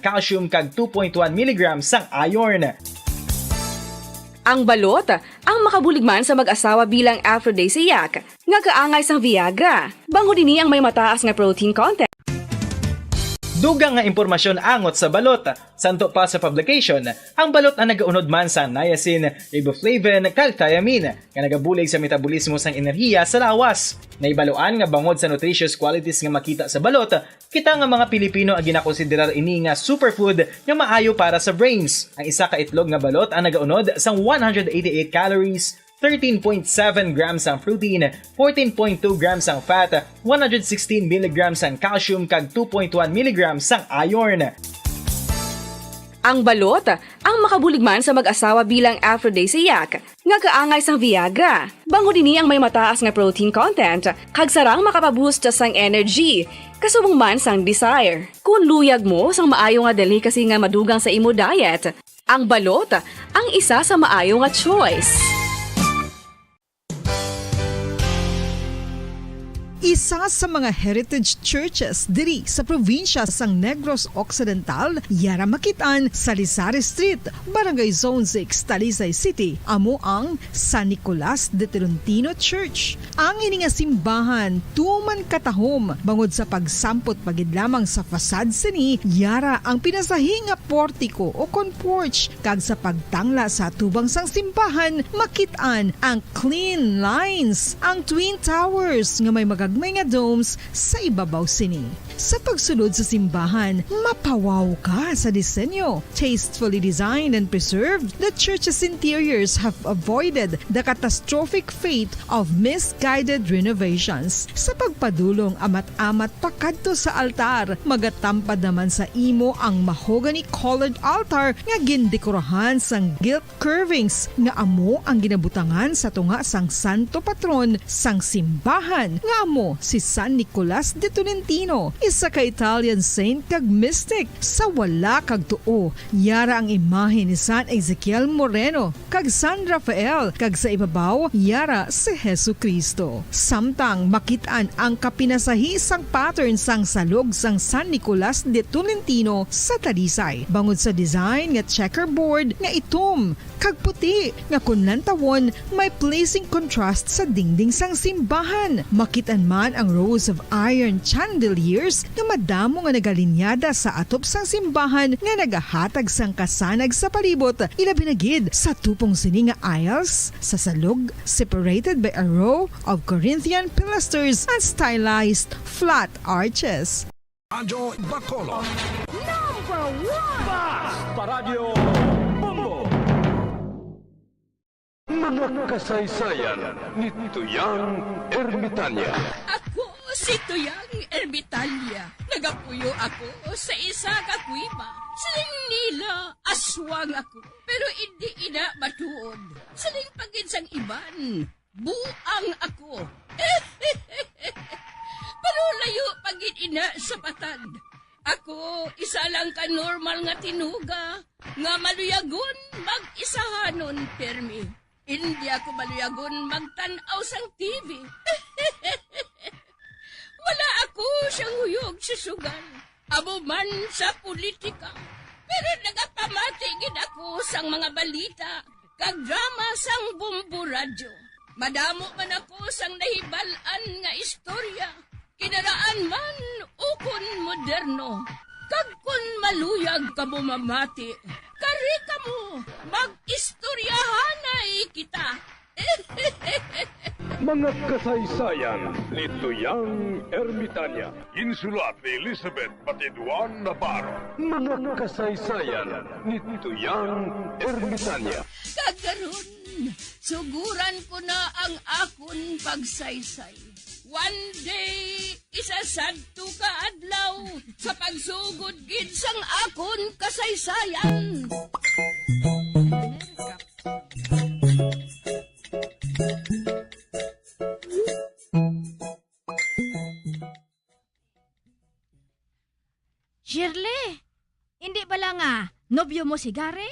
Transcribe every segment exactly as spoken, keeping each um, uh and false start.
calcium, kag two point one milligrams sang iron. Ang balot, ang makabulig man sa mag-asawa bilang aphrodisiac, nga kaangay sang Viagra, bangod ini ang may mataas nga protein content. Dugang nga impormasyon angot sa balot. Santo pa sa publication, ang balot ang nagaunod man sa niacin, riboflavin, kag thiamine, nga nagabulig sa metabolismo sang enerhiya sa lawas. Nahibaluan nga bangod sa nutritious qualities nga makita sa balot, kita nga mga Pilipino ang ginakonsiderar ini nga superfood nga maayo para sa brains. Ang isa ka itlog nga balot ang nagaunod sang one hundred eighty-eight calories, thirteen point seven grams ang protein, fourteen point two grams ang fat, one hundred sixteen milligrams ang calcium, kag two point one milligrams ang iron. Ang balot, ang makabulig man sa mag-asawa bilang aphrodisiac, nga kaangay sang Viagra. Bangod ini ang may mataas nga protein content, kag sarang makapaboost sang energy, kasubong man sang desire. Kon luyag mo sang maayo nga delicacy nga madugang sa imo diet, ang balot ang isa sa maayo nga choice. Isa sa mga heritage churches diri sa probinsya sang Negros Occidental, yara makit-an sa Lisari Street, Barangay Zone six, Talisay City, amo ang San Nicolas de Tolentino Church. Ang ini nga simbahan tuman katahom bangod sa pagsampot pa gid lamang sa facade sini, yara ang pinasahi nga portiko o kon porch, kag sa pagtangla sa atubang sang simbahan, makit-an ang clean lines, ang twin towers nga may magagmay nga domes sa ibabaw sini. Sa pagsulod sa simbahan, mapawaw ka sa disenyo. Tastefully designed and preserved, the church's interiors have avoided the catastrophic fate of misguided renovations. Sa pagpadulong amat-amat pakadto sa altar, magatampad naman sa imo ang mahogany-colored altar nga gindekorahan sang gilt curvings nga amo ang ginabutangan sa tunga sang santo patron sang simbahan, nga amo si San Nicolas de Tolentino, isa ka Italian saint kag mystic. Sa wala kag tuo, yara ang imahe ni San Ezekiel Moreno kag San Rafael, kag sa ibabaw, yara si Jesu-Cristo. Samtang makit-an ang kapinasahi sang pattern sang salog sang San Nicolas de Tolentino sa Talisay, bangod sa design nga checkerboard nga itom kag puti nga kon lantawon may pleasing contrast sa dingding sang simbahan. Makit-an man ang rows of iron chandeliers nga madamo nga nagalinyada sa atop sang simbahan nga nagahatag sang kasanag sa palibot, ilabi na gid sa tupong sini nga aisles sa salog, separated by a row of Corinthian pilasters and stylized flat arches. Radyo Bacolod. Number one! Basta Radyo Bombo! Mga kasaysayan ni Tuyang Ermitanya. Ako si Tuyang Ermitanya. Nagapuyo ako sa isa ka kuweba. Siling nila, aswang ako. Pero indi ina matuod. Siling pa gid sang iban, buang ako. Pero layo pa gid ina sa patad. Ako, isa lang ka normal nga tinuga nga maluyagon mag-isahanon pirmi. Indi ako maluyagon magtan-aw sang T V. Wala ako siyang huyog sa sugal, amo man sa politika. Pero nagapamati gid ako sang mga balita kag drama sang Bombo Radyo. Madamo man ako sang nahibal-an nga istorya, kinaraan man ukon moderno. Kag kon maluyag kamo mamati, kari kamo, mag-istoryahanay kita. Mga kasaysayan ni Tuyang Ermitanya. Ginsulat ni Elizabeth Batiduan Navarro. Mga kasaysayan ni Tuyang Ermitanya. Kag karon, suguran ko na ang akon pagsaysay. One day, isa sadto ka adlaw, sa pagsugod gid sang akon kasaysayan. Shirley, indi bala nga nobyo mo si Gary?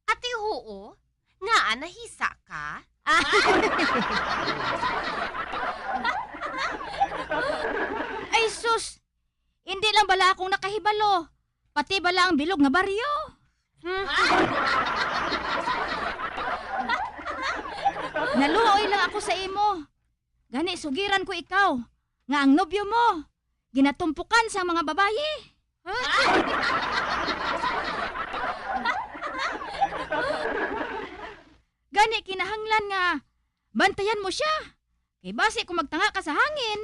Ati, huo. Ngaa, nahisa ka? Ah. Ay, sus! Indi lang bala akong nakahibalo. pati bala ang bilog nga baryo. Hmm? Naluoy lang ako sa imo. Gani, sugiran ko ikaw nga ang nobyo mo ginatumpukan sang mga babayi. Gani, kinahanglan nga bantayan mo sia. Kay basi kung magtanga ka sa hangin.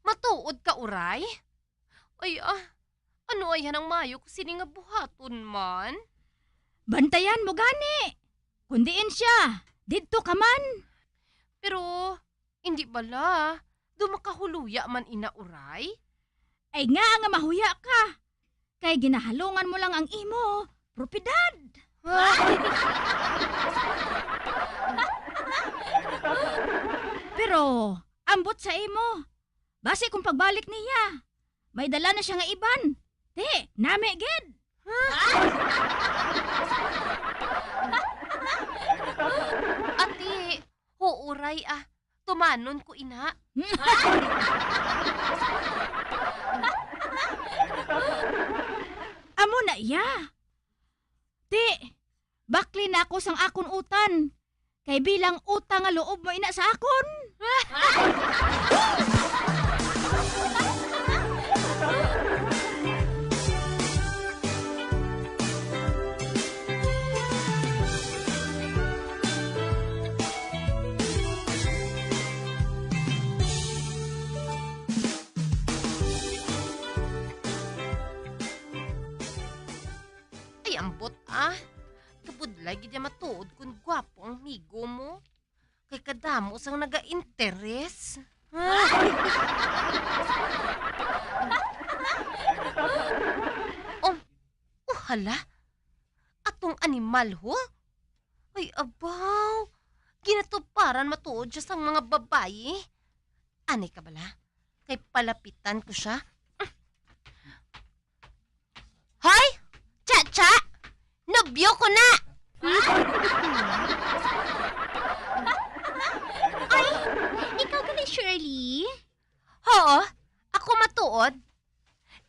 Matuod ka, Uray? Ay, ah, ano ay ang maayo ko sini nga buhaton man? Bantayan mo gani. Kung diin siya, didto ka man. Pero, hindi bala. Do makahuluya man ina, Uray? Ay nga nga mahuya ka. Kay ginahalungan mo lang ang imo propiedad. Pero, ambot sa imo. Basi kung pagbalik niya, may dala na siya nga iban. Ti, nami gid. Ati, huuray, ah. Tumanon ko ina. Amo na iya. Ti, bakli na ako sang akon utan. Kay bilang utang nga loob mo ina sa akon. Ay, ambot, ah. Kabudlay gid ya matuod kon gwapo ang migo mo. Kay kadamo sang naga-interes. Oh, oh, hala. Atong animal, ho? Ay, abaw. Ginatuparan matuod siya sang mga babayi. Anay ka bala? Kay palapitan ko siya. Hoy! Cha-cha! Nobyo ko na! Ay, ikaw gali, Shirley? Oo, ako matuod.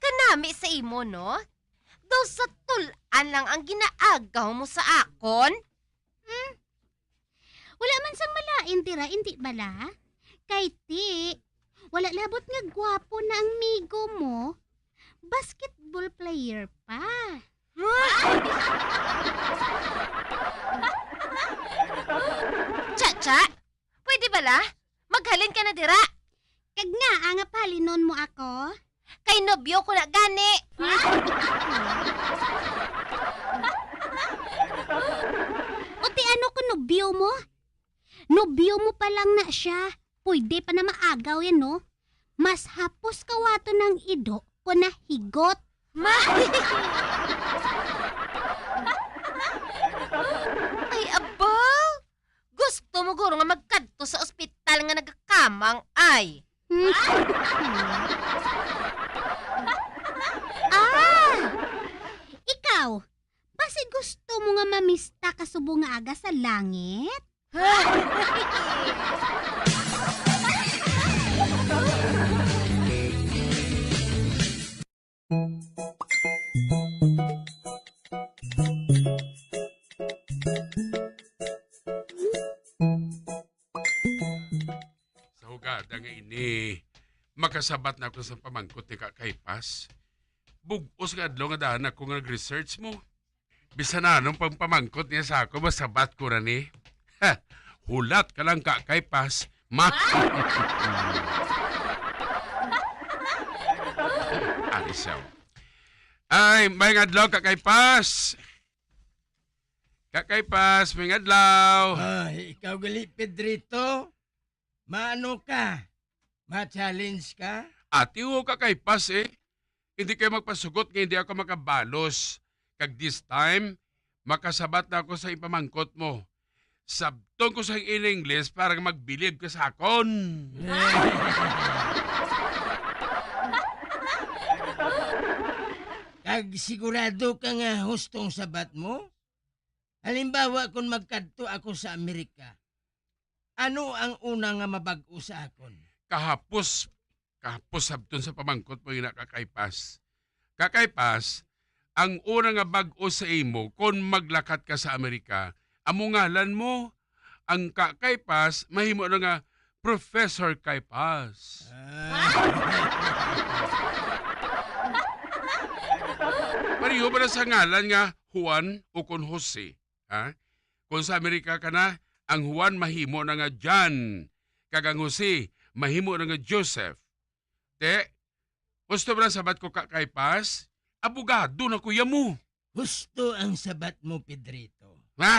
Kanami sa imo, no? Daw sa tul-an lang ang ginaagaw mo sa akon? Hmm? Wala man sang malain dira, indi bala? Kay ti, wala labot nga gwapo na ang migo mo. Basketball player pa. Cha-cha, pwede bala? Maghalin ka na dira. Kag ngaa nga pahalinon mo ako? Kay nobyo ko na gani. O ti ano kung nobyo mo? Nobyo mo pa lang na siya. Pwede pa na maagaw yan, no? Mas hapos kawaton ang ido ko na higot. Ma- Ay, abaw! Gusto mo guro nga magkadto sa ospital nga nagakamang, ay? Ah! Ikaw, basi gusto mo nga mamista ka subong nga aga sa langit? Sa hugada nga ini, makasabat na ako sa pamangkot ni Kakaypas. Bug-os nga adlaw nga daan ako nga nag-research mo. Bisan anong pagpamangkot niya sa ako, masabat ko na ni. Ha, hulat ka lang, Kakaypas. Ma- Arisaw. Ay, may adlaw, Kakaypas. Kakaypas, may adlaw. Ah, ikaw gali, Pedrito? Maano ka? Ma-challenge ka? Ati, huwag ka kay pas, eh. Hindi kayo magpasugot nga hindi ako makabalos. Kag this time, makasabat na ako sa ipamangkot mo. Sabton ko sa in English para magbilib ka sa akon. Kag sigurado ka nga hustong sabat mo? Halimbawa, kung magkadto ako sa Amerika, ano ang una nga mabag-o sa akon? kahapos, kahapos sabton sa pamangkot mo ina, Kakaypas. Kakaypas, ang una nga bag-o sa imo kon maglakat ka sa Amerika, amo ngalan mo. Ang Kakaypas mahimo na nga Professor Kaypas. Ah. Pareho ba na sa ngalan nga Juan o kon Jose? Ha? Kung sa Amerika ka na, ang Juan mahimo na nga John, kag ang Jose mahimo na nga Joseph. Te, gusto mo lang sabat ko, Kakaypas? Abogado na kuya mo. Husto ang sabat mo, Pedrito. Ha?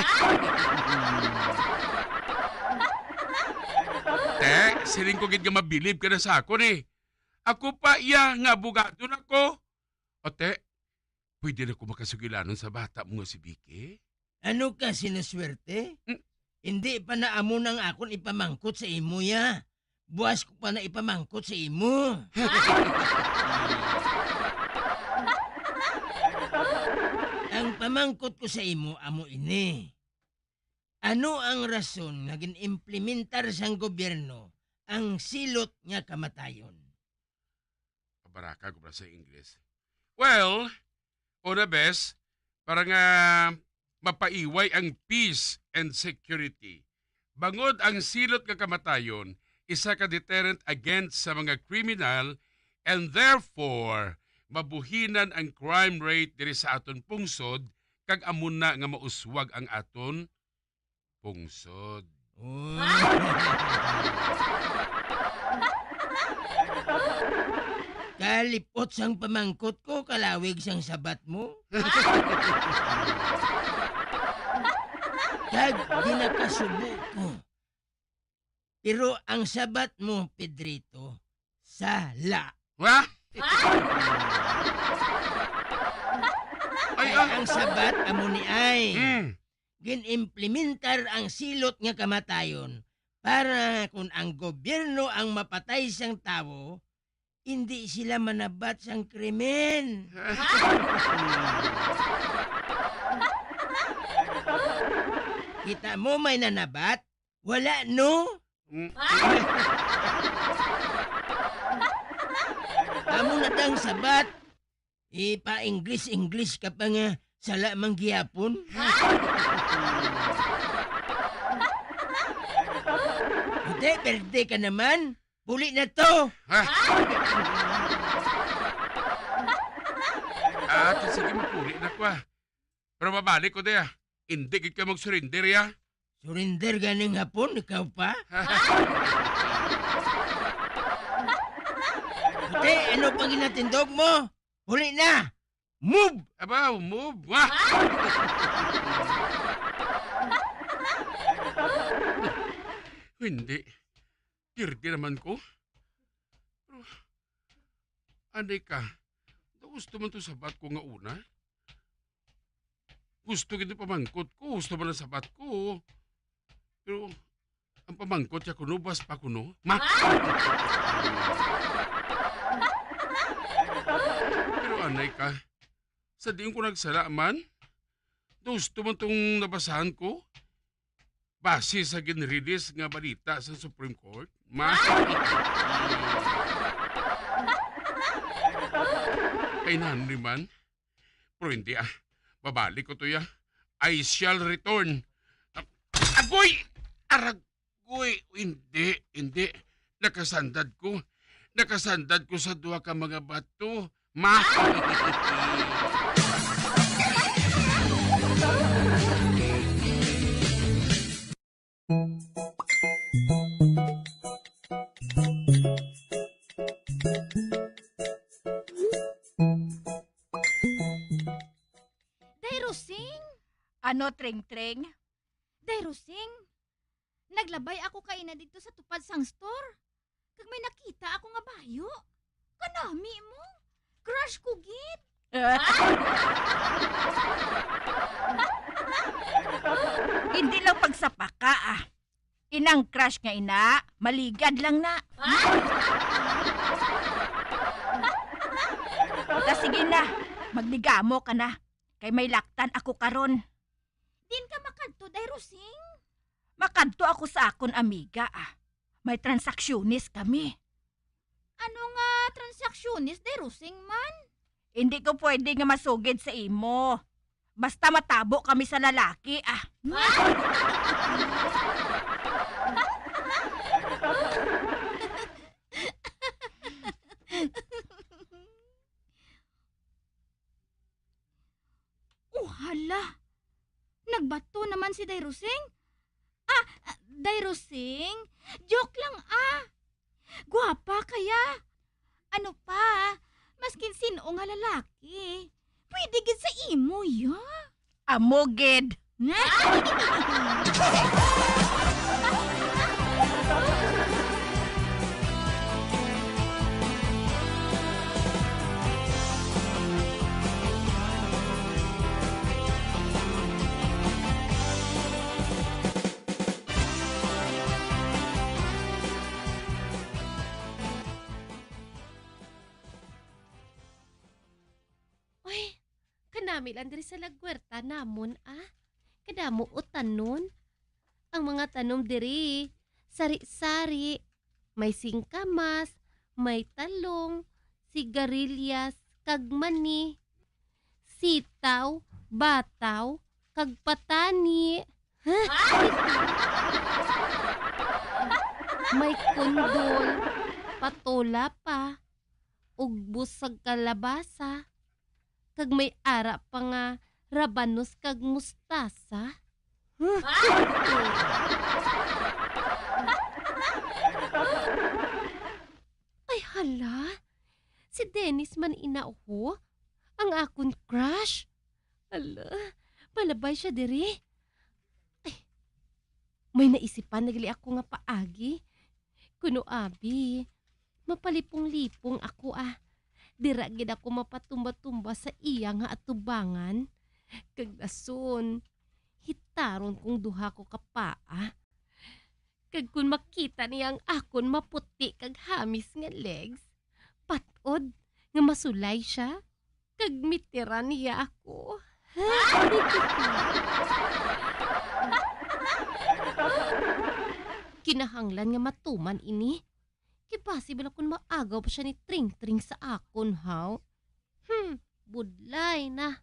Te, siling ko gid nga mabilib ka na sa akon eh. Ako pa iya nga abogado na ko. O te, pwede na ko makasugilanon sa bata mo nga si Vicky? Ano ka, sinuswerte? Hmm. Hindi pa na amo nang akon ipamangkot sa imo, ya. Buas ko pa na ipamangkot sa imo. Ang pamangkot ko sa imo amo ini. Ano ang rason nga gin-implementar sang gobyerno ang silot nga kamatayon? Kabaraka ko ba sa Ingles? Well, una, bes, para nga mapaiway ang peace and security. Bangod ang silot nga kamatayon, isa ka deterrent against sa mga kriminal, and therefore, mabuhinan ang crime rate diri sa aton pungsod, kag amo na nga mauswag ang aton pungsod. Oh. Kalipot sang pamangkot ko, kalawig sang sabat mo. Kag ginakasubo ko. Pero ang sabat mo, Pedrito, sala. Wa? Ay, Kay ah. ang sabat amo ni ay. Hmm. Gin-implementar ang silot nga kamatayon para kun ang gobyerno ang mapatay sang tawo, indi sila manabat sang krimen. Kita mo may nanabat? Wala, no? Mm. Amo na dang sabat. Ipa-English-English ka pa nga sala man gihapon. Ate, perde ka naman. Puli na to. Ha? Ah, sige, magpuli na ko, ah. Pero mabalik ko, te, ah. Hindi gid ka mag-surrender, ya. Surrender ganing hapon, ikaw pa? Ate, ano pang ginatindog mo? Huli na! Move! Aba, move! Wah! Hindi. Pirdi naman ko. Pero, anay ka, gusto man to sabat ko nga una. Gusto gid ang pamangkot ko, gusto man ang sabat ko. Pero, ang pamangkot niya kuno, bas pa kuno. Ma- Pero anay ka, sa diin ko nagsala man, gusto man tong nabasahan ko. Base sa ginrelease nga balita sa Supreme Court, ma-, ay, nani man. Pero hindi, ah. Babalik ko to, ya. I shall return. Agoy! Aragoy! Hindi, hindi. Nakasandad ko. Nakasandad ko sa duha ka mga bato. Ma- Day Rosing! Ano, Tring-Tring? Day Rosing, naglabay ako kaina didto sa tupad sang store. Kag may nakita ako nga bayo. Kanami mo? Crush ko gid. Hindi lang pagsapaka, ah. Inang crush nga ina, maligad lang na. Ta, sige na, magligamo ka na. Kay may laktan ako karon. Din ka makadto, Day Rosing? Makadto ako sa akon amiga, ah. may transaksyones kami. Ano nga transaksyones, Day Rosing man? Hindi ko pwede nga masugid sa imo. Basta matabo kami sa lalaki, ah. Oh, hala. Nagbato naman si Day Rosing? Ah, ah, Day Rosing? Joke lang, ah. Gwapa kaya. Ano pa? Maskin sin-o nga lalaki, pwede gid sa imo, ya. Amo gid. Uy, kanami lang diri sa lagwerta namon, ah. Kadamo utanon. Ang mga tanom diri, sari-sari. May singkamas, may talong, sigarilyas, kag mani, sitaw, bataw, kag patani. May kundol, patola pa, ugbos sa kalabasa, kag may ara pa nga rabanos kag mustasa. Ay, hala! Si Dennis man ina, oho, ang akon crush. Hala, palabay siya diri. Ay, may naisipan na gali ako nga paagi. Kuno abi, mapalipong-lipong ako, ah. Dira gid ako mapatumba-tumba sa iya nga atubangan. Kag dason, hitaron kong duha ko ka paa. Kag kon makita niya ang akon maputi kag hamis nga legs, pat-od nga masulay siya, kag mitiran niya ako. Kinahanglan nga matuman ini. Kay basi bala kon maagaw pa siya ni Tring-Tring sa akon, haw? Hmm, budlay na.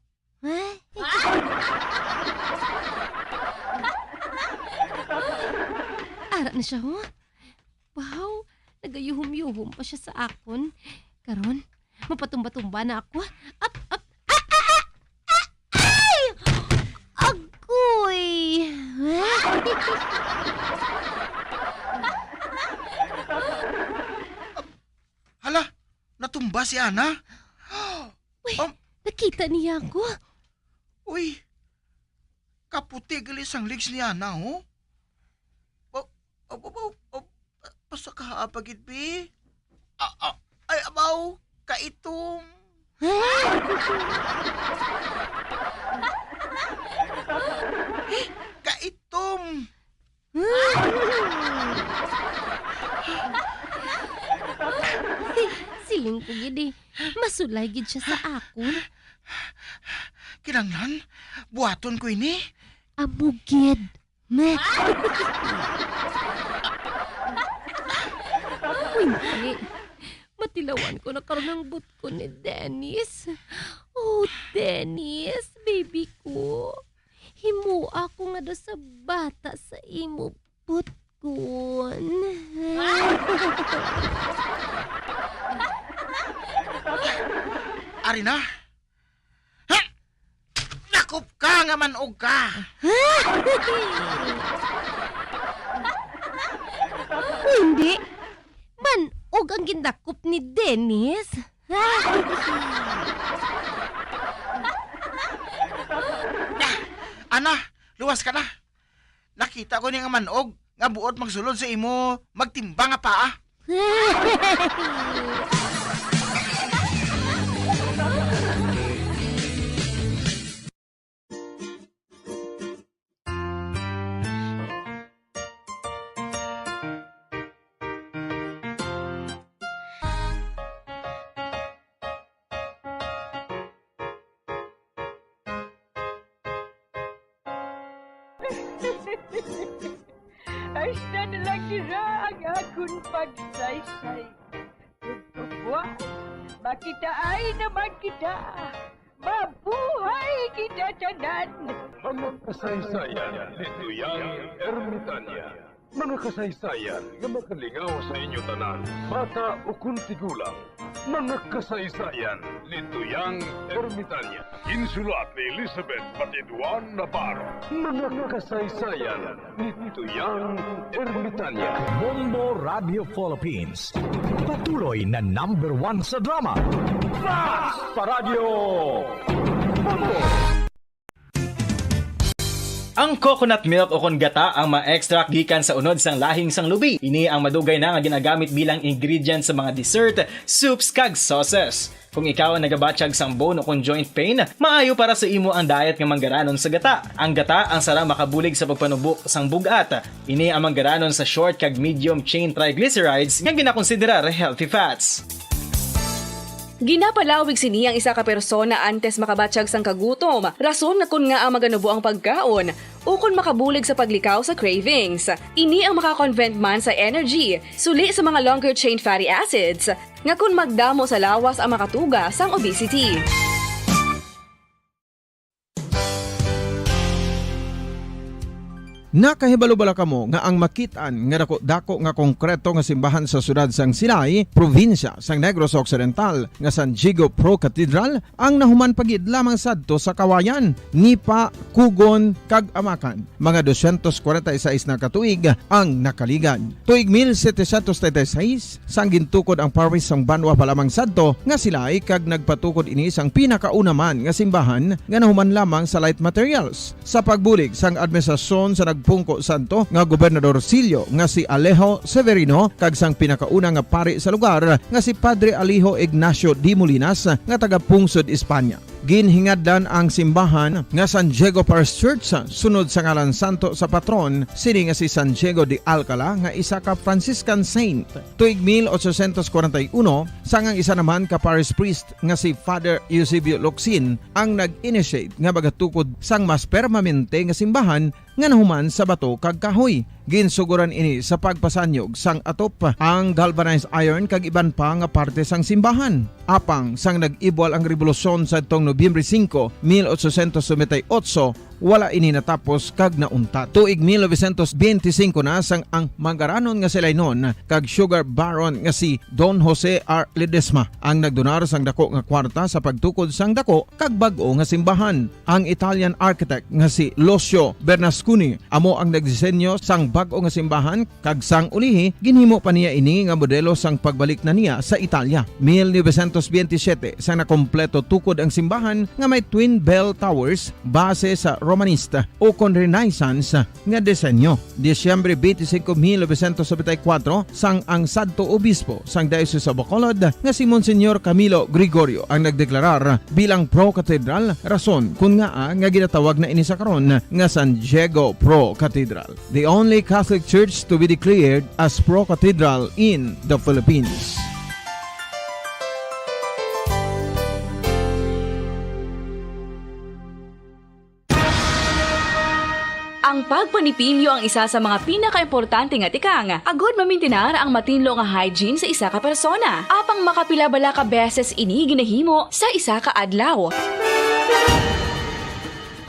Ara na siya, ho? Wow, nagayuhom-yuhom pa siya sa akon. Karon, mapatumba-tumba na ako. Ap, ap, ah, ah, ah, ah! Ay! Agoy! Hala, natumba si Ana. Uy, um, nakita niya ako. Uy, kaputi gali sang legs ni Ana, oh. Oh, oh, oh, oh, oh, pasaka pa gid, bi. Ah, ah, ay, abaw, kaitom. Kaitom. Siling ko gid eh, masulay gid siya sa akon. Kinahanglan, buhaton ko ini. Amo gid. Meh. Uy, hindi. Matilawan ko na karon ang buot ko ni Dennis. Oh, Dennis, baby ko. Himoa ko nga daw sa bata sa imo butkon. Ari na. Ha? Dakop ka nga man-og ka. Hindi. Man-og ang gindakop ni Dennis. Ana, luwas ka na. Nakita ko ni nga man-og nga buot magsulod sa imo, magtimbang nga paa. Hasta na lang dira ang akon pagsaysay. Ug buwas, makitaay naman kita. Mabuhay kita tanan! Mga kasaysayan ni Tuyang Ermitanya. Mga kasaysayan nga makalingaw sa inyo tanan, bata ukon tigulang. Mga kasaysayan ni Tuyang Ermitanya. Ginsulat ni Elizabeth Batiduan Navarro. Mga kasaysayan ni Tuyang Ermitanya. Bombo Radio Philippines. Patuloy na number one sa drama. Fast Paradyo Bombo! Ang coconut milk o kon gata ang ma-extract gikan sa unod sang lahing sang lubi. Ini ang madugay na nga ginagamit bilang ingredient sa mga dessert, soups, kag sauces. Kung ikaw ang nagabatyag sang bone o kon joint pain, maayo para sa imo ang diet nga manggaranon sa gata. Ang gata ang sara makabulig sa pagpanubo sang bug-at. Ini ang manggaranon sa short kag medium chain triglycerides nga ginakonsiderar healthy fats. Ginapalawig sini ang isa ka persona antes makabatyag sang kagutom, rason nga kon ngaa maganubo ang pagkaon, ukon makabulig sa paglikaw sa cravings. Ini ang makakonvert man sa energy, suli sa mga longer chain fatty acids, nga kon magdamo sa lawas ang makatuga sang obesity. Nakahibalo bala kamo nga ang makit-an nga dako-dako nga konkreto nga simbahan sa siyudad sang Silay, probinsya sang Negros Occidental, nga San Diego Pro Cathedral, ang nahuman pa gid lamang sadto sa Kawayan, Nipa, Kugon, kag Amakan? Mga dosyentos kwarenta y seis na ka tuig ang nakaligad. Tuig mil setecientos treinta y seis, sang gintukod ang parish sang banwa pa lamang sadto nga Silay, kag nagpatukod ini sang pinakauna man nga simbahan nga nahuman lamang sa light materials. Sa pagbulig sang administrasyon sa nagpungko sadto nga Gobernador Silio nga si Alejo Severino kag sang pinakauna nga pari sa lugar nga si Padre Alejo Ignacio de Molinas nga taga-pungsod Espanya. Ginhingadlan ang simbahan nga San Diego Parish Church sunod sa ngalan santo sa patron sini nga si San Diego de Alcala nga isa ka Franciscan saint. Tuig mil ochocientos kwarenta y uno, sang ang isa naman ka parish priest nga si Father Eusebio Locsin ang nag-initiate nga magatukod sang mas permanente nga simbahan nga nahuman sa bato kag kahoy. Ginsugoran ini sa pagpasanyog sang atop, ang galvanized iron kag iban pa nga parte sang simbahan. Apang sang nag-ibwal ang rebolusyon sadtong Nobyembre singko, mil ochocientos noventa y ocho, wala ini natapos kag nauntat. Tuig mil novecientos benti singko na sang ang manggaranon nga Silaynon kag sugar baron nga si Don Jose R. Ledesma ang nagdonar sang dako nga kwarta sa pagtukod sang dako kag bag-o nga simbahan. Ang Italian architect nga si Lucio Bernasconi amo ang nagdisenyo sang bag-o nga simbahan, kag sang ulihi, ginhimo pa niya ini nga modelo sang pagbalik na niya sa Italia. Mil novecientos benti siyete, sang nakompleto tukod ang simbahan nga may twin bell towers base sa Romanista o kon Renaissance nga disenyo. Disyembre twenty-five, mil novecientos noventa y cuatro, sang ang sadto obispo sang Diocese of Bacolod nga si Monsignor Camilo Gregorio ang nagdeklarar bilang pro-cathedral, rason kun ngaa nga ginatawag na ini sa karon nga San Diego Pro Cathedral, the only Catholic church to be declared as pro-cathedral in the Philippines. Ang pagpanipilyo ang isa sa mga pinakaimportante nga tikang agod mamintinar ang matinlo nga hygiene sa isa ka persona. Apang makapila bala ka beses ini ginahimo sa isa ka adlaw?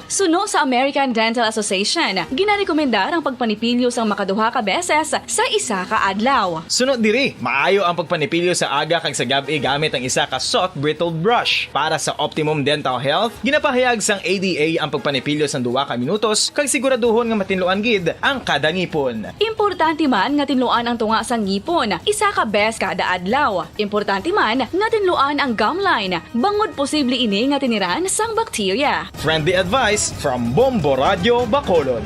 Suno sa American Dental Association, ginarekomendar ang pagpanipilyo sang makaduha ka beses sa isa ka adlaw. Sunod diri, maayo ang pagpanipilyo sa aga kag sa gab-i gamit ang isa ka soft bristled brush. Para sa optimum dental health, ginapahayag sang A D A ang pagpanipilyo sang duha ka minutos kag siguraduhon nga matinluan gid ang kada ngipon. Importante man nga tinluan ang tunga sang ngipon isa ka bes kada adlaw. Importante man nga tinluan ang gum line, bangod posible ini nga tiniran sang bakterya. Friendly advice from Bombo Radio Bacolod.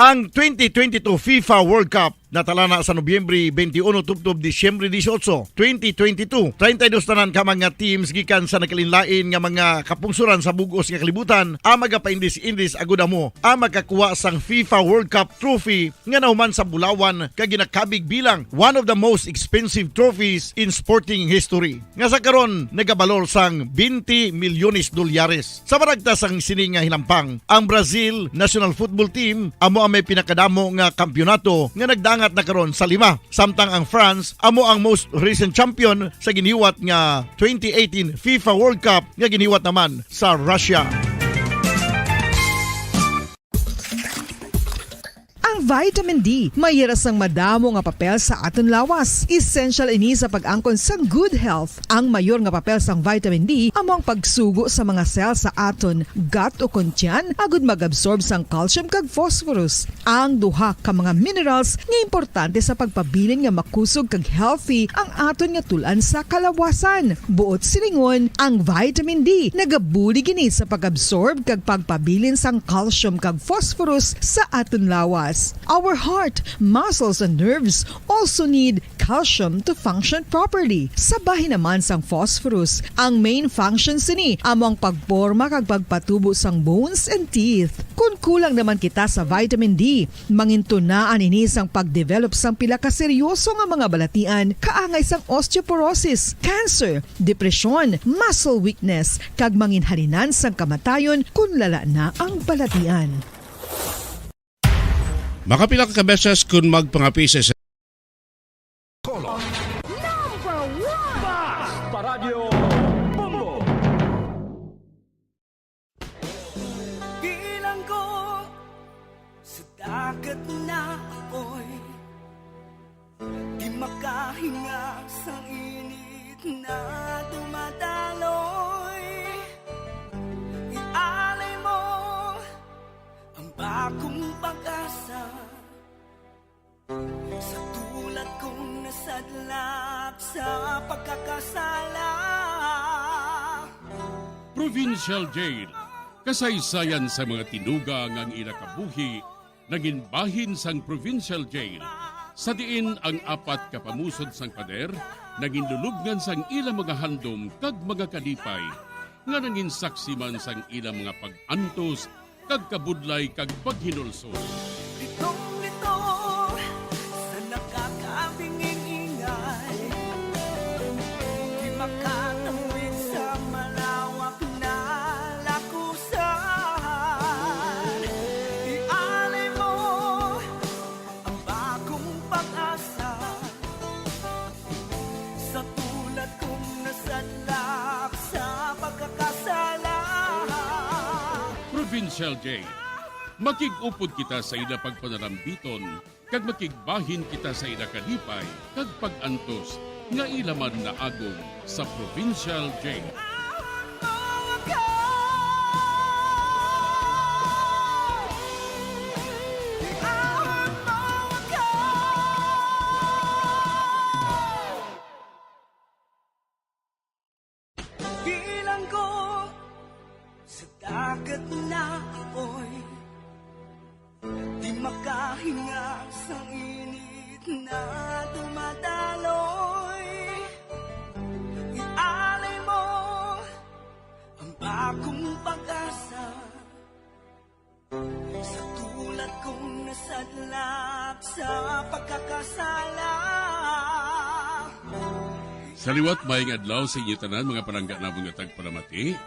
Ang twenty twenty-two FIFA World Cup Natalana sa Nobyembre twenty-one tubtob Disyembre dieciocho, twenty twenty-two. Treinta y dos tanan ka mga teams gikan sa nagkalainlain nga mga kapungsoran sa bug-os nga kalibutan ang magapaindis-indis agud amo ang makakuha sang FIFA World Cup trophy nga nahuman sa bulawan kag ginakabig bilang one of the most expensive trophies in sporting history, nga sa karon nagabalor sang twenty milyones dolyares. Sa maragta sang sini nga hinampang, ang Brazil national football team amo ang may pinakadamo nga kampiyonato nga nagdangat na karon sa lima, samtang ang France amo ang most recent champion sa giniwat nga twenty eighteen FIFA World Cup nga giniwat naman sa Russia. Ang vitamin D may hira sang madamo nga papel sa aton lawas. Essential ini sa pag-angkon sang good health. Ang mayor nga papel sang vitamin D amo ang pagsugo sa mga cell sa aton gut o kon tiyan agud mag-absorb sang calcium kag phosphorus, ang duha ka mga minerals nga importante sa pagpabilin nga makusog kag healthy ang aton nga tul-an sa kalawasan. Buot silingon, ang vitamin D nagabulig ini sa pag-absorb kag pagpabilin sang calcium kag phosphorus sa aton lawas. Our heart, muscles, and nerves also need calcium to function properly. Sa bahin naman sang phosphorus, ang main function sini amo ang pagporma kag pagpatubo sang bones and teeth. Kon kulang naman kita sa vitamin D, mangintunaan ini sang pagdevelop sang pila ka seryoso nga mga balatian, kaangay sang osteoporosis, cancer, depresyon, muscle weakness, kag manginhalinan sang kamatayon kon lala na ang balatian. Makapila ka beses kon magpangapi sa isa Number one! Paradyo Bombo! Bilanggo sa dagat na apoy, di makahinga sa init na dumadaloy. Ialay mo ang bagong pag-asa sa tulad kong nasadlak sa pagkakasala. Provincial Jail, kasaysayan sa mga tinuga nga ang ila kabuhi nangin bahin sang Provincial Jail, sa diin ang apat ka pamusod sang pader nangin lulubngan sang ila mga handom kag mga kalipay, nga nangin saksi man sang ila mga pag-antos kag kabudlay kag paghinulsol. Litong-lito sa nakakabinging ingay, di makatawid sa malawak na lakusan. Ialay mo ang bagong pag-asa sa tulad kong nasadlak sa pagkakasala. Provincial Jail. Makig-upod kita sa ila pagpanalambiton, kag makigbahin kita sa ila kalipay kag pag-antos nga ila man naagom sa Provincial Jail. Bilanggo sa dagat na apoy, di makahinga sa init na dumadaloy. Ialay mo ang bagong pag-asa sa tulad kong nasadlak sa pagkakasala. Sa liwat, maayong adlaw sa inyo tanan, mga palangga namon nga tagpalamati.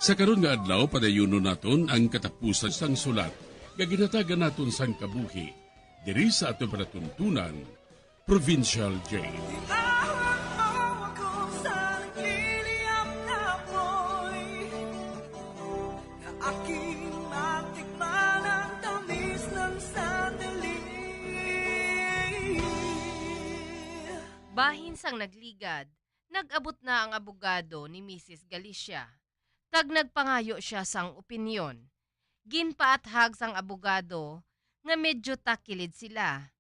Sa karon nga adlaw, padayunon naton ang katapusan sang sulat nga ginhatagan naton sang kabuhi diri sa aton palatuntunan, Provincial Jail. Iawat mo ako sa nagliliyab na apoy, na aking matikman ang tamis ng sandali. Bahin sang nagligad, nag-abot na ang abogado ni Misis Galicia, kag nagpangayo sia sang opinyon. Ginpaathag sang abogado nga medyo takilid sila.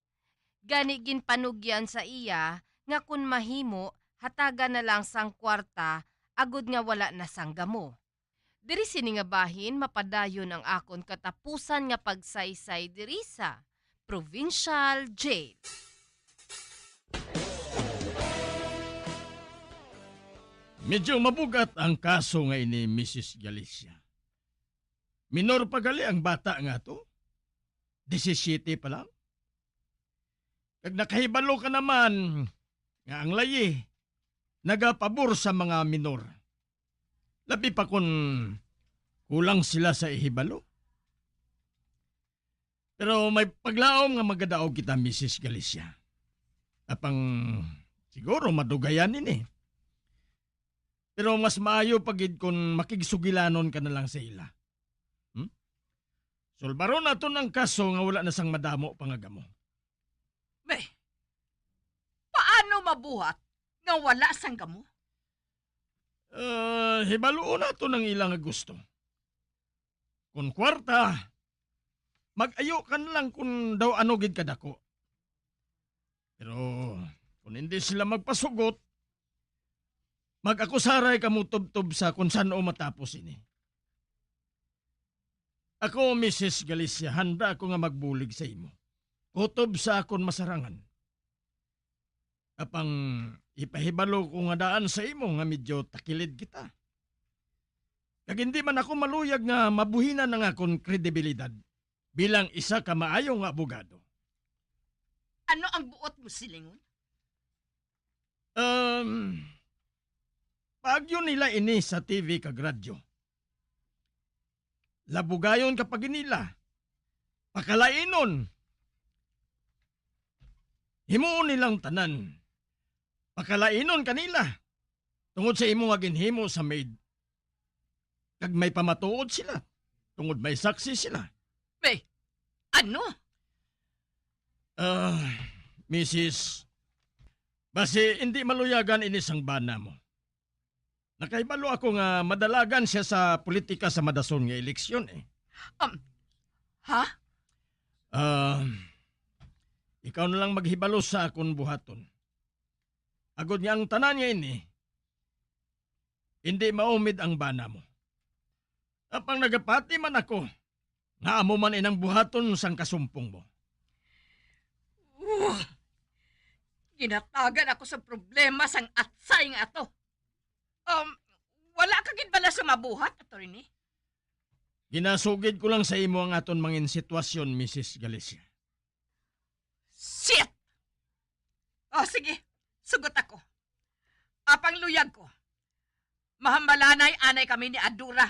Gani ginpanugyan sa iya nga kon mahimo, hatagan na lang sang kwarta agod nga wala na sang gamo. Diri sini nga bahin mapadayon ang akon katapusan nga pagsaysay diri sa Provincial Jail. Medyo mabugat ang kaso nga ini, Misis Galicia. Minor pa gali ang bata nga to. Disisiyete pa lang. Kag nakahibalo ka naman nga ang layi nagapabor sa mga minor. Labi pa kon kulang sila sa ihibalo. Pero may paglaom nga magadaog kita, Misis Galicia. Apang siguro madugayan ini. Pero mas maayo pa gid kon makigsugilanon ka na lang sa ila. Hmm? Sulbaron naton ang kaso nga wala na sang madamo pa nga gamo. Be, paano mabuhat nga wala sang gamo? Ah, hibaluon naton ang ila nga gusto. Kon kwarta, mag-ayo ka na lang kon daw ano gid kadako. Pero kon hindi sila magpasugot, mag-akusaray kamo tubtob sa kon san-o matapos ini. Ako, Misis Galicia, handa ako nga magbulig sa imo, kutob sa akon masarangan. Apang ipahibalo ko nga daan sa imo nga medyo takilid kita. Kag hindi man ako maluyag nga mabuhinan ang akon kredibilidad bilang isa ka maayo nga abogado. Ano ang buot mo silingon? Um, paagyo nila ini sa T V kag radyo. Labugayon ka pa gid nila. Pakalainon. Himuon nilang tanan. Pakalainon ka nila tungod sa imo nga ginhimo sa maid. Kag may pamatuod sila tungod may saksi sila. Be, ano? Ah, Misis, basi hindi maluyagan ini sang bana mo. Nakahibalo ako nga madalagan siya sa politika sa madason nga eleksyon, eh. Um, ha? Ah, ikaw na lang maghibalo sa akon buhaton. Agod nga ang tanan nga ini, hindi maumid ang bana mo. Apang nagapati man ako nga amo man inang buhaton sang kasumpong mo. Uh, ginatagan ako sa problema sang atsay nga ato. Um, wala ka gid bala sa mabuhat, attorney? Ginasugid ko lang sa imo ang aton mangin sitwasyon, Misis Galicia. Shit! O, sige. Sugot ako. Apang luyag ko, mahambalanay anay kami ni Adora.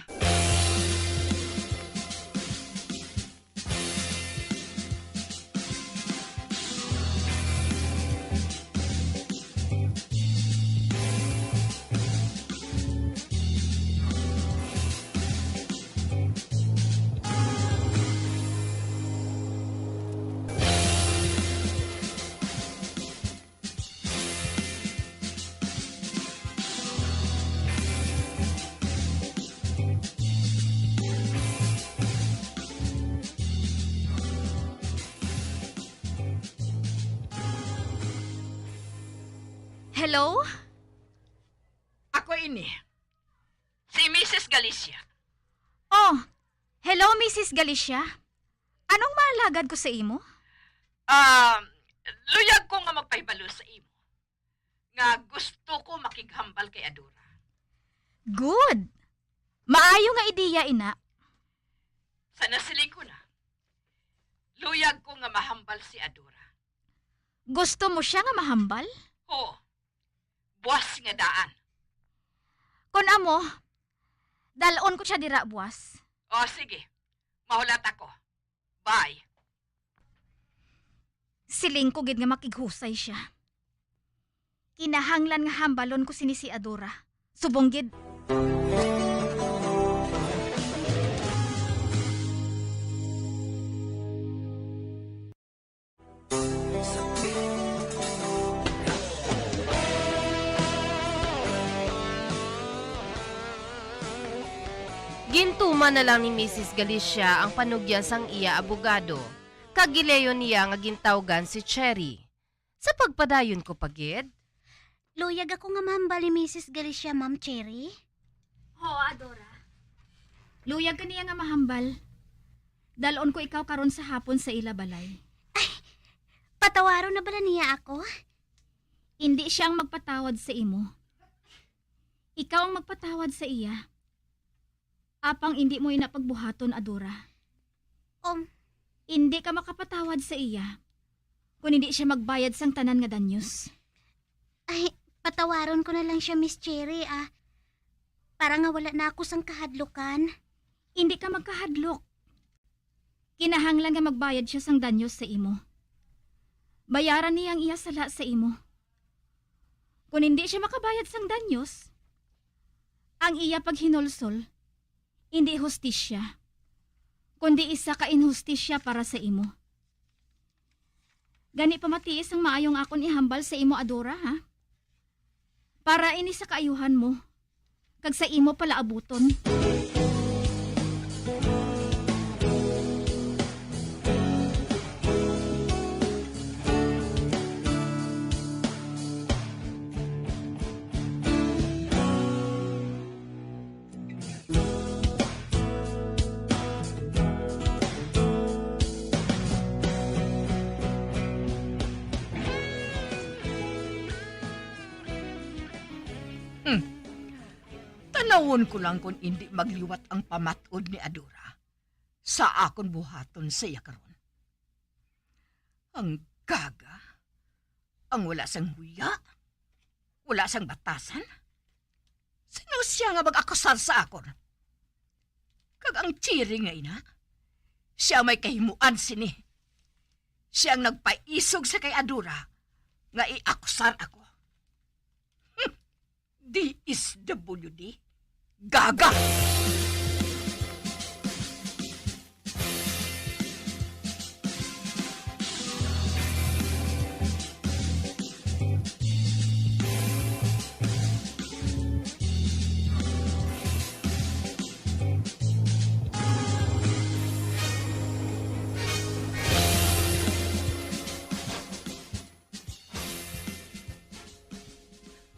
Hello? Ako ini. Si Misis Galicia. Oh, hello, Misis Galicia. Anong maalagad ko sa imo? Ah, luyag ko nga magpahibalo sa imo nga gusto ko makighambal kay Adora. Good! Maayo nga ideya ina. Sa nasiling ko na, luyag ko nga mahambal si Adora. Gusto mo siya nga mahambal? Oo. Buas nga daan. Kon amo, dal-on ko siya dira buas. O, sige. Mahulat ako. Bye. Siling ko gid nga makighusay siya. Kinahanglan nga hambalon ko sini si Adora. Subong gid. Gintuman na lang ni Misis Galicia ang panugyan sang iya abogado, kag gileyon niya nga gintawgan si Cherry. Sa pagpadayon ko pa gid. Luyag ako nga mahambal ni Misis Galicia, Ma'am Cherry. Ho, Adora. Luyag ka niya nga mahambal. Dal-on ko ikaw karon sa hapon sa ila balay. Ay, patawaron na bala niya ako? Indi siya ang magpatawad sa imo. Ikaw ang magpatawad sa iya. Apang indi mo ina pagbuhaton, Adora. Um. Indi ka makapatawad sa iya kon indi siya magbayad sang tanan nga danyos. Ay, patawaron ko na lang siya, Miss Cherry, ah. Para nga wala na ako sang kahadlukan. Indi ka magkahadlok. Kinahanglan nga magbayad siya sang danyos sa imo. Bayaran niya ang iya sala sa imo. Kon indi siya makabayad sang danyos, ang iya paghinulsol indi hustisya, kundi isa ka inhustisya para sa imo. Gani, pamatii sang maayo ang akon ihambal sa imo, Adora, ha? Para ini sa kaayuhan mo, kag sa imo palaabuton. Hmm. Tanawon ko lang kon indi magliwat ang pamat-od ni Adora sa akon buhaton sa iya karon. Ang gaga, ang wala sang huya, wala sang batasan. Sino siya nga mag-akusar sa akon? Kag ang Cherry nga ina, siya may kahimuan sini. Siya ang nagpaisog sa kay Adora nga i-akusar ako. Hmm. D S W D? Gaga!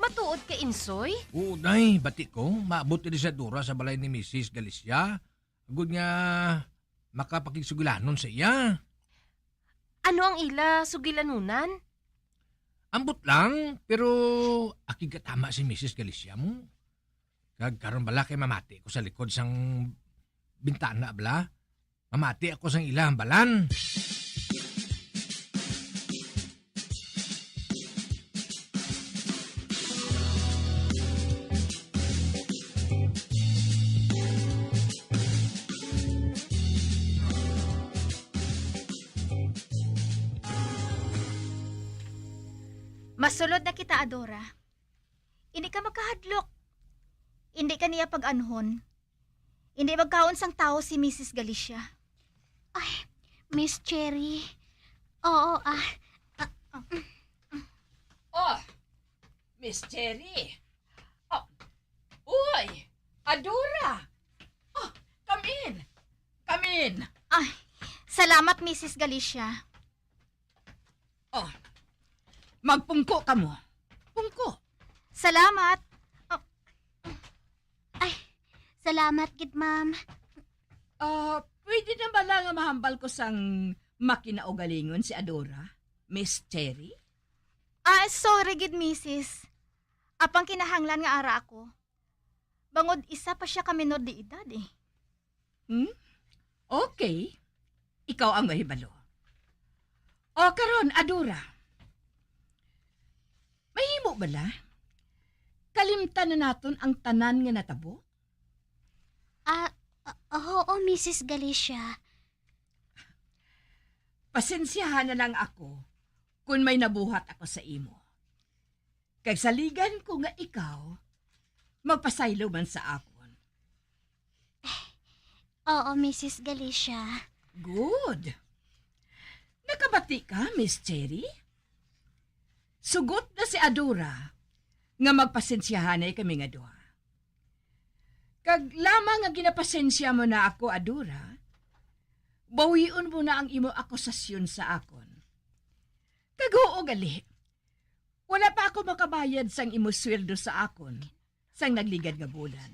Matuod ka, Insoy? Oo, day. Bati ko, maabot diri si Adora sa balay ni Misis Galicia. Agod nga makapakigsugilanon sa iya. Ano ang ila sugilanunan? Ambot lang, pero akig katama si Misis Galicia mo. Kag karon bala kay mamati ko sa likod sang bintana bala. Mamati ako sang ila hambalan. Masulod na kita, Adora. Indi ka magkahadlok. Indi ka niya pag-anhon. Indi magkaon sang tawo si Misis Galicia. Ay, Miss Cherry. Oo, ah. Ah, ah. Oh, Miss Cherry. Oh, uy, Adora. Oh, come in. Come in. Ay, salamat, Misis Galicia. Oh, magpungko ka mo. Pungko. Salamat. Oh. Ay, salamat gid, ma'am. Ah, pwede na bala nga mahambal ko sang makinaugalingon si Adora, Miss Cherry? Ah, sorry gid, misis. Apang kinahanglan nga ara ako. Bangod isa pa sia ka menor de edad, eh. Hmm? Okay. Ikaw ang mahibalo. O, karon, Adora. Mahimo bala? Kalimtan na naton ang tanan nga natabo? Ah, ah, oo, Misis Galicia. Pasensyahan na lang ako kung may nabuhat ako sa imo. Kag saligan ko nga ikaw magpasaylo man sa akon. Oo, Misis Galicia. Good. Nakabati ka, Miss Cherry? Sugot na si Adora nga magpasensyahanay kami nga duha. Kag lamang nga ginapasensya mo na ako, Adora, bawion mo na ang imo akusasyon sa akon. Kag huo gali, wala pa ako makabayad sang imo sweldo sa akon sang nagligad nga bulan.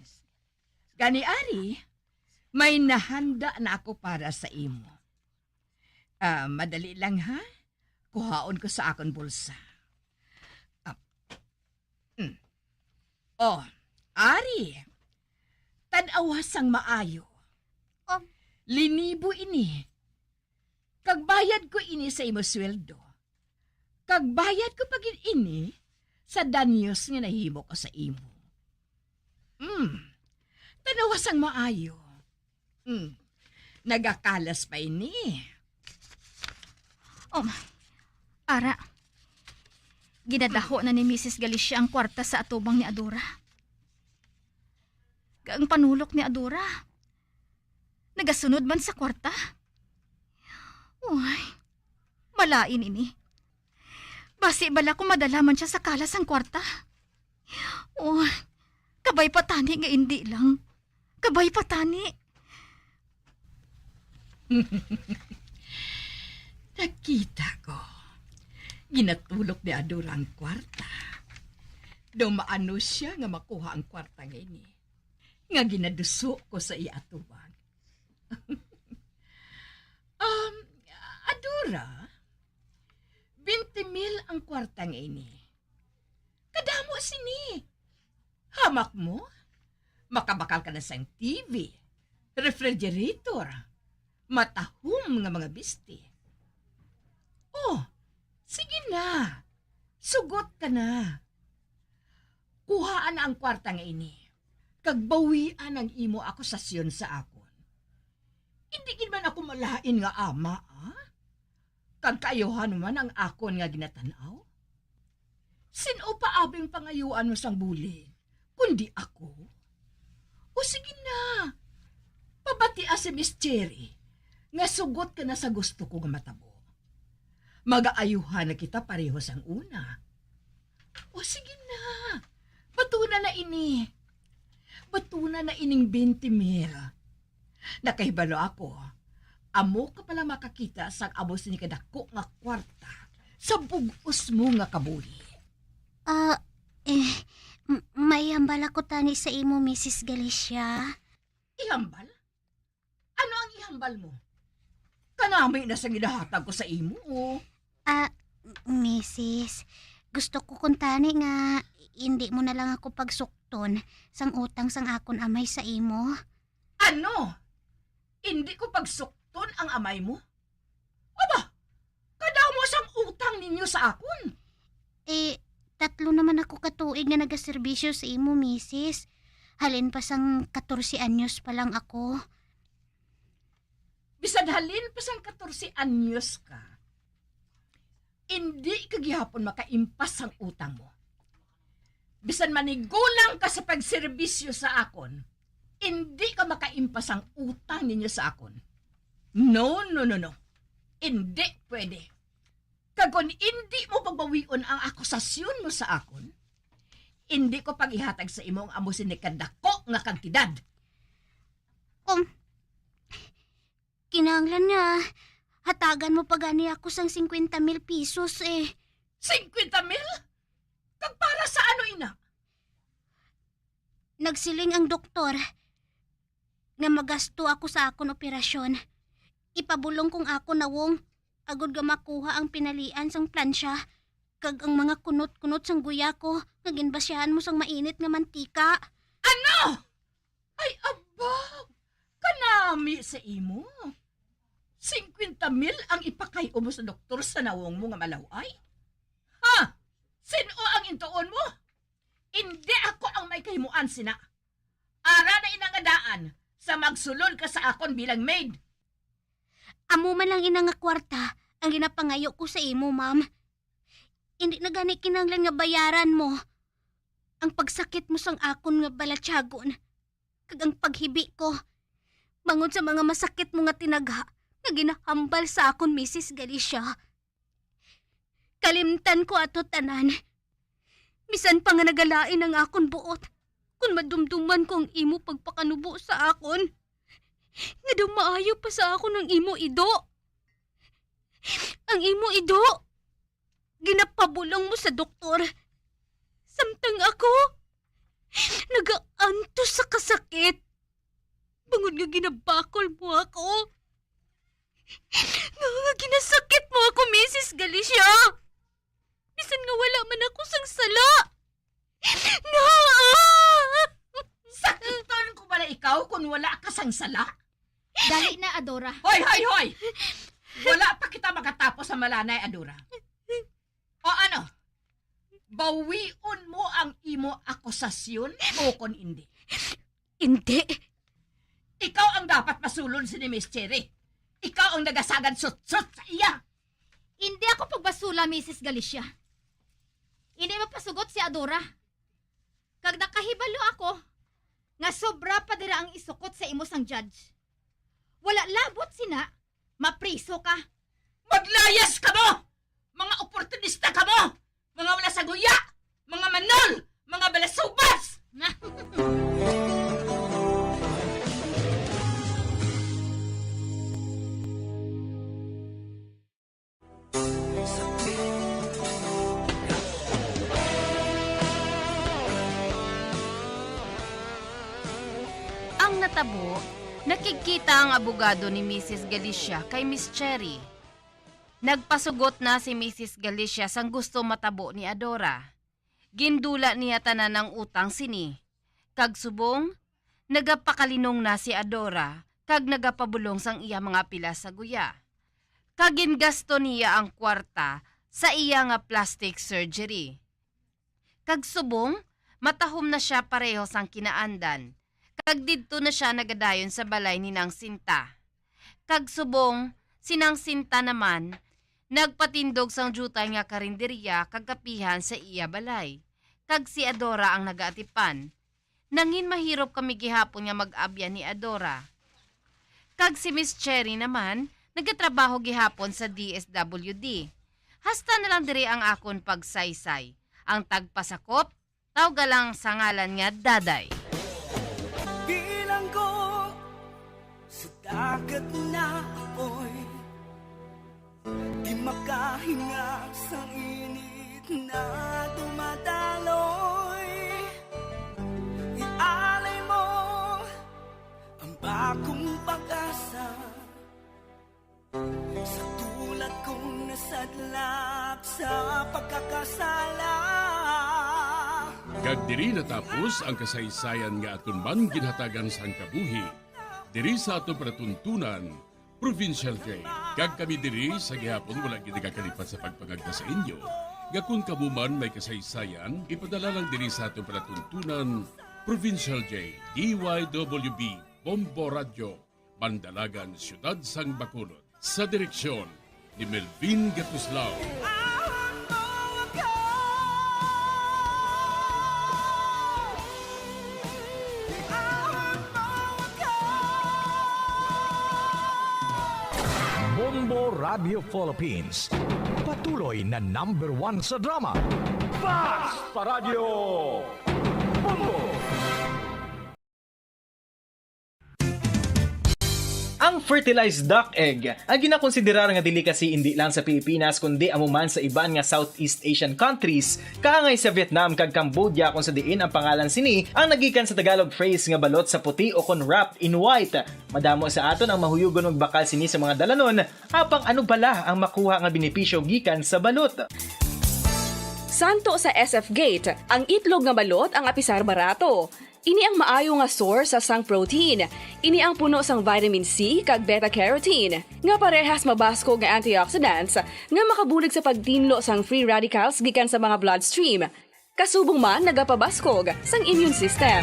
Gani, ari, may nahanda na ako para sa imo. Ah, madali lang, ha? Kuhaon ko sa akon bulsa. Ah, mm. Oh, Ari, tan-awa sang maayo. Um, Linibo ini, kag bayad ko ini sa imo sweldo, kag bayad ko pa gid ini sa danyos nga nahimo ko sa imo. Mm. Tan-awa sang maayo. Mm. Nagakalas pa ini. Um, ara, ginadaho na ni Misis Galicia ang kwarta sa atubang ni Adora. Ang panulok ni Adora, nagasunod man sa kwarta. Uy, malain ini. Basi bala kung madala man siya sa kalas ang kwarta. Uy, kabay pa tani nga indi lang. Kabay pa tani. Nakita ko. Ginatulok ni Adora ang kwarta. Daw maano siya nga makuha ang kwarta nga ini, nga ginaduso ko sa iya atubang. Um, Adora, twenty mil ang kwarta nga ini. Kadamo sini. Hamak mo, makabakal ka na sang T V, refrigerator, matahom nga mga bisti. Oh, sige na. Sugot ka na. Kuhaan na ang kwarta nga ini, kag bawian ang imo akusasyon sa akon. Indi gid man ako malain nga ama, ah? Kag kaayuhan man ang akon nga ginatan-aw. Sin-o pa abi ang pangayuan mo sang bulig, kundi ako? O sige na, pabatia si Miss Cherry nga sugot ka na sa gusto ko nga matabo. Magaayuhan na kita pareho sang una. O sige na, batuna na ini. Batuna na ining twenty mil. Nakahibalo ako, amo ka pala makakita sang amo sini kadako nga kwarta sa bug-os mo nga kabuhi. Ah, eh, m- may hambal ako tani sa imo, Misis Galicia. Ihambal? Ano ang ihambal mo? Kanami na sa ginahatag ko sa imo, oh. Ah, Misis, gusto ko kuntani nga hindi mo na lang ako pagsukton sang utang sang akon amay sa imo. Ano? Indi ko pagsukton ang amay mo? Aba, kadamo sang utang ninyo sa akon. Eh, tatlo naman ako ka tuig nga nagaserbisyo sa imo, misis. Halin pa sang katorse anyos pa lang ako. Bisan halin pa sang katorse anyos ka, indi ka gihapon makaimpas sang utang mo. Bisan manigulang ka sa pagserbisyo sa akon, indi ka makaimpas sang utang ninyo sa akon. No, no, no, no. Indi pwede. Kag kon indi mo pagbawion ang akusasyon mo sa akon, indi ko pag-ihatag sa imo ang amo sini kadako nga kantidad. Kung kinahanglan nga hatagan mo pa gani ako sang singkwenta mil pisos, eh. Singkwenta mil? Kag para sa ano ina? Nagsiling ang doktor nga magasto ako sa akon operasyon. Ipabulong kong ako nawong agod nga makuha ang pinalian sang plansya kag ang mga kunot-kunot sang guya ko nga ginbasyahan mo sang mainit nga mantika. Ano? Ay, aba! Kanami sa imo. Singkwenta mil ang ipakay-o mo sa doktor sa nawong mo nga malaw-ay? Ha? Sin-o ang intuon mo? Indi ako ang may kahimuan sina. Ara na ina nga daan sa magsulod ka sa akon bilang maid. Amo man lang ina nga kwarta ang ginapangayo ko sa imo, ma'am. Indi na gani kinahanglan nga bayaran mo ang pagsakit mo sang akon nga balatyagon, kag ang paghibi ko bangod sa mga masakit mo nga tinagha nga ginahambal sa akon, Misis Galicia. Kalimtan ko ato tanan. Bisan pa nga nagalain ang akon buot, kun madumduman ko ang imo pagpakanubo sa akon, nga daw maayo pa sa akon ang imo ido. Ang imo ido, ginapabulong mo sa doktor. Samtang ako, nagaantos sa kasakit. Bangod nga ginabakol mo ako. Nga, nga ginasakit mo ako, Misis Galicia. Bisan nga wala man ako sang sala. Nga, ah! wala ka sang sala? Dali na, Adora. Hoy, hoy, hoy! Wala pa kita makatapos sa malanay, Adora. O ano? Bawion mo ang imo akusasyon o kon indi? Indi. Ikaw ang dapat masulod sini, Miss Cherry. Ikaw ang nagasagad sutsot sa iya. Indi ako pagbasula, Misis Galicia. Indi mapasugot si Adora. Kag nakahibalo ako nga sobra pa dira ang isukot sa imo sang judge. Wala labot sina, mapriso ka. Maglayas kamo! Mga oportunista kamo! Mga wala saguya! Mga manol! Mga balasubas! Ang natabo, nakigkita ang abogado ni Misis Galicia kay Miss Cherry. Nagpasugot na si Misis Galicia sang gusto matabo ni Adora. Gindula niya tanan ang utang sini. Kag subong, nagapakalinong na si Adora kag nagapabulong sang iya mga pilas sa guya. Kag gingasto niya ang kwarta sa iya nga plastic surgery. Kag subong, matahom na sia pareho sang kinaandan, kag didto na sia nagadayon sa balay ni Nang Sinta. Kag subong, si Nang Sinta naman nagpatindog sang diutay nga karinderya kag kapihan sa iya balay, kag si Adora ang nagaatipan. Nangin mahirop kami gihapon nga mag-abyan ni Adora. Kag si Miss Cherry naman nagatrabaho gihapon sa D S W D. Hasta na lang diri ang akon pagsaysay. Ang tagpasakop, tawga lang sa ngalan nga Daday. Bilanggo sa dagat na apoy, di makahinga sang init na dumadaloy. Ialay mo ang bagong pag-asa. Sa tulad kong nasadlak sa pagkakasala. Kag diri natapos ang kasaysayan nga aton man ginhatagan sang kabuhi diri sa aton palatuntunan, Provincial Day. Kag kami diri sa gihapon wala gid nagakalipat sa pagpangagda sa inyo nga kon kamo man may kasaysayan, ipadala lang diri sa aton palatuntunan, Provincial Day, D Y W B, Bombo Radyo, Bandalagan, Siyudad sang Bacolod, sa direksyon ni Melvin Gatuslao. Bombo Radio Philippines, patuloy na number one sa drama. Fast pa Radyo! Bombo! Ang fertilized duck egg, ang ginakonsiderar nga delicacy indi lang sa Pilipinas kundi amo man sa iban nga Southeast Asian countries, kaangay sa Vietnam kag Cambodia, kung sa diin ang pangalan sini ang nagikan sa Tagalog phrase nga balot sa puti o kon wrapped in white. Madamo sa aton ang mahuyugon magbakal sini sa mga dalanon, apang ano bala ang makuha nga benepisyo gikan sa balot? Santo sa S F Gate, ang itlog nga balot ang apisar barato. Ini ang maayo nga source sa sang protein. Ini ang puno sang vitamin C kag beta-carotene, nga parehas mabaskog nga antioxidants nga makabulig sa pagtinlo sang free radicals gikan sa mga bloodstream. Kasubong man nagapabaskog sang immune system.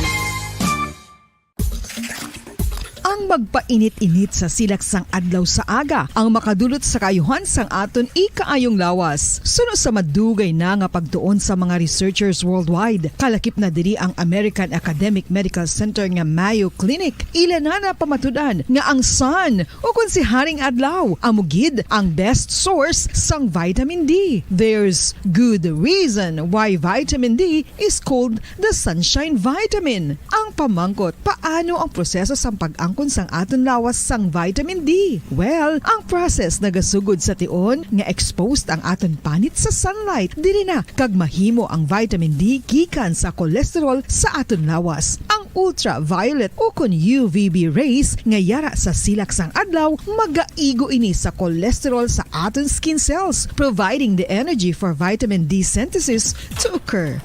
Ang magpainit-init sa silak sang adlaw sa aga ang makadulot sa kaayuhan sang aton ikaayong lawas. Suno sa madugay na nga pagtuon sa mga researchers worldwide, kalakip na diri ang American Academic Medical Center nga Mayo Clinic. Ila na napamatud-an nga ang sun, o kon si Haring Adlaw, amo gid ang best source sang vitamin D. There's good reason why vitamin D is called the sunshine vitamin. Ang pamangkot, paano ang proseso sang pag-angkon sang aton lawas sang vitamin D? Well, ang process nagasugod sa tion nga exposed ang aton panit sa sunlight. Diri na kag mahimo ang vitamin D gikan sa cholesterol sa aton lawas. Ang ultraviolet o kon U V B rays nga yara sa silak sang adlaw magaigo ini sa cholesterol sa aton skin cells, providing the energy for vitamin D synthesis to occur.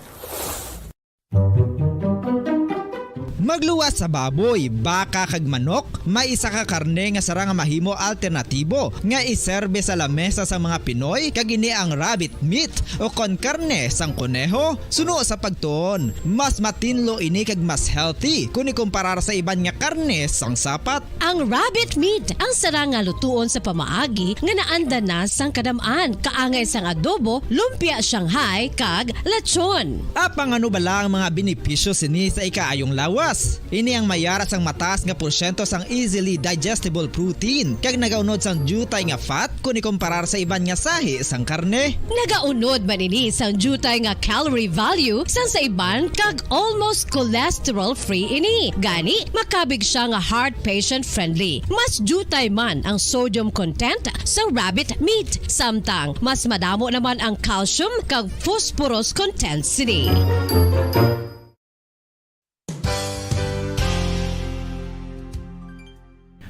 Magluwas sa baboy, baka kag manok, may isa ka karne nga sarang nga mahimo alternatibo nga iserbe sa lamesa sa mga Pinoy, kag ini ang rabbit meat o kon karne sang koneho. Suno sa pagtuon, mas matinlo ini kag mas healthy kon ikumparar sa iban nga karne sang sapat. Ang rabbit meat ang sarang nga lutuon sa pamaagi nga naanda na sang kadam-an, kaangay sang adobo, lumpia Shanghai, kag lechon. Apang ano bala ang mga benepisyo sini sa ikaayong lawas? Ini ang may ara sang mataas nga porsyento sang easily digestible protein, kag nagaunod sang diutay nga fat kon ikumparar sa iban nga sahi sang karne. Nagaunod man ini sang diutay nga calorie value sang sa iban, kag almost cholesterol-free ini. Gani, makabig siya nga heart patient-friendly. Mas diutay man ang sodium content sa rabbit meat, samtang mas madamo naman ang calcium kag phosphorus content sini.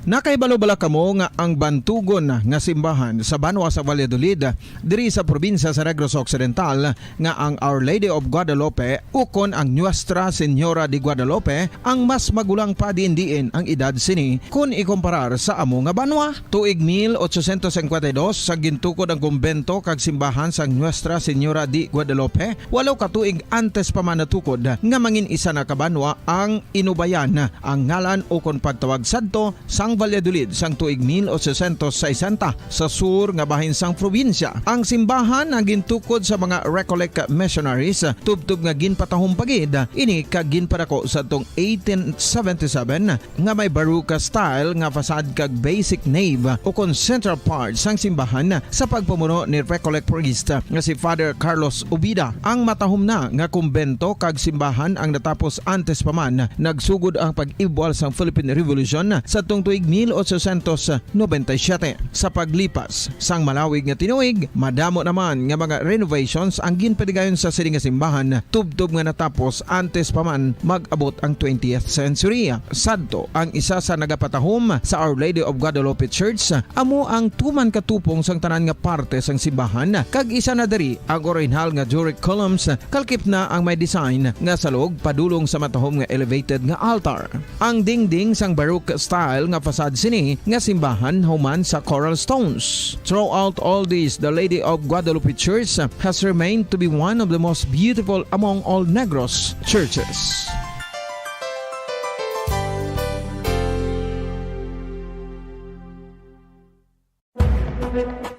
Nakahibalo bala kamo nga ang bantugon nga simbahan sa banwa sa Valladolid, diri sa probinsya sa Negros Occidental, nga ang Our Lady of Guadalupe ukon ang Nuestra Señora de Guadalupe ang mas magulang pa diin-diin ang edad sini kon ikumparar sa amo nga banwa? Tuig mil ochocientos cincuenta y dos sa gintukod ang kumbento kag simbahan sang Nuestra Señora de Guadalupe, walo ka tuig antes pa man natukod nga mangin isa na ka banwa ang Inubayan, ang ngalan ukon pagtawag sadto sang Valladolid sang tuig mil ochocientos sesenta, sa sur nga bahin sang probinsya. Ang simbahan ang gintukod sa mga Recollect missionaries, tubtob nga ginpatahom pa gid ini kag ginpadako sadtong eighteen seventy-seven, nga may Baroque style nga facade kag basic nave ukon central part sang simbahan sa pagpamuno ni Recollect priest nga si Father Carlos Ubida. Ang matahom na nga kumbento kag simbahan ang natapos antes pa man nagsugod ang pag-ibwal sang Philippine Revolution sadtong tuig mil ochocientos noventa y siete. Sa paglipas sang malawig nga tinuig, madamo naman nga mga renovations ang ginpaligayon sa sini nga simbahan, tubtob nga natapos antes pa man mag-abot ang twentieth century. Sadto, ang isa sa nagapatahom sa Our Lady of Guadalupe Church amo ang tuman ka tupong sang tanan nga parte sang simbahan, kag isa na diri ang orihinal nga Doric columns, kalkip na ang may design nga salog padulong sa matahom nga elevated nga altar. Ang dingding sang Baroque style nga facade sini nga simbahan human sa coral stones. Throughout all this, the Lady of Guadalupe Church has remained to be one of the most beautiful among all Negros churches.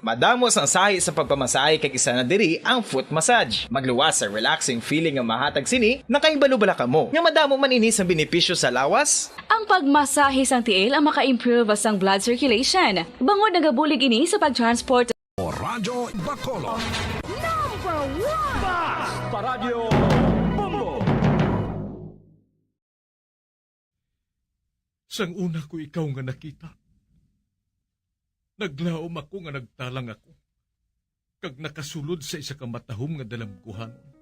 Madamo sang sahi sa pagpamasahe kag isa na diri ang foot massage. Magluwas sa relaxing feeling nga mahatag sini, nakahibalo bala kamo nga madamo man ini sang benepisyo sa lawas? Ang pagmasahe sang tiil ang maka-improve sang blood circulation, bangod nagabulig ini sa pag-transport. Radyo Bacolod. Number one! Basta Radyo Bombo! Sang una ko ikaw nga nakita, naglaom ako nga nagtalang ako, kag nakasulod sa isa ka matahom nga dalamguhanon.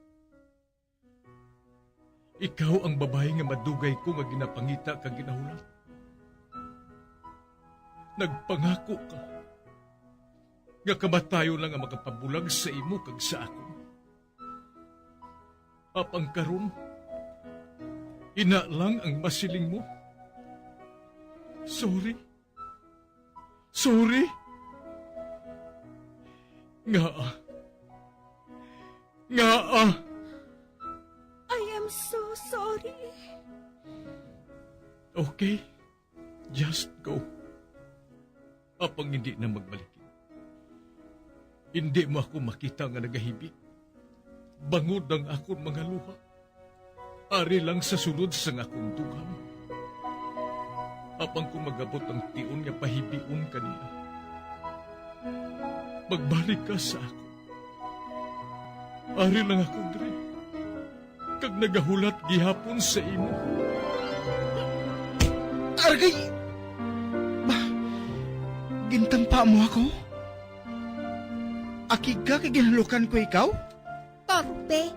Ikaw ang babayi nga madugay ko nga ginapangita kag ginahulat. Nagpangako ka nga kamatayon lang ang makapabulag sa imo kag sa akon. Apang karon, ina lang ang masiling mo. Sorry. Sorry. Ngaa? Ngaa? I am so sorry. Okay. Just go. Apang hindi na magbalik. Hindi mo ako makita nga nagahibi. Bangod ang akon mga luha. Ari lang sa sulod sang akon dugang. Apang kung magabot ang tion nga pahibion ka niya, magbalik ka sa akon. Ari lang ako diri, kag nagahulat gihapon sa imo. Argay! Ba, gintampa mo ako? Akig ka kay ginhalukan ko ikaw? Torpe.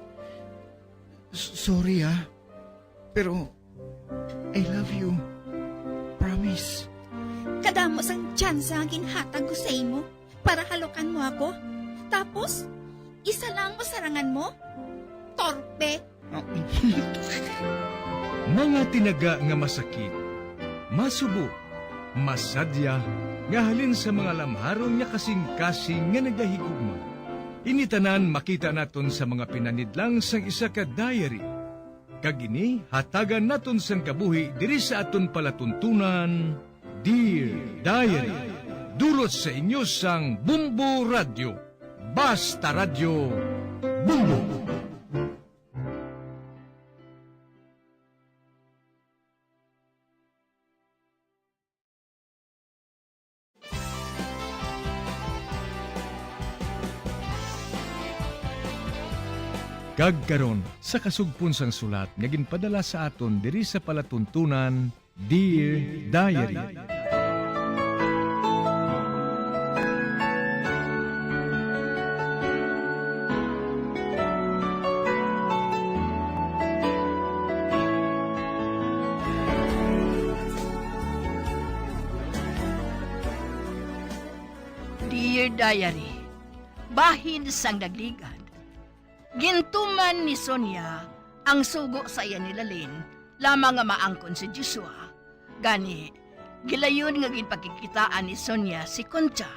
S-, sorry, ah. Pero, I love you. Promise. Kadamo sang tsansa nga ginhatag ko sa imo para halukan mo ako. Tapos, isa lang ang masarangan mo? Torpe. Mga tinaga nga masakit, masubo, masadya, nga halin sa mga lamharon nga kasing-kasing nga nagahigugma. Ini tanan makita naton sa mga pinanidlang sang isa ka diary. Kag ini hatagan naton sang kabuhi diri sa aton palatuntunan, Dear Diary. Dulot sa inyo sang Bumbo Radyo. Basta Radyo, Bumbo. Kag karon, sa kasugpon sang sulat nga ginpadala sa aton diri sa palatuntunan, Dear Diary. Dear Diary, bahin sang nagligad, gintuman ni Sonia ang sugo sa iya ni Lalin lamang nga maangkon si Joshua. Gani, gilayon nga ginpakikitaan ni Sonia si Concha.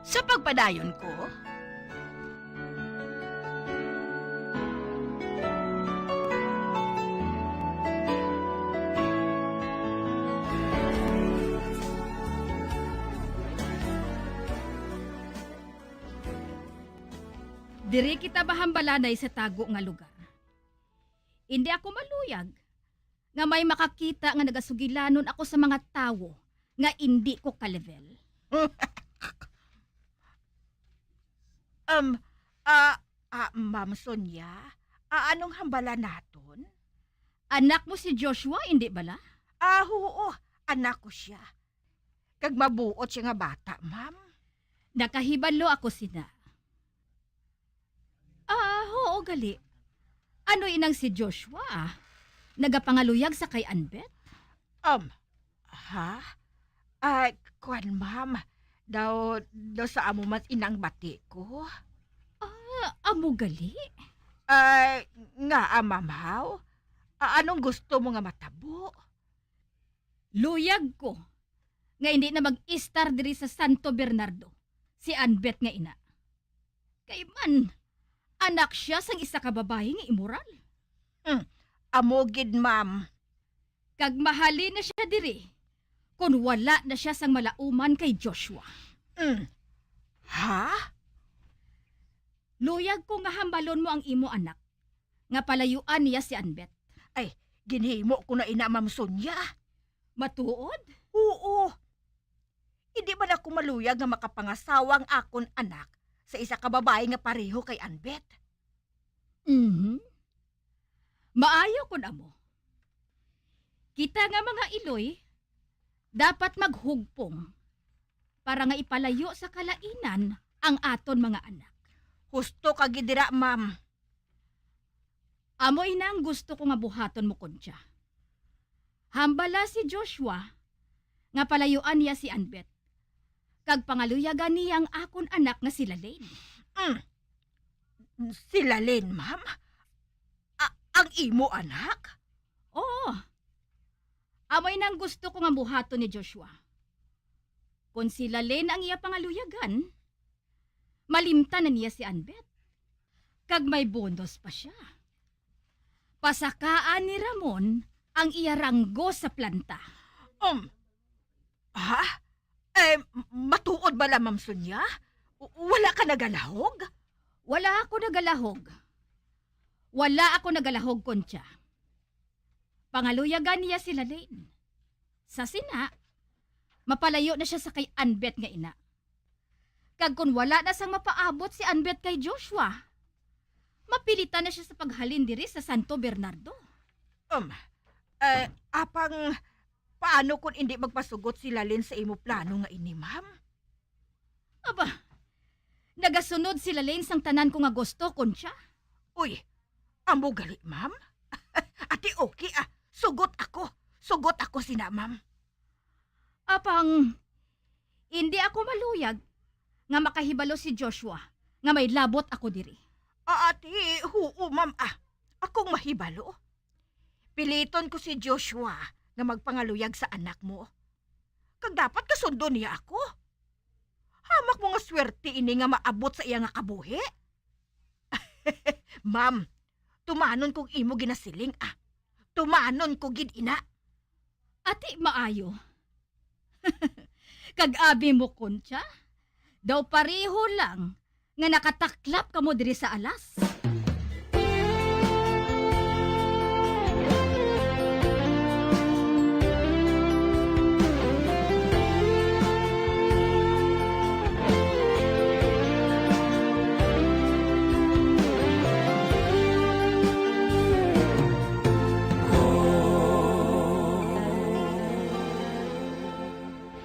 Sa pagpadayon ko, diri kita mahambalanay sa tago nga lugar. Indi ako maluyag nga may makakita nga nagasugilanon ako sa mga tawo nga indi ko ka-level. Um, ah, ah, Ma'am Sonia, ah, anong hambala naton? Anak mo si Joshua, indi bala? Ah, huo, anak ko sia. Kag mabuot sia nga bata, ma'am. Nakahibalo ako sina. Ah, oo, gali. Ano inang si Joshua, ah? Nagapangaluyag sa kay Anbet? Um, ha? Ah, kuwan, ma'am. Daw, daw sa amo man inang bati ko. Ah, amo gali? Ah, nga, ah, ma'am, haw? Ah, anong gusto mo nga matabo? Luyag ko nga indi na mag-istar diri sa Santo Bernardo si Anbet nga ina. Kay man, anak sia sang isa ka babayi nga imoral. Hmm, amo gid, ma'am. Kag mahalin na sia diri kon wala na sia sang malauman kay Joshua. Hmm. Ha? Luyag ko nga hambalon mo ang imo anak nga palayuan niya si Anbet. Ay, ginhimo ko na ina, Ma'am Sonia. Matuod? Oo. Indi man ako maluyag nga makapangasawa ang akon anak sa isa ka babayi nga pareho kay Anbet. Mhm. Maayo kon amo. Kita nga mga iloy, dapat maghugpong para nga ipalayo sa kalainan ang aton mga anak. Husto ka gid dira, ma'am. Amo ina ang gusto ko nga buhaton mo, Concha. Hambala si Joshua nga palayuan niya si Anbet, kag pangaluyagan niya ang akon anak nga si Lalaine. Mm. Si Lalaine, ma'am? A-, ang imo anak? Oo. Amo ina ang gusto ko nga buhaton ni Joshua. Kon si Lalaine ang iya pangaluyagan, malimtan na niya si Anbet. Kag may bonus pa sia. Pasakaan ni Ramon ang iya ranggo sa planta. Um, ha? Eh, matuod bala, Ma'am Sonia? W-, wala ka nagalahog? Wala ako nagalahog. Wala ako nagalahog, Concha. Pangaluyagan niya si Lalaine. Sa sina, mapalayo na sia sa kay Anbet nga ina. Kag kon wala na sang mapaabot si Anbet kay Joshua, mapilitan na sia sa paghalin diri sa Santo Bernardo. Um, eh, apang paano kon indi magpasugot si Lalaine sa imo plano nga ini, ma'am? Aba, nagasunod si Lalaine sang tanan ko nga gusto, Concha. Uy, amo gali, ma'am? Ati, okay, ah. Sugot ako. Sugot ako sina, ma'am. Apang, indi ako maluyag nga makahibalo si Joshua nga may labot ako diri. Ah, ati, huo, ma'am, ah. Akong mahibalo. Piliton ko si Joshua nga magpangaluyag sa anak mo. Kag dapat kasundon niya ako. Hamak mo nga swerte ini nga maabot sa iya nga kabuhi. Ma'am, tumanon kog imo ginasiling, ah. Tumanon ko gid ina. Ati maayo. Kag abi mo, Concha, daw pareho lang nga nakataklap kamo diri sa alas.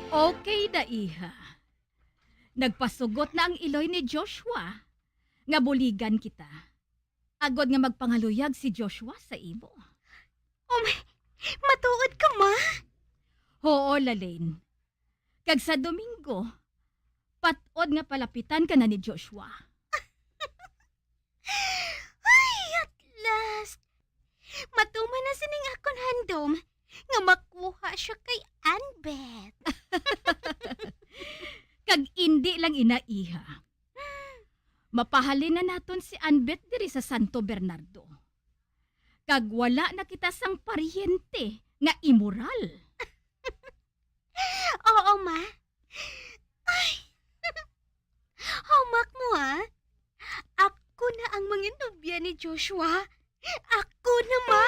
Okay na, iha. Nagpasugot na ang iloy ni Joshua nga buligan kita, agod nga magpangaluyag si Joshua sa imo. Oh, may, matuod ka, ma? Oo, Lalaine. Kag sa Domingo, pat-od nga palapitan ka na ni Joshua. Ay, at last! Matuman na sining akon handom nga makuha siya kay Anbet. Kag indi lang ina, iha. Mapahalin na naton si Anbet diri sa Santo Bernardo. Kag wala na kita sang paryente nga imoral. Oo, ma. Ay. Hamak mo, ha? Ako na ang mangin nobya ni Joshua. Ako na, ma.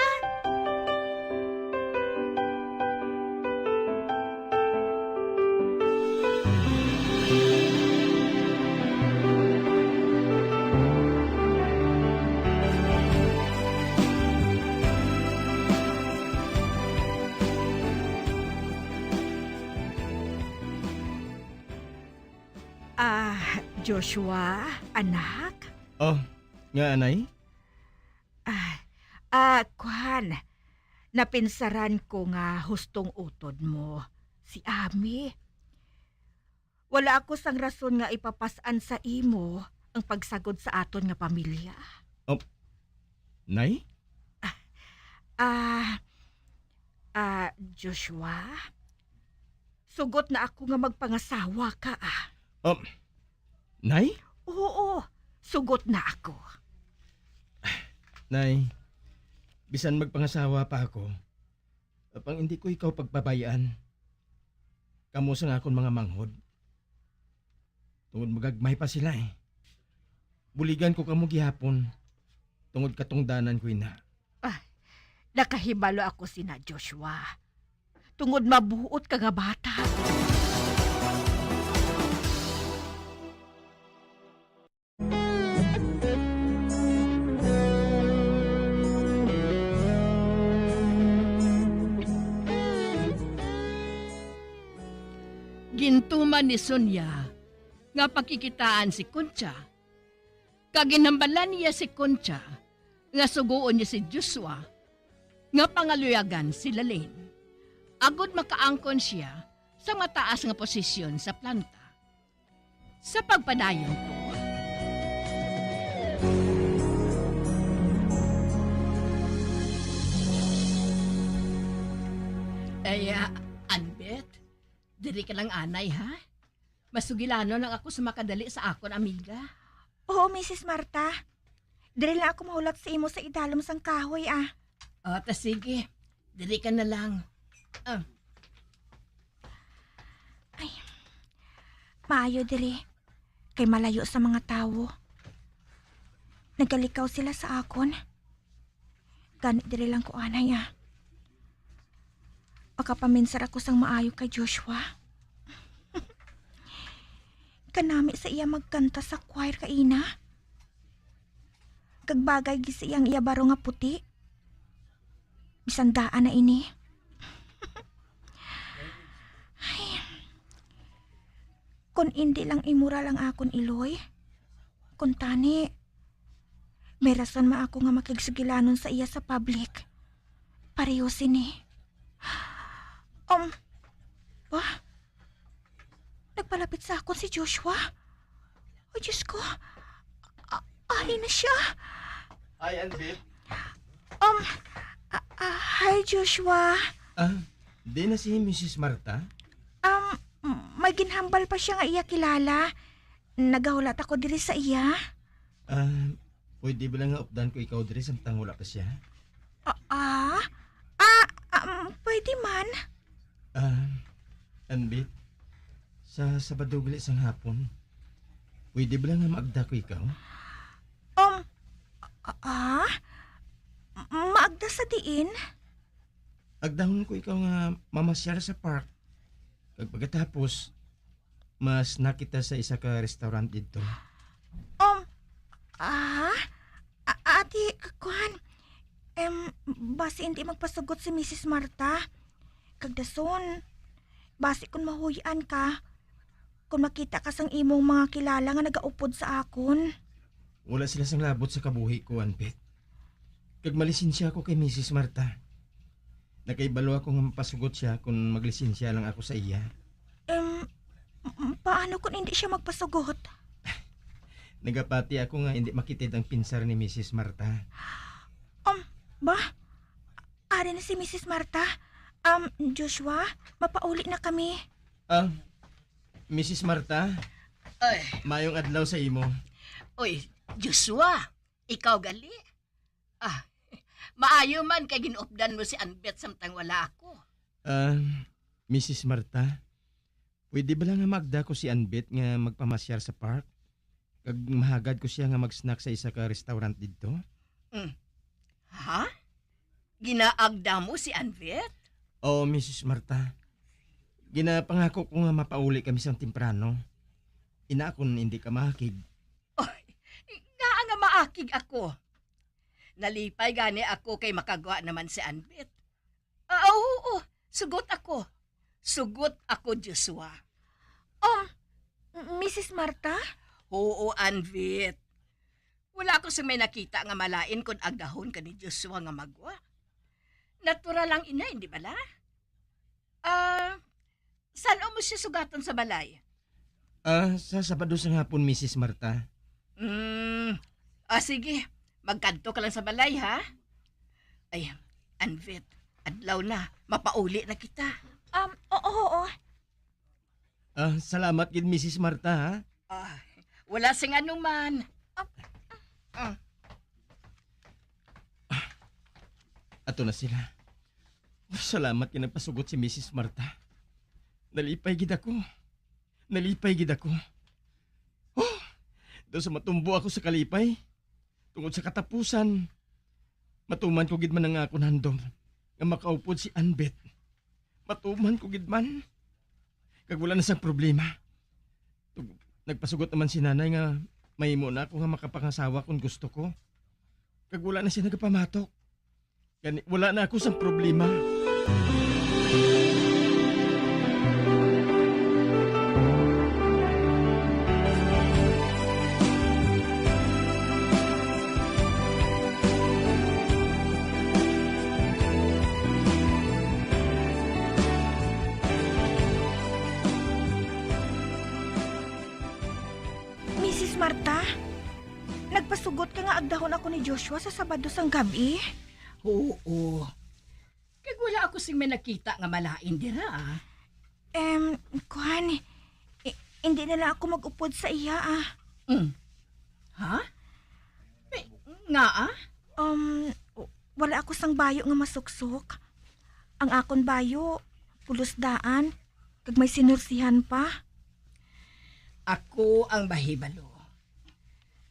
Ah, Joshua, anak? Oh, nga, anay? Ah, ah, kuwan, napinsaran ko nga hustong utod mo si Ami. Wala ako sang rason nga ipapas-an sa imo ang pagsagod sa aton nga pamilya. Oh, nay? Ah, ah, Joshua, sugot na ako nga magpangasawa ka, ah. Um, nay? Oo, sugot na ako. Nay, bisan magpangasawa pa ako, apang hindi ko ikaw pagpabay-an. Kamo sang akon mga manghod. Tungod magagmay pa sila, eh. Buligan ko kamo gihapon, tungod katungdanan ko ina. Ah, nakahibalo ako sina Joshua, tungod mabuot ka nga bata. Gintuman ni Sonia nga pakikitaan si Concha, kag ginhambalan niya si Concha nga sugoon niya si Joshua nga pangaluyagan si Lalaine, agod makaangkon sia sa mataas nga posisyon sa planta. Sa pagpadayon ko, ay, ah, Anbet, diri ka lang anay, ha? Masugilanon lang ako sa makadali sa akon amiga. Oo, Misis Marta. Diri lang ako mahulat sa imo sa idalom sang kahoy, ah. O, ta sige. Diri ka na lang. Ah. Ay, maayo diri, kay malayo sa mga tawo. Nagalikaw sila sa akon. Gani diri lang ko anay, ah. Makapaminsar ako sang maayo kay Joshua. Kanami sa iya magkanta sa choir kaina. Kag bagay gid sa iyang iya baro nga puti. Bisan daan na ini. Ay. Kon indi lang imoral ang akon iloy, kon tani, may rason man ako nga makigsugilanon sa iya sa public. Pareho sini. Um, ba? Nagpalapit sa akon si Joshua. Oh, Diyos ko. A-, ari na siya. Hi, Anvil. Um, ah, ah, Hi, Joshua. Ah, di na si Missus Marta? Um, may ginhambal pa siya nga iya kilala. Nagahulat ako diri sa iya. Ah, pwede ba lang nga updan ko ikaw diri samtang wala pa siya? Ah, ah? Ah, um, pwede man. Ah, Anbit, sa Sabado gali sang hapon, pwede ba lang nga maagda ko ikaw? Um, ah, ah? M- maagda sa diin? Agdahon ko ikaw nga mamasyar sa park. Kag pagkatapos, mas nakita sa isa ka restaurant didto. Um, ah? A- ati, k- kuan. Em, basi hindi magpasugot si Missus Marta. Kag dason, basi kung mahuy-an ka, kung makita ka sang imong mga kilala nga nagaupod sa akon. Wala sila sang labot sa kabuhi ko, Anbit. Kag malisensya ako kay Missus Marta. Nakahibalo ako nga mapasugot siya kung maglisensya lang ako sa iya. Em, m- paano kung hindi siya magpasugot? Nagapati ako nga hindi makitid ang pinsar ni Missus Marta. Um, ba? Ari na si Missus Marta. Um, Joshua, mapauli na kami. Ah, Missus Marta, Ay, mayong adlaw sa imo. Oy, Joshua, ikaw gali? Ah, maayo man kay ginupdan mo si Anbet samtang wala ako. Ah, Missus Marta, pwede ba lang nga maagda ko si Anbet nga magpamasyar sa park? Kag mahagad ko siya nga mag-snack sa isa ka restaurant didto? Mm. Ha? Ginaagda mo si Anbet? Oo, Missus Marta. Ginapangako ko nga mapauli kami sang temprano. Ina, kung hindi ka mahakig. Oy, ngaa nga maakig ako? Nalipay gani ako kay makagwa naman si Anbit. Ah, oo, sugot ako. Sugot ako, Joshua. Um, Missus Marta? Oo, Anvit. Wala ako sa may nakita nga malain kon agdahon ka ni Joshua nga magwa. Natural lang ina, hindi bala? Ah, san-o mo siya sugatan sa balay? Ah, sa Sabado sa hapon, Missus Marta. Mm. Ah, sige. Magkadto ka lang sa balay, ha? Ay, Anvit, adlaw na. Mapauli na kita. Um, oo, oo. Ah, salamat gid, Missus Marta, ha? Ah, wala sing anuman. Ah, ah. Ato na sila. Salamat nga nagpasugot si Missus Marta. Nalipay gid ako. Nalipay gid ako. Oh, daw sa matumbo ako sa kalipay. Tungod sa katapusan, matuman ko gid man ang akon handom nga makaupod si Anbet. Matuman ko gid man. Kag wala na sang problema. Tug-, nagpasugot naman si nanay nga mahimo na ako nga makapangasawa kon gusto ko. Kag wala na siya nagapamatok. Gani, wala na ako sang problema. Missus Marta, nagpasugot ka nga agdahon ako ni Joshua sa Sabado sang gab-i? Oo. Kag wala ako sing may nakita nga malain dira, ah. Em, kuan, i-, hindi na lang ako mag-upod sa iya, ah. Mm. Ha? May, nga, ah? Um, w-, wala ako sang bayo nga masuksok. Ang akon bayo, pulos daan, kag may sinursihan pa. Ako ang mahibalo.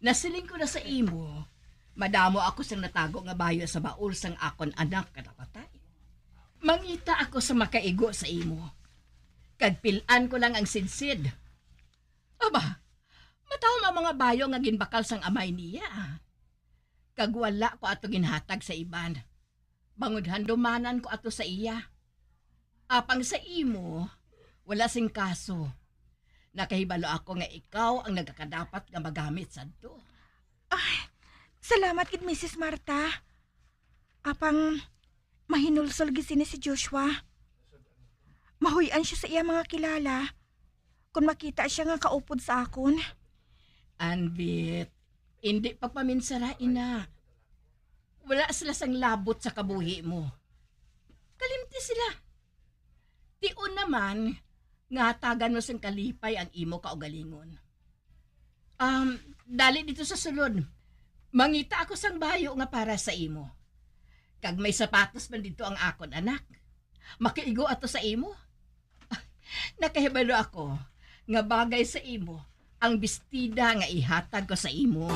Nasiling ko na sa imo, madamo ako sang natago nga bayo sa baul sang akon anak nga napatay. Mangita ako sa makaigo sa imo, kag pil-an ko lang ang sidsid. Aba, matahom ang mga bayo nga ginbakal sang amay niya, ah. Kag wala ko ato ginhatag sa iban. Bangod handumanan ko ato sa iya. Apang sa imo, wala sing kaso. Nakahibalo ako nga ikaw ang nagakadapat nga magamit sadto. Ay, salamat gid, Missus Marta. Apang mahinulsol gid sini si Joshua. Mahuy-an siya sa iya mga kilala. Kon makita siya nga kaupod sa akon. Anvit, indi pagpaminsara, ina. Wala sila sang labot sa kabuhi mo. sila. Tion naman nga hatagan mo sing kalipay ang imo kaugalingon. Um, dali dito sa sulod. Mangita ako sang bayo nga para sa imo. Kag may sapatos man dito ang akon anak. Makiigo ato sa imo. Nakahibalo ako nga bagay sa imo ang bestida nga ihatag ko sa imo.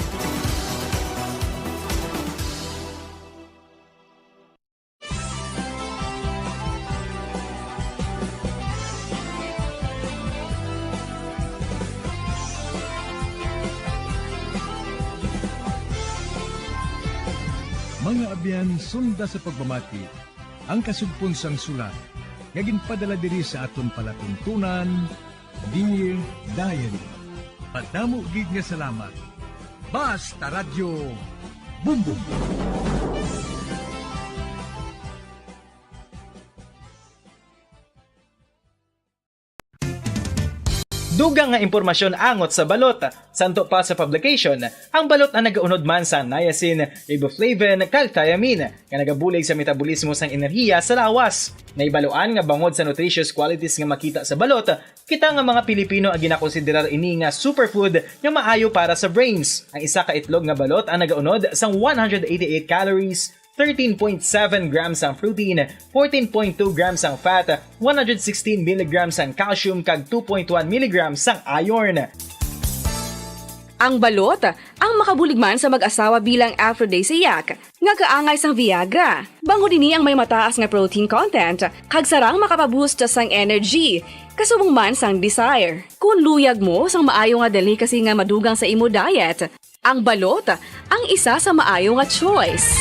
Mga abyan, sunda sa pagpamati ang kasugpon sang sulat nga ginpadala diri sa aton palatuntunan, Dear Diary. Madamo gid nga salamat. Basta Radyo Bumbong. Dugang nga impormasyon angot sa balot. Santo pa sa publication, ang balot ang nagaunod man sang niacin, riboflavin, kag thiamine, nga nagabulig sa metabolismo sang enerhiya sa lawas. Nahibaluan nga bangod sa nutritious qualities nga makita sa balot, kita nga mga Pilipino ang ginakonsiderar ini nga superfood nga maayo para sa brains. Ang isa ka itlog nga balot ang nagaunod sang one hundred eighty-eight calories, thirteen point seven grams ang protein, fourteen point two grams ang fat, one hundred sixteen milligrams ang calcium, kag two point one milligrams ang iron. Ang balot ang makabulig man sa mag-asawa bilang aphrodisiac nga kaangay sang Viagra. Bangod ini ang may mataas nga protein content kag sarang makapaboost sang energy, kasubong man sang desire. Kung luyag mo sang maayo nga delicacy nga madugang sa imo diet, ang balot ang isa sa maayo nga choice.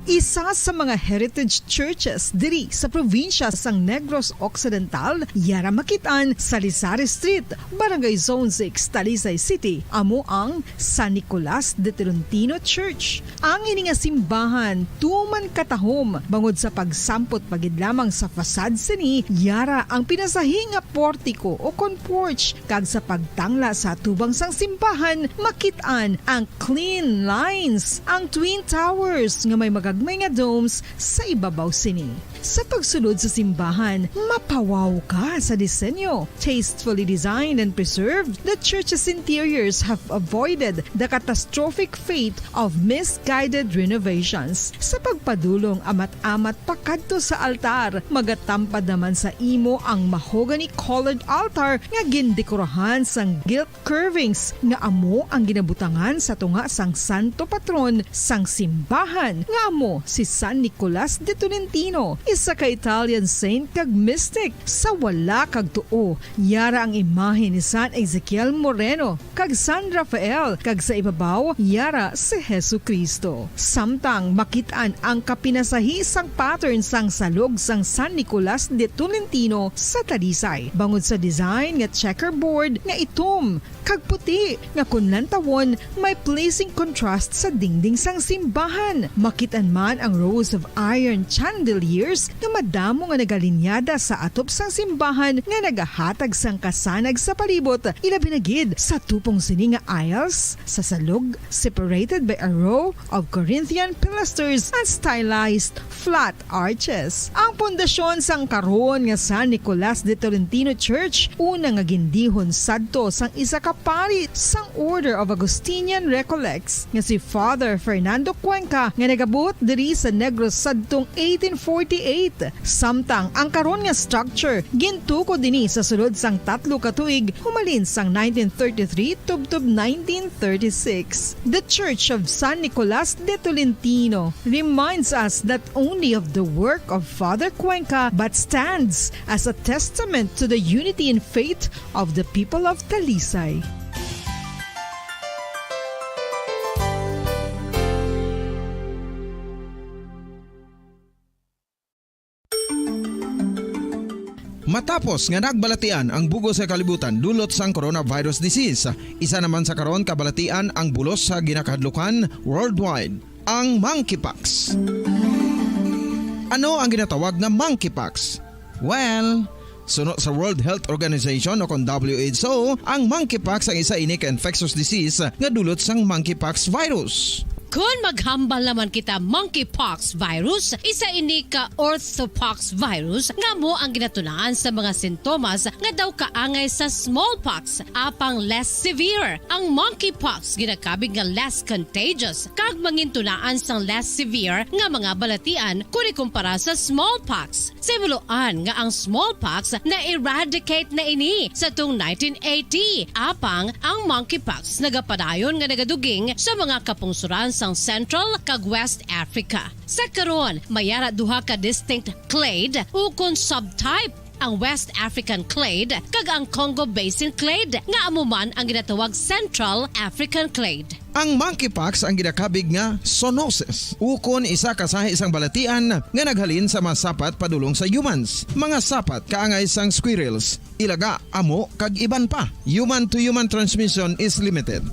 Isa sa mga heritage churches diri sa probinsya sang Negros Occidental, yara makit-an sa Lisari Street, Barangay Zone six, Talisay City, amo ang San Nicolas de Tolentino Church. Ang ini nga simbahan tuman katahom bangod sa pagsampot pa gid lamang sa facade sini, yara ang pinasahi nga portiko o kon porch, kag sa pagtangla sa atubang sang simbahan makit-an ang clean lines, ang twin towers nga may magagmay nga domes sa ibabaw sini. Sa pagsulod sa simbahan, mapawaw ka sa disenyo. Tastefully designed and preserved, the church's interiors have avoided the catastrophic fate of misguided renovations. Sa pagpadulong amat-amat pakadto sa altar, magatampad naman sa imo ang mahogany-colored altar nga gindekorahan sang gilt curvings nga amo ang ginabutangan sa tunga sang santo patron sang simbahan, nga amo si San Nicolas de Tolentino, isa ka Italian saint kag mystic. Sa wala kag tuo, yara ang imahe ni San Ezekiel Moreno kag San Rafael, kag sa ibabaw yara si Jesu-Cristo. Samtang makit-an ang kapinasahi sang pattern sang salog sang San Nicolas de Tolentino sa Talisay, bangod sa design nga checkerboard nga itom kag puti nga kon lantawon may pleasing contrast sa dingding sang simbahan. Makit-an man ang rows of iron chandeliers nga madamo nga nagalinyada sa atop sang simbahan nga nagahatag sang kasanag sa palibot, ilabi na gid sa tupong sini nga aisles sa salog, separated by a row of Corinthian pilasters and stylized flat arches. Ang pundasyon sang karon nga San Nicolas de Tolentino Church, una nga gindihon sadto sang isa ka pari sang Order of Augustinian Recollects nga si Father Fernando Cuenca, nga nagabot diri sa Negros sadtong eighteen forty-eight. Samtang ang karon nga structure gintukod ini sa sulod sang tatlo ka tuig, humalin sang nineteen thirty-three tubtob nineteen thirty-six. The Church of San Nicolas de Tolentino reminds us not only of the work of Father Cuenca but stands as a testament to the unity in faith of the people of Talisay. Matapos nga nagbalatian ang bug-os nga kalibutan dulot sang coronavirus disease, isa naman sa karon kabalatian ang bulos sa ginakahadlukan worldwide, ang monkeypox. Ano ang ginatawag nga monkeypox? Well, suno sa World Health Organization o kon W H O, ang monkeypox ang isa ini ka infectious disease nga dulot sang monkeypox virus. Kon maghambal naman kita monkeypox virus, isa ini ka orthopox virus nga amo ang ginatunaan sa mga sintomas nga daw kaangay sa smallpox, apang less severe. Ang monkeypox ginakabig nga less contagious kag mangintunaan sang less severe nga mga balatian kon ikumpara sa smallpox. Sa himuloan nga ang smallpox na-eradicate na ini sa tung nineteen eighty, apang ang monkeypox nagapadayon nga nagaduging sa mga kapungsoran sang Central kag West Africa. Sa karon, may ara duha ka distinct clade ukon subtype, ang West African clade kag ang Congo Basin clade, nga amo man ang ginatawag Central African clade. Ang monkeypox ang ginakabig nga zoonosis, ukon isa ka sahi sang balatian nga naghalin sa mga sapat padulong sa humans, mga sapat kaangay sang squirrels, ilaga, amo, kag iban pa. Human-to-human transmission is limited.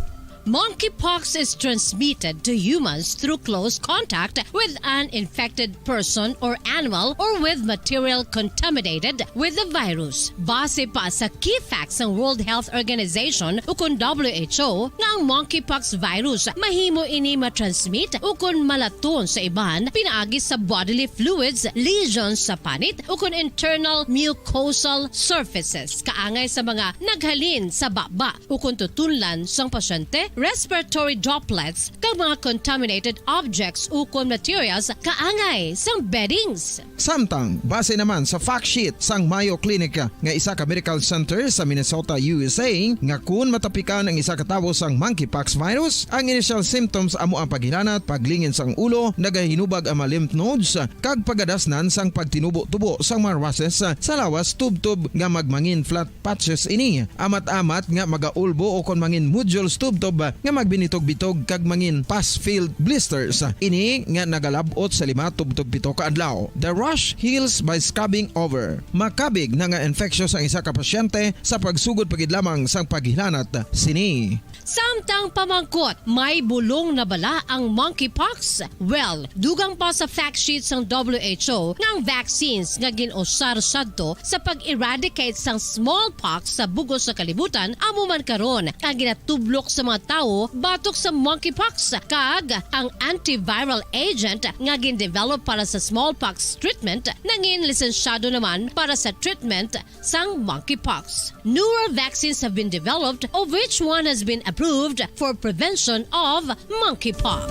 Monkeypox is transmitted to humans through close contact with an infected person or animal or with material contaminated with the virus. Base pa sa key facts sang World Health Organization ukon W H O, nga ang monkeypox virus mahimo ini matransmit ukon malaton sa iban pinaagi sa bodily fluids, lesions sa panit, ukon internal mucosal surfaces, kaangay sa mga naghalin sa baba ukon tutunlan sang pasyente, respiratory droplets, kag mga contaminated objects ukon materials kaangay sang beddings. Samtang, base naman sa fact sheet sang Mayo Clinic nga isa ka medical center sa Minnesota, U S A, nga kun matapikan ang isa ka tawo sang monkeypox virus, ang initial symptoms amo ang paghilanat, paglingin sang ulo, nagahinubag ang mga lymph nodes, kag pagadasnan sang pagtinubo-tubo sang mga rushes sa lawas tubtob nga magmangin flat patches ini, amat-amat nga magaulbo ukon mangin nodules tubtob nga magbinitog-bitog kag mangin pus-filled blisters. Ini nga nagalab-ot sa lima tubtob pito ka adlaw. The rash heals by scabbing over. Makabig na nga infectious ang isa ka pasyente sa pagsugod pa gid lamang sang paghilanat sini. Samtang pamangkot, may bulong na bala ang monkeypox? Well, dugang pa sa fact sheet sang W H O nga ang vaccines nga gin-usar sadto sa pag-eradicate sang smallpox sa bug-os nga kalibutan amo man karon ang ginatublok sa mga tawo batok sa monkeypox, kag ang antiviral agent nga gin-develop para sa smallpox treatment nangin lisensyado naman para sa treatment sang monkeypox. Newer vaccines have been developed, of which one has been approved for prevention of monkeypox.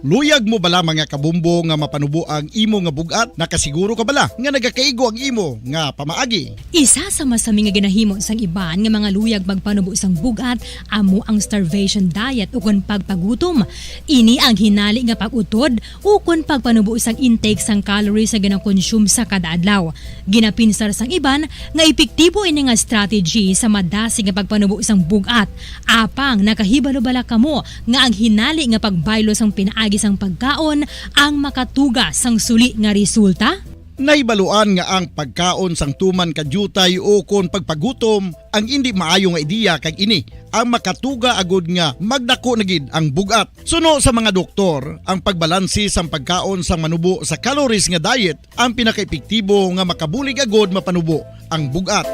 Luyag mo bala, mga kabumbo, nga mapanubo ang imo nga bug-at? Nakasiguro ka bala nga nagakaigo ang imo nga pamaagi? Isa sa masami nga ginahimo sang iban nga mga luyag magpanubo sang bug-at amo ang starvation diet ukon pagpagutom. Ini ang hinali nga pag-utod ukon pagpanubo sang intake sang calories nga ginakonsume sa kada adlaw. Ginapinsar sang iban nga epektibo ini nga strategy sa madasig nga pagpanubo sang bug-at. Apang nakahibalo bala kamo nga ang hinali nga pagbaylo sang pinaagi sang pagkaon ang makatuga sang suli nga resulta? Nahibaluan nga ang pagkaon sang tuman ka diutay ukon pagpagutom ang indi maayo nga ideya, kag ini ang makatuga agud nga magdako na gid ang bug-at. Suno sa mga doktor, ang pagbalanse sang pagkaon sang manubo sa calories nga diet ang pinakaepektibo nga makabulig agud mapanubo ang bug-at.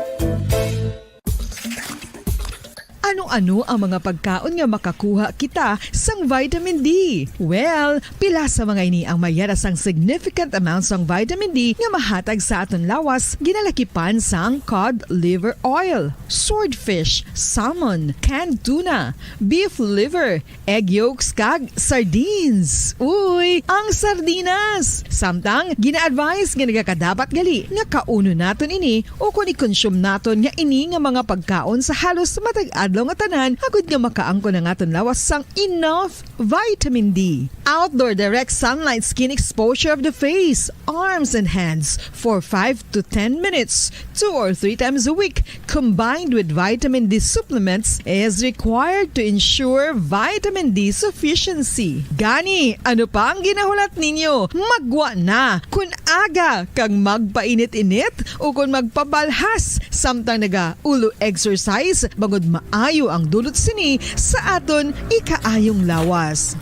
Ano-ano ang mga pagkaon nga makakuha kita sang vitamin D? Well, pila sa mga ini ang may yara sang significant amount sang vitamin D nga mahatag sa aton lawas, ginalakipan sang cod liver oil, swordfish, salmon, canned tuna, beef liver, egg yolks, kag sardines. Uy, ang sardinas! Samtang, gina-advise nga nagakadapat gali nga kaunon naton ini ukon i-consume naton nga ini nga mga pagkaon sa halos matag adlaw nga tanan, agud nga makaangkon ang aton lawas sang enough vitamin D. Outdoor direct sunlight skin exposure of the face, arms, and hands for five to ten minutes, two or three times a week, combined with vitamin D supplements, is required to ensure vitamin D sufficiency. Gani, ano pa ang ginahulat ninyo? Maggwa na! Kun aga kag magpainit-init ukon magpabalhas samtang nagaulo exercise, bangod maayo ang dulot sini sa aton ikaayong lawas.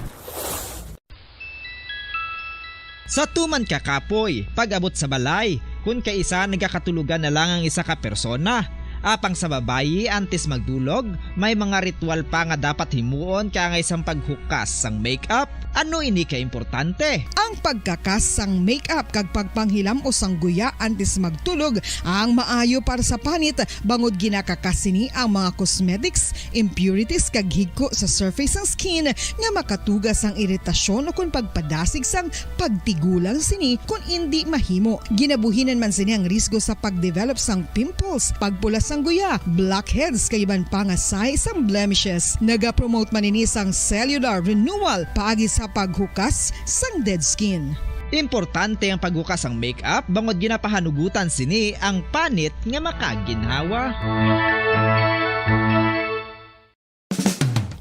Sa tuman ka kapoy, pag-abot sa balay, kun kaisa nagakatulogan na lang ang isa ka persona, Apang sa babayi, antes magdulog, may mga ritual pa nga dapat himuon kaangay sang paghukas sang makeup. Ano ini ka importante? Ang pagkakas sang makeup kag pagpanghilam-os sang guya antes magtulog ang maayo para sa panit, bangod ginakakas sini ang mga cosmetics, impurities, kag higko sa surface sang skin nga makatuga sang iritasyon ukon pagpadasig sang pagtigulang sini kon indi mahimo. Ginabuhinan man sini ang risgo sa pag-develop sang pimples, pagpula sang guya, blackheads, kag iban pa nga sahi sang blemishes. Nagapromote man ini sang cellular renewal paagi sa paghukas sang dead skin. Importante ang paghukas sang makeup bangod ginapahanugutan sini ang panit nga makaginhawa.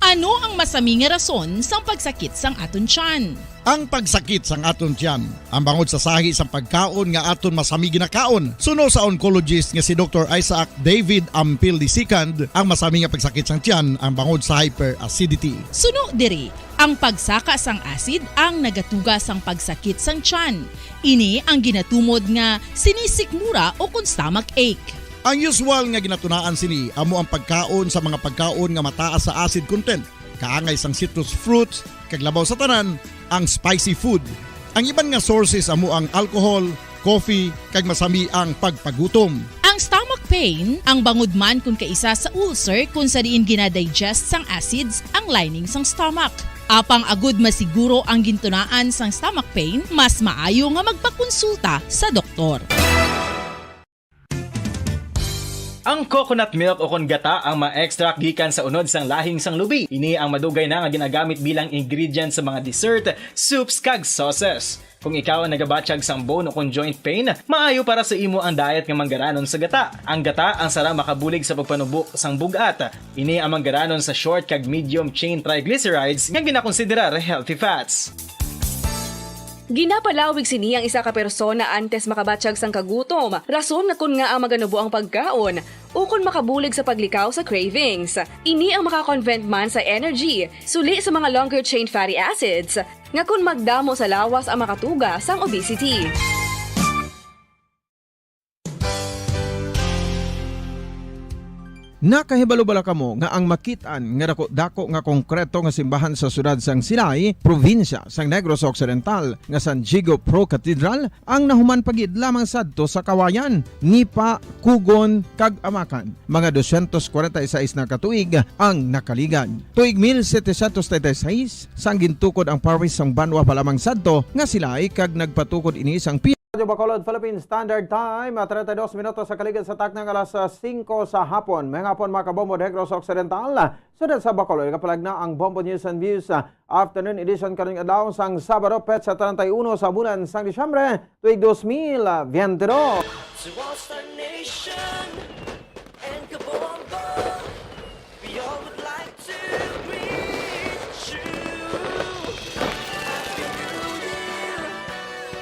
Ano ang masami nga rason sang pagsakit sang aton tiyan? Ang pagsakit sang aton tiyan, ang bangod sa sahi sang pagkaon nga aton masami ginakaon, suno sa oncologist nga si Doktor Isaac David Ampil the second, ang masami nga pagsakit sang tiyan ang bangod sa hyperacidity. Suno diri, ang pagsaka sang acid ang nagatuga sang pagsakit sang tiyan. Ini ang ginatumod nga sinisikmura o kon stomach ache. Ang usual nga ginatunaan sini amo ang pagkaon sa mga pagkaon nga mataas sa acid content, kaangay sang citrus fruits, kag labaw sa tanan, ang spicy food. Ang iban nga sources amo ang alcohol, coffee, kag masami ang pagpagutom. Ang stomach pain, ang bangod man kon kaisa sa ulcer kon sa diin ginadigest sang acids ang lining sang stomach. Apang agud masiguro ang gintunaan sang stomach pain, mas maayo nga magpakonsulta sa doktor. Ang coconut milk o kon gata ang ma-extract gikan sa unod sang lahing sang lubi. Ini ang madugay na nga ginagamit bilang ingredient sa mga dessert, soups, kag sauces. Kung ikaw ang nagabatyag sang bone o kon joint pain, maayo para sa imo ang diet nga manggaranon sa gata. Ang gata ang sara makabulig sa pagpanubo sang bug-at. Ini ang manggaranon sa short kag medium chain triglycerides nga ginakonsiderar healthy fats. Ginapalawig sini ang isa ka persona antes makabatyag sang kagutom, rason nga kon ngaa maganubo ang pagkaon, ukon makabulig sa paglikaw sa cravings. Ini ang makakonvert man sa energy, suli sa mga longer chain fatty acids, nga kon magdamo sa lawas ang makatuga sang obesity. Nakahibalo bala kamo nga ang makit-an nga dako-dako nga konkreto nga simbahan sa siyudad sang Silay, probinsya sang Negros Occidental, nga San Diego Pro Cathedral, ang nahuman pa gid lamang sadto sa Kawayan, Nipa, Cogon, kag Amacan? Mga dosyentos kwarenta y seis na ka tuig ang nakaligad. Tuig mil setecientos treinta y seis, sang gintukod ang parish sang banwa pa lamang sadto nga Silay, kag nagpatukod ini sang Radyo Bacolod Philippine Standard Time, ah, treinta y dos minutos sa kaligad sa takna nga alas, ah, singko sa hapon. Mayong hapon, mga kabombo, Negros Occidental, ah, siyudad sa Bacolod. Kapalag na ang Bombo News and Views, ah, afternoon edition karon nga adlaw sang Sabado, petsa treinta y uno sa bulan sang Disyembre, tuig dos mil veintidós. To all Star Nation and Kabombo, we all would like to greet you. Happy New Year,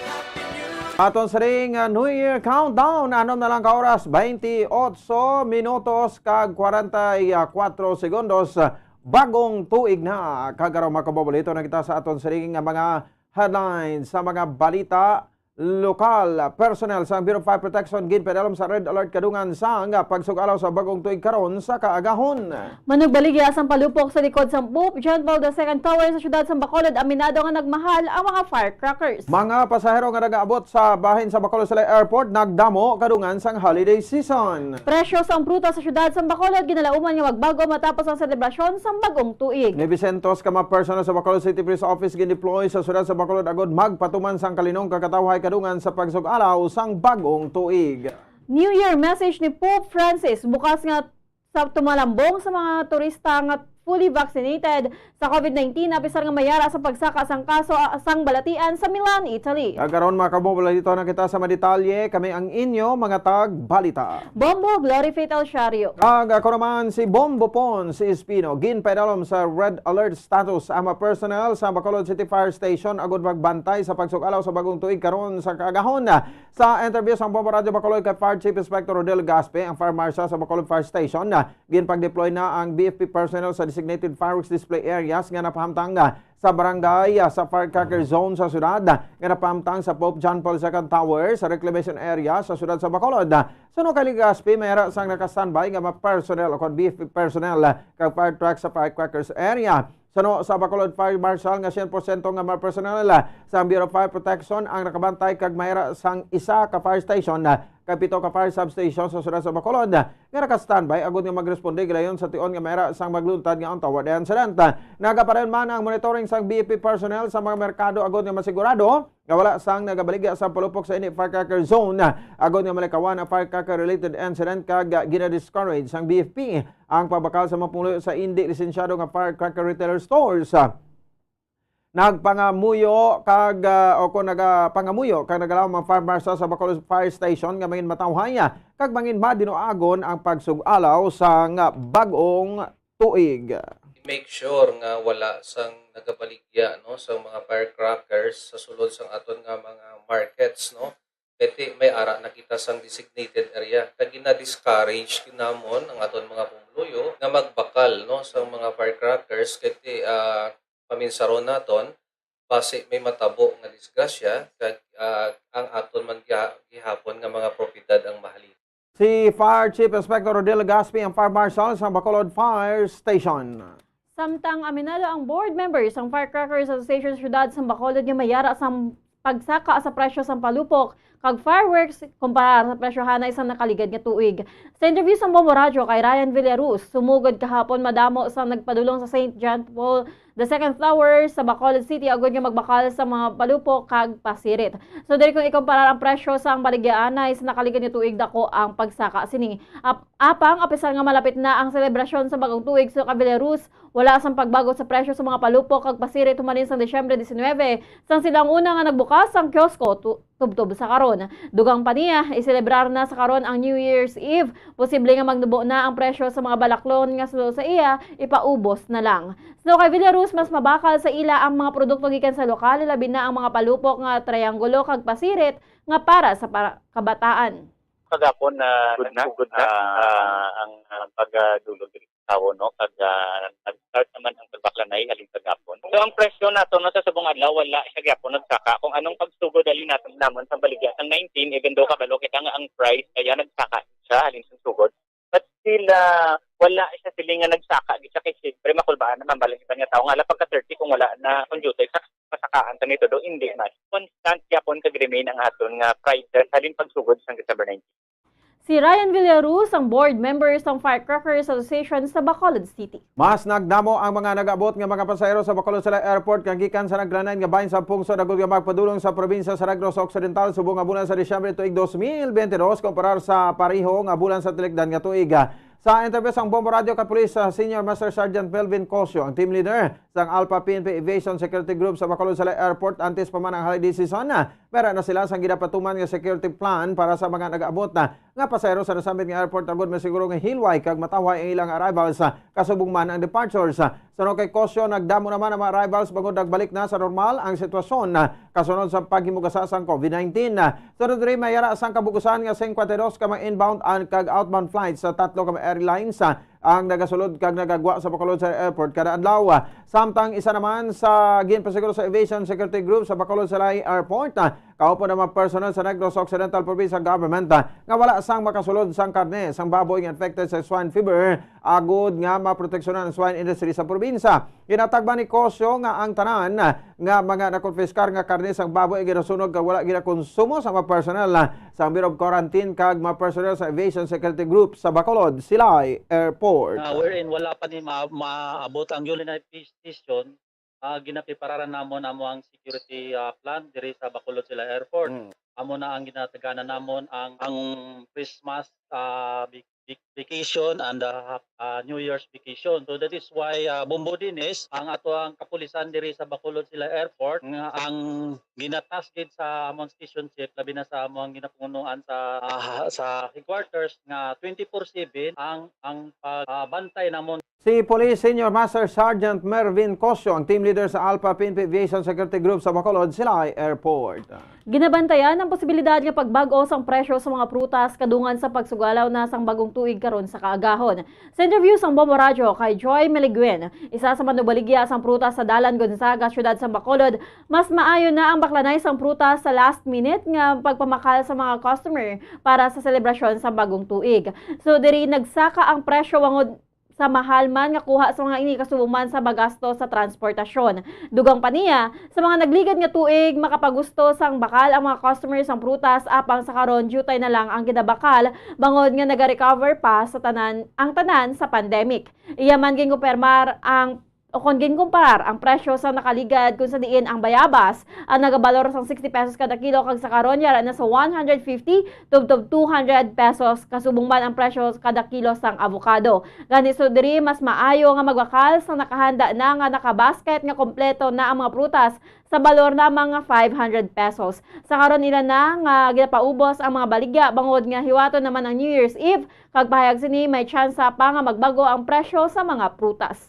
Happy New Year. Aton sining, ah, New Year countdown. Ano na lang ka oras? Twenty-eight minutos kag kwarenta y kuatro segundos. Bagong tuig na. Kag karon, mga kabombo, lito na kita sa aton sining nga mga headlines sa mga balita lokal. Personnel sang Bureau of Fire Protection ginpadalom sa red alert kadungan sang pagsug-alaw sa bagong tuig karon sa kaagahon. Manugbaligya sang palupok sa likod sang Pope John Paul the Second Tower sa siyudad sang Bacolod, aminado nga nagmahal ang mga firecrackers. Mga pasahero nga nagaabot sa bahin sa Bacolod Silay Airport nagdamo kadungan sang holiday season. Presyo sang prutas sa siyudad sang Bacolod ginalauman nga magbago matapos ang selebrasyon sang bagong tuig. Nuebe syentos ka mga personnel sa Bacolod City Police Office gindeploy sa siyudad sa Bacolod agod magpatuman sang kalinong kakatawhay kadungan sa pagsug-alaw sang bagong tuig. New Year message ni Pope Francis, bukas nga sa tumalambong sa mga turista nga fully vaccinated sa COVID nineteen, apisar nga may ara sa pagsaka sang kaso, ah, sang balatian sa Milan, Italy. Kag karon, mga kabombo, lito na kita sa mga detalye. Kami ang inyo mga tagbalita. Bombo, Glory Faith El Shario. Kag ako naman si Bombo Pon, si Espino. Ginpaidalom sa red alert status ang mga personnel sa Bacolod City Fire Station agud magbantay sa pagsug-alaw sa bagong tuig karon sa kaagahon. Sa interview sang Bombo Radyo Bacolod kay Fire Chief Inspector Rodel Gaspe, ang Fire Marshal sa Bacolod Fire Station, ginpag-deploy na ang B F P personnel sa designated fireworks display areas nga napahamtang, ah, sa barangay, ah, sa firecracker zone sa syudad, ah, nga napahamtang sa Pope John Paul Second Tower sa reclamation area sa syudad sa Bacolod. Suno kay Legaspi, may ara sang naka-standby nga mga personnel o kon B F P personnel, ah, kag fire truck sa firecrackers area. Suno sa Bacolod Fire Marshal nga siyento nga mga personnel, ah, sa Bureau of Fire Protection ang nakabantay kag may ara sang isa ka fire station, ah, kag pito ka fire substation sa syudad sa Bacolod, ah, nga naka-standby agud nga magresponde gilayon sa tion nga may ara sang magluntad nga untold incident. Nagapadayon man ang monitoring sang B F P personnel sa mga merkado agud nga masigurado nga wala sang nagabaligya sa palupok sa ini firecracker zone, agud nga malikawan ang firecracker-related incident kag gina-discourage sang B F P ang pagbakal sa mga pumuluyo sa indi lisensyado nga firecracker retailer stores. Nagpangamuyo kag, ah, o kon nagapangamuyo kag nagalaom ang Fire Marshal sa Bacolod Fire Station nga mangin matawhay, ah, kag mangin madinuagon ang pagsug-alaw sang bag-ong tuig. Make sure nga wala sang nagabaligya, no, sa mga firecrackers sa sulod sang aton nga mga markets, no? Kay ti may ara na kita sang designated area. Kag gina-discourage namon ang aton mga pumuluyo nga magbakal, no, sa mga firecrackers kay ti, ah, paminsaron naton basi may matabo nga disgrasya kag, ah, ang aton man giha-, gihapon nga mga propiedad ang mahalin. Si Fire Chief Inspector Rodel Legaspi ang Fire Marshal sa Bacolod Fire Station. Samtang aminado ang board members sang Firecrackers Association sa Siyudad sang Bacolod nga may ara sang pagsaka sa presyo sang palupok kag fireworks kumpara sa presyo hanay sa nakaligad nga tuig. Sa interview sang Bombo Radyo kay Ryan Villaruz, sumugod kahapon madamo sang nagpadulong sa Saint John Paul the Second Tower sa Bacolod City agud nga magbakal sa mga palupok kag pasirit. So, diri kung ikumparar ang presyo sang baligya anay sa nakaligad nga tuig, dako ang pagsaka sini. Ap-, apang, apisar nga malapit na ang selebrasyon sa bagong tuig, suno kay Villaruz, wala sang pagbago sa presyo sa mga palupok kag pasirit human sang Disyembre diecinuebe, sang sila ang una nga nagbukas sang kiosko tu-, tubtob sa karon. Dugang pa niya, iselebrar na sa karon ang New Year's Eve. Posible nga magnubo na ang presyo sa mga balaklon nga suno sa iya, ipaubos na lang. Suno kay Villaruz, mas mabakal sa ila ang mga produkto gikan sa lokal, labi na ang mga palupok nga triangulo kag pasirit nga para sa para-, kabataan. Kagapon na nagsugod na, ah, ang, ah, pagdulog diri sa tawo, no? Kag, ah, nag-start naman ang pagbaklanay halin kagapon. So, ang presyo nato, no, sa subong adlaw, wala siya gyapon nagsaka. Kung anong pagsugod halin nato namon sa baligya sang nineteen, even though kabalo kita nga ang price kaya nagsaka siya halin sa sugod. But still, ah, wala siya siling nga nagsaka gid siya kay siyempre makulbaan naman balik iban nga tawo nga ala pagka thirty kung wala na, kung due sa pasakaan ta nito do, hindi man. Constant gyapon kag remain ang aton nga prices halin pagsugod sang December nineteen. Si Ryan Villaruz ang board member sang Firecrackers Association sa Bacolod City. Mas nagdamo ang mga nag-abot nga mga pasahero sa Bacolod City Airport nga gikan sa naglanay nga bahin sa pungsod agud nga magpadulong sa probinsya sa Negros Occidental subong nga bulan sa Disyembre tuig dos mil bente dos kumparar sa pareho nga bulan sa tilikdan nga tuig. Sa interview sang Bombo Radyo kay Police, ah, Senior Master Sergeant Melvin Cosio, ang team leader sang Alpha P N P Aviation Security Group sa Bacolod City Airport, antes pa man ang holiday season, ah, may ara na sila sang ginapatuman nga security plan para sa mga nag-abot na nga pasahero sa nasambit nga airport agud masiguro nga hilway kag matawhay ang ilang arrivals, ah, kasubong man ang departures. Suno kay Cosio, nagdamo naman ang mga arrivals bangod nagbalik na sa normal ang sitwasyon, ah, kasunod sa paghimugasas sang COVID nineteen. Sunod diri, may ara sang kabug-usan nga singkwenta y dos ka mga inbound and kag outbound flights sa tatlo ka mga airlines, ah, ang nagasulod kag nagagwa sa Bacolod City Airport kada adlaw. Samtang isa naman sa ginpasiguro sa Aviation Security Group sa Bacolod City Airport, ah, kaupod ang mga personnel sa Negros Occidental Provincial Government, ah, nga wala sang makasulod sang karne sang baboy nga infected sa swine fever, agud nga maproteksyonan ang swine industry sa probinsya. Ginatagbayan ni Cosio nga ang tanan nga mga nakonpiskar nga karne sang baboy ay ginasunog kag wala ginakonsumo sa mga personnel sang Bureau of Quarantine kag mga personnel sa Aviation Security Group sa Bacolod Silay Airport. Ah, wherein wala pa ni ma-, maabot ang July ninth season, ah, ginaprepararan namon amo ang security, ah, plan diri sa Bacolod Silay Airport. Mm. Amo na ang ginatagana namon ang, ang Christmas, ah, vac-, vac-, vacation and, ah, ah, New Year's vacation. So that is why, ah, Bombo Dinis, ang ato ang kapulisan diri sa Bacolod Silay Airport, nga ang ginatas gid sa among station chief, labi na sa among ginapangunuan sa, ah, sa headquarters nga twenty-four seven ang, ang pag, ah, bantay namon. Si Police Senior Master Sergeant Mervin Cosio, ang team leader sa Alpha P N P Aviation Security Group sa Bacolod, Silay Airport. Ginabantayan ang posibilidad nga pagbag-o sang presyo sa mga prutas kadungan sa pagsugalaw na sang bagong tuig karon sa kaagahon. Sa interview sang Bombo Radyo kay Joy Meliguen, isa sa manubaligya sang prutas sa Dalan Gonzaga, Siyudad sang Bacolod, mas maayo na ang baklanay sang prutas sa last minute nga pagpamakal sa mga customer para sa selebrasyon sa bagong tuig. So, diri nagsaka ang presyo bangod sa mahal man nga kuha sa mga ini kasubong man sa magasto sa transportasyon. Dugang pa niya, sa mga nagligad nga tuig, makapagusto sang bakal ang mga customers sang prutas, apang sa karon, diutay na lang ang ginabakal, bangod nga nagarecover pa sa tanan ang tanan sa pandemic. Iya man ginkumpirmar ang o kon ginkumparar ang presyo sa nakaligad, kung sa diin ang bayabas ang nagabalor sang sixty pesos kada kilo, kag sa karon yara na sa one hundred fifty tubtob two hundred pesos, kasubong man ang presyo kada kilo sang avocado. Gani, so diri mas maayo nga magbakal sa nakahanda na nga nakabasket nga kompleto na ang mga prutas sa balor na mga five hundred pesos. Sa karon ila na nga ginapaubos ang mga baligya bangod nga hiwaton naman ang New Year's Eve, kag pahayag sini may tsansa pa nga magbago ang presyo sa mga prutas.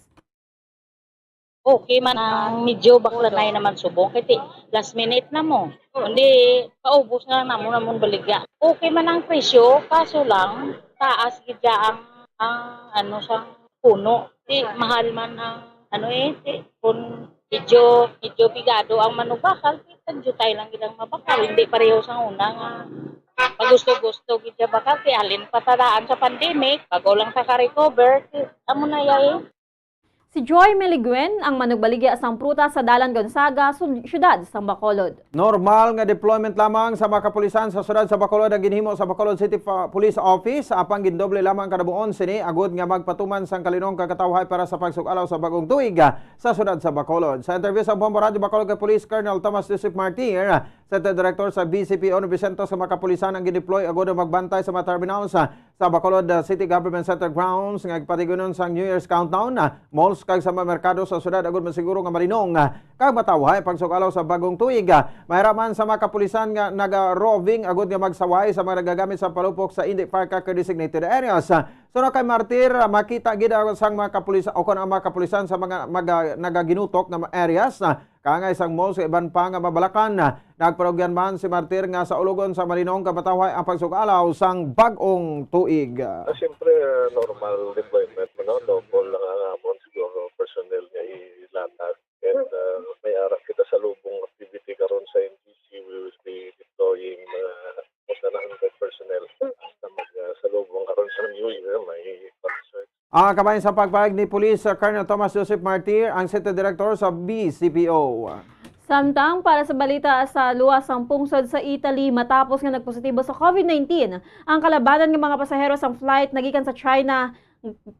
Okay man ang medyo baklanay naman subong kay ti-, last minute na mo. Kundi paubos na namo namon baligya. Okay man ang presyo, kaso lang taas gid ang, ang ano sa puno. Ti mahal man ang ano eh, ti, kung medyo, medyo pigado ang manubakal, ti tagyutay lang gid ang mabakal. Hindi pareho sa una nga pagusto-gusto gid siya bakal, ti halin pa ta daan sa pandemic, bago lang ta ka-recover, ti amo na ya eh. Si Joy Meliguen ang manugbaligya sang prutas sa Dalan Gonzaga, su-, siyudad sang Bacolod. Normal nga deployment lamang sa mga kapulisan sa siyudad sa Bacolod ang ginhimo sa Bacolod City Fa-, Police Office, apang gindoble lamang kadabuon sini agud nga magpatuman sang kalinong kag katawhay para sa pagsug-alaw sa bagong tuig, ah, sa siyudad sa Bacolod. Sa interview sa Bombo Radyo Bacolod kay Police Colonel Thomas Joseph Martir, City Director sa B C P O, Novecientos ka mga kapulisan ang gin-deploy agud ang magbantay sa mga terminals, ah, sa Bacolod, ah, City Government Center grounds nga ginpatigonon sang New Year's countdown, ah, malls kag sa mga merkado sa siyudad agud masiguro nga malinong, ah, kag matawhay ang pagsug-alaw sa bagong tuig. Ah, mahiraman sa mga kapulisan nga naga-roving agud nga magsaway sa mga nagagamit sa palupok sa indi firecracker designated areas. Ah, suno kay Martir, ah, makita gid, ah, sang mga kapulisan o kon ang mga kapulisan sa mga maga-, nagaginutok nga mga areas, ah, kaangay sang malls sa iban pa nga mabalakan. Nagparugyan man si Martir nga sa ulogon sa malinong kag matawhay ang pagsug-alaw sang bag-ong tuig. Ah, siyempre, ah, normal deployment mo, no? Double lang ang amon siguro personnel nga ilatag. And, ah, may ara kita sa lubong activity karon sa N G C. We will be deploying, ah, almost one hundred personnel sa mag, ah, sa lubong karon sa New Year. May concert. Ah, kabahin sa pagpahayag ni Police Colonel Thomas Joseph Martir, ang City Director sa B C P O. Samtang para sa balita sa luwas sang pungsod sa Italy matapos nga nagpositibo sa COVID nineteen ang kalabanan nga mga pasahero sang flight nagikan sa China,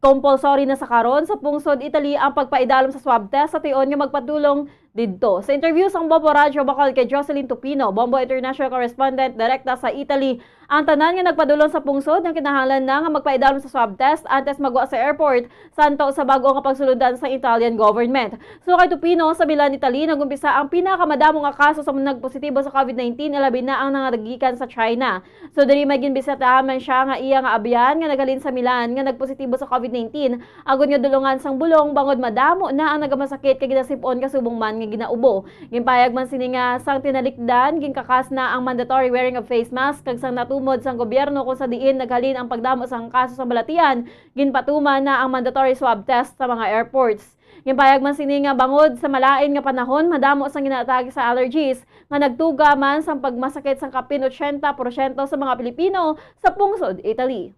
compulsory na sa karon sa pungsod Italy ang pagpaidalom sa swab test sa tion nga magpadulong didto. Sa interview sang Bombo Radyo Bacolod kay Jocelyn Tupino, Bombo International Correspondent direkta sa Italy, ang tanan nga nagpadulong sa pungsod ang kinahanglan na nga magpaidalom sa swab test antes magwa sa airport, santo sa bag-o nga pagsulundan sa Italian government. Suno kay Tupino, sa Milan, Italy, nag-umpisa ang pinakamadamo nga kaso sa mga nagpositibo sa COVID nineteen, ilabi na ang nangagikan sa China. So, diri may ginbisitahan man siya nga iya nga abyan nga naghalin sa Milan nga nagpositibo sa COVID nineteen, agod nga dulungan sang bulong bangod madamo na ang nagamasakit kag ginasip-on kasubong man nga ginaubo. Ginpahayag man sini nga sang tinalikdan, ginkakas na ang mandatory wearing of face mask, kag sang natumod sang gobyerno kung sa diin naghalin ang pagdamo sang kaso sa balatian, ginpatuman na ang mandatory swab test sa mga airports. Ginpahayag man sini nga bangod sa malain nga panahon, madamo sang ginaatake sa allergies nga nagtuga man sang pagmasakit sang kapin otsenta porsyento sa mga Pilipino sa pungsod Italy.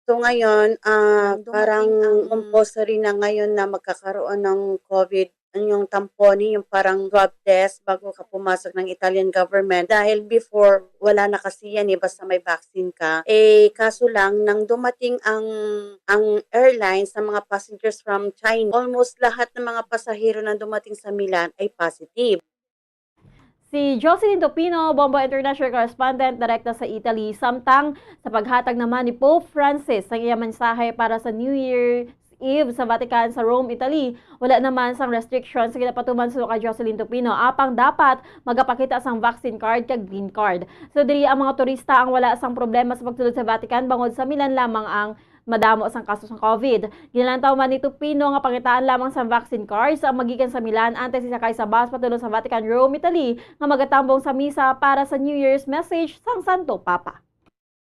So ngayon, ah, Nung dumating parang ang compulsory na ngayon na magkakaroon ng COVID, yung tampones, yung parang swab test bago ka pumasok ng Italian government. Dahil before, wala na kasi yan eh, basta may vaccine ka. Eh, kaso lang, nang dumating ang, ang airline sa mga passengers from China, almost lahat ng mga pasahero na dumating sa Milan ay positive. Si Jocelyn Topino, Bombo International Correspondent, direkta sa Italy. Samtang sa paghatag naman ni Pope Francis sang iya mensahe para sa New Year's Eve sa Vatican sa Rome, Italy, wala naman sang restrictions sa ginapatuman suno kay Jocelyn Topino. Apang dapat magapakita sang vaccine card kag green card. So diri ang mga turista ang wala sang problema sa pagsulod sa Vatican, bangod sa Milan lamang ang madamo sang kaso sang COVID. Ginalantaw man ni Tupino nga pangitaan lamang sang vaccine cards ang magikan sa Milan antes isakay sa bus padulong sa Vatican, Rome, Italy, nga magatambong sa misa para sa New Year's message sang Santo Papa.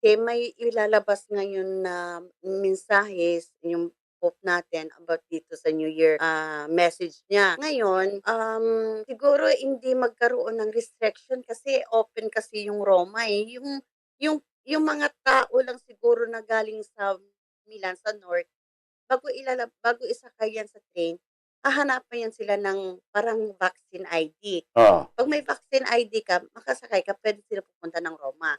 Eh, may ilalabas ngayon na mensahe s- yung Pope natin about dito sa New Year ah, message niya. Ngayon, um, siguro hindi magkaroon ng restriction kasi open kasi yung Roma eh. Yung, yung, yung mga tao lang siguro na galing sa Milan, sa North, bago ilalab bago isakay yan sa train, hahanapan yan sila ng parang vaccine I D. Oh. Pag may vaccine I D ka, makasakay ka, pwede sila pupunta ng Roma.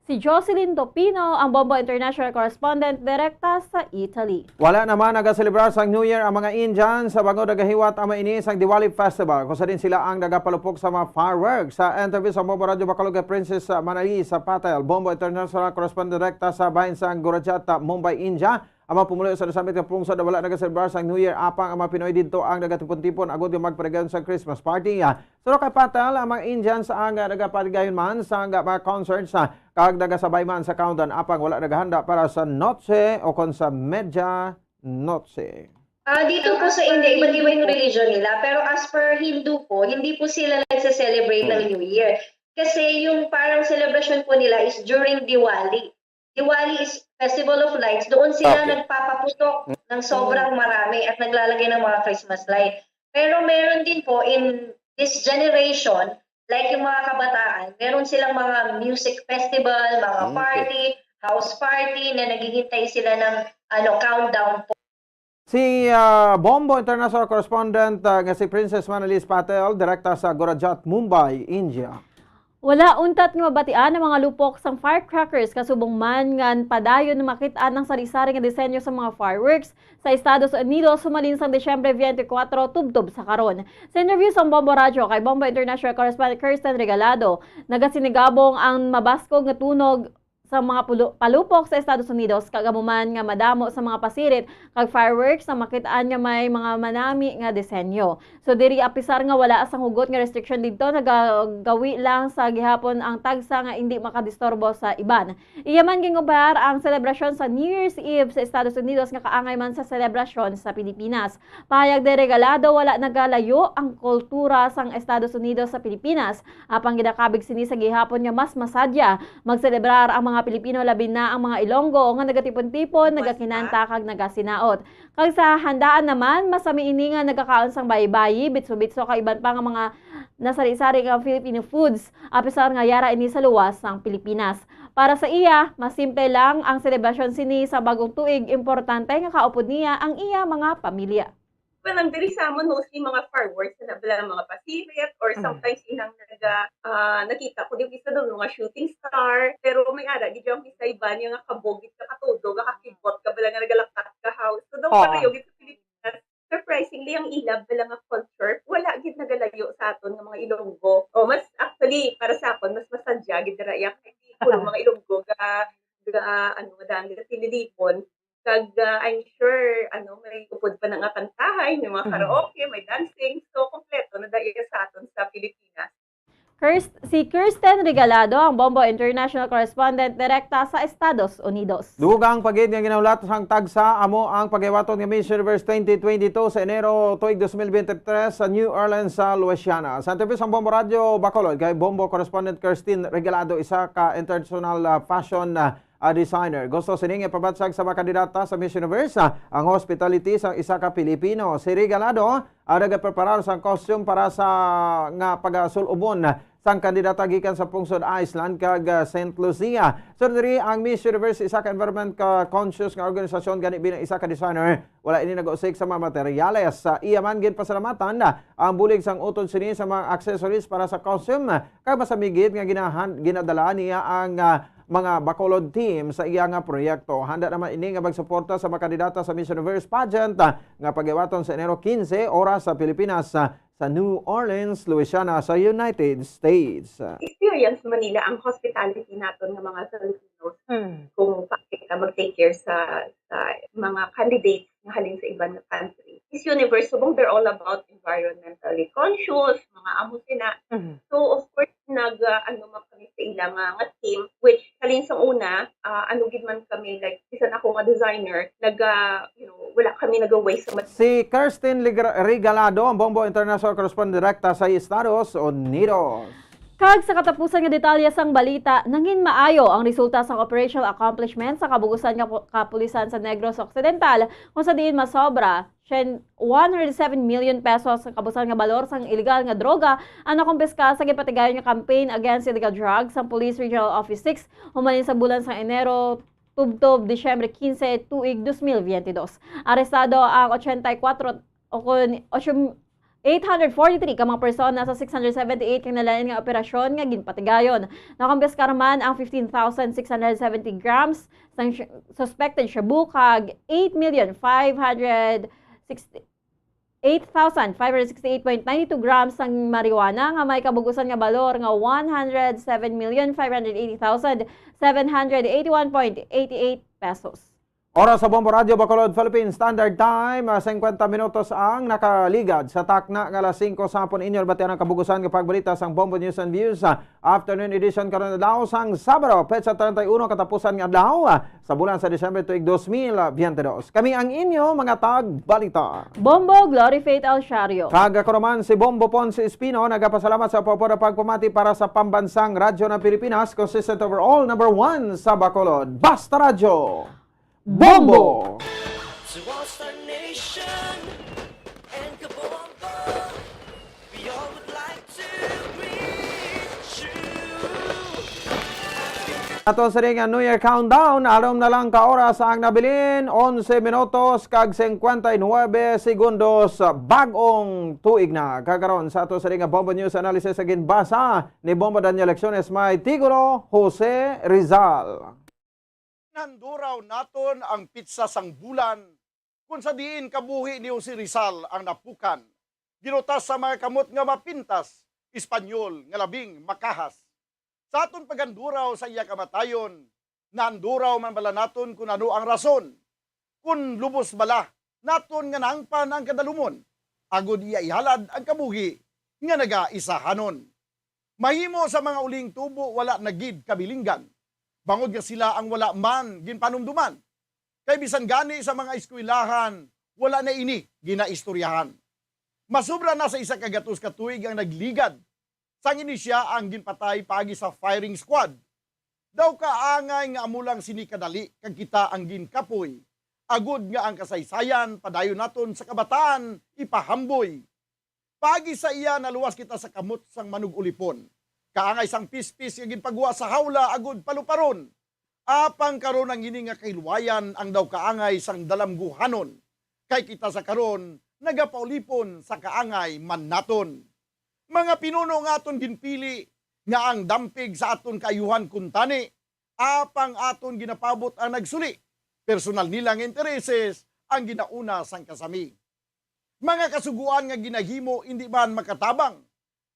Si Jocelyn Topino, ang Bombo International Correspondent, direkta sa Italy. Wala naman nagaselebrar sang New Year ang mga Indian sa bangod nagahiwat ang mainis ang Diwali Festival, kung sa din sila ang nagapalupok sa mga fireworks. Sa interview sa Bombo Radyo Bacolod kay Princess Manalisa Patel, Bombo International Correspondent direkta sa bahin sang Gurajat, Mumbai, India, ang mga pumuluyo sa nasambit nga pungsod na wala nagaselebrar sang New Year, apang ang mga Pinoy didto ang nagatipon-tipon agod nga magpadayon sa Christmas party. Suno kay Patel, ang mga Indians ang nagapatigayon man sa mga concerts kag nagasabay man sa countdown, apang wala nagahanda para sa noche o kon sa media noche. Ah, dito po sa India, iba't iba yung religion nila. Pero as per Hindu po, hindi po sila nagse-celebrate ng New Year. Kasi yung parang celebration po nila is during Diwali. Diwali is Festival of Lights. Doon sila Okay. nagpapaputok ng sobrang marami at naglalagay ng mga Christmas light. Pero meron din po in this generation, like yung mga kabataan, meron silang mga music festival, mga Okay. party, house party na naghihintay sila ng ano countdown po. Si ah, Bombo International Correspondent ah, nga si Princess Manalisa Patel, direkta sa Gurajat, Mumbai, India. Wala untat nga mabatian ang mga lupok sang firecrackers kasubong man nga padayon na makit-an ang sari-sari nga disenyo sa mga fireworks sa Estados Unidos humalin sang Disyembre twenty-four tubtob sa karon. Sa interview sang Bombo Radyo kay Bombo International Correspondent Kirsten Regalado, nagasinigabong ang mabaskog nga tunog sa mga pulo- palupok sa Estados Unidos, kag amo man nga madamo sa mga pasirit kag fireworks na makit-an nga may mga manami nga disenyo. So diri, apisar nga wala sang hugot nga restriction didto, nagagawi lang sa gihapon ang tagsa nga indi makadisturbo sa iban. Iya man ginkumparar ang selebrasyon sa New Year's Eve sa Estados Unidos nga kaangay man sa selebrasyon sa Pilipinas. Pahayag ni Regalado, wala nagalayo ang kultura sang Estados Unidos sa Pilipinas. Apang ginakabig sini sa gihapon nga mas masadya magselebrar ang mga Pilipino, labi na ang mga Ilonggo nga nagatipon-tipon, nagakinanta kag nagasinaot. Kag sa handaan naman, masami ini nga nagakaon sang bayi-bayi, bitso-bitso kag iban pa nga mga nasari-sari nga Filipino foods, apisar nga yara ini sa luwas sang Pilipinas. Para sa iya, mas simple lang ang selebrasyon sini sa bagong tuig, importante nga kaupod niya ang iya mga pamilya. Well, ang diri sa amon mostly mga fireworks na bala mga pasirit or Mm. sometimes inang naga ah, nakita ko di isa doon mga shooting star, pero may ara gid yung isa iba niya nga kabog gid ka katudo, kakakibot ka bala nga nagalakat ka house. So daw Oo. Pareho gid sa Pilipinas, surprisingly ang ila bala nga culture wala gid nagalayo sa aton nga mga Ilonggo. O mas actually para sa akon mas masadya gid dira iya kay di ko mga Ilonggo ga ga ano madaan gid tililipon. Kag ah, I'm sure ano may upod pa na nga kantahay, may mga Mhm. karaoke, may dancing. So kompleto na dahil sa aton sa Pilipinas. Kirst- si Kirsten Regalado, ang Bombo International Correspondent direkta sa Estados Unidos. Dugang pa gid nga ginahulat sang tagsa amo ang paghiwaton nga Miss Universe twenty twenty-two sa Enero tuig twenty twenty-three sa New Orleans sa Louisiana. Sa interview sa Bombo Radyo Bacolod kay Bombo Correspondent Kirsten Regalado, isa ka international ah, fashion ah, ah, designer. Gusto sini nga ipabatyag sa mga kandidata sa Miss Universe ah, ang hospitality sang isa ka Pilipino. Si Regalado ang nagapreparar sang costume para sa nga pagasul-ubon sang kandidata gikan sa pungsod Iceland kag ah, Saint Lucia. Sunod diri ang Miss Universe, isa ka environment ka conscious nga organisasyon, gani bilang isa ka designer, wala ini nag-usik sa mga materyales. Sa iya man gid pasalamatan ang bulig sang utod sini sa mga accessories para sa costume, kag masamigit nga ginahan, ginadala niya ang ah, mga Bacolod team sa iya nga proyekto. Handa naman ini nga magsuporta sa mga kandidata sa Miss Universe pageant ah, nga paghiwaton sa Enero quince, oras sa Pilipinas, ah, sa New Orleans, Louisiana, sa United States. Experience man nila ang hospitality naton nga mga Filipinos kung paano kita mag-take care sa sa mga candidates nga halin sa iban nga country. Miss Universe, subong they're all about environmentally conscious, mga amo sina. So of course nag ah, ano man kami sa ila nga, nga team, which halin sang una, ah, ano gid man kami, like, bisan ako nga designer, naga, you know, wala kami naga-waste sa mat- Si Kirsten Ligra-, Regalado, ang Bombo International Correspondent direkta sa Estados Unidos. Kag sa katapusan nga detalye sang balita, nangin maayo ang resulta sang operational accomplishment sa kabugusan nga pu-, kapulisan sa Negros Occidental, kung sa diin masobra syen-, one hundred seven million pesos sa kabusan nga balor sang iligal nga droga ang nakumpiska sa ginpatigayon nga campaign against illegal drugs sang Police Regional Office six human sa bulan sang Enero tubtob Disyembre quince, tuig dos mil veintidós. Arestado ang ochenta y cuatro o kon ocho, eight hundred forty-three ka mga persona sa six hundred seventy-eight ka nalain nga operasyon nga ginpatigayon. Nakumpiskar man ang fifteen thousand six hundred seventy grams sang sh-, suspected shabu kag eight million five hundred sixty, eight thousand five hundred sixty-eight point nine two grams sang marijuana nga may kabugusan nga balor nga one hundred seven million five hundred eighty thousand seven hundred eighty-one point eighty-eight pesos. Oras sa Bombo Radyo Bacolod, Philippine Standard Time, ah, singkwenta minutos ang nakaligad sa takna nga alas singko sa hapon. Inyo batian ang kabugusan nga pagbalita sang Bombo News and Views, ah, afternoon edition karon adlaw sang Sabado, petsa treinta y uno, katapusan nga adlaw, ah, sa bulan sa Disyembre tuig dos mil veintidós. Kami ang inyo mga tagbalita. Bombo Glory Faith Alciario. Kag ako naman si Bombo Ponce Espino, nagapasalamat sa pagpapamati para sa pambansang radyo ng Pilipinas, consistent overall, number one sa Bacolod. Basta Radyo! Bombo! To all Star Nation and Kabombo, we all would like to greet you. Aton sa ring New Year countdown, anom na lang ka oras ang nabilin, onse minutos kag singkwenta y nuebe segundos, bag-ong tuig na. Kag karon sa ato sa ring Bombo News Analysis sa ginbasa ni Bombo Daniel Lecciones, may titulo, Jose Rizal. Nanduraw naton ang pitsa sang bulan, kun sa diin kabuhi ni Jose Rizal ang napukan, ginutas sa mga kamot nga mapintas, Espanyol nga labing makahas. Sa aton paganduraw sa iya kamatayon, naanduraw man bala naton kun ano ang rason, kun lubos bala naton nga nahangpan ang kadalumon, agod iya ihalad ang kabuhi nga nagaisahanon. Mahimo sa mga uling tubo wala na gid kabilinggan, bangod nga sila ang wala man ginpanumduman. Kay bisan gani sa mga eskwelahan, wala na ini ginaistoryahan. Masobra na sa isa ka gatos ka tuig ang nagligad sang ini sia ang ginpatay paagi sa firing squad. Daw kaangay nga amo lang sini kadali kag kita ang ginkapoy, agud nga ang kasaysayan padayon naton sa kabataan ipahamboy. Paagi sa iya, naluwas kita sa kamot sang manug-ulipon, kaangay sang pispis nga ginpagwa sa hawla agud paluparon. Apang karon ang ini nga kahilwayan ang daw kaangay sang dalamguhanon, kay kita sa karon nagapaulipon sa kaangay man naton. Mga pinuno nga aton ginpili, nga ang dampig sa aton kaayuhan kuntani, apang aton ginapabot ang nagsuli, personal nila nga intereses ang ginauna sang kasami. Mga kasugoan nga ginahimo indi man makatabang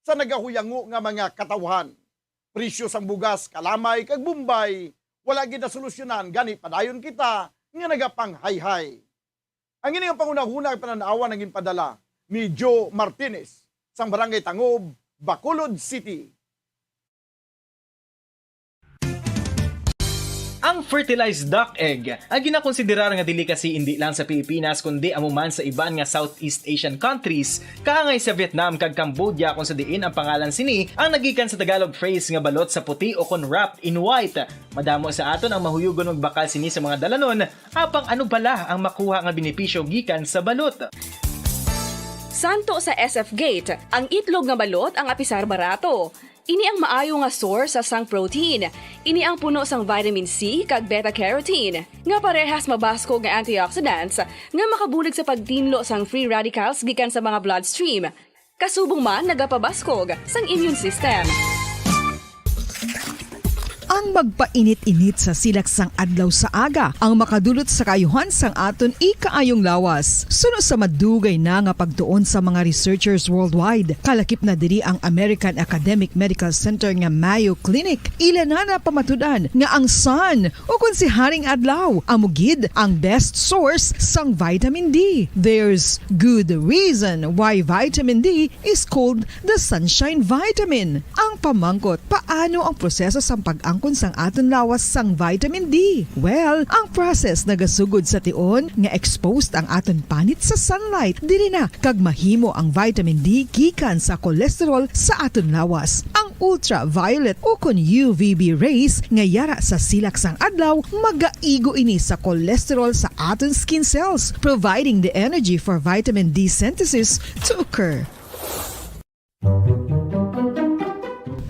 sa nagahuyango nga mga katawhan. Presyo sang bugas, kalamay, kag Bombay, wala gid nasolusyonan, gani padayon kita nga nagapanghayhay. Ang ini nga panghunahuna kag panan-awan ang ginpadala ni Joe Martinez sang Barangay Tangob, Bacolod City. Ang fertilized duck egg ang ginakonsiderar nga delicacy indi lang sa Pilipinas kundi amo man sa iban nga Southeast Asian countries, kaangay sa Vietnam kag Cambodia, kung sa diin ang pangalan sini ang nagikan sa Tagalog phrase nga balot sa puti o kon wrapped in white. Madamo sa aton ang mahuyugon magbakal sini sa mga dalanon, apang ano bala ang makuha nga benepisyo gikan sa balot? Santo sa S F Gate, ang itlog nga balot ang apisar barato. Ini ang maayo nga source sa sang protein. Ini ang puno sang vitamin C kag beta carotene, nga parehas mabaskog nga antioxidants nga makabulig sa pagtinlo sang free radicals gikan sa mga bloodstream. Kasubong man nagapabaskog sang immune system. Ang magpainit-init sa silak sang adlaw sa aga ang makadulot sa kaayuhan sang aton ikaayong lawas. Suno sa madugay na nga pagtuon sa mga researchers worldwide, kalakip na diri ang American Academic Medical Center nga Mayo Clinic, ila na napamatud-an nga ang sun, o kon si Haring Adlaw, amo gid ang best source sang vitamin D. There's good reason why vitamin D is called the sunshine vitamin. Ang pamangkot, paano ang proseso sang pag-angkon sang aton lawas sang vitamin D? Well, ang process nagasugod sa tion nga exposed ang aton panit sa sunlight. Diri na kag mahimo ang vitamin D gikan sa cholesterol sa aton lawas. Ang ultraviolet o kon U V B rays nga yara sa silak sang adlaw, magaigo ini sa cholesterol sa aton skin cells, providing the energy for vitamin D synthesis to occur.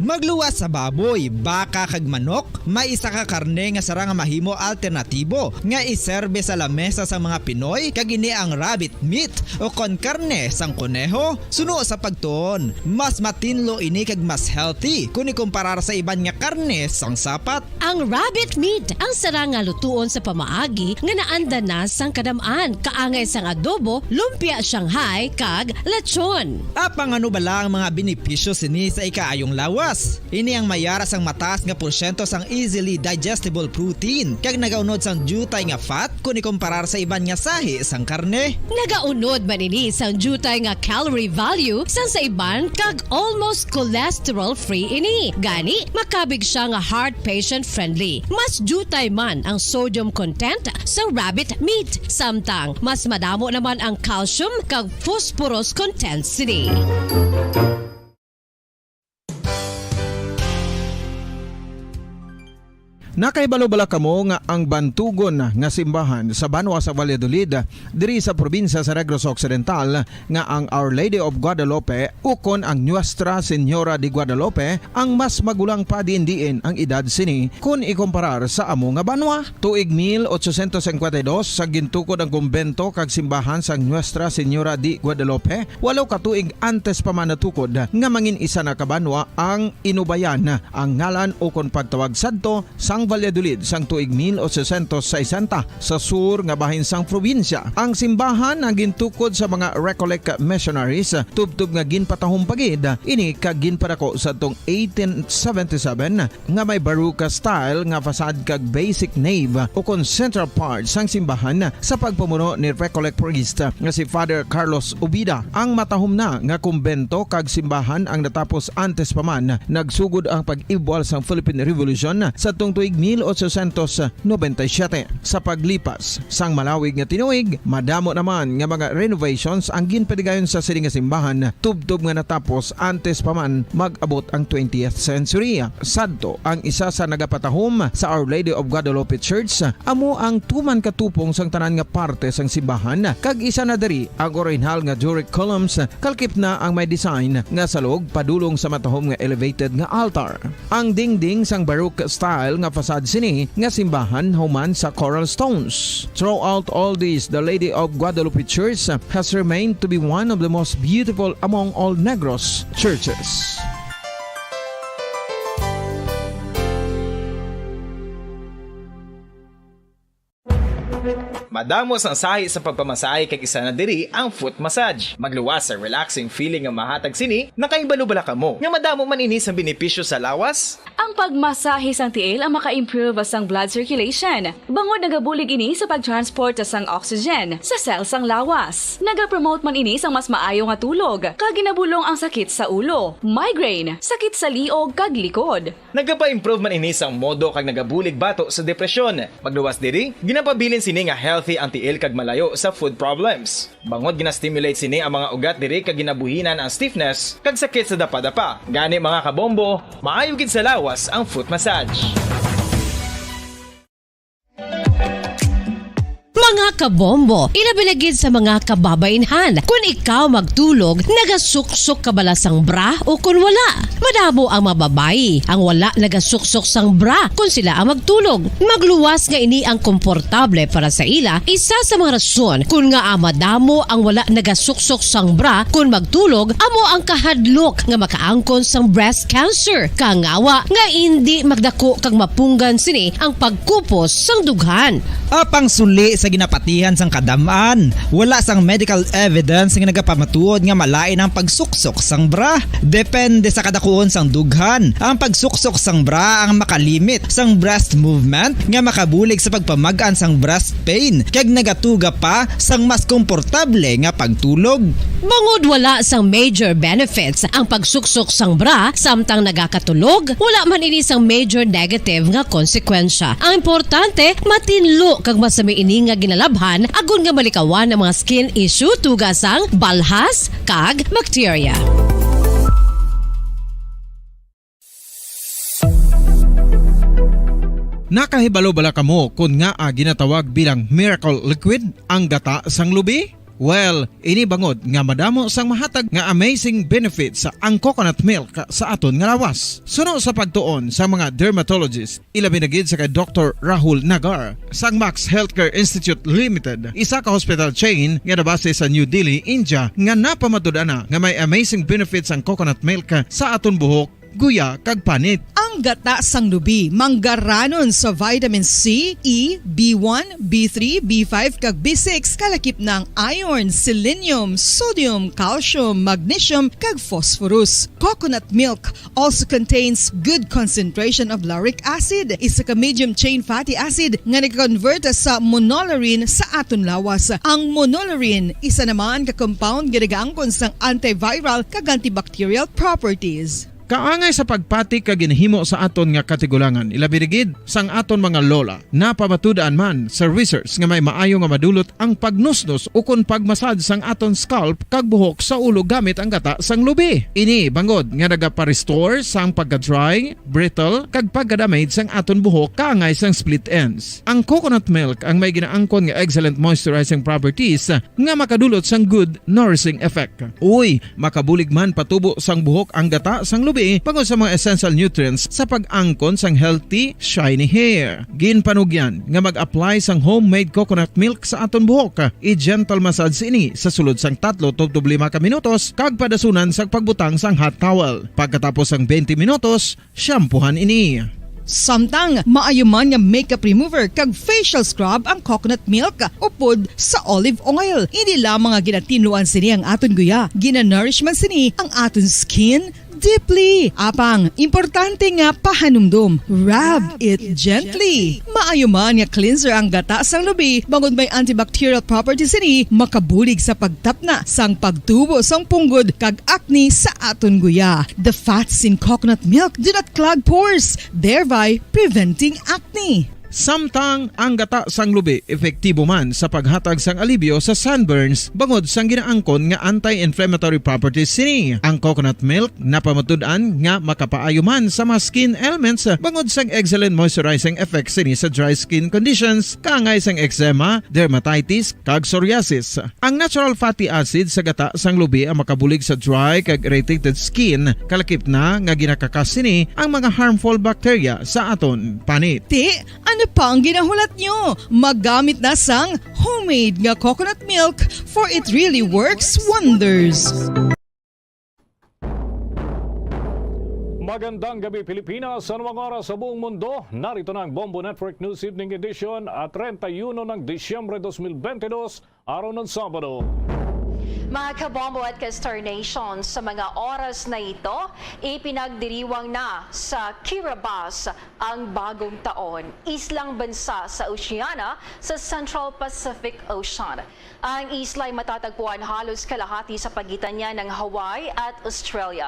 Magluwas sa baboy, baka, kag manok, may isa ka karne nga sarang nga mahimo alternatibo nga iserbe sa lamesa sang mga Pinoy, kag ini ang rabbit meat o kon karne sang koneho. Suno sa pagtuon, mas matinlo ini kag mas healthy kon ikumparar sa iban nga karne sang sapat. Ang rabbit meat ang sarang nga lutuon sa pamaagi nga naanda na sang kadam-an, kaangay sang adobo, lumpia Shanghai, kag lechon. Apang ano bala ang mga benepisyo sini sa ikaayong lawas? Ini ang mayara sang mataas nga porsyento sang easily digestible protein, kag nagaunod sang diutay nga fat kon ikumparar sa iban nga sahi sang karne. Nagaunod man ini sang diutay nga calorie value sang sa iban, kag almost cholesterol-free ini. Gani, makabig sia nga heart patient-friendly. Mas diutay man ang sodium content sa rabbit meat, samtang mas madamo naman ang calcium kag phosphorus content sini. Nakahibalo bala kamo nga ang bantugon nga simbahan sa banwa sa Valladolid, diri sa probinsya sa Negros Occidental, nga ang Our Lady of Guadalupe ukon ang Nuestra Señora de Guadalupe ang mas magulang pa diin-diin ang edad sini kon ikumparar sa amo nga banwa? Tuig mil ochocientos cincuenta y dos, sa gintukod ang kumbento kag simbahan sang Nuestra Señora de Guadalupe, walo ka tuig antes pa man natukod nga mangin isa na ka banwa ang Inubayan, ang ngalan ukon pagtawag sadto sang Valladolid sang tuig mil ochocientos sesenta, sa sur nga bahin sang probinsya. Ang simbahan ang gintukod sa mga Recollect missionaries, tubtob nga ginpatahom pa gid ini kag ginpadako sadtong eighteen seventy-seven, nga may Baroque style nga facade kag basic nave ukon central part sang simbahan sa pagpamuno ni Recollect priest nga si Father Carlos Ubida. Ang matahom na nga kumbento kag simbahan ang natapos antes pa man nagsugod ang pag-ibwal sang Philippine Revolution sadtong tuig mil ochocientos noventa y siete. Sa paglipas sang malawig nga tinuig, madamo naman nga mga renovations ang ginpadigayon sa sini nga simbahan, tubtob nga natapos antes pa man mag-abot ang twentieth century. Sadto, ang isa sa nagapatahom sa Our Lady of Guadalupe Church amo ang tuman ka tupong sang tanan nga parte sang simbahan, kag isa na diri ang orihinal nga Doric columns, kalkip na ang may design nga salog padulong sa matahom nga elevated nga altar. Ang dingding sang Baroque style nga facade sini nga simbahan human sa coral stones. Throughout all this, the Lady of Guadalupe Church has remained to be one of the most beautiful among all Negros churches. Madamo sang sahi sa pagpamasahe kag isa na diri ang foot massage. Magluwas sa relaxing feeling nga mahatag sini, nakahibalo bala kamo nga madamo man ini sang benepisyo sa lawas? Ang pagmasahe sang tiil ang maka-improve sang blood circulation, bangod nagabulig ini sa pag-transport sang oxygen sa cell sang lawas. Nagapromote man ini sang mas maayo nga tulog, kag ginabulong ang sakit sa ulo, migraine, sakit sa liog kag likod. Nagapa-improve man ini sang modo kag nagabulig bato sa depresyon. Magluwas diri, ginapabilin sini nga healthy ang tiil kag malayo sa foot problems. Bangod gina-stimulate sini ang mga ugat diri kag ginabuhinan ang stiffness kag sakit sa dapadapa. Gani, mga kabombo, maayo gid sa lawas ang foot massage. Mga Kabombo, ilabi na gid sa mga kababaynhan. Kun ikaw magtulog, nagasuksok ka bala sang bra o kun wala? Madamo ang mga babayi ang wala nagasuksok sang bra kun sila ang magtulog. Magluwas nga ini ang komportable para sa ila. Isa sa mga rason kun ngaa madamo ang wala nagasuksok sang bra kun magtulog amo ang kahadlok nga makaangkon sang breast cancer. Kangawa nga indi magdako kag mapunggan sini ang pagkupos sang dughan. Apang suli sa ginapatihan sang kadam-an, wala sang medical evidence nga nagapamatuod nga malain ang pagsuksok sang bra. Depende sa kadakuon sang dughan, ang pagsuksok sang bra ang makalimit sang breast movement nga makabulig sa pagpamag-an sang breast pain kag nagatuga pa sang mas komportable nga pagtulog. Bangod wala sang major benefits ang pagsuksok sang bra samtang nagakatulog, wala man ini sang major negative nga konsekwensya. Ang importante, matinlo kag masami ini nga ginalabhan agod nga malikawan ang mga skin issue tuga sang balhas kag bakterya. Nakahibalo bala kamo kon ngaa ginatawag bilang miracle liquid ang gata sang lubi? Well, ini bangod nga madamo sang mahatag nga amazing benefits ang coconut milk sa aton nga lawas. Suno sa pagtuon sa mga dermatologist, ilabi na gid sa kay Doktor Rahul Nagar sang Max Healthcare Institute Limited, isa ka hospital chain nga nabase sa New Delhi, India, nga napamatud-an na nga may amazing benefits ang coconut milk sa aton buhok, guya, kag panit. Ang gata sang lubi manggaranon sa vitamin C, E, B one, B three, B five, kag B six, kalakip na ang iron, selenium, sodium, calcium, magnesium, kag phosphorus. Coconut milk also contains good concentration of lauric acid, isa ka medium chain fatty acid nga nag-convert sa monolaurin sa aton lawas. Ang monolaurin, isa naman ka compound nga nagaangkon sang antiviral kag antibacterial properties. Kaangay sa pagpati kag ginhimo sa aton nga katigulangan, ilabi na gid sang aton mga lola. Napamatud-an man sa research nga may maayo nga madulot ang pagnusnos ukon pagmasad sang aton scalp kag buhok sa ulo gamit ang gata sang lubi. Ini bangod nga nagapa-restore sang pagka-dry, brittle, kag pagka-damage sang aton buhok kaangay sang split ends. Ang coconut milk ang may ginaangkon nga excellent moisturizing properties nga makadulot sang good nourishing effect. Uy, makabulig man patubo sang buhok ang gata sang lubi bangod sa mga essential nutrients sa pag-angkon sang healthy, shiny hair. Ginpanugyan nga mag-apply sang homemade coconut milk sa aton buhok. I-gentle massage ini sa sulod sang tatlo tubtob lima ka minutos kag padasunan sang pagbutang sang hot towel. Pagkatapos sang twenty minutos, shampoohan ini. Samtang maayo man nga makeup remover kag facial scrub ang coconut milk upod sa olive oil. Hindi lamang nga ginatinluan sini ang aton guya, ginanourish man sini ang aton skin deeply. Apang, importante nga pahanumdom, rub it gently. Maayo man nga cleanser ang gata sang lubi, bangod may antibacterial properties sini, makabulig sa pagtapna sang pagtubo sang punggod kag acne sa aton guya. The fats in coconut milk do not clog pores, thereby preventing acne. Samtang ang gata sang lubi epektibo man sa paghatag sang alibyo sa sunburns bangod sang ginaangkon nga anti-inflammatory properties sini. Ang coconut milk napamatud-an nga makapaayo man sa mga skin ailments bangod sang excellent moisturizing effect sini sa dry skin conditions, kaangay sang eczema, dermatitis, kag psoriasis. Ang natural fatty acid sa gata sang lubi ang makabulig sa dry kag irritated skin, kalakip na nga ginakakas sini ang mga harmful bacteria sa aton panit. Ti, ano pa ang ginahulat nyo? Magamit na sang homemade nga coconut milk, for it really works wonders. Magandang gabi, Pilipinas. Anumang oras sa buong mundo, narito na ang Bombo Network News Evening Edition, at treinta y uno ng Disyembre dos mil bentidós, araw ng Sabado. Mga kabombo at ka-Star Nation, sa mga oras na ito, ipinagdiriwang na sa Kiribati ang bagong taon, islang bansa sa Oceania sa Central Pacific Ocean. Ang isla ay matatagpuan halos kalahati sa pagitan niya ng Hawaii at Australia.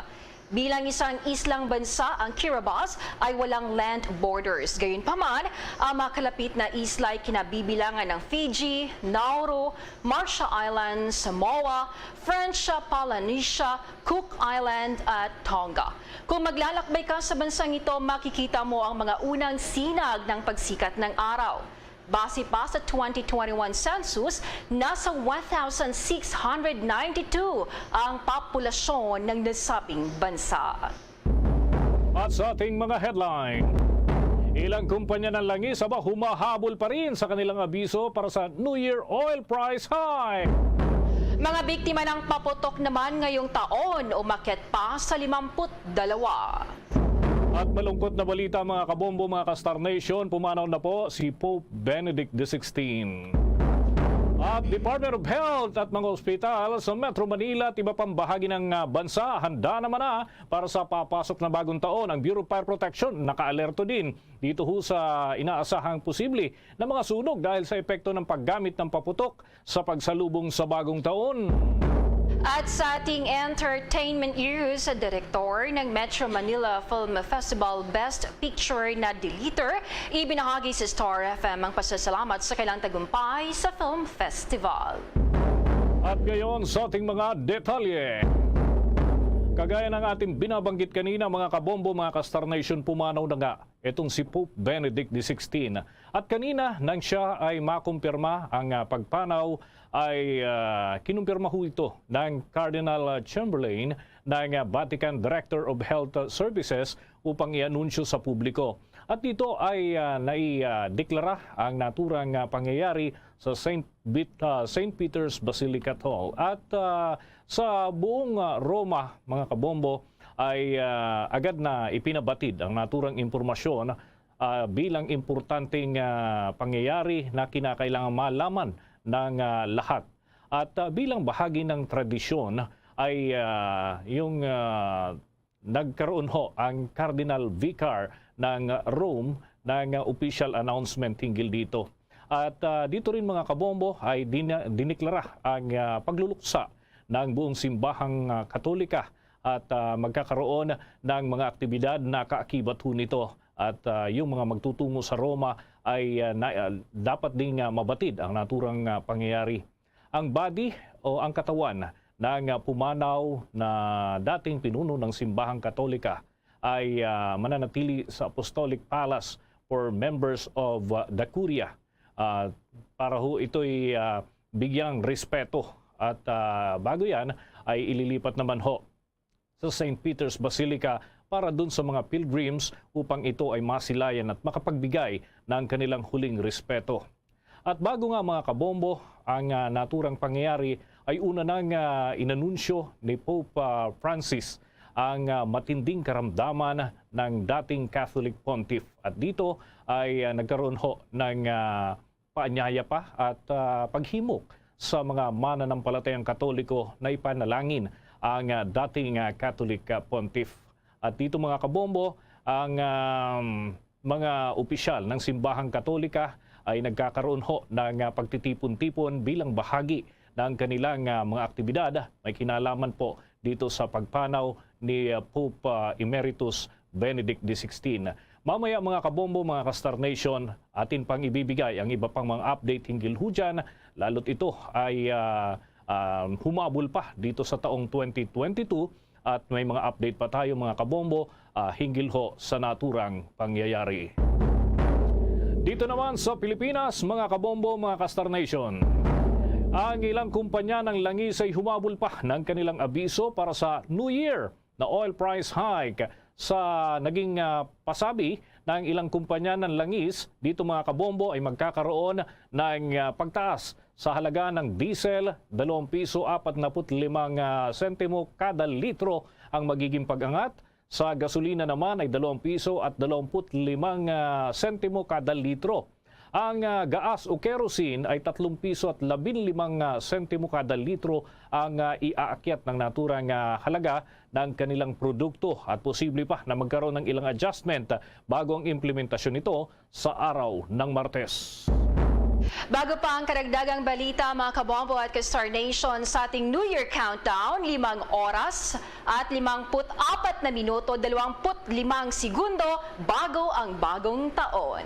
Bilang isang islang bansa, ang Kiribati ay walang land borders. Gayunpaman, ang mga kalapit na isla ay kinabibilangan ng Fiji, Nauru, Marshall Islands, Samoa, French Polynesia, Cook Island, at Tonga. Kung maglalakbay ka sa bansang ito, makikita mo ang mga unang sinag ng pagsikat ng araw. Base pa sa twenty twenty-one census, nasa one thousand six hundred ninety-two ang populasyon ng nasabing bansa. At sa ating mga headline, ilang kumpanya ng langis aba humahabol pa rin sa kanilang abiso para sa New Year oil price hike. Mga biktima ng paputok naman ngayong taon umakyat pa sa limampu't dalawa. At malungkot na balita, mga kabombo, mga ka-Star Nation, pumanaw na po si Pope Benedict the sixteenth. At Department of Health at mga ospital sa Metro Manila at iba pang bahagi ng, ah, bansa handa naman na para sa papasok na bagong taon. Ang Bureau of Fire Protection nakaalerto din dito ho sa inaasahang posible na mga sunog dahil sa epekto ng paggamit ng paputok sa pagsalubong sa bagong taon. At sa ating entertainment news, direktor ng Metro Manila Film Festival Best Picture na Deleter, ibinahagi sa Star F M ang pasasalamat sa kailang tagumpay sa film festival. At ngayon sa ating mga detalye. Kagaya ng ating binabanggit kanina, mga kabombo, mga ka-Star Nation, pumanaw na nga itong si Pope Benedict the sixteenth. At kanina, nang siya ay makumpirma ang, ah, pagpanaw, ay, ah, kinumpirma ho ito ng Cardinal, ah, Chamberlain ng, ah, Vatican Director of Health Services upang i-anunsyo sa publiko. At dito ay, ah, nai, ah, deklara ang naturang, ah, pangyayari sa Saint Bit-, ah, Saint Peter's Basilica Hall. At, ah, sa buong, ah, Roma, mga kabombo, ay, ah, agad na ipinabatid ang naturang impormasyon, ah, bilang importanteng, ah, pangyayari na kinakailangang malaman ng, ah, lahat. At, ah, bilang bahagi ng tradisyon ay, ah, yung, ah, nagkaroon ho ang Cardinal Vicar ng Rome ng, ah, official announcement hinggil dito. At, ah, dito rin, mga kabombo, ay din-, diniklara ang, ah, pagluluksa ng buong simbahang, ah, Katolika at, ah, magkakaroon ng mga aktibidad na kaakibat ho nito. At, ah, yung mga magtutungo sa Roma ay, ah, na, ah, dapat ding, ah, mabatid ang naturang, ah, pangyayari. Ang body o ang katawan ng, ah, pumanaw na dating pinuno ng Simbahang Katolika ay, ah, mananatili sa Apostolic Palace for members of, ah, the Curia. Ah, para ho ito'y, ah, bigyang respeto at, ah, bago yan ay ililipat naman ho sa Saint Peter's Basilica para dun sa mga pilgrims upang ito ay masilayan at makapagbigay ng kanilang huling respeto. At bago nga, mga kabombo, ang, ah, naturang pangyayari ay una nang, ah, inanunsyo ni Pope, ah, Francis ang, ah, matinding karamdaman ng dating Catholic Pontiff. At dito ay, ah, nagkaroon ho ng, ah, paanyaya pa at, ah, paghimok sa mga mananampalatayang Katoliko na ipanalangin ang, ah, dating, ah, Catholic, ah, Pontiff. At dito, mga kabombo, ang, um, mga opisyal ng Simbahang Katolika ay nagkakaroon ho ng, ah, pagtitipon-tipon bilang bahagi ng kanilang, ah, mga aktibidad may kinalaman po dito sa pagpanaw ni, ah, Pope, ah, Emeritus Benedict the sixteenth. Mamaya, mga kabombo, mga ka-Star Nation, atin pang ibibigay ang iba pang mga update hinggil ho dyan, lalo't ito ay, ah, ah, humabol pa dito sa taong twenty twenty-two at may mga update pa tayo, mga kabombo, ah, hinggil ho sa naturang pangyayari. Dito naman sa Pilipinas, mga kabombo, mga ka-Star Nation, ang ilang kumpanya ng langis ay humabol pa ng kanilang abiso para sa New Year na oil price hike. Sa naging, ah, pasabi ng ilang kumpanya ng langis, dito, mga kabombo, ay magkakaroon ng, ah, pagtaas sa halaga ng diesel, dalawang piso apat naput limang, ah, sentimo kada litro ang magiging pag-angat. Sa gasolina naman ay dalawang piso at dalawamput limang, ah, sentimo kada litro. Ang, ah, gaas o kerosene ay tatlong piso at labinlimang, ah, sentimo kada litro ang, ah, iaakyat ng naturang, ah, halaga ng kanilang produkto at posible pa na magkaroon ng ilang adjustment, ah, bago ang implementasyon nito sa araw ng Martes. Bago pa ang karagdagang balita, mga kabombo at ka-Star Nation, sa ating New Year countdown, limang oras at limangput apat na minuto, dalawamput limang segundo bago ang bagong taon.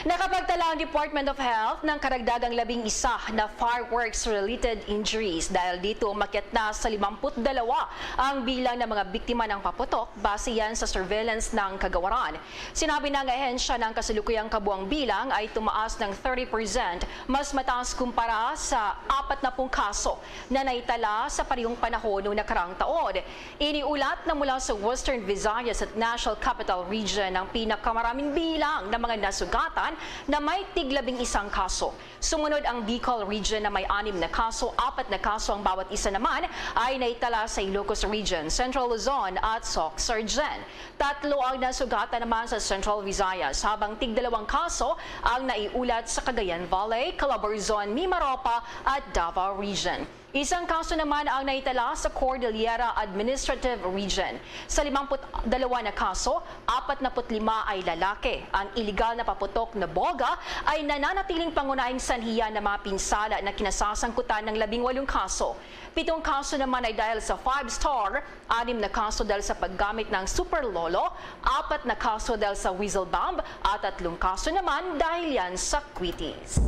Nakapagtala ang Department of Health ng karagdagang labing isa na fireworks-related injuries. Dahil dito, umakyat na sa limamput dalawa ang bilang ng mga biktima ng paputok, base yan sa surveillance ng Kagawaran. Sinabi ng ahensya na ang kasalukuyang kabuang bilang ay tumaas ng thirty percent, mas mataas kumpara sa apat na pung kaso na naitala sa parehong panahon noong nakaraang taon. Iniulat na mula sa Western Visayas at National Capital Region ang pinakamaraming bilang ng mga nasugatan na may tiglabing isang kaso. Sumunod ang Bicol Region na may anim na kaso, apat na kaso ang bawat isa naman ay naitala sa Ilocos Region, Central Luzon at Soc-Surgen. Tatlo ang nasugatan naman sa Central Visayas, habang tigdalawang kaso ang naiulat sa Cagayan Valley, Calabarzon, Mimaropa at Davao Region. Isang kaso naman ang naitala sa Cordillera Administrative Region. Sa limamput dalawa na kaso, apatnaput lima ay lalaki. Ang iligal na paputok na boga ay nananatiling pangunahing sanhi yan ng mga pinsala na kinasasangkutan ng labing walong kaso. Pitong kaso naman ay dahil sa five-star, anim na kaso dahil sa paggamit ng Super Lolo, apat na kaso dahil sa whistle bomb, at tatlong kaso naman dahil yan sa kwitis.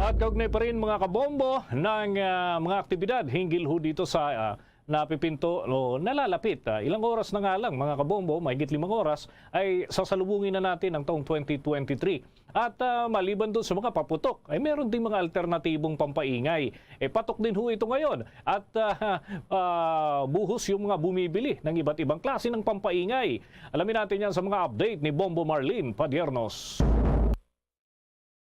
At kaugnay pa rin, mga kabombo, ng, ah, mga aktibidad hinggil ho dito sa, ah, napipinto o nalalapit, ah, ilang oras na nga lang, mga kabombo, mahigit limang oras, ay sasalubungin na natin ang taong twenty twenty-three. At, ah, maliban doon sa mga paputok, ay meron ding mga alternatibong pampaingay. Eh, patok din ho ito ngayon. At, ah, ah, buhos yung mga bumibili ng iba't ibang klase ng pampaingay. Alamin natin yan sa mga update ni Bombo Marlene Padiernos.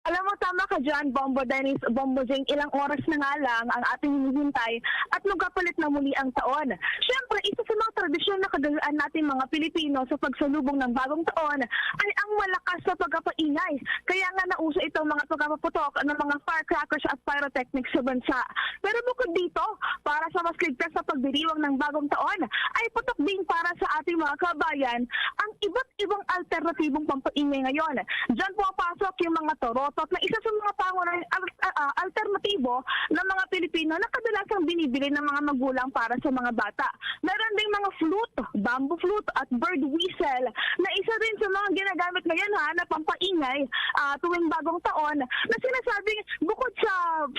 Alam mo, tama ka dyan, Bombo Dennis, Bombo Jing, ilang oras na nga lang ang ating hinihintay at magkapalit na muli ang taon. Siyempre, isa sa mga tradisyonal na kagayuan nating mga Pilipino sa pagsalubong ng bagong taon ay ang malakas na pagkapaingay. Kaya nga nauso itong mga pagkapaputok ng mga firecrackers at pyrotechnics sa bansa. Pero bukod dito, para sa mas ligtas na pagdiriwang ng bagong taon, ay putok din para sa ating mga kabayan ang iba't ibang alternatibong pampaingay ngayon. Diyan pumapasok yung mga torotot na isa sa mga pangunahing al-, ah, ah, alternatibo ng mga Pilipino na kadalasang binibili ng mga magulang para sa mga bata. Meron ding mga flute, bamboo flute at bird whistle na isa rin sa mga ginagamit ngayon, ha, na pampaingay, ah, tuwing bagong taon na sinasabing bukod sa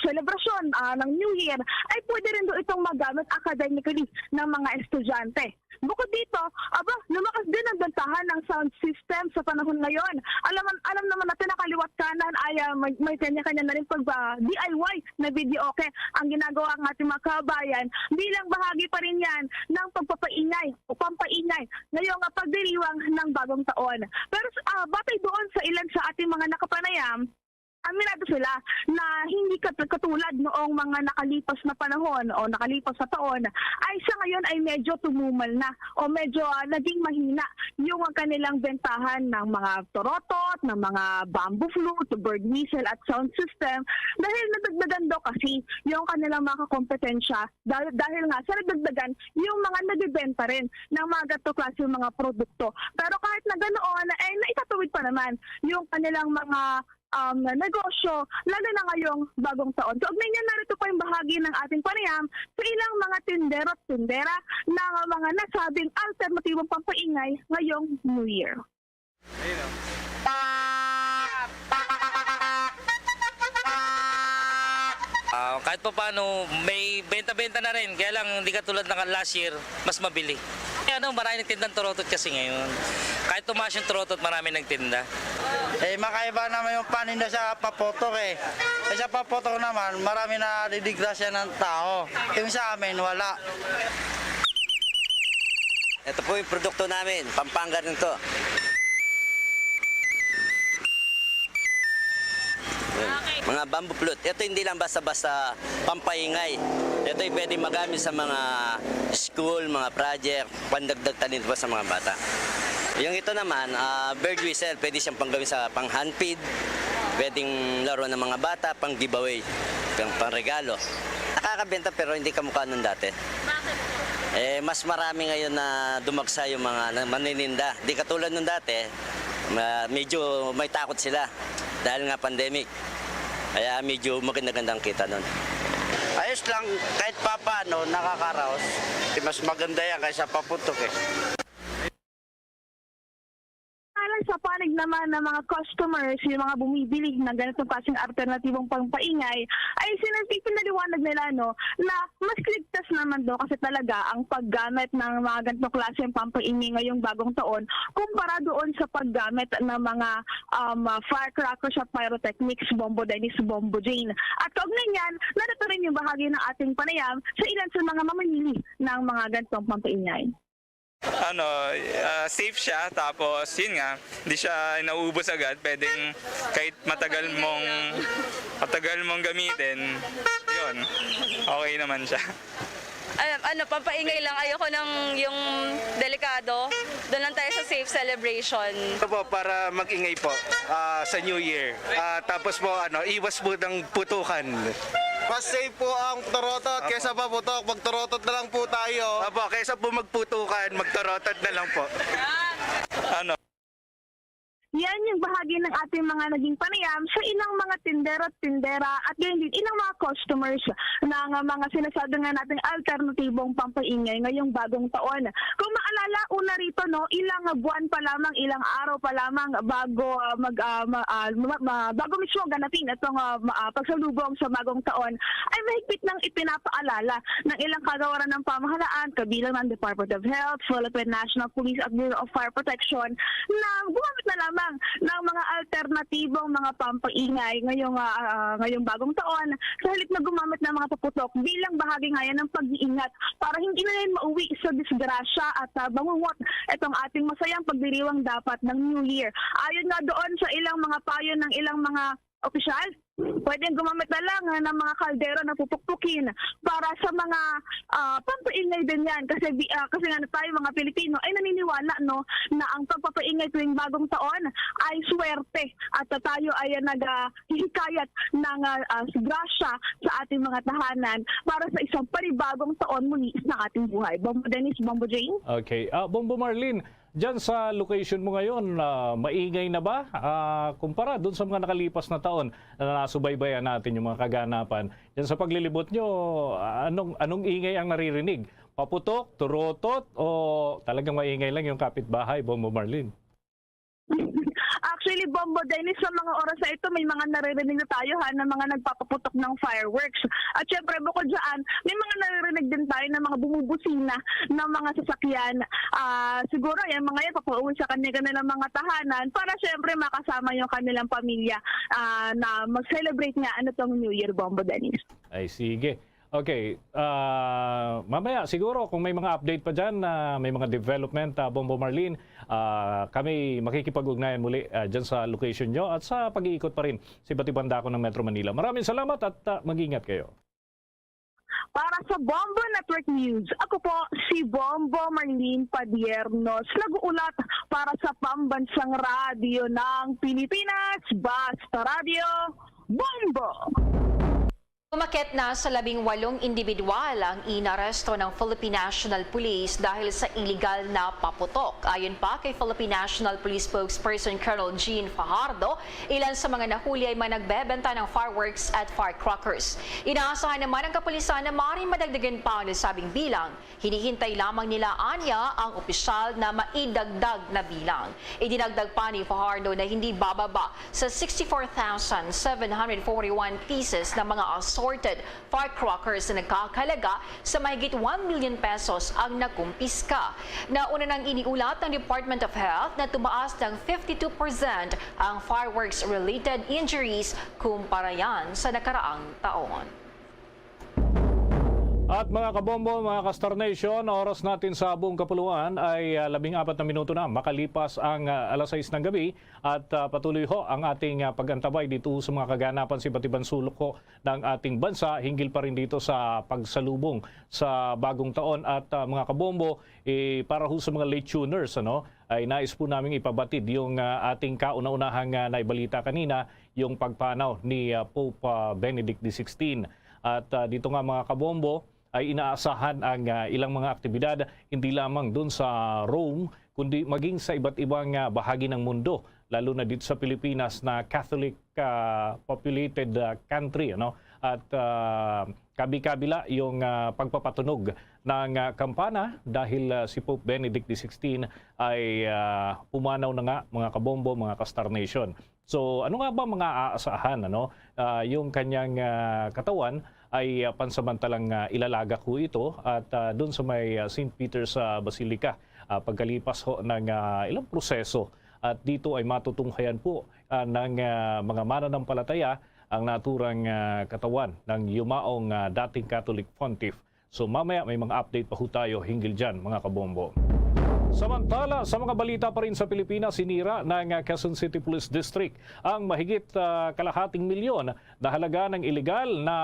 selebrasyon, ah, ng New Year ay pwede rin daw itong magamit academically ng mga estudyante. Bukod dito, aba, lumakas din ang bentahan ng sound system sa panahon ngayon. Alam, alam naman natin na kaliwat kanan ay, ah, may, may kanya-kanya na rin pag, ah, D I Y na videoke ang ginagawa ng ating mga kabayan bilang bahagi pa rin yan ng pagpapaingay o pampaingay ngayong, ah, pagdiriwang ng bagong taon. Pero, ah, batay doon sa ilan sa ating mga nakapanayam, aminado sila na hindi kat-, katulad noong mga nakalipas na panahon o nakalipas na taon, ay sa ngayon ay medyo tumumal na o medyo, ah, naging mahina yung kanilang bentahan ng mga torotot, ng mga bamboo flute, bird whistle at sound system dahil nadagdagan daw kasi yung kanilang mga kakompetensya dahil, dahil nga sa nadagdagan yung mga nagbebenta rin ng mga ganito klase mga produkto. Pero kahit na ganoon, ay naitatawid pa naman yung kanilang mga, um, negosyo, lalo na ngayong bagong taon. Kaugnay niyan, narito pa yung bahagi ng ating panayam sa ilang mga tindero at tindera ng mga nasabing alternatibong pampaingay ngayong New Year. Ah, kahit pa paano, may benta-benta na rin. Kaya lang, hindi katulad ng last year, mas mabili. Eh, ano, marami nagtindang torotot kasi ngayon. Kahit tumaas yung torotot, marami nagtinda. Eh, makaiba naman yung paninda sa paputok eh. Eh, sa paputok naman, marami na didisgrasya ng tao. Yung sa amin, wala. Ito po yung produkto namin, Pampanga rin to. Yun. Mga bamboo flute. Ito hindi lang basta-basta pampaingay. Ito ay pwede magamit sa mga school, mga project, pandagdag talento pa sa mga bata. Yung ito naman, ah, bird whistle, pwede siyang panggawin sa pang hand feed, pwedeng laro ng mga bata, pang giveaway, pang, pang regalo. Nakakabenta pero hindi kamukha nung dati. Eh, mas marami ngayon na dumagsa yung mga na- manininda. Di katulad nung dati, ma- medyo may takot sila dahil nga pandemic. Kaya medyo maganda-ganda ang kita nun. Ayos lang, kahit papaano, nakakaraos. Eh, mas maganda yan kaysa paputok eh. Alang sa panig naman ng mga customers, yung mga bumibili ng ganitong klaseng alternatibong pampaingay, ay sinabi, pinaliwanag nila, no, na mas ligtas naman daw kasi talaga ang paggamit ng mga ganitong klaseng pampaingay ngayong bagong taon kumpara doon sa paggamit ng mga, um, firecrackers at pyrotechnics, Bombo Dennis, Bombo Jane. At kaugnay niyan, narito rin yung bahagi ng ating panayam sa ilan sa mga mamimili ng mga ganitong pampaingay. Ano, ah, safe siya, tapos yun nga, hindi siya nauubos agad. Pwedeng kahit matagal mong matagal mong gamitin, yun, okay naman siya. Ano, ano, pampaingay lang. Ayoko ng yung delikado. Doon lang tayo sa safe celebration. Ito po, para mag-ingay po ah, sa New Year. Ah, tapos po, ano, iwas po ng putukan. Mas safe po ang torotot kesa paputok. Magtorotot na lang po tayo. Apo, kaysa po magputukan, magtorotot na lang po. Ano, Yan yung bahagi ng ating mga naging panayam sa ilang mga tindero at tindera at gayon din ilang mga customers ng mga sinasabi nga nating alternatibong pampaingay ngayong bagong taon. Kung maalala, una rito, no, ilang buwan pa lamang, ilang araw pa lamang bago ah, mag ah, ma- ah, ma- ma- bago mismo ganapin itong ah, ma- ah, pagsalubong sa bagong taon, ay mahigpit nang ipinapaalala ng ilang kagawaran ng pamahalaan, kabilang ng Department of Health, Philippine National Police at Bureau of Fire Protection, na gumamit na lamang ng mga alternatibong mga pampaingay ngayong, ah, ah, ngayong bagong taon, sa halip na gumamit ng mga paputok bilang bahagi nga yan ng pag-iingat para hindi na yan mauwi sa disgrasya at ah, bangungot itong ating masayang pagdiriwang dapat ng New Year. Ayon nga doon sa ilang mga payo ng ilang mga opisyal, pwedeng gumamit na lang ah, ng mga kaldero na pupukpukin para sa mga ah, pampaingay din yan. Kasi, bi- ah, kasi nga tayo mga Pilipino ay naniniwala, no, na ang pagpapaingay tuwing bagong taon ay swerte at ah, tayo ay ah, naghihikayat ng ah, ah, grasya sa ating mga tahanan para sa isang panibagong taon muli sa ating buhay. Bombo Dennis, Bombo Jane. Okay. Ah, Bombo Marlene, dyan sa location mo ngayon, ah, maingay na ba ah, kumpara dun sa mga nakalipas na taon na nasubaybayan natin yung mga kaganapan? Dyan sa paglilibot nyo, ah, anong, anong ingay ang naririnig? Paputok, turotot, o talagang maingay lang yung kapitbahay, Bombo Marlene? Actually, Bombo Dennis, sa mga oras na ito, may mga naririnig na tayo, ha, na mga nagpapaputok ng fireworks. At syempre, bukod dyan, may mga naririnig din tayo ng mga bumubusina ng mga sasakyan. Ah, siguro, yung mga yan, papauwi sa kanilang mga tahanan para syempre makasama yung kanilang pamilya ah, na mag-celebrate nga ano tong New Year, Bombo Dennis. Ay, sige. Okay. Ah, mamaya, siguro, kung may mga update pa dyan, ah, may mga development, ah, Bombo Marlene, ah, kami makikipag-ugnayan muli ah, dyan sa location nyo at sa pag-iikot pa rin sa iba't ibang dako ng Metro Manila. Maraming salamat at ah, mag-ingat kayo. Para sa Bombo Network News, ako po si Bombo Marlene Padiernos, nag-uulat para sa Pambansang Radyo ng Pilipinas, Basta Radyo, Bombo! Umakyat na sa labing walong indibidwal ang inaresto ng Philippine National Police dahil sa iligal na paputok. Ayon pa kay Philippine National Police Spokesperson Colonel Jean Fajardo, ilan sa mga nahuli ay mga nagbebenta ng fireworks at firecrackers. Inaasahan naman ang kapulisan na maaaring madagdagan pa ang nasabing bilang. Hinihintay lamang nila anya ang opisyal na maidagdag na bilang. Idinagdag pa ni Fajardo na hindi bababa sa sixty-four thousand seven hundred forty-one pieces ng mga assorted firecrackers na nagkakahalaga sa mahigit one million pesos ang nakumpiska. Nauna nang iniulat ng Department of Health na tumaas ng fifty-two percent ang fireworks-related injuries kumpara yan sa nakaraang taon. At mga kabombo, mga ka-Star Nation, oras natin sa buong kapuluan ay ah, labing apat na minuto na makalipas ang ah, alas sais ng gabi at ah, patuloy ho ang ating ah, pag-antabay dito sa mga kaganapan sa iba't ibang sulok ho ng ating bansa hinggil pa rin dito sa pagsalubong sa bagong taon. At ah, mga kabombo, eh, para ho sa mga late tuners, ano, ay nais po namin ipabatid yung ah, ating kauna-unahang ah, naibalita kanina, yung pagpanaw ni ah, Pope ah, Benedict the sixteenth. At ah, dito nga, mga kabombo, ay inaasahan ang ah, ilang mga aktibidad hindi lamang dun sa Rome kundi maging sa iba't ibang ah, bahagi ng mundo, lalo na dito sa Pilipinas na Catholic ah, populated ah, country, ano. At, ah, kabi-kabila yung, ah, pagpapatunog ng, ah, kampana dahil, ah, si Pope Benedict the sixteenth ay, ah, pumanaw na nga, mga kabombo, mga ka-Star Nation. So, ano nga ba mga aasahan, ano? Ah, yung kanyang, ah, katawan ay, ah, pansamantalang, ah, ilalagak ho ito at, ah, dun sa may, ah, Saint Peter's, ah, Basilica, ah, pagkalipas ho ng, ah, ilang proseso. At dito ay matutunghayan po, ah, ng, ah, mga mananampalataya ang naturang, ah, katawan ng yumaong, ah, dating Catholic Pontiff. So, mamaya may mga update pa ho tayo hinggil dyan, mga kabombo. Samantala, sa mga balita pa rin sa Pilipinas, sinira ng, ah, Quezon City Police District ang mahigit, ah, kalahating milyon na halaga ng iligal na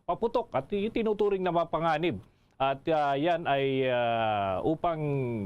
paputok at itinuturing na mapanganib. At, ah, yan ay, ah, upang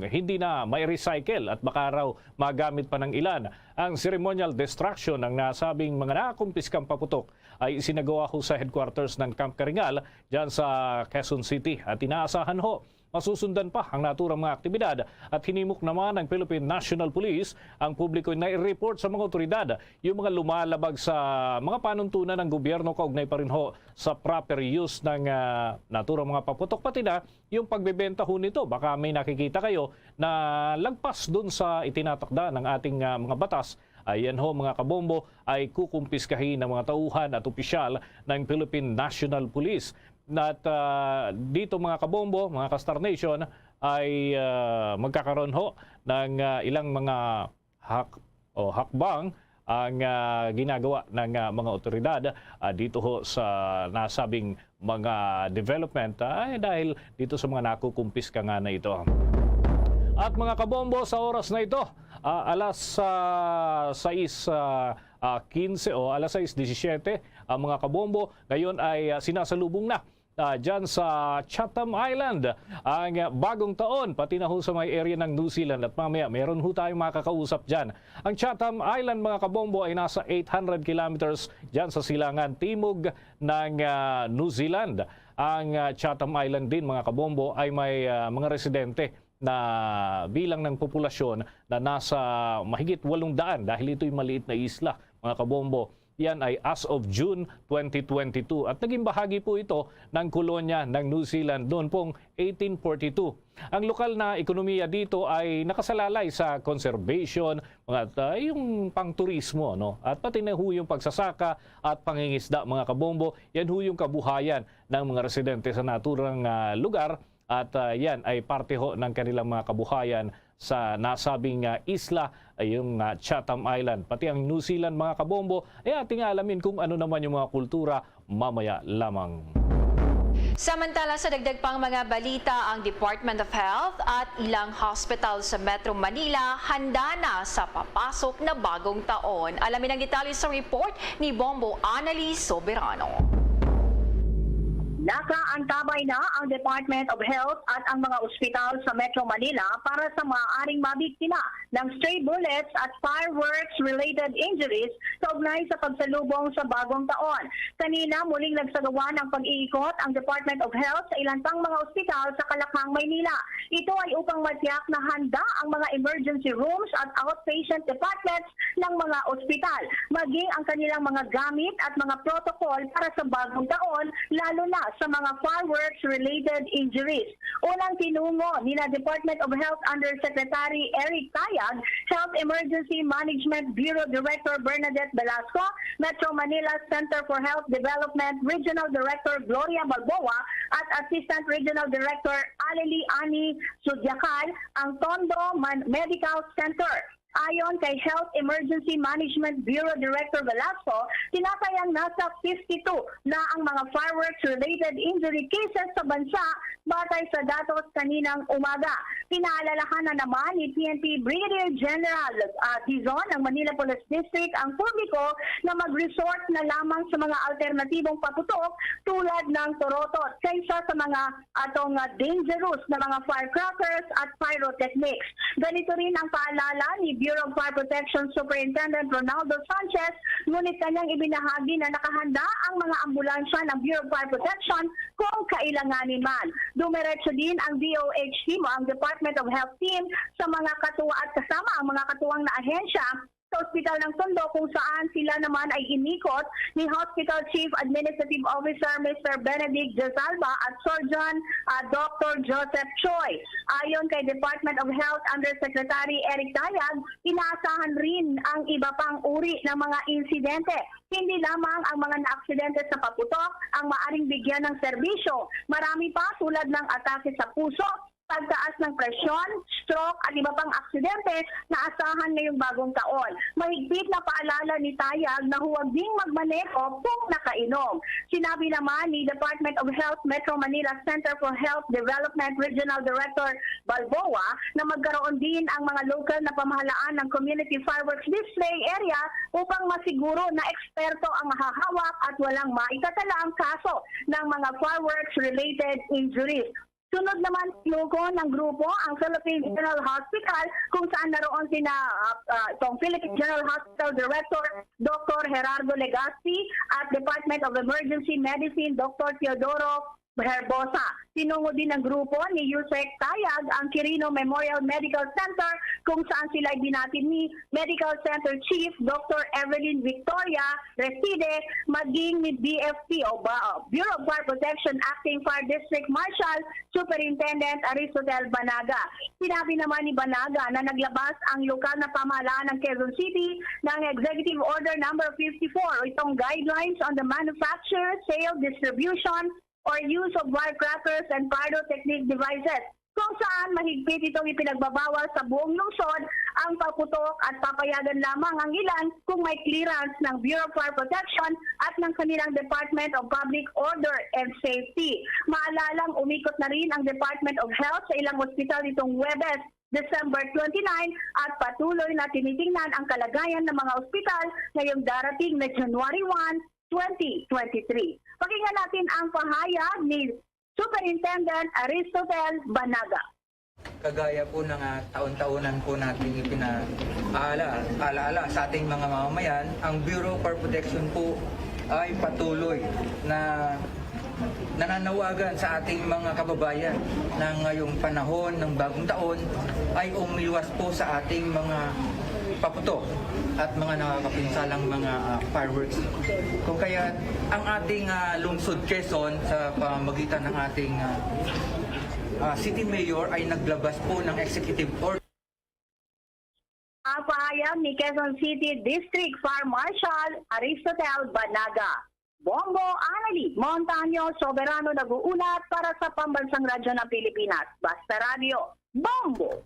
hindi na ma-recycle at baka raw magamit pa ng ilan. Ang ceremonial destruction ng nasabing mga nakumpiskang paputok ay isinagawa ho sa headquarters ng Camp Karingal dyan sa Quezon City. At inaasahan ho, masusundan pa ang naturang mga aktibidad at hinimok naman ng Philippine National Police ang publiko na i-report sa mga otoridad yung mga lumalabag sa mga panuntunan ng gobyerno kaugnay pa rin ho sa proper use ng, ah, naturang mga paputok, pati na yung pagbebenta ho nito. Baka may nakikita kayo na lagpas dun sa itinatakda ng ating, ah, mga batas. Ayan ho, mga kabombo, ay kukumpiskahin ng mga tauhan at opisyal ng Philippine National Police. At, ah, dito, mga kabombo, mga ka-Star Nation, ay, ah, magkakaroon ho ng, ah, ilang mga hak-, o hakbang ang, ah, ginagawa ng, ah, mga otoridad, ah, dito ho sa nasabing mga development, ah, dahil dito sa mga nakukumpiska nga na ito. At mga kabombo, sa oras na ito, ah, alas, ah, sais, ah, ah, kinse o alas sais disisiyete, ang mga kabombo ngayon ay, ah, sinasalubong na, ah, dyan sa Chatham Island ang, ah, bagong taon, pati na ho sa may area ng New Zealand. At mamaya, meron ho tayong makakausap dyan. Ang Chatham Island, mga kabombo, ay nasa eight hundred kilometers dyan sa silangan timog ng, ah, New Zealand. Ang, ah, Chatham Island din, mga kabombo, ay may, ah, mga residente na bilang ng populasyon na nasa mahigit walong daan dahil ito'y maliit na isla, mga kabombo. Yan ay as of June twenty twenty-two. At naging bahagi po ito ng kolonya ng New Zealand noon pong eighteen forty-two. Ang lokal na ekonomiya dito ay nakasalalay sa conservation, mga, ah, yung pangturismo, no? At pati na ho yung pagsasaka at pangingisda, mga kabombo. Yan ho yung kabuhayan ng mga residente sa naturang, ah, lugar. At, ah, yan ay parte ho ng kanilang mga kabuhayan sa nasabing, ah, isla, ay yung, ah, Chatham Island. Pati ang New Zealand, mga kabombo, ay ating alamin kung ano naman yung mga kultura mamaya lamang. Samantala, sa dagdag pang mga balita, ang Department of Health at ilang hospital sa Metro Manila handa na sa papasok na bagong taon. Alamin ang detalye sa report ni Bombo Annalise Soberano. Nakaantabay na ang Department of Health at ang mga ospital sa Metro Manila para sa maaaring mabiktima ng stray bullets at fireworks-related injuries kaugnay sa pagsalubong sa bagong taon. Kanina, muling nagsagawa ng pag-iikot ang Department of Health sa ilan pang mga ospital sa Calakhang, Maynila. Ito ay upang matiyak na handa ang mga emergency rooms at outpatient departments ng mga ospital, maging ang kanilang mga gamit at mga protocol para sa bagong taon, lalo na sa mga fireworks-related injuries. Unang tinungo nina Department of Health Undersecretary Eric Tayag, Health Emergency Management Bureau Director Bernadette Velasco, Metro Manila Center for Health Development Regional Director Gloria Balboa, at Assistant Regional Director Aleli Ani Sudyakal, ang Tondo Man-, Medical Center. Ayon kay Health Emergency Management Bureau Director Velasco, tinatayang nasa fifty-two na ang mga fireworks-related injury cases sa bansa batay sa datos kaninang umaga. Pinaalalahanan naman ni P N P Brigadier General, ah, Dizon ng Manila Police District ang publiko na mag-resort na lamang sa mga alternatibong paputok tulad ng torotot kaysa sa mga atong, ah, dangerous na mga firecrackers at pyrotechnics. Ganito rin ang paalala ni Bureau of Fire Protection Superintendent Ronaldo Sanchez, ngunit kanyang ibinahagi na nakahanda ang mga ambulansya ng Bureau of Fire Protection kung kailanganin man. Dumiretso din ang D O H team o ang Department of Health team sa mga katuwa at kasama ang mga katuwang na ahensya sa Ospital ng Tondo, kung saan sila naman ay inikot ni Hospital Chief Administrative Officer Mister Benedict Diazalba at Surgeon, ah, Doctor Joseph Choi. Ayon kay Department of Health Undersecretary Eric Tayag, inaasahan rin ang iba pang uri ng mga insidente, hindi lamang ang mga naaksidente sa paputok ang maaring bigyan ng serbisyo. Marami pa, tulad ng atake sa puso, pagtaas ng presyon, stroke, at iba pang aksidente na asahan ngayong bagong taon. Mahigpit na paalala ni Tayag na huwag ding magmaneho kung nakainom. Sinabi naman ni Department of Health Metro Manila Center for Health Development Regional Director Balboa na magkaroon din ang mga lokal na pamahalaan ng community fireworks display area upang masiguro na eksperto ang hahawak at walang maitatalang kaso ng mga fireworks-related injuries. Sunod naman, tinugon ng grupo ang Philippine General Hospital, kung saan naroon sina, ah, ah, itong Philippine General Hospital Director Doctor Gerardo Legazpi at Department of Emergency Medicine Doctor Teodoro Herbosa. Tinungod din ang grupo ni Yusek Tayag ang Quirino Memorial Medical Center, kung saan sila binati ni Medical Center Chief Doctor Evelyn Victoria Reside, maging ni B F P o ba, Bureau of Fire Protection Acting Fire District Marshal Superintendent Aristotel Banaga. Sinabi naman ni Banaga na naglabas ang lokal na pamahalaan ng Quezon City ng Executive Order Number fifty-four, itong Guidelines on the Manufacture, Sale, Distribution, or Use of Firecrackers and Pyrotechnic Devices, kung saan mahigpit itong ipinagbabawal sa buong lungsod ang pagputok at papayagan lamang ang ilan kung may clearance ng Bureau of Fire Protection at ng kanilang Department of Public Order and Safety. Maalalang umikot na rin ang Department of Health sa ilang ospital nitong Huwebes, December twenty-nine, at patuloy na tinitingnan ang kalagayan ng mga ospital ngayong darating na January one, twenty twenty-three. Pakinggan natin ang pahayag ni Superintendent Aristotel Banaga. Kagaya po ng, ah, taon-taonan po nating ipinaala-, alaala sa ating mga mamamayan, ang Bureau of Fire Protection po ay patuloy na nananawagan sa ating mga kababayan na ngayong panahon ng bagong taon ay umiwas po sa ating mga paputok at mga nakakapinsalang mga, ah, fireworks. Kung kaya ang ating, ah, lungsod Quezon sa pamagitan ng ating, ah, ah, city mayor ay naglabas po ng executive order. Ang pahayag ni Quezon City District Fire Marshal Aristotel Banaga. Bombo Anali Montaño, Soberano nag-uulat para sa Pambansang Radyo ng Pilipinas, Basta Radyo, Bombo!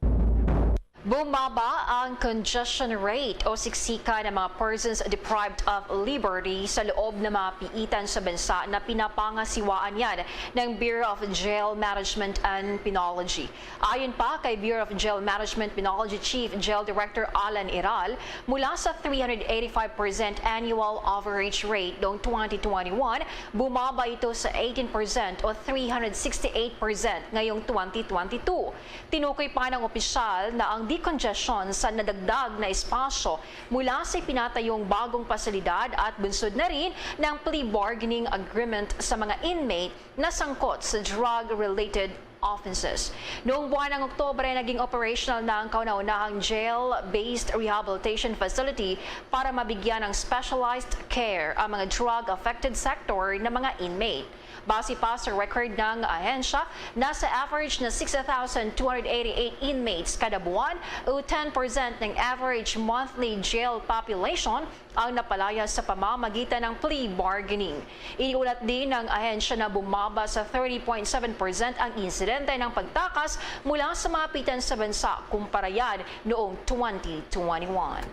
Bumaba ang congestion rate o siksikan ng mga persons deprived of liberty sa loob ng mga piitan sa bansa na pinapangasiwaan yan ng Bureau of Jail Management and Penology. Ayon pa kay Bureau of Jail Management Penology Chief Jail Director Alan Iral, mula sa three hundred eighty-five percent annual average rate noong twenty twenty-one, bumaba ito sa eighteen percent o three hundred sixty-eight percent ngayong twenty twenty-two. Tinukoy pa ng opisyal na ang decongestion sa nadagdag na espasyo mula sa ipinatayong bagong pasilidad at bunsod na rin ng plea bargaining agreement sa mga inmate na sangkot sa drug-related offenses. Noong buwan ng Oktubre, naging operational na ang kauna-unahang jail-based rehabilitation facility para mabigyan ng specialized care ang mga drug-affected sector ng mga inmate. Base pa sa record ng ahensya, nasa average na six thousand two hundred eighty-eight inmates kada buwan o ten percent ng average monthly jail population ang napalaya sa pamamagitan ng plea bargaining. Iniulat din ng ahensya na bumaba sa thirty point seven percent ang insidente ng pagtakas mula sa mga pitan sa bansa kumpara yan noong twenty twenty-one.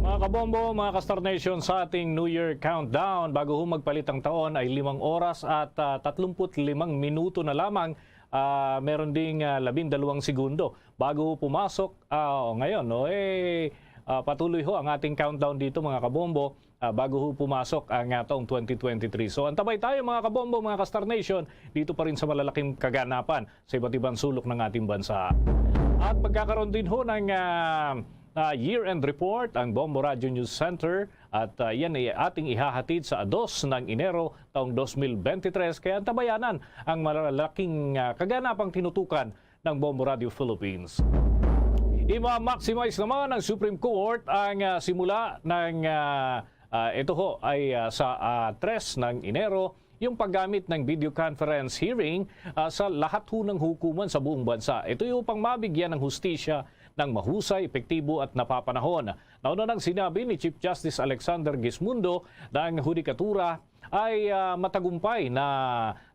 Mga kabombo, mga ka-Star Nation, sa ating New Year countdown, bago ho magpalit ang taon ay limang oras at, ah, tatlumpu't limang minuto na lamang. Ah, meron ding, ah, labindalawang segundo bago ho pumasok. Ah, o, ngayon, no, eh, ah, patuloy ho ang ating countdown dito, mga kabombo, ah, bago ho pumasok ang, ah, taong twenty twenty-three. So, antabay tayo, mga kabombo, mga ka-Star Nation, dito pa rin sa malalaking kaganapan sa iba't ibang sulok ng ating bansa. At magkakaroon din ho ng, ah, ah, year-end report ang Bombo Radio News Center at, ah, yan ay ating ihahatid sa dos ng Enero taong dos mil bente tres. Kaya antabayanan ang malalaking, ah, kaganapang tinutukan ng Bombo Radio Philippines. Ima-maximize naman ng Supreme Court ang, ah, simula ng, ah, ah, ito ho ay, ah, sa, ah, tres ng Enero, yung paggamit ng video conference hearing, ah, sa lahat ho ng hukuman sa buong bansa. Ito yung upang mabigyan ng hustisya ng mahusay, epektibo at napapanahon. Nauna nang sinabi ni Chief Justice Alexander Gismundo na ang hudikatura ay, ah, matagumpay na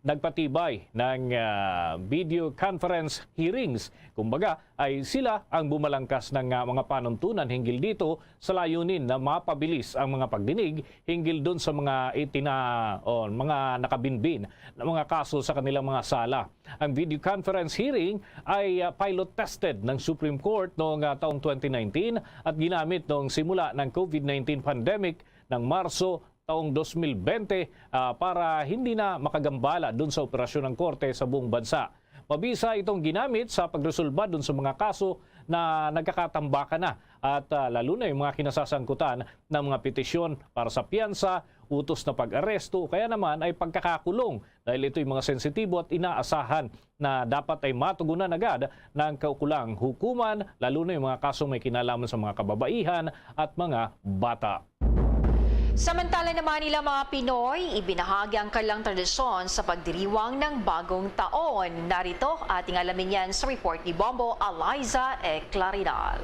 nagpatibay ng, ah, video conference hearings. Kumbaga, ay sila ang bumalangkas ng, ah, mga panuntunan hinggil dito sa layunin na mapabilis ang mga pagdinig hinggil dun sa mga itina-, o mga nakabinbin na mga kaso sa kanilang mga sala. Ang video conference hearing ay, ah, pilot tested ng Supreme Court noong, ah, taong twenty nineteen at ginamit noong simula ng COVID nineteen pandemic ng Marso taong dos mil bente, ah, para hindi na makagambala dun sa operasyon ng korte sa buong bansa. Mabisa itong ginamit sa pagresolba dun sa mga kaso na nagkakatambakan na at, ah, lalo na yung mga kinasasangkutan ng mga petisyon para sa piyansa, utos na pag-aresto o kaya naman ay pagkakakulong, dahil ito'y mga sensitibo at inaasahan na dapat ay matugunan agad ng kaukulang hukuman, lalo na yung mga kasong may kinalaman sa mga kababaihan at mga bata. Samantala naman, ilang mga Pinoy ibinahagi ang kanilang tradisyon sa pagdiriwang ng Bagong Taon. Narito, ating alamin yan sa report ni Bombo Eliza E. Claridal.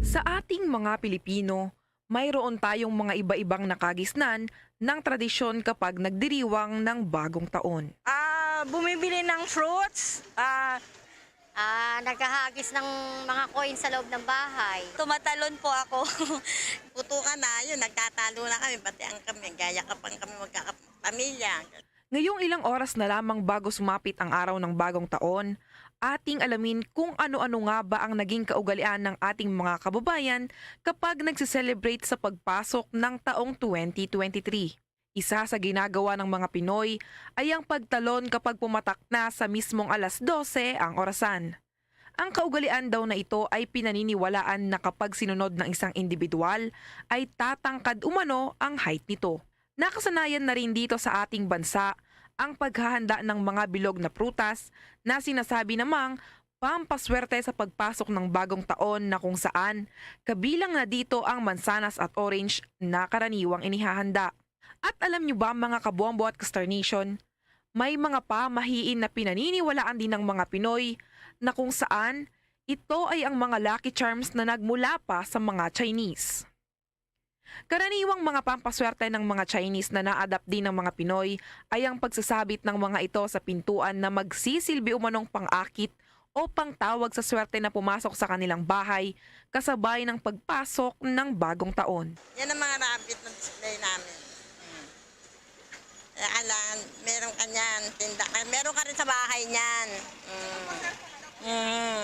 Sa ating mga Pilipino, mayroon tayong mga iba-ibang nakagisnan ng tradisyon kapag nagdiriwang ng Bagong Taon. Ah, bumibili ng fruits, ah, Ah, naghahagis ng mga coins sa loob ng bahay. Tumatalon po ako. Putukan na, yun, nagtatalo na kami, batian kami, gayakapan kami magkakapamilya. Ngayong ilang oras na lamang bago sumapit ang araw ng Bagong Taon, ating alamin kung ano-ano nga ba ang naging kaugalian ng ating mga kababayan kapag nagse-celebrate sa pagpasok ng taong twenty twenty-three. Isa sa ginagawa ng mga Pinoy ay ang pagtalon kapag pumatak na sa mismong alas dose ang orasan. Ang kaugalian daw na ito ay pinaniniwalaan na kapag sinunod ng isang individual, ay tatangkad umano ang height nito. Nakasanayan na rin dito sa ating bansa ang paghahanda ng mga bilog na prutas na sinasabi namang pampaswerte sa pagpasok ng bagong taon, na kung saan kabilang na dito ang mansanas at orange na karaniwang inihahanda. At alam nyo ba, mga kabombo at ka-Star Nation, may mga pamahiin na pinaniniwalaan din ng mga Pinoy na kung saan ito ay ang mga lucky charms na nagmula pa sa mga Chinese. Karaniwang mga pampaswerte ng mga Chinese na na-adapt din ng mga Pinoy ay ang pagsasabit ng mga ito sa pintuan na magsisilbi umanong pang-akit o pangtawag sa swerte na pumasok sa kanilang bahay, kasabay ng pagpasok ng bagong taon. Yan ang mga rabbit na display namin. Mm. Kaya kailangan, meron ka niyan, tinda ka, meron ka rin sa bahay niyan. Mm. Mm.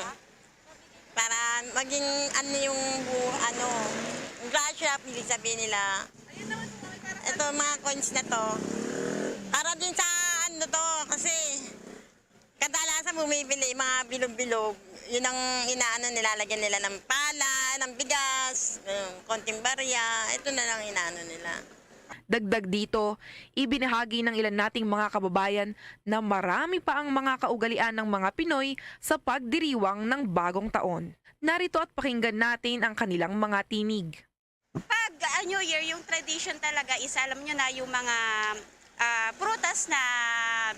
Para maging ano yung bu-, ano, yung grasya, ibig sabihin nila. Ito, mga coins na to. Para din sa ano to, kasi kadalasan bumibili, mga bilog-bilog. Yun ang inaano, nilalagyan nila ng palay, ng bigas, yung konting barya. Ito na lang inaano nila. Dagdag dito, ibinahagi ng ilan nating mga kababayan na marami pa ang mga kaugalian ng mga Pinoy sa pagdiriwang ng bagong taon. Narito at pakinggan natin ang kanilang mga tinig. Pag, ah, New Year, yung tradition talaga is, alam nyo na, yung mga, ah, prutas na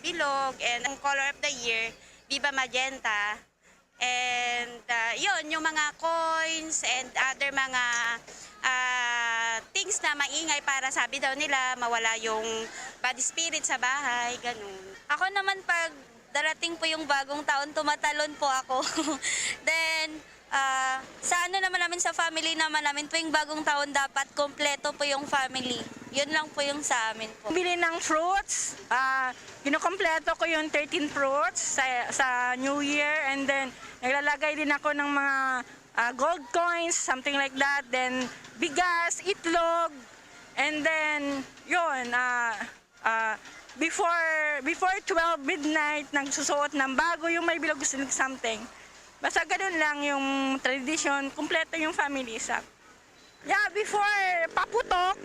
bilog, and ang color of the year, Viva Magenta. And, ah, yun, yung mga coins and other mga, ah, things na maingay para, sabi daw nila, mawala yung bad spirit sa bahay, ganun. Ako naman, pag darating po yung bagong taon, tumatalon po ako. Then, ah, sa ano naman namin, sa family naman namin, tuwing bagong taon, dapat kompleto po yung family. Yun lang po yung sa amin po. Bili ng fruits, ah, kinukompleto ko yung thirteen fruits sa, sa New Year, and then naglalagay din ako ng mga, ah, gold coins, something like that, then bigas, itlog, and then yun, ah, ah, before, before twelve midnight, nagsusuot ng bago yung may bilog something. Basta ganun lang yung tradisyon, kumpleto yung family sa Yeah, before, paputok.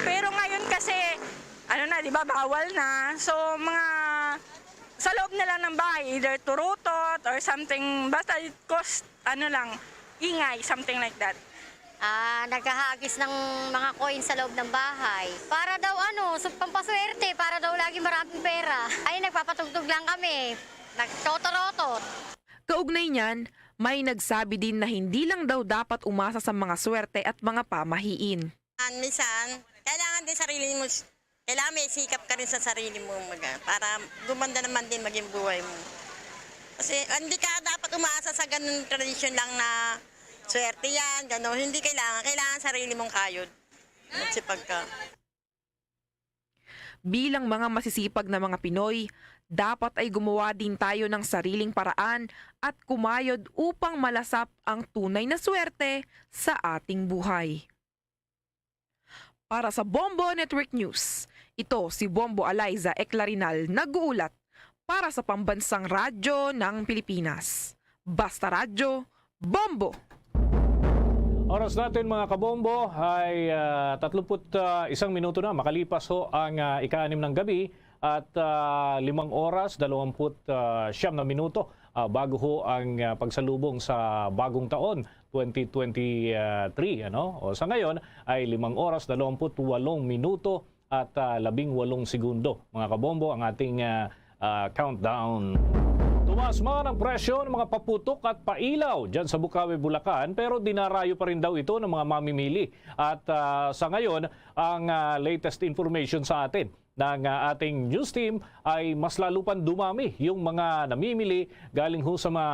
Pero ngayon kasi, ano na, di ba, bawal na. So, mga sa loob na lang ng bahay, either turutot or something, basta it cost, ano lang, ingay, something like that. Ah, naghahagis ng mga coins sa loob ng bahay. Para daw ano, su- pampaswerte, para daw lagi maraming pera. Ay, nagpapatugtog lang kami. Nagtotorotot. Kaugnay niyan, may nagsabi din na hindi lang daw dapat umasa sa mga swerte at mga pamahiin. Minsan, kailangan din sarili mo, kailangan may sikap ka rin sa sarili mo, maga, para gumanda naman din maging buhay mo. Kasi hindi ka dapat umaasa sa ganun tradisyon lang na swerte yan, gano'n. Hindi kailangan. Kailangan sarili mong kayod. Magsipag ka. Bilang mga masisipag na mga Pinoy, dapat ay gumawa din tayo ng sariling paraan at kumayod upang malasap ang tunay na swerte sa ating buhay. Para sa Bombo Network News, ito si Bombo Eliza Eclarinal nag-uulat para sa Pambansang Radyo ng Pilipinas. Basta Radyo, Bombo! Oras natin, mga kabombo, ay ah, tatlumpu't isang minuto na makalipas ho ang ah, ika-anim ng gabi at ah, limang oras, dalawampu't siyam na minuto ah, bago ho ang ah, pagsalubong sa bagong taon, twenty twenty-three. Ano? O, sa ngayon ay limang oras, dalawampu't walong minuto at ah, labing walong segundo, mga kabombo, ang ating ah, ah, countdown. Tumaas man ang presyo ng mga paputok at pailaw dyan sa Bukawi, Bulacan, pero dinarayo pa rin daw ito ng mga mamimili. At ah, sa ngayon, ang ah, latest information sa atin ng ah, ating news team ay mas lalo pang dumami yung mga namimili galing ho sa mga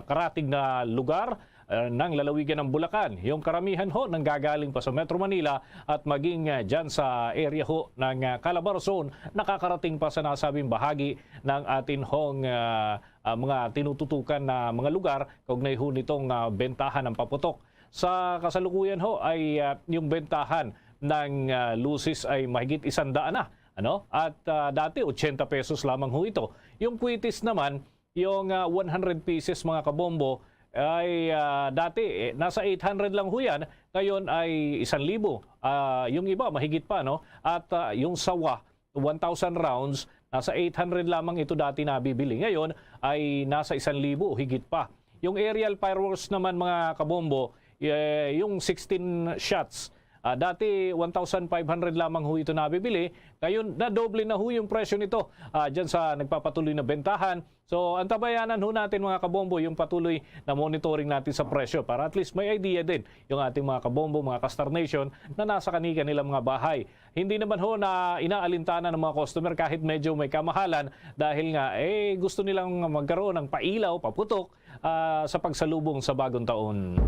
karatig na lugar ah, ng lalawigan ng Bulacan. Yung karamihan ho nanggagaling pa sa Metro Manila at maging ah, dyan sa area ho ng ah, Calabarzon, nakakarating pa sa nasabing bahagi ng atin hong ah, ah, mga tinututukan na mga lugar kaugnay ho nitong ah, bentahan ng paputok. Sa kasalukuyan ho ay ah, yung bentahan ng ah, lusis ay mahigit isang daan na. Ano? At ah, dati, ochenta pesos lamang ho ito. Yung kwitis naman, yung ah, one hundred pieces, mga kabombo, ay ah, dati eh, nasa eight hundred lang ho yan. Ngayon ay isang libo. Ah, yung iba, mahigit pa, no? At ah, yung sawa, one thousand rounds, nasa eight hundred lamang ito dati nabibili. Ngayon ay nasa isang libo o higit pa. Yung aerial fireworks naman, mga kabombo, eh, yung sixteen shots, ah, dati one thousand five hundred lamang ho ito nabibili. Ngayon, nadoble na ho yung presyo nito ah, dyan sa nagpapatuloy na bentahan. So, antabayanan ho natin, mga kabombo, yung patuloy na monitoring natin sa presyo para at least may idea din yung ating mga kabombo, mga ka-Star Nation, na nasa kani-kanilang mga bahay. Hindi naman ho na inaalintana ng mga customer kahit medyo may kamahalan dahil nga eh, gusto nilang magkaroon ng pailaw, paputok ah, sa pagsalubong sa bagong taon.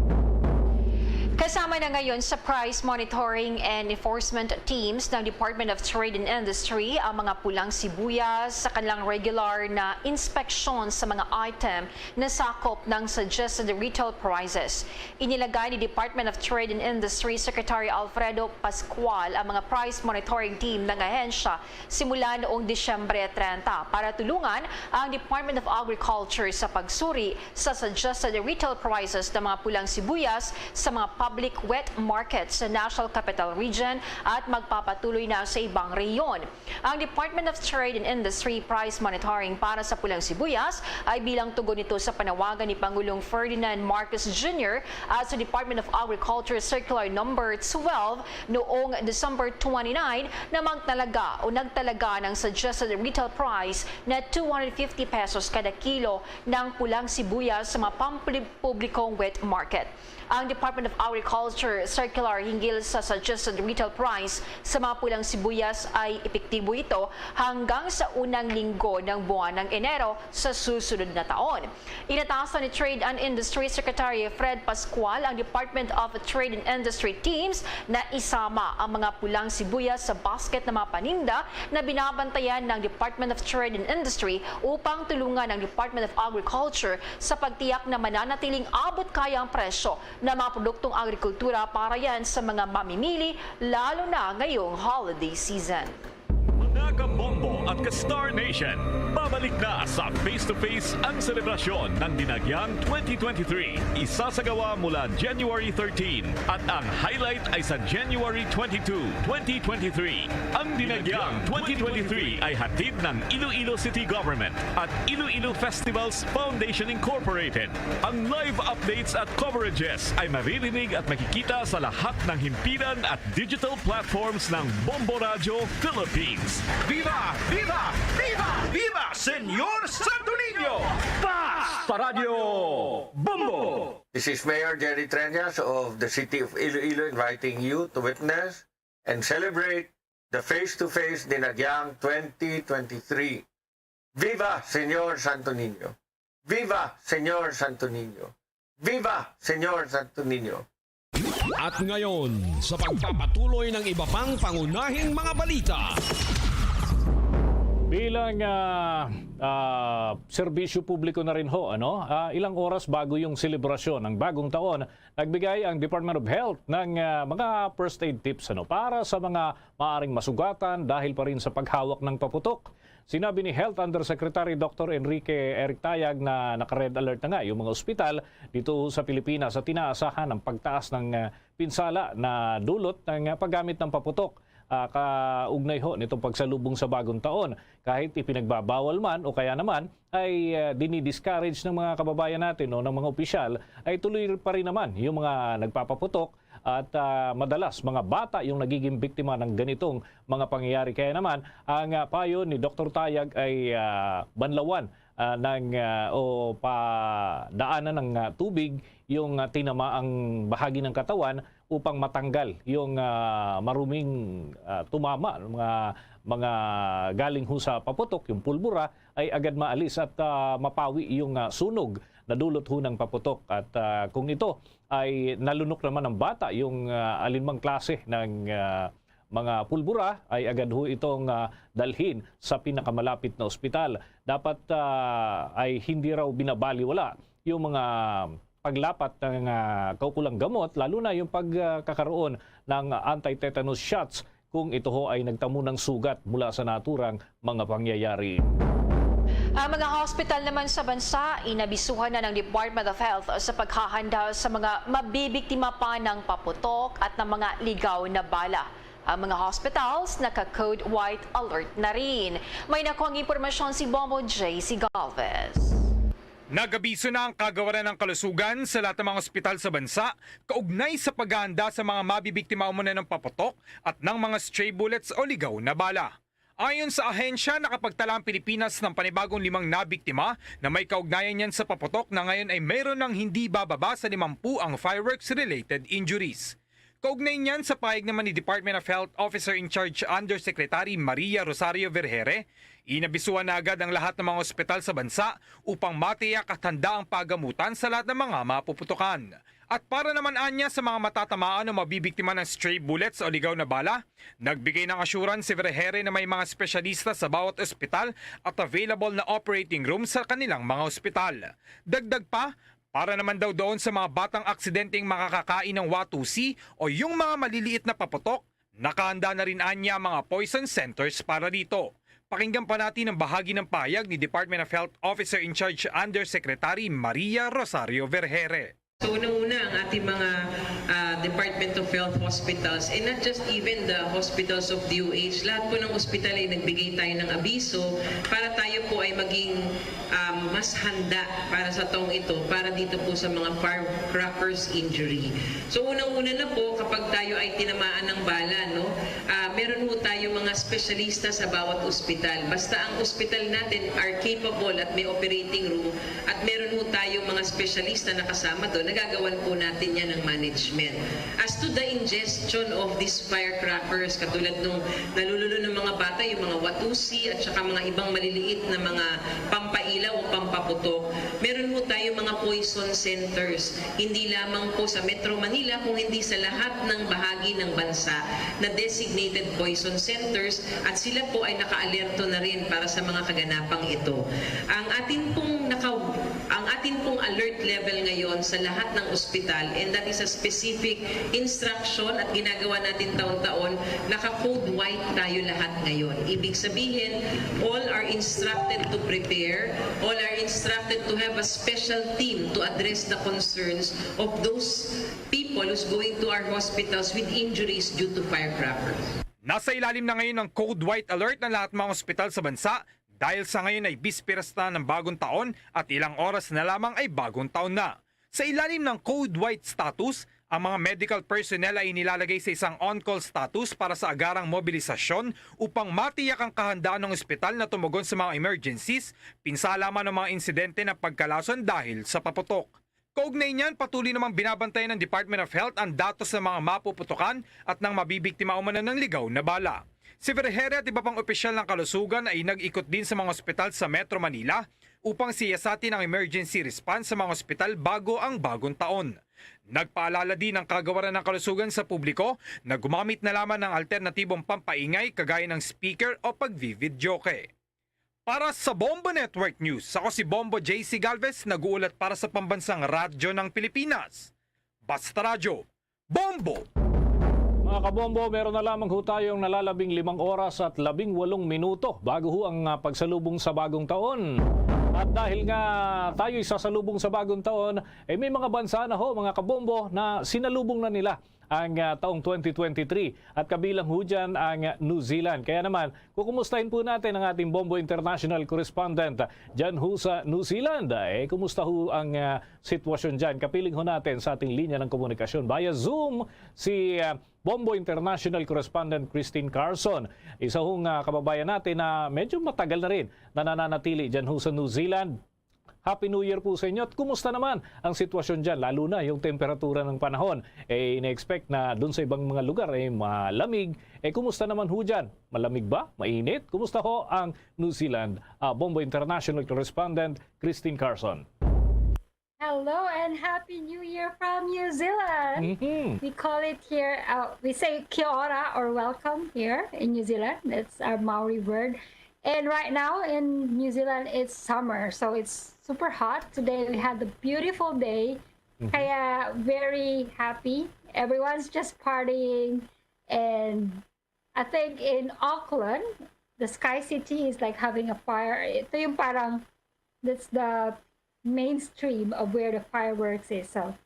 Kasama na ngayon sa price monitoring and enforcement teams ng Department of Trade and Industry ang mga pulang sibuyas sa kanilang regular na inspeksyon sa mga item na sakop ng suggested retail prices. Inilagay ni Department of Trade and Industry Secretary Alfredo Pascual ang mga price monitoring team ng ahensya simula noong Disyembre treinta para tulungan ang Department of Agriculture sa pagsuri sa suggested retail prices ng mga pulang sibuyas sa mga public wet markets sa National Capital Region at magpapatuloy na sa ibang rehiyon. Ang Department of Trade and Industry price monitoring para sa pulang sibuyas ay bilang tugon nito sa panawagan ni Pangulong Ferdinand Marcos Junior at sa Department of Agriculture Circular Number twelve noong December twenty-nine na magtalaga o nagtalaga ng suggested retail price na two hundred fifty pesos kada kilo ng pulang sibuyas sa mga pampublikong wet market. Ang Department of Agriculture circular hinggil sa suggested retail price sa mga pulang sibuyas ay epektibo ito hanggang sa unang linggo ng buwan ng Enero sa susunod na taon. Inatasan ni Trade and Industry Secretary Fred Pascual ang Department of Trade and Industry teams na isama ang mga pulang sibuyas sa basket ng mga paninda na binabantayan ng Department of Trade and Industry upang tulungan ang Department of Agriculture sa pagtiyak na mananatiling abot kaya ang presyo ng mga produktong agrikultura para yan sa mga mamimili, lalo na ngayong holiday season. Mga kabombo at ka-Star Nation, Babalik na sa Face to Face ang selebrasyon ng Dinagyang twenty twenty-three. Isasagawa mula January thirteen at ang highlight ay sa January twenty-two, twenty twenty-three. Ang Dinagyang twenty twenty-three ay hatid ng Iloilo City Government at Iloilo Festivals Foundation Incorporated. Ang live updates at coverages ay maririnig at makikita sa lahat ng himpilan at digital platforms ng Bombo Radyo Philippines. Viva! Viva! Viva! Viva Señor Santo Niño! Basta Radyo Bombo! This is Mayor Jerry Treñas of the City of Iloilo inviting you to witness and celebrate the Face to Face Dinagyang twenty twenty-three. Viva Señor Santo Niño! Viva Señor Santo Niño! Viva Señor Santo Niño! At ngayon, sa pagpapatuloy ng iba pang pangunahing mga balita. Bilang, ah, ah, serbisyo publiko na rin ho, ano? Ah, ilang oras bago yung selebrasyon ng bagong taon, nagbigay ang Department of Health ng, ah, mga first aid tips, ano, para sa mga maaring masugatan dahil pa rin sa paghawak ng paputok. Sinabi ni Health Undersecretary Doctor Enrique Eric Tayag na naka-red alert na nga yung mga ospital dito sa Pilipinas at inaasahan ang pagtaas ng, ah, pinsala na dulot ng, ah, paggamit ng paputok, ah, kaugnay ho nitong pagsalubong sa bagong taon. Kahit ipinagbabawal man o kaya naman ay, ah, dinidiscourage ng mga kababayan natin o ng mga opisyal, ay tuloy pa rin naman yung mga nagpapaputok at, ah, madalas mga bata yung nagiging biktima ng ganitong mga pangyayari. Kaya naman, ang, ah, payo ni Doktor Tayag ay, ah, banlawan, ah, ng, ah, o padaanan ng, ah, tubig yung, ah, tinamaang bahagi ng katawan upang matanggal yung, ah, maruming, ah, tumama, mga, mga galing ho sa paputok, yung pulbura, ay agad maalis at, ah, mapawi yung, ah, sunog na dulot ho ng paputok. At, ah, kung ito ay nalunok naman ng bata, yung, ah, alinmang klase ng, ah, mga pulbura, ay agad ho itong, ah, dalhin sa pinakamalapit na ospital. Dapat, ah, ay hindi raw binabaliwala yung mga paglapat ng, ah, kaukulang gamot, lalo na yung pagkakaroon ng anti-tetanus shots kung ito ho ay nagtamo ng sugat mula sa naturang mga pangyayari. Ang mga hospital naman sa bansa, inabisuhan na ng Department of Health sa paghahanda sa mga mabibiktima pa ng paputok at ng mga ligaw na bala. Ang mga hospitals naka-code white alert na rin. May nakuhang impormasyon si Bombo J C Galvez. Nagabiso na ang Kagawaran ng Kalusugan sa lahat ng mga ospital sa bansa kaugnay sa paghahanda sa mga mabibiktima umano ng paputok at ng mga stray bullets o ligaw na bala. Ayon sa ahensya, nakapagtala ang Pilipinas ng panibagong limang nabiktima na may kaugnayan niyan sa paputok, na ngayon ay mayroon ng hindi bababa sa limampu ang fireworks-related injuries. Kaugnay niyan, sa pahayag naman ni Department of Health Officer in Charge Undersecretary Maria Rosario Vergere, inabisuhan na agad ang lahat ng mga ospital sa bansa upang matiyak at handa ang pagamutan sa lahat ng mga mapuputukan. At para naman anya sa mga matatamaan o mabibiktima ng stray bullets o ligaw na bala, nagbigay ng assurance si Vergere na may mga espesyalista sa bawat ospital at available na operating room sa kanilang mga ospital. Dagdag pa, para naman daw doon sa mga batang aksidenteng makakakain ng watusi o yung mga maliliit na paputok, nakahanda na rin anya ang mga poison centers para dito. Pakinggan pa natin ang bahagi ng pahayag ni Department of Health Officer in Charge Undersecretary Maria Rosario Vergere. So, unang-una, ang ating mga, ah, Department of Health hospitals, and not just even the hospitals of D O H, lahat po ng ospital ay nagbigay tayo ng abiso para tayo po ay maging, um, mas handa para sa taong ito, para dito po sa mga firecrackers injury. So, unang-una na po, kapag tayo ay tinamaan ng bala, no, ah, meron po tayo mga espesyalista sa bawat ospital. Basta ang ospital natin are capable at may operating room, at meron po tayong mga espesyalista na kasama doon, nagagawan po natin yan ng management. As to the ingestion of these firecrackers, katulad nung nalululo ng mga bata, yung mga watusi at saka mga ibang maliliit na mga pampailaw o pampaputok, meron po tayong mga poison centers, hindi lamang po sa Metro Manila, kung hindi sa lahat ng bahagi ng bansa na designated poison centers, at sila po ay nakaalerto na rin para sa mga kaganapang ito. Ang atin pong naka- Ang atin pong alert level ngayon sa lahat ng ospital, and that is a specific instruction at ginagawa natin taon-taon, naka-code white tayo lahat ngayon. Ibig sabihin, all are instructed to prepare, all are instructed to have a special team to address the concerns of those people who's going to our hospitals with injuries due to firecrackers. Nasa ilalim na ngayon ng Code White Alert ang lahat ng mga ospital sa bansa dahil sa ngayon ay bisperas na ng bagong taon at ilang oras na lamang ay bagong taon na. Sa ilalim ng Code White status, ang mga medical personnel ay inilalagay sa isang on-call status para sa agarang mobilisasyon upang matiyak ang kahandaan ng ospital na tumugon sa mga emergencies, pinsala man ang mga insidente ng pagkalason dahil sa paputok. Kaugnay niyan, patuloy namang binabantayan ng Department of Health ang datos ng mga mapuputukan at ng mabibiktima umano ng ligaw na bala. Si Ferreira at iba pang opisyal ng kalusugan ay nag-ikot din sa mga ospital sa Metro Manila upang siyasatin ang emergency response sa mga ospital bago ang bagong taon. Nagpaalala din ang kagawaran ng kalusugan sa publiko na gumamit na lamang ng alternatibong pampaingay kagaya ng speaker o pagvi-videoke. Para sa Bombo Network News, ako si Bombo J C Galvez, nag-uulat para sa Pambansang Radyo ng Pilipinas. Basta Radyo, Bombo! Mga kabombo, meron na lamang ho tayong nalalabing limang oras at labing walong minuto bago ho ang ah, pagsalubong sa bagong taon. At dahil nga tayo'y sasalubong sa bagong taon, eh may mga bansa na ho, mga kabombo, na sinalubong na nila ang ah, taong twenty twenty-three at kabilang ho dyan ang ah, New Zealand. Kaya naman, kukumustahin po natin ang ating Bombo International Correspondent dyan ho sa New Zealand. Eh, kumusta ho ang ah, sitwasyon dyan? Kapiling ho natin sa ating linya ng komunikasyon via Zoom si ah, Bombo International Correspondent Christine Carson. Isa hong ah, kababayan natin na medyo matagal na rin na nananatili dyan ho sa New Zealand. Happy New Year po sa inyo. At kumusta naman ang sitwasyon dyan? Lalo na yung temperatura ng panahon. Eh, ina-expect na dun sa ibang mga lugar ay malamig. Eh, kumusta naman ho dyan? Malamig ba? Mainit? Kumusta ho ang New Zealand? Ah, Bombo International Correspondent Christine Carson. Hello and Happy New Year from New Zealand. Mhm. We call it here, uh, we say kia ora or welcome here in New Zealand. That's our Maori word. And right now in New Zealand, it's summer, so it's super hot. Today we had a beautiful day. Kaya very happy. Everyone's just partying. And I think in Auckland, the Sky City is like having a fire. Ito yung parang, that's the mainstream of where the fireworks is. So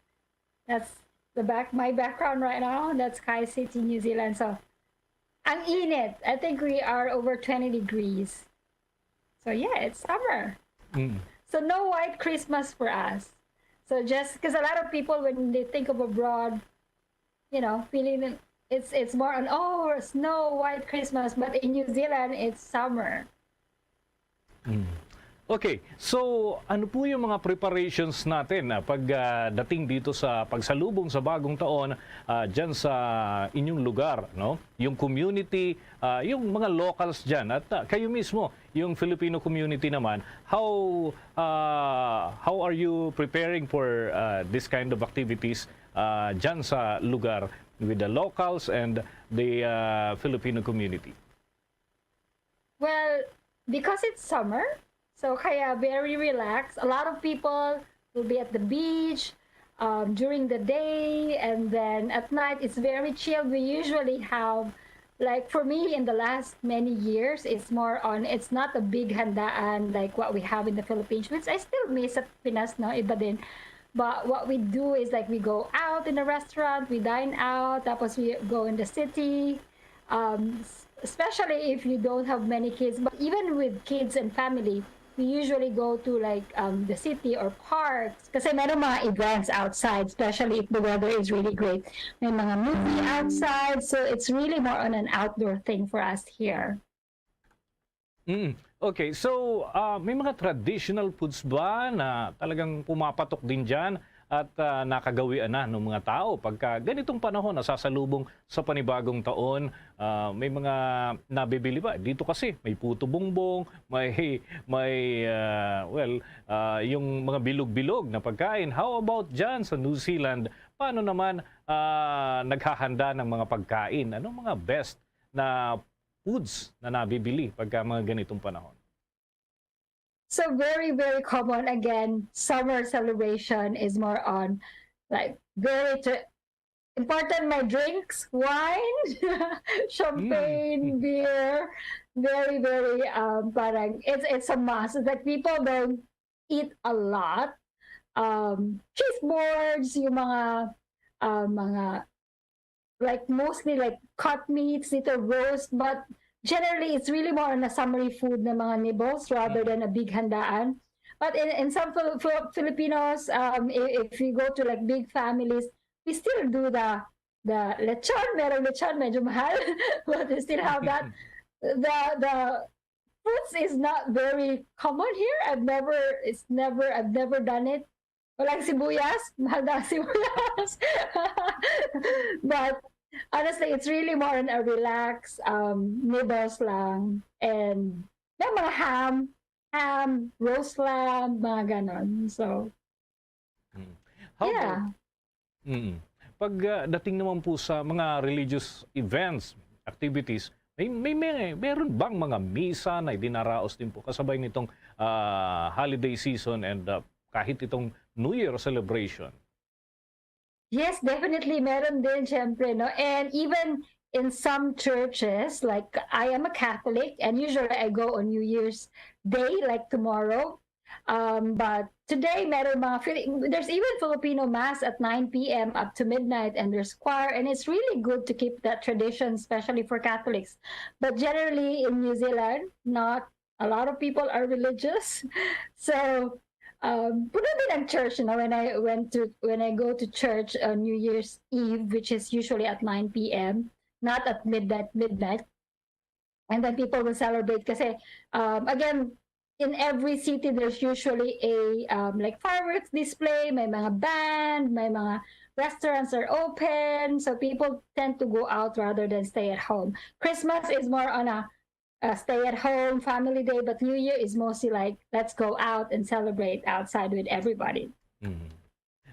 that's the back, my background right now. That's Sky City, New Zealand. So ang init. I think we are over twenty degrees. So yeah, it's summer. Mm. So no white Christmas for us. So just because a lot of people, when they think of abroad, you know, feeling it's it's more on, oh, snow white Christmas, but in New Zealand it's summer. Mm. Okay, so ano po yung mga preparations natin ah, pag ah, dating dito sa pagsalubong sa bagong taon ah, dyan sa inyong lugar, no? Yung community, ah, yung mga locals dyan at ah, kayo mismo, yung Filipino community naman, how ah, how are you preparing for ah, this kind of activities ah, dyan sa lugar with the locals and the ah, Filipino community? Well, because it's summer, so kaya very relaxed. A lot of people will be at the beach um, during the day, and then at night it's very chilled. We usually have, like, for me, in the last many years, it's more on, it's not a big handaan like what we have in the Philippines, which I still miss at Pinas, no? Iba din. But what we do is, like, we go out in a restaurant, we dine out, tapos we go in the city. Um, s- especially if you don't have many kids, but even with kids and family, we usually go to, like, um, the city or parks. Kasi meron mga events outside, especially if the weather is really great. May mga movie outside, so it's really more on an outdoor thing for us here. Mm. Okay, so ah, may mga traditional foods ba na talagang pumapatok din dyan at ah, nakagawian na ng mga tao pagka ganitong panahon nasasalubong sa panibagong taon? Ah, may mga nabibili ba? Dito kasi may puto bongbong, may, may ah, well, ah, yung mga bilog-bilog na pagkain. How about dyan sa New Zealand? Paano naman ah, naghahanda ng mga pagkain? Anong mga best na foods na nabibili pagka mga ganitong panahon? So very, very common. Again, summer celebration is more on, like, very tr-, important my drinks, wine, champagne, beer. Very, very, um, parang it's, it's a must. It's like people don't eat a lot. Um, cheese boards, yung mga, uh, mga, like, mostly, like, cut meats, little roast, but generally it's really more on a summery food na mga nibbles rather than a big handaan. But in, in some Fil-, Fil-, Filipinos, um, i-, if you go to, like, big families, we still do the, the lechon. Merong lechon, medyo mahal, but we still have that. The, the fruits is not very common here. I've never, it's never, I've never done it. Walang sibuyas, mahal na ang sibuyas. But honestly, it's really more on a relax, um, nibbles lang. And may mga ham, ham, roast lamb, mga ganon. So, Mm. How yeah. about, mm, pag, ah, dating naman po sa mga religious events, activities, may, may, may meron bang mga misa na idinaraos din po kasabay nitong, ah, holiday season and, ah, kahit itong New Year celebration? Yes, definitely. Meron din, syempre, no? And even in some churches, like, I am a Catholic, and usually I go on New Year's Day, like tomorrow. Um, but today, meron mga Fili-, there's even Filipino Mass at nine p m up to midnight, and there's choir, and it's really good to keep that tradition, especially for Catholics. But generally, in New Zealand, not a lot of people are religious. So, um, puno din ang church, you know, when I went to, when I go to church on New Year's Eve, which is usually at nine p m, not at midnight, midnight. And then people will celebrate kasi, um, again, in every city, there's usually a, um, like, fireworks display, may mga band, may mga restaurants are open, so people tend to go out rather than stay at home. Christmas is more on a, uh, stay at home family day, but New Year is mostly like, let's go out and celebrate outside with everybody. Mhm.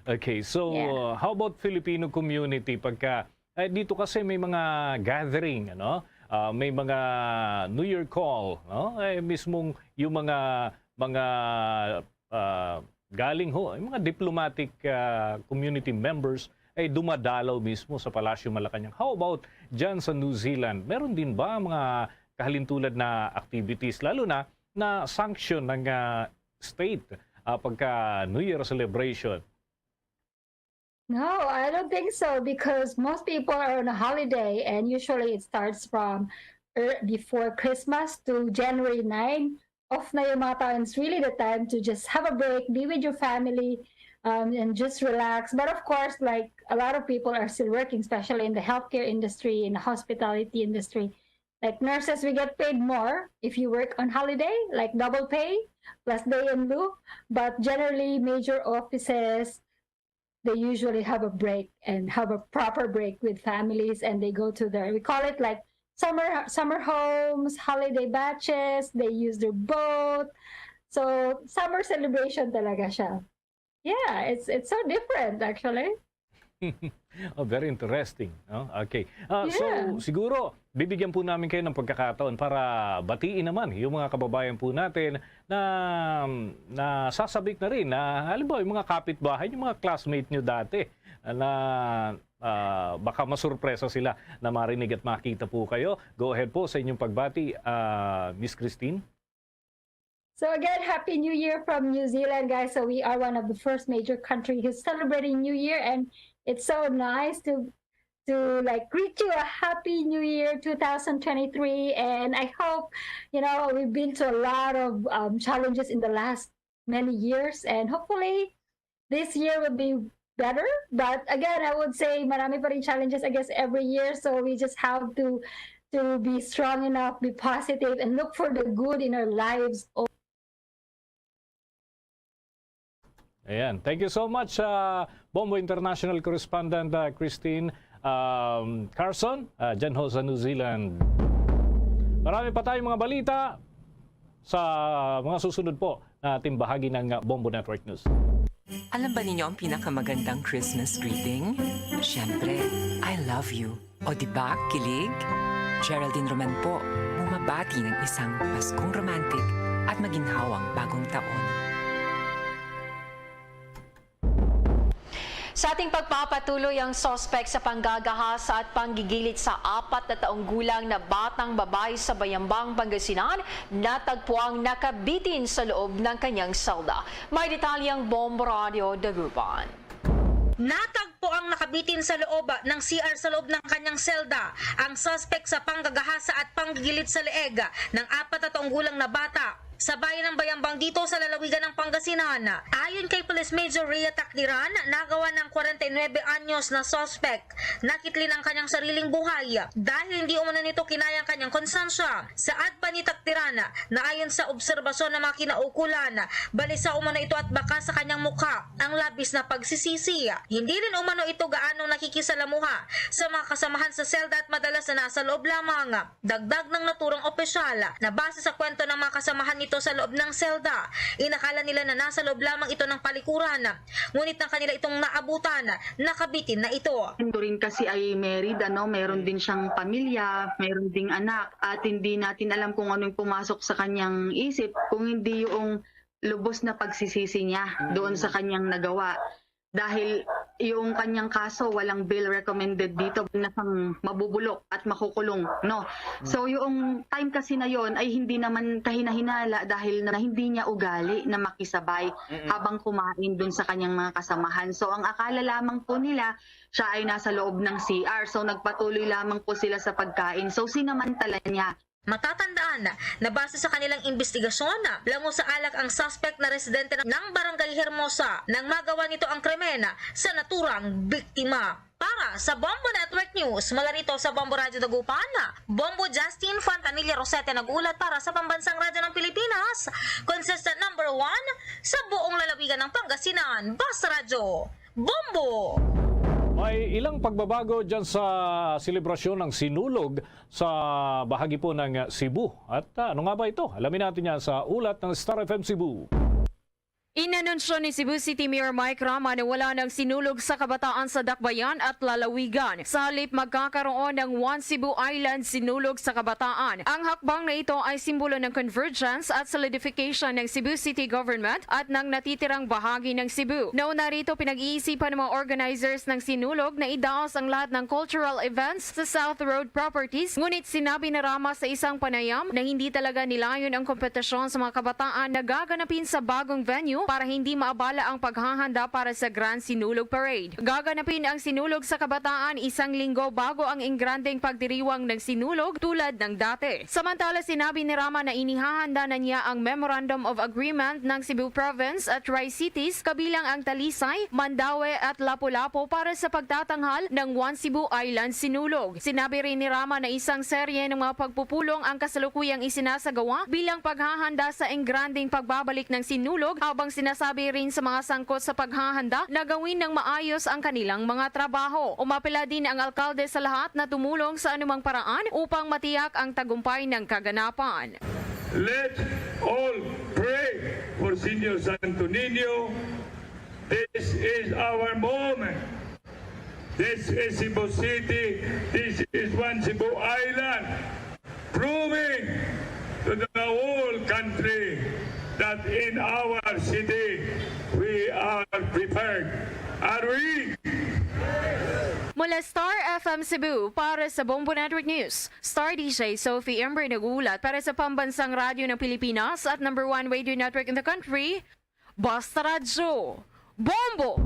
Okay, so, Yeah. Uh, how about Filipino community? Pagka, eh, dito kasi may mga gathering, ano? Ah, may mga New Year call, no? Eh, mismong yung mga, mga, ah, galing ho, yung mga diplomatic, ah, community members ay dumadalaw mismo sa Palasyo Malacañang. How about dyan sa New Zealand? Meron din ba mga kahalintulad na activities, lalo na na sanction ng, ah, state, ah, pagka New Year celebration? No, I don't think so, because most people are on a holiday, and usually it starts from er, before Christmas to January nine. Off na yung mga tao, and it's really the time to just have a break, be with your family, um, and just relax. But of course, like, a lot of people are still working, especially in the healthcare industry, in the hospitality industry. Like, nurses, we get paid more if you work on holiday, like, double pay plus day in lieu. But generally, major offices, they usually have a break and have a proper break with families, and they go to their, we call it, like, summer, summer homes, holiday batches. They use their boat. So, summer celebration talaga siya. Yeah, it's, it's so different, actually. Oh, very interesting, no? Okay. Ah, so, Yeah. Siguro, bibigyan po namin kayo ng pagkakataon para batiin naman yung mga kababayan po natin na, na sasabik na rin na, halimbawa, yung mga kapitbahay, yung mga classmate nyo dati, na, ah, baka masurpresa sila na marinig at makita po kayo. Go ahead po sa inyong pagbati, ah, Miss Christine. So again, Happy New Year from New Zealand, guys. So we are one of the first major country who's celebrating New Year, and it's so nice to, to, like, greet you a Happy New Year two thousand twenty-three. And I hope, you know, we've been to a lot of, um, challenges in the last many years, and hopefully this year will be better. But again, I would say marami pa rin challenges, I guess, every year. So we just have to, to be strong enough, be positive, and look for the good in our lives. Ayan. Thank you so much, ah, Bombo International Correspondent, ah, Christine, um, Carson, ah, dyan ho sa New Zealand. Marami pa tayong mga balita sa mga susunod po na ating bahagi ng, ah, Bombo Network News. Alam ba ninyo ang pinakamagandang Christmas greeting? Siyempre, "I love you." O di ba, kilig? Geraldine Roman po, bumabati ng isang Paskong romantic at maginhawang Bagong Taon. Sa ating pagpapatuloy, ang suspek sa panggagahasa at panggigilid sa apat na taong gulang na batang babae sa Bayambang, Pangasinan, natagpuang nakabitin sa loob ng kanyang selda. May detalye ang Bombo Radyo Dagupan. Natagpo ang nakabitin sa loob ng C R sa loob ng kanyang selda ang suspek sa panggagahasa at panggigilid sa leeg ng apat na taong gulang na bata sa bayan ng Bayambang dito sa lalawigan ng Pangasinan. Ayon kay Police Major Rhea Tacdiran, nagawa ng kwarenta y nuebe anyos na suspek, nakitlin ang kanyang sariling buhay dahil hindi umano nito kinaya ang kanyang konsensya. Saad pa ni Tacdiran na ayon sa obserbasyon ng mga kinaukulan, balisa umano ito at baka sa kanyang mukha ang labis na pagsisisi. Hindi rin umano ito gaanong nakikisalamuha sa mga kasamahan sa selda at madalas na nasa loob lamang. Dagdag ng naturang opisyal na base sa kwento ng mga kasamahan nito sa loob ng selda, inakala nila na nasa loob lamang ito ng palikuran. Ngunit nang kanila itong naabutan, nakabitin na ito. Ito rin kasi ay married, ano, meron din siyang pamilya, meron ding anak, at hindi natin alam kung ano yung pumasok sa kanyang isip, kung hindi yung lubos na pagsisisi niya doon sa kanyang nagawa. Dahil yung kanyang kaso, walang bail recommended dito, na siyang mabubulok at makukulong, no? So, yung time kasi na yon ay hindi naman kahinahinala dahil na hindi niya ugali na makisabay Mm-mm. habang kumain dun sa kanyang mga kasamahan. So, ang akala lamang po nila, siya ay nasa loob ng C R. So, nagpatuloy lamang po sila sa pagkain. So, sinamantala niya. Matatandaan na base sa kanilang imbestigasyon, lango sa alak ang suspect na residente ng Barangay Hermosa nang magawa nito ang krimen sa naturang biktima. Para sa Bombo Network News, mula rito sa Bombo Radyo Dagupan, Bombo Justin Fontanilla Rosete nag-ulat para sa Pambansang Radyo ng Pilipinas, consistent number one sa buong lalawigan ng Pangasinan. Basta Radyo, Bombo! May ilang pagbabago dyan sa selebrasyon ng Sinulog sa bahagi po ng Cebu. At, ah, ano nga ba ito? Alamin natin yan sa ulat ng Star F M Cebu. Inanunsyo ni Cebu City Mayor Mike Rama na wala ng Sinulog sa Kabataan sa Dakbayan at Lalawigan. Sa halip, magkakaroon ng One Cebu Island Sinulog sa Kabataan. Ang hakbang na ito ay simbolo ng convergence at solidification ng Cebu City Government at ng natitirang bahagi ng Cebu. Nauna rito, pinag-iisipan ng mga organizers ng Sinulog na idaos ang lahat ng cultural events sa South Road Properties, ngunit sinabi ni Rama sa isang panayam na hindi talaga nilayon ang kompetisyon sa mga kabataan na gaganapin sa bagong venue para hindi maabala ang paghahanda para sa Grand Sinulog Parade. Gaganapin ang Sinulog sa Kabataan isang linggo bago ang ingrandeng pagdiriwang ng Sinulog tulad ng dati. Samantala, sinabi ni Rama na inihahanda na niya ang Memorandum of Agreement ng Cebu Province at Tri-Cities, kabilang ang Talisay, Mandaue at Lapu-Lapu, para sa pagtatanghal ng One Cebu Island Sinulog. Sinabi rin ni Rama na isang serye ng mga pagpupulong ang kasalukuyang isinasagawa bilang paghahanda sa engrandeng pagbabalik ng Sinulog, habang sinasabi rin sa mga sangkot sa paghahanda na gawin ng maayos ang kanilang mga trabaho. Umapela din ang alkalde sa lahat na tumulong sa anumang paraan upang matiyak ang tagumpay ng kaganapan. Let's all pray for Señor Santo Niño. This is our moment. This is Cebu City. This is One Cebu Island. Proving to the whole country that in our city, we are prepared. Are we? Mula Star F M Cebu, para sa Bombo Network News, Star D J Sophie Ember nag-uulat para sa Pambansang Radyo ng Pilipinas at number one radio network in the country, Basta Radyo, Bombo!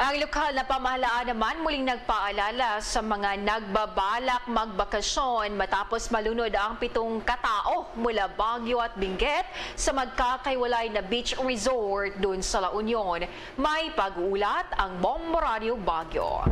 Ang lokal na pamahalaan naman muling nagpaalala sa mga nagbabalak magbakasyon matapos malunod ang pitong katao mula Baguio at Benguet sa magkakahiwalay na beach resort dun sa La Union. May pag-uulat ang Bombo Radyo Baguio.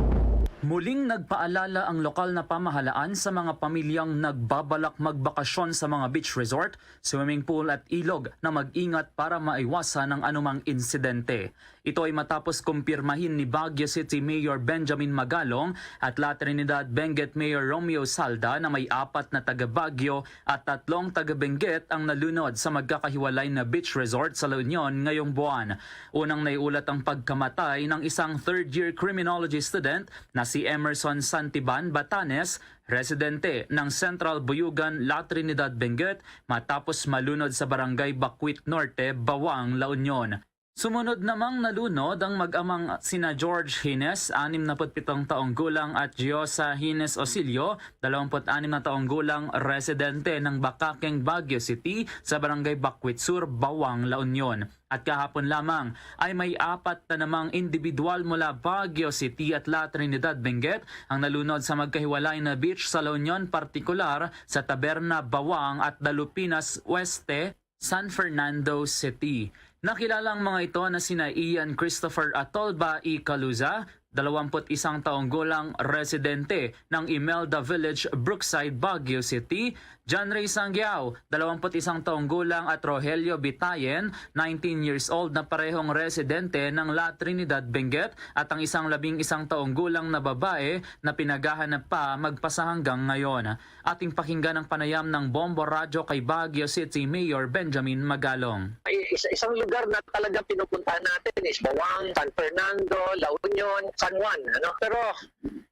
Muling nagpaalala ang lokal na pamahalaan sa mga pamilyang nagbabalak magbakasyon sa mga beach resort, swimming pool at ilog na mag-ingat para maiwasan ang anumang insidente. Ito ay matapos kumpirmahin ni Baguio City Mayor Benjamin Magalong at La Trinidad Benguet Mayor Romeo Salda na may apat na taga Baguio at tatlong taga Benguet ang nalunod sa magkakahiwalay na beach resort sa La Union ngayong buwan. Unang naiulat ang pagkamatay ng isang third-year criminology student na si Emerson Santiban Batanes, residente ng Central Buyugan, La Trinidad, Benguet, matapos malunod sa Barangay Bakwit Norte, Bawang, La Union. Sumunod namang nalunod ang mag-amang sina George Hines, anim na put pitong taong gulang, at Giosa Hines Osilio, dalawampu't anim na taong gulang, residente ng Bakakeng, Baguio City, sa Barangay Bakwit Sur, Bawang, La Union. At kahapon lamang ay may apat na namang individual mula Baguio City at La Trinidad, Benguet ang nalunod sa magkahiwalay na beach sa La Union, partikular sa Taberna Bawang at Dalupinas Oeste, San Fernando City. Nakilala ang mga ito na sina Ian Christopher Atolba y Caluza, dalawampu't isang taong gulang, residente ng Imelda Village, Brookside, Baguio City, John Ray Sangiao, dalawampu't isang taong gulang, at Rogelio Bitayen, nineteen years old, na parehong residente ng La Trinidad, Benguet, at ang isang labing isang taong gulang na babae na pinaghahanap pa magpasa hanggang ngayon. Ating pakinggan ang panayam ng Bombo Radyo kay Baguio City Mayor Benjamin Magalong. Ay, isa, isang lugar na talagang pinupuntahan natin is Bawang, San Fernando, La Union, San Juan, ano? Pero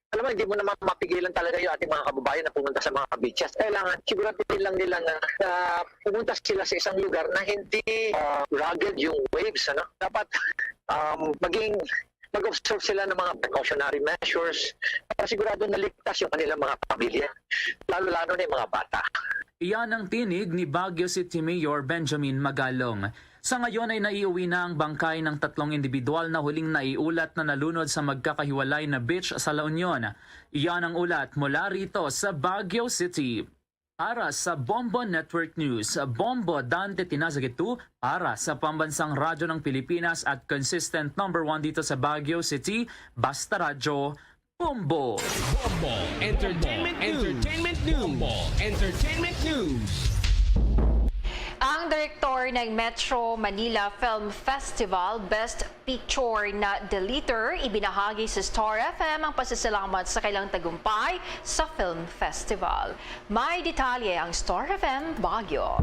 alam mo, hindi mo naman mapigilan talaga yung ating mga kababayan na pumunta sa mga beaches. Kailangan siguraduhin lang nila na, na pumunta sila sa isang lugar na hindi ah, rugged yung waves, ano? Dapat um, maging mag-observe sila ng mga precautionary measures para sigurado na ligtas yung kanilang mga pamilya, lalo-lalo na yung mga bata. Iyan ang tinig ni Baguio City Mayor Benjamin Magalong. Sa ngayon ay naiuwi na ang bangkay ng tatlong individual na huling naiulat na nalunod sa magkakahiwalay na beach sa La Union. Iyan ang ulat mula rito sa Baguio City. Para sa Bombo Network News, Bombo Dante Tinazagitu para sa Pambansang Radyo ng Pilipinas at consistent number one dito sa Baguio City, Basta Radyo, Bombo! Bombo Entertainment News. Entertainment News. Bombo Entertainment News. Ang direktor ng Metro Manila Film Festival Best Picture na Deleter, ibinahagi sa Star F M ang pasasalamat sa kailang tagumpay sa film festival. May detalye ang Star F M Baguio.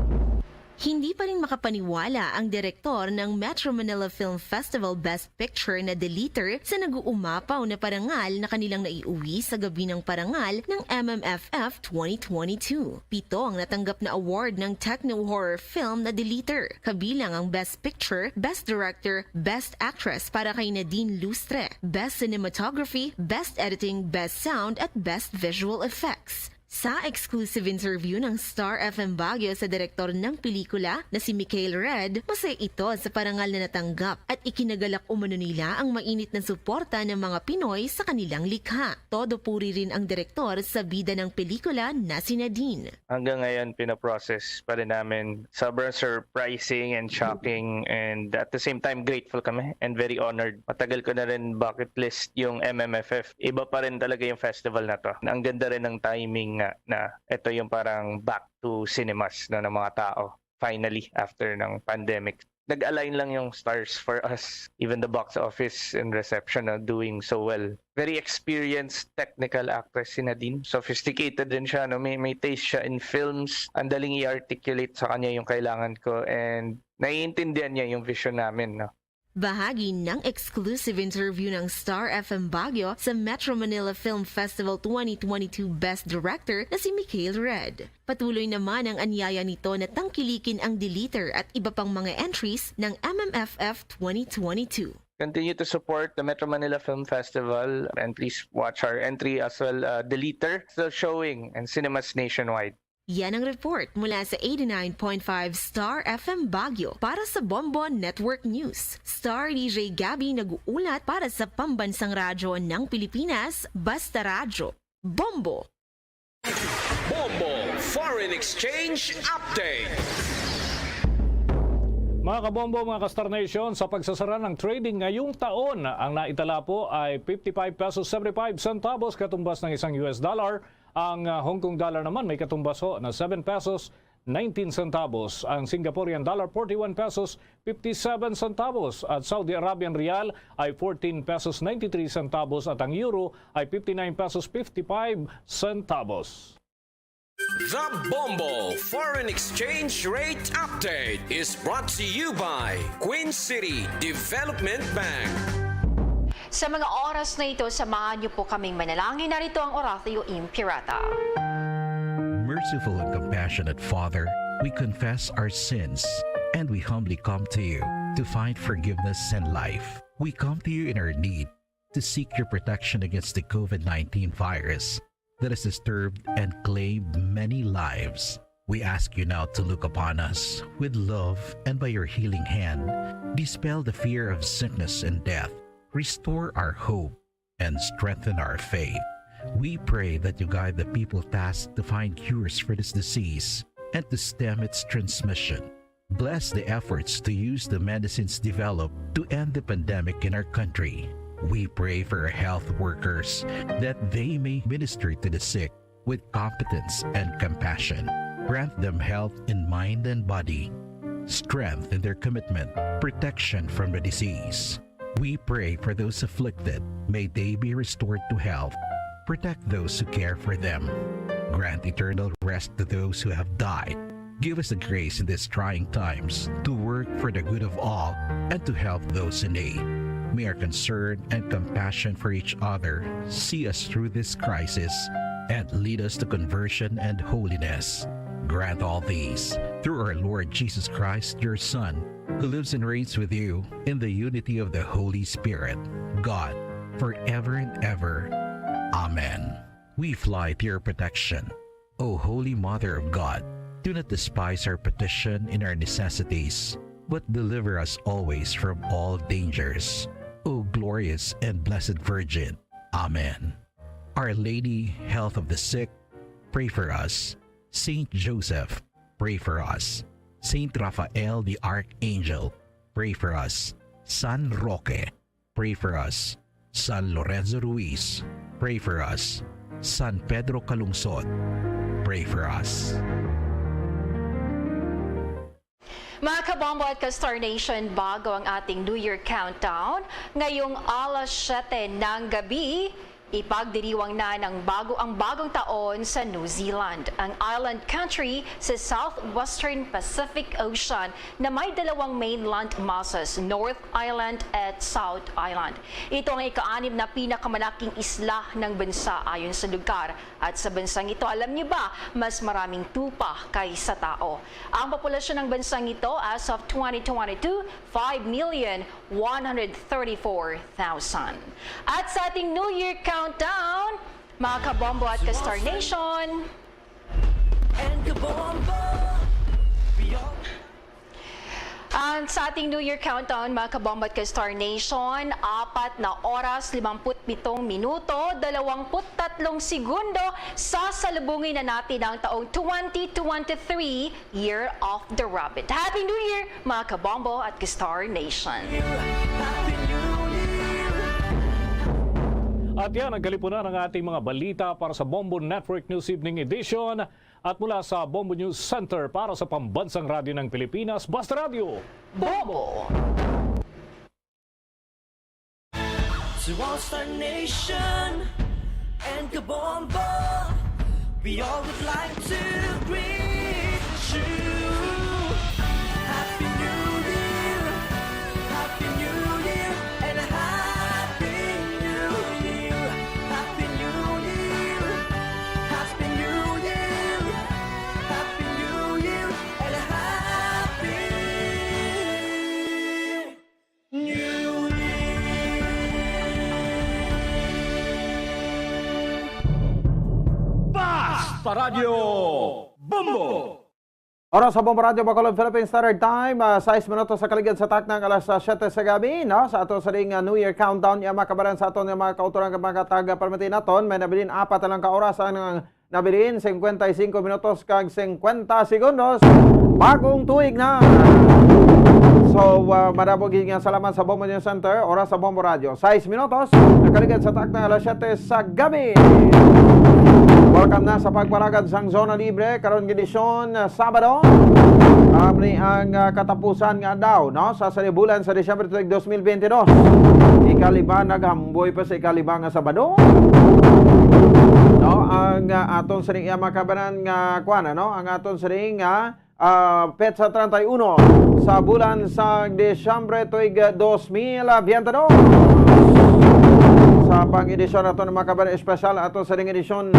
Hindi pa rin makapaniwala ang direktor ng Metro Manila Film Festival Best Picture na Deleter sa nag-uumapaw na parangal na kanilang naiuwi sa gabi ng parangal ng M M F F twenty twenty-two. Pito ang natanggap na award ng techno-horror film na Deleter, kabilang ang Best Picture, Best Director, Best Actress para kay Nadine Lustre, Best Cinematography, Best Editing, Best Sound, at Best Visual Effects. Sa exclusive interview ng Star F M Baguio sa direktor ng pelikula na si Mikhail Red, masaya ito sa parangal na natanggap at ikinagalak umano nila ang mainit na suporta ng mga Pinoy sa kanilang likha. Todo puri rin ang direktor sa bida ng pelikula na si Nadine. Hanggang ngayon, pinaprocess pa rin namin. Sobrang surprising and shocking and at the same time grateful kami and very honored. Matagal ko na rin bucket list yung M M F F. Iba pa rin talaga yung festival na to. Ang ganda rin ng timing nga na ito yung parang back to cinemas, no, ng mga tao finally after ng pandemic. Nag-align lang yung stars for us. Even the box office and reception, no, doing so well. Very experienced technical actress si Nadine. Sophisticated din siya, no? May, may taste siya in films. Ang daling i-articulate sa kanya yung kailangan ko and naiintindihan niya yung vision namin, no? Bahagi ng exclusive interview ng Star F M Baguio sa Metro Manila Film Festival twenty twenty-two Best Director na si Mikhail Red. Patuloy naman ang anyaya nito na tangkilikin ang Deleter at iba pang mga entries ng M M F F twenty twenty-two. Continue to support the Metro Manila Film Festival and please watch our entry as well, uh, Deleter, still showing in cinemas nationwide. Yan ang report mula sa eighty-nine point five Star F M Baguio para sa Bombo Network News. Star D J Gabby nag-uulat para sa Pambansang Radyo ng Pilipinas, Basta Radyo. Bombo! Bombo Foreign Exchange Update. Mga kabombo, mga ka-Star Nation, sa pagsasara ng trading ngayong taon, ang naitala po ay fifty-five pesos seventy-five centavos, katumbas ng isang U S dollar. Ang, ah, Hong Kong dollar naman may katumbas ho na seven pesos nineteen centavos. Ang Singaporean dollar, forty-one pesos fifty-seven centavos. At Saudi Arabian rial ay fourteen pesos ninety-three centavos. At ang euro ay fifty-nine pesos fifty-five centavos. The Bombo Foreign Exchange Rate Update is brought to you by Queen City Development Bank. Sa mga oras na ito, samahan niyo po kaming manalangin. Narito ang Oratio Imperata. Merciful and compassionate Father, we confess our sins and we humbly come to you to find forgiveness and life. We come to you in our need to seek your protection against the COVID nineteen virus that has disturbed and claimed many lives. We ask you now to look upon us with love and by your healing hand, dispel the fear of sickness and death, restore our hope, and strengthen our faith. We pray that you guide the people tasked to find cures for this disease and to stem its transmission. Bless the efforts to use the medicines developed to end the pandemic in our country. We pray for our health workers that they may minister to the sick with competence and compassion. Grant them health in mind and body, strength in their commitment, protection from the disease. We pray for those afflicted. May they be restored to health. Protect those who care for them. Grant eternal rest to those who have died. Give us the grace in these trying times to work for the good of all and to help those in need. May our concern and compassion for each other see us through this crisis and lead us to conversion and holiness. Grant all these through our Lord Jesus Christ, your Son, who lives and reigns with you in the unity of the Holy Spirit, God, forever and ever. Amen. We fly to your protection. O Holy Mother of God, do not despise our petition in our necessities, but deliver us always from all dangers. O glorious and blessed Virgin. Amen. Our Lady, Health of the Sick, pray for us. Saint Joseph, pray for us. Saint Raphael the Archangel, pray for us. San Roque, pray for us. San Lorenzo Ruiz, pray for us. San Pedro Calungsod, pray for us. Mga kabombo at ka-Star Nation, bago ang ating New Year countdown, ngayong alas siyete ng gabi, ipagdiriwang na ng bago ang bagong taon sa New Zealand, ang island country sa southwestern Pacific Ocean na may dalawang mainland masses, North Island at South Island. Ito ang ika-anim na pinakamalaking isla ng bansa ayon sa lugar. At sa bansang ito, alam niyo ba, mas maraming tupa kaysa tao. Ang populasyon ng bansang ito as of twenty twenty-two, five million one hundred thirty-four thousand. At sa ating New Year countdown, mga kabombo at ka-Star Nation, And kabombo! We all Ang sa ating New Year countdown, mga kabombo at ka-Star Nation, apat na oras, limampu't pitong minuto, dalawampu't tatlong segundo, sasalubungin na natin ang taong twenty twenty-three, Year of the Rabbit. Happy New Year, mga kabombo at ka-Star Nation! At yan ang kalipunan ng ating mga balita para sa Bombo Network News Evening Edition. At mula sa Bombo News Center para sa Pambansang Radyo ng Pilipinas, Basta Radyo, Bombo! To all Star Nation and Kabombo, we all would like to greet you. Happy New Year, Happy New Year, and a Happy New Year. Happy New Year, Happy New Year, Happy New Year, and a Happy New Year. Basta Radyo Bombo! Oras sa Bombo Radyo Bacolod Philippine Standard Time, ah, sais minutos sa kaligid sa takna nga alas, ah, siyete sa gabi, no? Sa ato sa ring, ah, New Year countdown, ya makabaran sa aton nga mga kautoran nga mga taga-permiti naton, may nabilin apat na lang ka oras ang nabilin, cincuenta y cinco minutos kag cincuenta segundos. Bagong tuig na. So, ah, madamo gid nga salamat sa Bombo News Center, oras sa Bombo Radyo, sais minutos, nakaligid sa takna alas siyete sa gabi. Welcome na sa pagpalagad sang Zona Libre, karon nga edisyon, ah, Sabado. Amo ni ang, ah, katapusan nga adlaw, no? Sa salibulan sa Disyembre tuig dos mil bente dos. Ikalima, naghamboy pa sa ikalima nga Sabado. No, ang, ah, aton sining iya makabanan nga kuan, no? Ang aton sining, ah, ah, petsa treinta y uno sa bulan sa Disyembre tuig, ah, dos mil bente dos. sa pang-edisyon naton, mga kababayan, espesyal aton sa ring edisyon.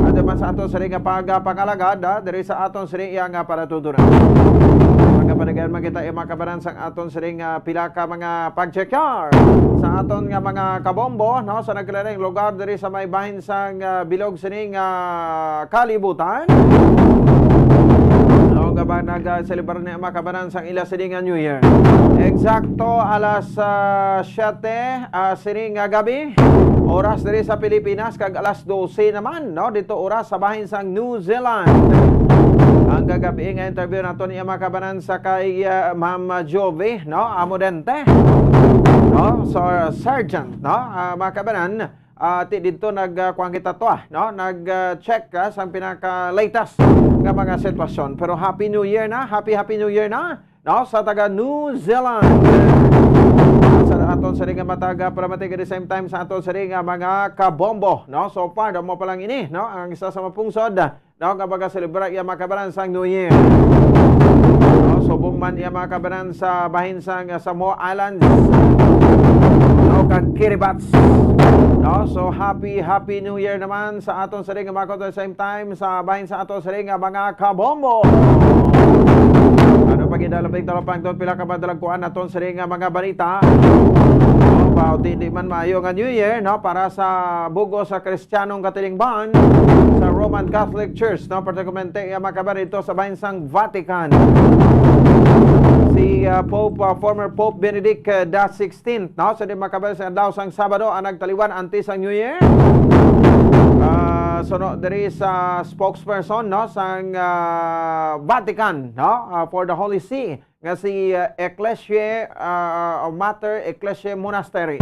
Ato man sa aton sa ring pagpangalagad, ah, diri sa aton sa ring iyang, ah, palatuntunan. Magkabalikan man kita, eh, mga kababayan, sa aton sa ring, ah, pila ka mga pag-check sa aton nga mga kabombo, no, sa nagkalain-laing lugar diri sa may bahin sang, ah, bilog sining, ah, kalibutan. No, nga ba nag-, ah, celebrar ni, mga kababayan, sang ila sini nga New Year. Eksakto alas, ah, siyete, ah, sini nga gabi, oras diri sa Pilipinas, kag alas dose naman, no, dito oras sa bahin sang New Zealand. Ang kagabi nga interview nato niya, mga kababayan, sa kay, ah, Ma'am Jovi, no, Amodente, no, so, Sergeant, no, ah, mga kababayan, ah, ti dito nag, ah, kuwan kita to, ah, no, nag, ah, check, ah, sang pinaka-latest nga mga sitwasyon. Pero Happy New Year na, happy, Happy New Year na, no, sa taga New Zealand. Sa aton sa ring mataga, palamati at the same time sa aton sa ring mga kabombo, no. So far, damo pa lang ini, no, ang isa sa mapungsod, no, nga magaselebra iya, mga kababayan, sang New Year. No, subong man iya, mga kababayan, sa bahin sang, uh, Samoa Islands, no, kag Kiribati. No, so happy, happy New Year naman sa aton sa ring mga, at the same time sa bahin sa aton sa ring mga kabombo. Ano pa gid ang labing talapangton, pila ka madalagkuan naton sa ring mga balita? No, ba, di, di man maayo nga New Year, no, para sa bug-os sa Kristiyanong katilingban sa Roman Catholic Church, no, partikularmente iya, mga kababayan, sa bahin sang Vatican. Si, ah, Pope, ah, former Pope Benedict, ah, the sixteenth, no, sa di, mga kababayan, sa adlaw sang Sabado ang nagtaliwan antes sang New Year. Ah, suno diri sa spokesperson, no, sang, ah, Vatican, no, ah, for the Holy See, nga si, uh, Ecclesiae, uh, Mater Ecclesiae Monastery.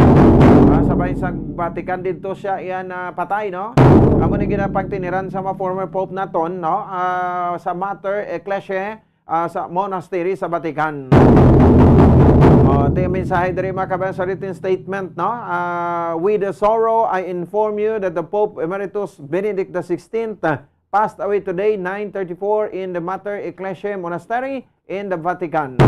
Ah, sa bahin sang Vatican didto siya iya napatay, no? Amo ni ginapangtiniran sa mga former pope naton, no? Ah, sa Mater Ecclesiae, ah, sa monastery sa Vatican. Oh, ito yung mensahe diri, mga kababayan, sa written statement, no? Ah, "With the sorrow, I inform you that the Pope Emeritus Benedict the sixteenth passed away today, nine thirty-four, in the Mater Ecclesiae Monastery in the Vatican.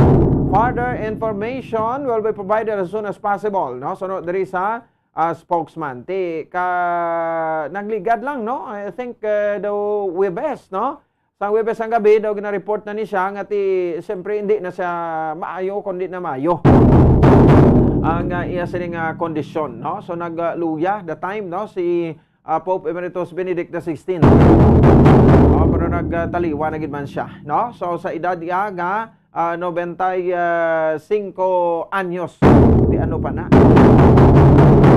Further information will be provided as soon as possible," no? So, no, diri sa, ah, spokesman. Ti ka nagligad lang, no? I think, uh, the Huwebes, no? Sa Huwebes ang gabi, daw gina-report na ni siya nga ti, siyempre, hindi na siya maayo, kundi na maayo ang, ah, iya sining, ah, kondisyon, no? So, nagluya the time, no? Si ah, Pope Emeritus Benedict the sixteenth. Oh, pero nagtaliwan na gid man siya, no? So, sa edad niya nga, ah, nobenta y singko anyos, di ano pa na.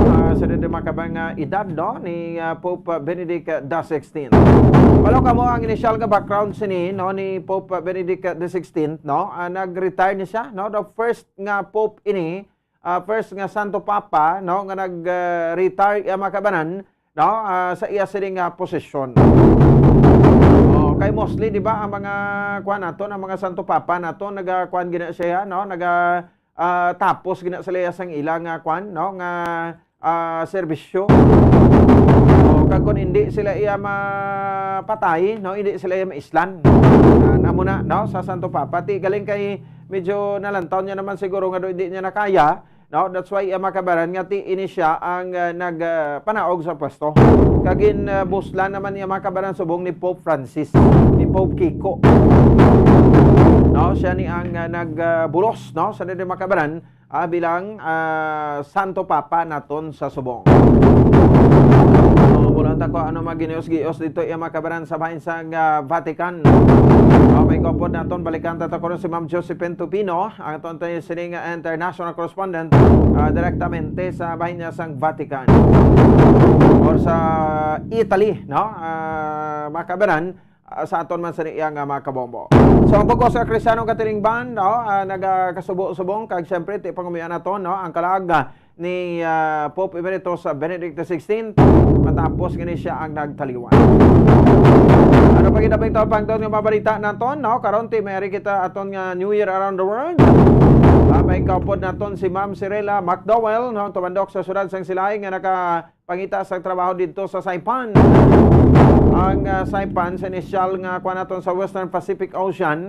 Ah, sa di makabang, ah, edad, no, ni, ah, Pope Benedict the sixteenth. Wala kamo ang initial nga background sini, no, ni Pope Benedict the sixteenth, no? Ah, nag-retire ni siya, no? The first nga Pope ini, ah, first nga Santo Papa, no, nga nag, ah, retire, ah, mga kababayan, no, ah, sa iya sini nga posisyon. Oh, kay mostly, di ba, ang mga kuan naton, ang mga Santo Papa naton, naga kuan gina siya, no, naga, ah, tapos gina sila sang ila nga kuan, no, nga, ah, serbisyo. Oh, kag kung hindi sila iya mapatay, no, hindi sila iya maislan. Ah, namo na, no, sa Santo Papa. Ti galing kay medyo nalantaw niya naman siguro nga do hindi niya nakaya, no? That's why, ah, mga kababayan, nga ti ini siya ang, ah, nag, ah, panaog sa pwesto. Kag gin, ah, buslan naman niya, mga kababayan, subong ni Pope Francis, ni Pope Kiko. No, siya ni ang, ah, nag, ah, bulos, no? Sa di, mga kababayan, ah, bilang, ah, Santo Papa naton sa subong. Oh, bulan ta ko ano maginios-gios dito iya, mga kababayan, sa bahin sang, ah, Vatican. Oh, may kopod naton, balikan ta ta karon si Ma'am Josephine Tupino, ang aton tayo sining, ah, international correspondent, ah, direktamente sa bahin niya sang Vatican or sa Italy, no? Ah, mga kababayan, ah, sa aton man sa iya nga mga kabombo. So, ang bug-os sa Kristiyanong katilingban, no, ah, nagakasubo-subong, kag siyempre, ti pangumian naton, no, ang kalag, ah, ni, ah, Pope Emeritus, ah, Benedict the sixteenth, matapos nga ni siya ang nagtaliwan. Ano pa gid ang pangtaon nga mabalita naton, no? Karon, ti may ari kita aton nga New Year around the world. Ah, may Upod naton si Ma'am Cirela McDowell, no, tumandok sa siyudad sang Silay nga nakapangita sang trabaho didto sa Saipan. Ang, ah, Saipan sa inisyal nga kuan naton sa Western Pacific Ocean.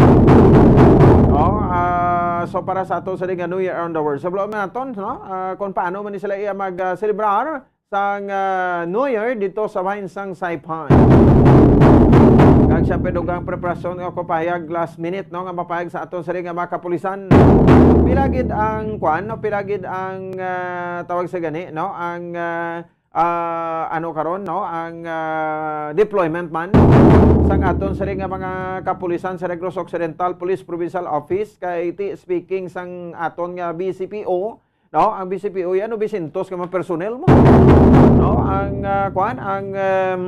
Oh, ah, so para sa aton sa nga New Year around the world. So, naton, no, ah, kung paano man ni sila iya mag, ah, celebrar sang, ah, New Year dito sa bahin sang Saipan. Kag siyempre, dugang preparasyon nga ako pahayag last minute, no, nga mapahayag sa aton sila nga mga kapulisan. Pila gid ang kwan, no? Pila gid ang, ah, tawag sa gani, no? Ang, ah, ah, ano karon, no? Ang, ah, deployment man sang aton sila nga mga kapulisan sa Negros Occidental Police Provincial Office kay ti speaking sang aton nga B C P O, no? Ang B C P O yan, nubisintos ka mga personnel mo. No? Ang, ah, kuan, ang, um,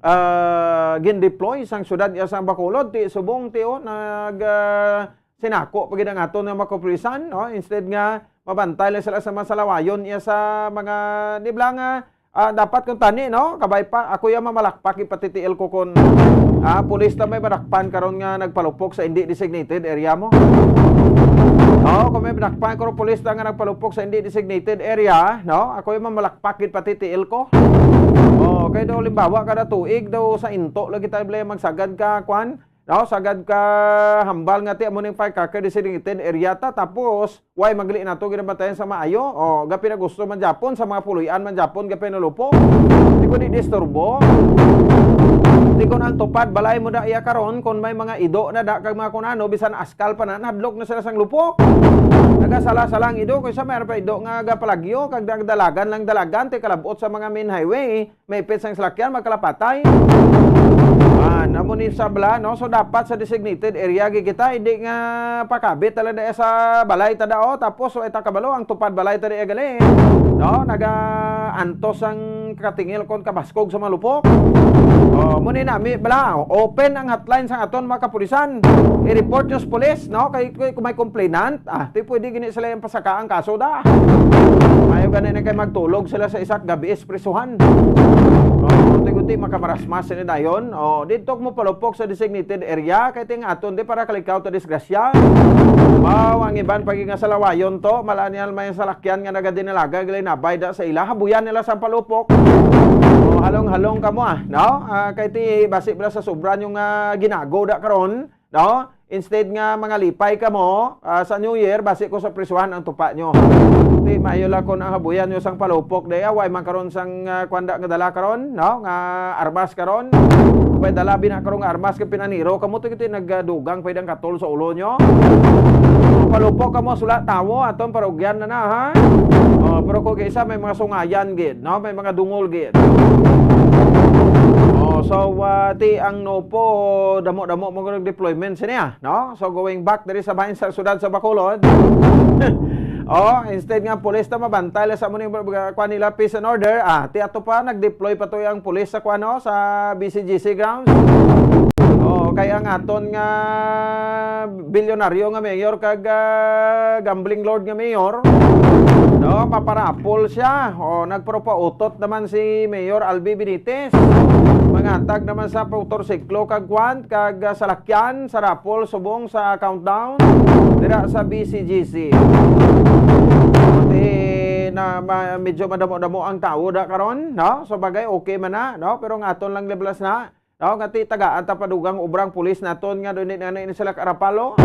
ah, gin-deploy sang syudad iya sang Bacolod, ti subong ti, oh, nag, ah, sinako pa gid ang aton nga mga kapulisan, no? Instead nga mabantay lang sila sa mga salawayon iya sa mga nibla nga, ah, dapat kung tani, no? Kabay pa, ako yung mamalakpak, ipatitiil ko kung, ah, pulis na may madakpan karon nga nagpalupok sa hindi designated area mo. Oh, kung may madakpan karon pulis na nga nagpalupok sa hindi designated area, no? Ako yung mamalakpak, ipatitiil ko. Oh, kay daw, limbawa, kada tuig daw sa into lagi tayo, blay, magsagad ka, kwan, no? Sagad ka hambal nga ti amo ning firecracker designated area ta, tapos way magli nato ginabatayan sa maayo. O, gapi na gusto man japon sa mga puloy-an man japon gapi nalupok. Di ko di disturbo. Di ko na ang tupad balay mo da iya karon, kung may mga ido na da kag mga kunano, bisan askal pa na, nadlok na sila sang lupok. Nagasala-sala ang ido, kaysa mayroon pa ido nga gapalagyo, kag dalagan lang dalagan, ti kalabot sa mga main highway. May ipit sang salakyan, magkalapatay. Ah, namo ni sabla, no? So, dapat sa designated area gid kita, hindi nga pakabit talaga sa balay ta dao, tapos wa ta kabalo ang tupad balay ta di gali. No? Naga antos ang katingil kon kabaskog sa malupok. Oh, mo ni nami bala, open ang hotline sang aton mga kapulisan. I-report nyo sa pulis, no? Kay, kay kung may complainant, ah, ti pwede gini sila yung pasaka ang kaso da. Mayo gani na kay magtulog sila sa isa ka gabi prisuhan. Oh, guti-guti makamarasmas sila dayon. Oh, dito mo palupok sa designated area kay ting aton di para kalikaw ta disgrasya. Wow, ang iban pag nga salawayon to, malanyal may salakyan nga nagadinalaga, gali nabay da sa ila, habuyan nila sa palupok. Oh, halong-halong kamo, ah, no? Ah, kay ti basi bala sa sobra nyo nga ginago da karon, no? Instead nga mangalipay kamo, ah, sa New Year, basi ko sa prisuhan ang tupa nyo. Di maayo lang kung ang habuyan nyo sang palupok, day, ah, way man karon sang, ah, kwanda nga dala karon, no? Nga armas karon. Pwede dala bina karon nga armas kay pinaniro kamo, ti, ti nagdugang pwede ang katol sa ulo nyo. Palupok kamo, sula tawo, aton parugyan na na, ha? Oh, pero kung isa may mga sungayan gid, no? May mga dungol gid. Oh, so, ah, ti ang nopo, damo-damo mo nag-deployment sini, ah, no? So, going back diri sa bahin sa sudad sa Bacolod. Oh, instead nga pulis na mabantay la sa mo ni, kuan nila, peace and order, ah, ti ato pa nag-deploy pa to ang pulis sa kuan, no, sa B C G C grounds. Oh, kay ang aton nga bilyonaryo nga mayor kag, ah, gambling lord nga mayor, no, paparapol siya. Oh, nagpropautot naman si Mayor Albi Benitez. Mangatag naman sa motorsiklo kag kwan, kag, ah, salakyan sa raffle subong sa countdown dira sa B C G C. Pati na ma-, medyo madamo-damo ang tawo da karon, no? So, bagay, okay man na, no? Pero ang aton lang leblas na, no? Nga ti tagaan ta pa dugang obrang pulis naton nga doon na, na, na sila karapalo.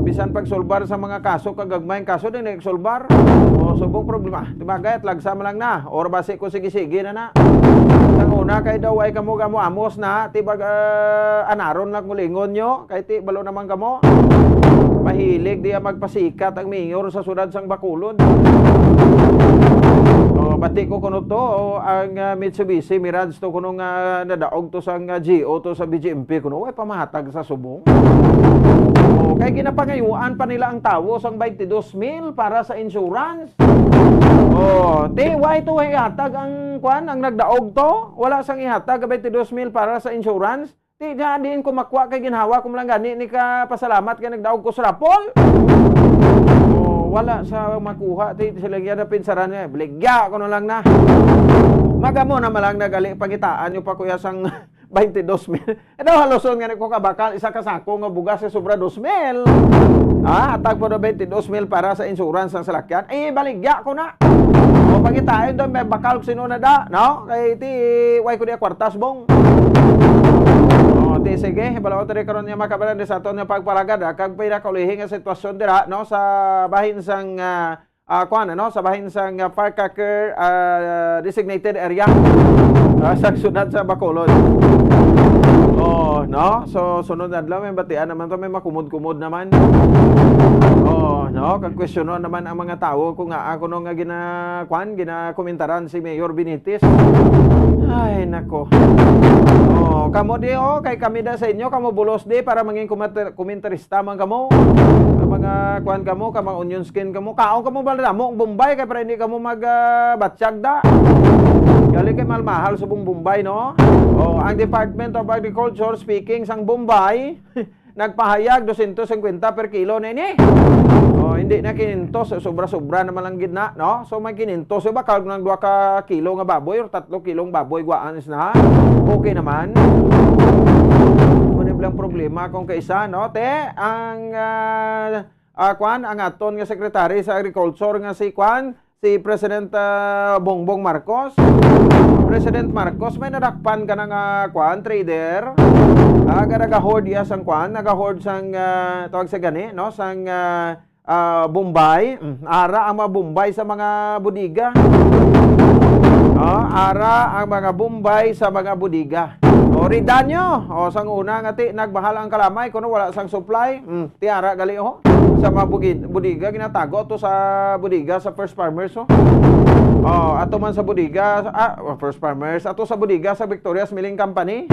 Bisan pagsulbar sa mga kaso, kagagmayng kaso, din nagsulbar. O, subong problema. Tibagay, at lagsa man lang na. Or basi ko sige-sige na na. Ang una kay daw ay kamo gamo amos na, tibag, ah, anaron lang mulingon nyo, kay ti balo naman kamo. Mahilig diya magpasikat ang mayor sa sudad sang Bacolod. O, bati ko kuno to, o, ang, ah, Mitsubishi Mirage to kuno nga nadaog to sa nga G O to sa B G M P kuno, way pamahatag sa subong. O, kay ginapangayuan pa nila ang tawo sang twenty-two mil para sa insurance. O, ti, way to ihatag ang, kwan, ang nagdaog to? Wala sang ihatag ang twenty-two mil para sa insurance? Ti, diha diin ko makuha kay ginhawa ko lang gani ni ka pasalamat kay nagdaog ko sa raffle? O, wala sa makuha, ti, sila gyud na pinsaran niya. Baligya ko na lang na. Magamo na malang nagali pangitaan nyo pa kuya sang Twenty-dos mil. Ano, haluson nga ni ko kabakal, isa ka sako nga bugas sa sobra dos mil. Ah, hatag pa do twenty-dos mil para sa insurance sang salakyan. Eh, baligya ko na. O, pangitain do, may bakal ko sino na da, no? Kay ti, way ko niya kwartas, bong. O, ti, sige, balaod tayo karon niya makabalan sa aton nga pagpalagad, ah. Kag pinakaulihi nga sitwasyon dira, no, sa bahin sang, ah, ah, kuan, ano, sa bahin sang, ah, firecracker, ah, designated area, ah, sa syudad sa Bacolod. Oh, no? So, sunod adlaw, may batian naman to, may makumod-kumod naman. Oh, no? Kag kwestiyonon naman ang mga tawo kung nga ako no nga gina, kuan, ginakomentaran si Mayor Benitez. Ay, nako. Oh, kamo di, oh, kay kami da sa inyo, kamo bulos di, para mangin kumat-, komentarista man kamo. Ka mga kuan kamo, ka mga onion skin kamo. Kaon kamo bala namo ang Bombay kay para hindi kamo mag, ah, batsyag da. Gali kay mahal-mahal subong Bombay, no? Oh, ang Department of Agriculture speaking sang Bombay, nagpahayag dosyentos singkwenta per kilo na ini. Oh, hindi na kinyentos, sobra-sobra naman lang gid na, no? So may kinyentos, so bakal nang dua ka kilo nga baboy or tatlo kilong baboy guwaan is na. Okay naman. Wala lang problema kung kaisa, no? Te, ang, ah, ah, kwan, ang aton nga secretary sa agriculture nga si kwan, si President, ah, Bongbong Marcos. President Marcos, may nadakpan ka na nga, kwan, trader. Ah, ga nagahord iya sang kwan, nagahord sang, ah, tawag sa gani, no? Sang, ah, ah, Bombay. Mm, ara ang mga Bombay sa mga bodega. Oh, ara ang mga Bombay sa mga bodega. O, redanyo. O, sang una nga ti, nagmahal ang kalamay, kuno wala sang supply. Mm, ti ara gali, oh. Sa mga bugi-, bodega, ginatago to sa bodega sa First Farmers, oh. Oh, ato man sa bodega, ah, First Farmers, ato sa bodega sa Victoria's Milling Company.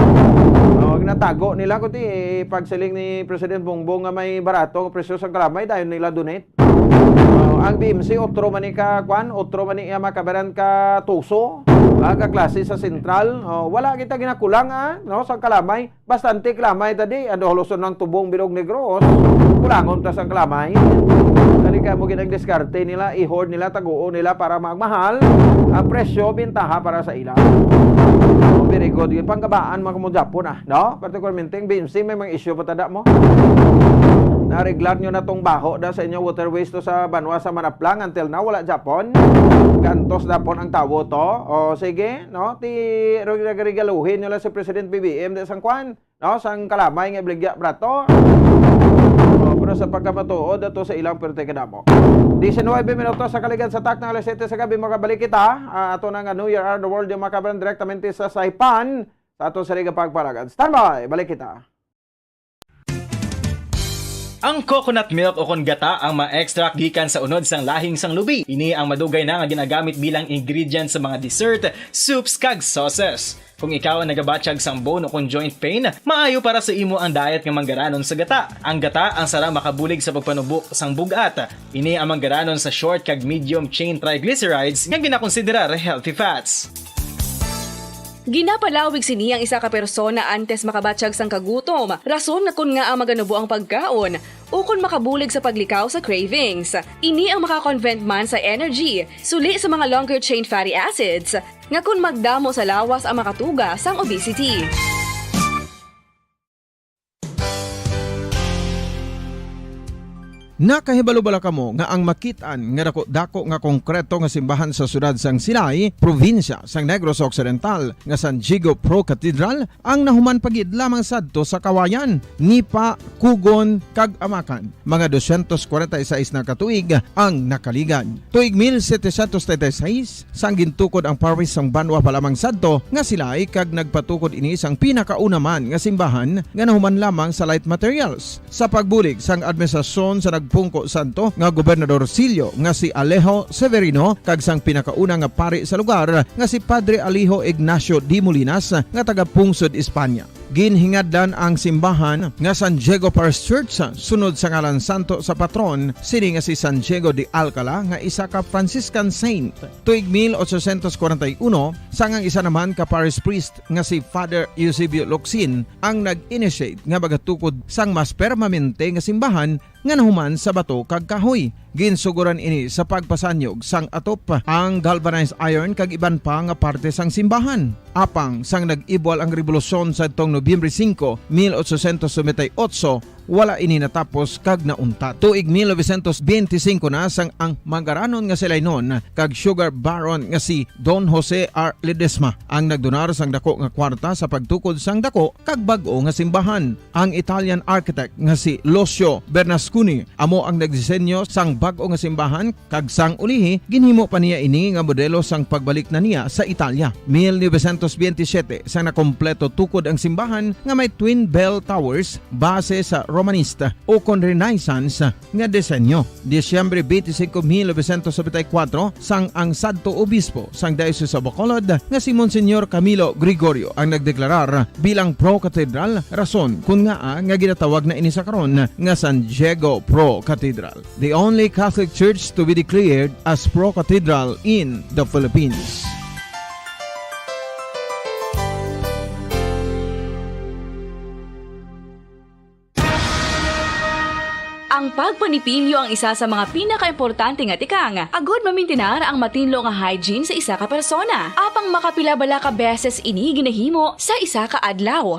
Oh, ginatago nila, kundi, eh, pagsiling ni President Bongbong nga may barato ang presyo sa kalamay, dayon nila donate. Oh, ang B M C, otro man ni ka, kwan, otro man ni iya makabaran ka tuso, ah, ka klase sa sentral. Oh, wala kita ginakulang, ah, no, sa kalamay. Bastante kalamay ta di, ano, haluson ng Tubong, Bilog, Negros. Kulangon ta sang kalamay. Dali kaya mo ginang diskarte nila, i-hoard nila, taguo nila para magmahal. Ang presyo, bintaha para sa ila. Oh, very good. Yung panggabaan, mga mo Japon, ah, no? Particularmente, ang B M C, may mga issue pa tada mo. Nareglar nyo na tong baho da sa inyo waterways to sa banwa sa Manaplang. Until now, wala Japon. Gantos Japon ang tawo to. O, sige, no? Ti, reg-, reg-, regaluhin nyo lang si President B B M da sang kwan, no? Sang kalamay nga ibligya brato. O, pero sa pagkamatuod, ato sa ilang pirte kadamo. Diecinuebe minutos sa kaligad sa tak ng alas siyete sa gabi, makabalik kita. Ah, ato na nga New Year Around the World, yung makabalan direktamente sa Saipan. Sa ato sa Liga Pagpalagad. Standby! Balik kita. Ang coconut milk o kon gata ang ma-extract gikan sa unod sang lahing sang lubi. Ini ang madugay na nga ginagamit bilang ingredient sa mga dessert, soups, kag sauces. Kung ikaw ang nagabatyag sang bone o kon joint pain, maayo para sa imo ang diet nga manggaranon sa gata. Ang gata ang sarang makabulig sa pagpanubo sang bug-at. Ini ang manggaranon sa short kag medium chain triglycerides nga ginakonsiderar healthy fats. Ginapalawig sini ang isa ka persona antes makabatyag sang kagutom, rason nga kon ngaa maganubo ang pagkaon, ukon makabulig sa paglikaw sa cravings. Ini ang makakonvent man sa energy, suli sa mga longer chain fatty acids, nga kon magdamo sa lawas ang makatuga sang obesity. Nakahibalo bala kamo nga ang makit-an nga dako-dako nga konkreto nga simbahan sa siyudad sang Silay, probinsya sang Negros Occidental, nga San Diego Pro Cathedral, ang nahuman pa gid lamang sadto sa Kawayan, Nipa, Cogon, kag Amacan? Mga dosyentos kwarenta y seis na ka tuig ang nakaligad. Tuig mil setecientos treinta y seis, sang gintukod ang parish sang banwa pa lamang sadto nga Silay, kag nagpatukod ini sang pinakauna man nga simbahan nga nahuman lamang sa light materials. Sa pagbulig sang administrasyon sa nagpungko sadto nga Gobernador Silio nga si Alejo Severino kag sang pinakauna nga pari sa lugar nga si Padre Alejo Ignacio de Molinas nga taga Pungsod, Espanya. Ginhingadlan ang simbahan nga San Diego Parish Church sunod sa ngalan santo sa patron sini nga si San Diego de Alcala nga isa ka Franciscan saint. Tuig mil ochocientos kwarenta y uno, sang ang isa naman ka parish priest nga si Father Eusebio Locsin ang nag-initiate nga magatukod sang mas permanente nga simbahan nga nahuman sa bato kag kahoy. Ginsuguran ini sa pagpasanyog sang atop, ang galvanized iron kag iban pa nga parte sang simbahan. Apang sang nag-ibwal ang rebolusyon sadtong Nobyembre singko, mil ochocientos noventa y ocho, wala ini natapos kag nauntat. Tuig mil novecientos benti singko na sang ang mangaranon nga si Lainon kag sugar baron nga si Don Jose R. Ledesma ang nagdonar sang dako nga kwarta sa pagtukod sang dako kag bag-o nga simbahan. Ang Italian architect nga si Lucio Bernasconi amo ang nagdisenyo sang bag-o nga simbahan, kag sang ulihi ginhimo pa niya ini nga modelo sang pagbalik na niya sa Italia. Mil novecientos benti siyete, sang nakompleto tukod ang simbahan nga may twin bell towers base sa Romanista ukon Renaissance nga disenyo. Disyembre twenty-five, mil novecientos noventa y cuatro, sang ang sadto obispo sang Diocese of Bacolod nga si Monsignor Camilo Gregorio ang nagdeklarar bilang pro-cathedral, rason kon ngaa nga ginatawag na ini sa karon nga San Diego Pro-Cathedral, the only Catholic church to be declared as pro-cathedral in the Philippines. Ang pagpanipilyo ang isa sa mga pinakaimportante nga tikang agud mamintinar ang matinlo nga hygiene sa isa ka persona. Apang makapila bala ka beses ini ginahimo sa isa ka adlaw?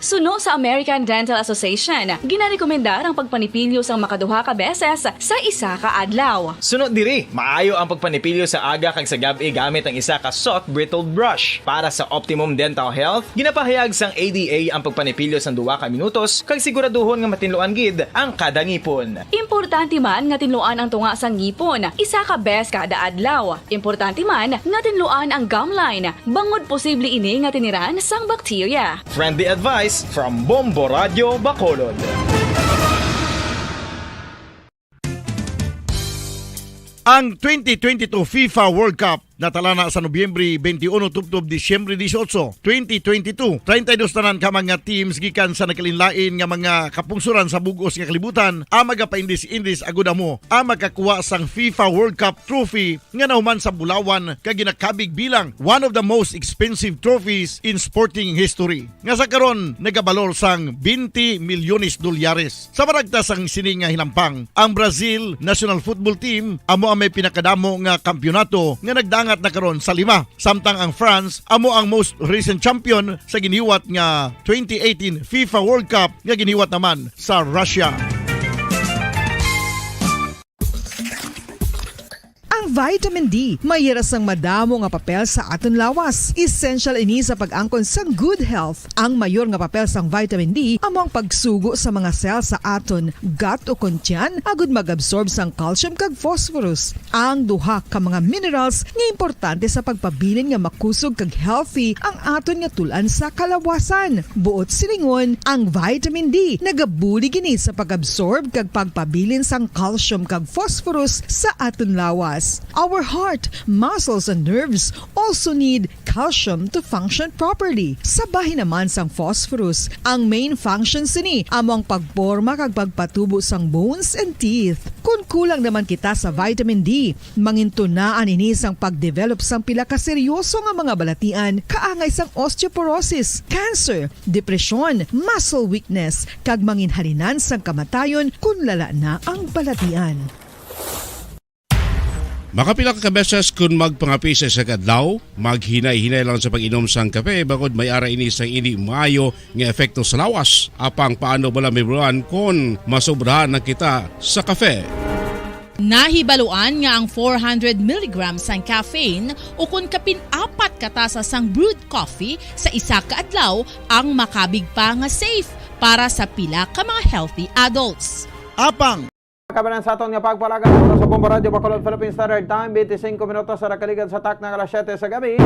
Suno sa American Dental Association, ginarekomendar ang pagpanipilyo sang makaduha ka beses sa isa ka adlaw. Suno diri, maayo ang pagpanipilyo sa aga kag sa gab-i gamit ang isa ka soft bristled brush. Para sa optimum dental health, ginapahayag sang A D A ang pagpanipilyo sang duha ka minutos kag siguraduhon nga matinluan gid ang kada ngipon. Importante man nga tinluan ang tunga sang ngipon isa ka bes kada adlaw. Importante man nga tinluan ang gum line, bangod posible ini nga tiniran sang bakterya. Friendly advice from Bombo Radio Bacolod. Ang twenty twenty-two FIFA World Cup natalana sa Nobyembre twenty-one tubtob Disyembre dieciocho, twenty twenty-two. Treinta y dos tanan ka mga teams gikan sa nagkalainlain nga mga kapungsoran sa bug-os nga kalibutan ang magapaindis-indis agud amo ang makakuha sang FIFA World Cup trophy nga nahuman sa bulawan kag ginakabig bilang one of the most expensive trophies in sporting history, nga sa karon nagabalor sang twenty milyones dolyares. Sa maragtas sang sini nga hinampang, ang Brazil national football team amo ang may pinakadamo nga kampiyonato nga nagdangat na karon sa lima, samtang ang France amo ang most recent champion sa giniwat nga twenty eighteen FIFA World Cup nga giniwat naman sa Russia. Ang vitamin D may hira sang madamo nga papel sa aton lawas. Essential ini sa pag-angkon sang good health. Ang mayor nga papel sang vitamin D amo ang pagsugo sa mga cell sa aton gut o kon tiyan agud mag-absorb sang calcium kag phosphorus, ang duha ka mga minerals nga importante sa pagpabilin nga makusog kag healthy ang aton nga tul-an sa kalawasan. Buot silingon, ang vitamin D nagabulig ini sa pag-absorb kag pagpabilin sang calcium kag phosphorus sa aton lawas. Our heart, muscles, and nerves also need calcium to function properly. Sa bahin naman sang phosphorus, ang main function sini amo ang pagporma kag pagpatubo sang bones and teeth. Kon kulang naman kita sa vitamin D, mangintunaan ini sang pag-develop sang pila ka seryoso nga mga balatian, kaangay sang osteoporosis, cancer, depresyon, muscle weakness, kag manginhalinan sang kamatayon kon lala na ang balatian. Makapila ka beses kon magpangape sa isa ka adlaw, maghinay-hinay lang sa pag-inom sang kape, bangod may ara ini sang indi maayo nga epekto sa lawas. Apang paano bala may bulan kon masobrahan na kita sa kape? Nahibaluan nga ang four hundred milligrams sang caffeine, ukon kapin apat ka tasa sang brewed coffee sa isa ka adlaw, ang makabig pa nga safe para sa pila ka mga healthy adults. Apang Kabanan sa aton nga pagpalagan, oras sa Bombo Radyo Bacolod, Philippine Standard Time, twenty-five minutos sa nakaligad sa takna nga alas siyete sa gabi.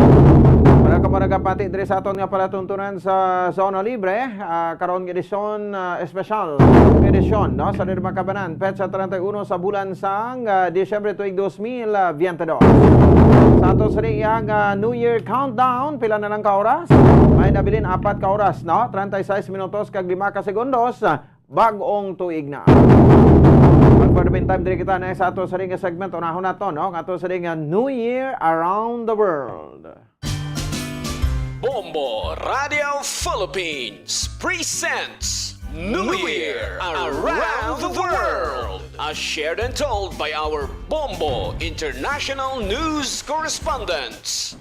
Wala ka pa nagapati diri sa aton nga palatuntunan sa Zona Libre, ah, karon nga edisyon, ah, espesyal nga edisyon, no? Sa diri, mga kabanan, petsa treinta y uno sa bulan sang, ah, Disyembre tuig dos mil veintidós. Sa ato sa diri ang, ah, New Year countdown, pila na lang ka oras? May nabilin apat ka oras, no? Treinta y seis minutos kag lima ka segundos. Bag-ong tuig na. But for the meantime, diri kita na sa ato sa ring segment. Unahon nato, no? Ang ato sa ring, uh, New Year Around the World. Bombo Radio Philippines presents New Year Around the World, as shared and told by our Bombo International News Correspondents.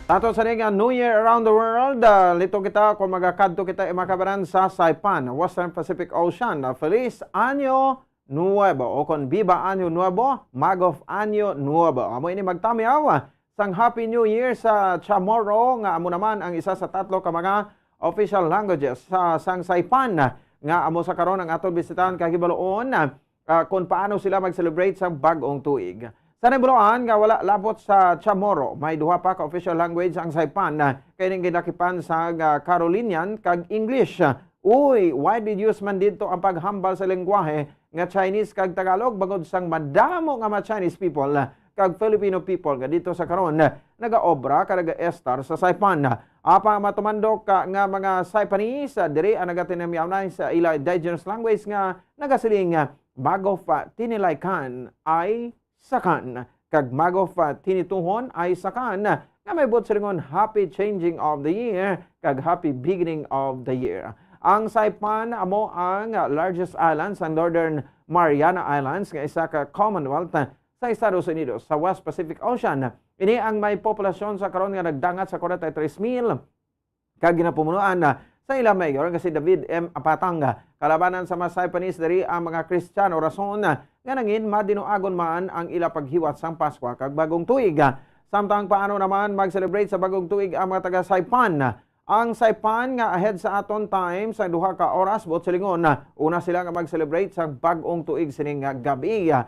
Ato sa ning, uh, New Year Around the World, uh, lito kita kung magakadto kita, eh, mga kabanan, sa Saipan, Western Pacific Ocean. Uh, Feliz Año Nuevo, o kon Viva Año Nuevo, Magof Año Nuevo. Amo ini magtamiaw, uh, sang Happy New Year sa Chamorro, nga amo naman ang isa sa tatlo ka mga official languages sa, sang Saipan, uh, nga amo sa karon ang aton bisitahan kag hibaloon, uh, ah, kung paano sila mag-celebrate sa bagong tuig. Sa nahibaloan nga wala labot sa Chamorro, may duha pa ka official language ang Saipan, ah, kay ning ginakipan sa, ah, Carolinian kag English. Uy, why did you use man didto ang paghambal sa lengguwahe nga Chinese kag Tagalog, bangod sang madamo nga mga Chinese people, ah, kag Filipino people nga dito sa karon, ah, nagaobra kag nagaestar sa Saipan? Apang matumandok, ah, nga mga Saipanese, ah, diri ang nagatinamyaw na sa ila indigenous language nga nagasiling, ah, Magof Tinilaykan ay sakan, kag Magof Tinituhon ay sakan, nga may buot silingon, "Happy changing of the year," kag "Happy beginning of the year." Ang Saipan amo ang largest island sa Northern Mariana Islands, nga isa ka Commonwealth sa Estados Unidos sa West Pacific Ocean. Ini ang may populasyon sa karon nga nagdangat sa forty-three mil, kag ginapumunuan, ah, sa ila mayor nga si David M. Apatang. Kalabanan sa mga Saipanese diri ang mga Kristiyano, rason, ah, nga nangin madinuagon man ang ila paghiwat sang Paskwa kag Bagong Tuig. Samtang paano naman mag-celebrate sa Bagong Tuig ang mga taga Saipan? Ang Saipan nga ahead sa aton time sa duha ka oras, buot silingon, ah, una sila nga mag-celebrate sa Bagong Tuig sining, ah, gabi. Ah,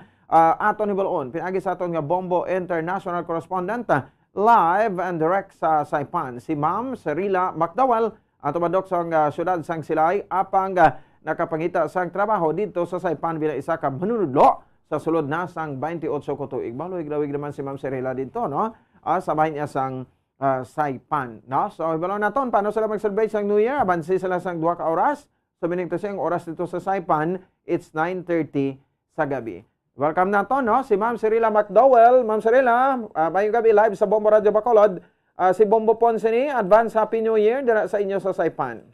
aton hibaluon pinaagi sa aton nga Bombo International Correspondent, ah, live and direct sa Saipan, si Ma'am Serila McDowell, ang tumandok sang, ah, siyudad sang Silay, apang, ah, nakapangita sang trabaho didto sa Saipan bilang isa ka manunudlo sa sulod na sang twenty-eight ka tuig. Maluhig-lawig naman si Ma'am Serila didto, no? Ah, sa bahin niya sang, ah, Saipan, no? So, hibaluon naton paano sila mag-celebrate sang New Year. Abansi sila sang duha ka oras. So, meaning to say, ang oras dito sa Saipan, it's nine thirty sa gabi. Welcome nato, no? Si Ma'am Cirila McDowell. Ma'am Cirila, ah, mayong gabi, live sa Bombo Radio Bacolod. Ah, si Bombo Pons ini, advance Happy New Year dira sa inyo sa Saipan.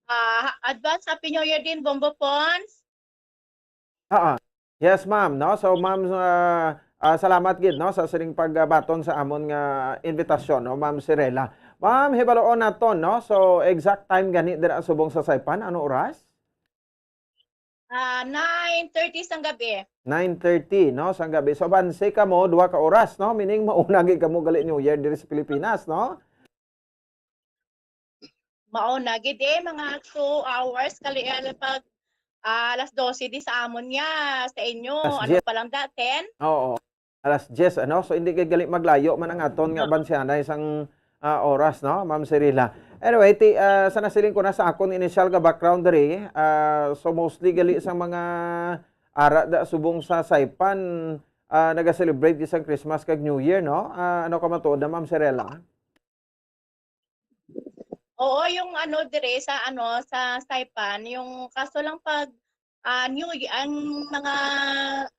Ah, advance Happy New Year din, Bombo Pons. Ah, ah. Yes, ma'am, no? So, ma'am, ah, ah, salamat gid, no, sa sining pagbaton sa amon nga invitasyon, no, Ma'am Cirela. Ma'am, hibaluon naton, no? So, exact time gani dira subong sa Saipan, ano oras? Ah, nine thirty sang gabi. Nine thirty, no, sang gabi. So, abanse kamo duha ka oras, no? Meaning, mauna gid kamo gali New Year diri sa Pilipinas, no? Mao na gid, eh, mga two hours kali, eh, pag, ah, alas dose di sa amon niya, sa inyo, Alas ano diyes. Pa lang da, ten? Oo. Alas diyes, ano? So, hindi kay gali maglayo man ang aton nga Ah. Abansianay sang, ah, oras, no, Ma'am Cirila? Anyway, ti, ah, sa nasiling ko na sa akon initial nga background diri, ah, so mostly gali sa mga ara da subong sa Saipan, ah, naga-celebrate gid sang Christmas kag New Year, no? Ah, ano ka matuod na, Ma'am Cirila? Oo, yung ano, dire sa ano, sa Saipan, yung kaso lang pag, ah, New Ye-, ang mga,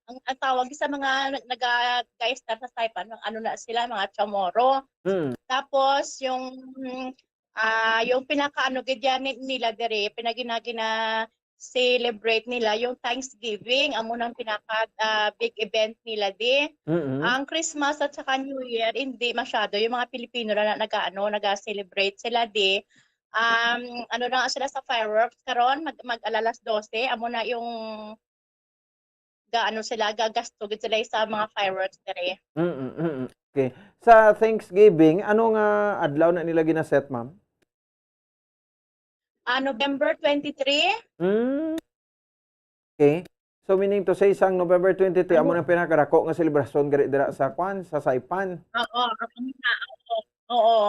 ang, ang tawag sa mga nag-, naga-, guest star sa Saipan, mga ano na sila, mga Chamorro. Mm. Tapos yung, ah, yung pinakaano gid yan ni-, nila dire, pinagina-, gina-, celebrate nila yung Thanksgiving, amo nang pinaka, ah, big event nila di. Mm-mm. Ang Christmas at saka New Year, hindi masyado. Yung mga Pilipino na, na nag-aano, nag-celebrate sila di. Um, ano na nga sila sa fireworks karon, mag, mag alalas dose, amo na yung gaano sila, gagasto gid sila sa mga fireworks diri. Mm-mm, mm-mm. Okay. Sa Thanksgiving, ano nga adlaw na nila ginaset, ma'am? Ah, November twenty-three. Mm. Okay. So, meaning to say, sang November twenty-three, amo Ano? nang pinakadako nga selebrasyon gari dira sa kwan, sa Saipan. Oo, ako na, oo. Oo.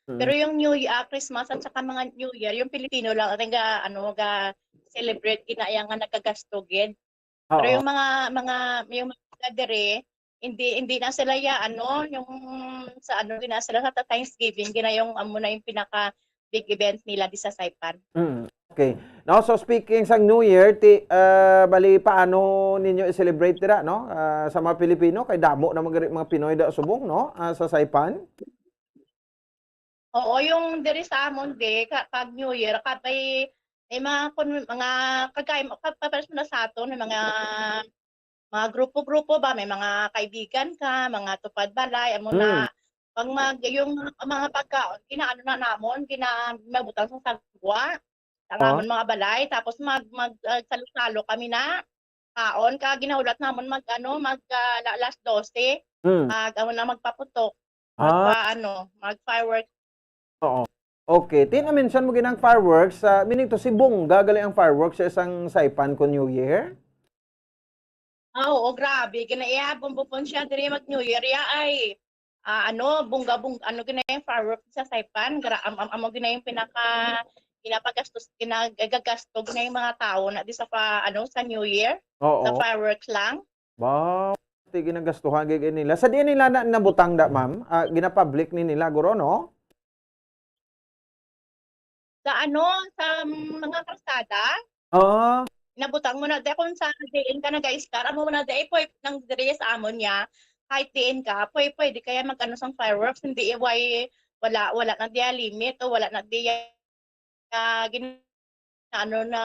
Mm. Pero yung New Year, ah, Christmas at saka mga New Year, yung Pilipino lang ang ga, ano, ga celebrate, ginaya nga nagagasto gid. Pero Oo. yung mga, mga, yung mga diri, hindi, hindi na sila ya, ano, yung sa ano, gina sila sa Thanksgiving, gina yung amo na yung pinaka big event nila di sa Saipan. Mm. Okay. No, so speaking sang New Year, ti, ah, bali paano ninyo i-celebrate dira, no? Ah, sa mga Pilipino, kay damo na mga, mga Pinoy da subong, no? Ah, sa Saipan. Oo, yung diri sa amon di, ka, pag New Year, ka may, may mga, kun, mga kagay, ka, papares mo na sa aton, may mga, mga grupo-grupo ba, may mga kaibigan ka, mga tupad balay, amo na, Mm. pag mag, yung mga pagkaon, ginaano na namon, gina, mabutang sa sagwa, sa Oh. amon mga balay, tapos mag, mag, ah, salo-salo kami na, kaon, ka ginahulat namon mag, ano, mag, ah, la, alas dose, Mm. mag, amo na, magpaputok, Ah. magpa, ano, mag fireworks. Oo. Okay. Ti na-mention mo ginang fireworks, ah, meaning to si bongga gali ang fireworks sa isang Saipan ko New Year? Ah, oo, grabe. Ginaiya, bumbupon siya diri mag New Year. Ya ay, ah, ano, bongga, bong, ano, ginay yung fireworks sa Saipan. Gra, am, am, amo ginay yung pinaka, ginapagastos, ginagagasto ginay yung mga tao na di sa pa, ano, sa New Year. Sa Oo. Fireworks lang. Ba, ti ginagastuhan gid nila. Sa diin nila na nabutang da, ma'am? Ah, ginapublic ni nila, guro, no? Sa ano, sa mga kalsada, Ah, nabutang mo na, di kung sa diin ka nag-a-star, amo na di, pwede nang diri sa amon niya, kahit diin ka, pwede, pwede kaya mag-ano sang fireworks, hindi, eh, way, wala, wala na diya limit o wala na diya, ah, gin-, ano na,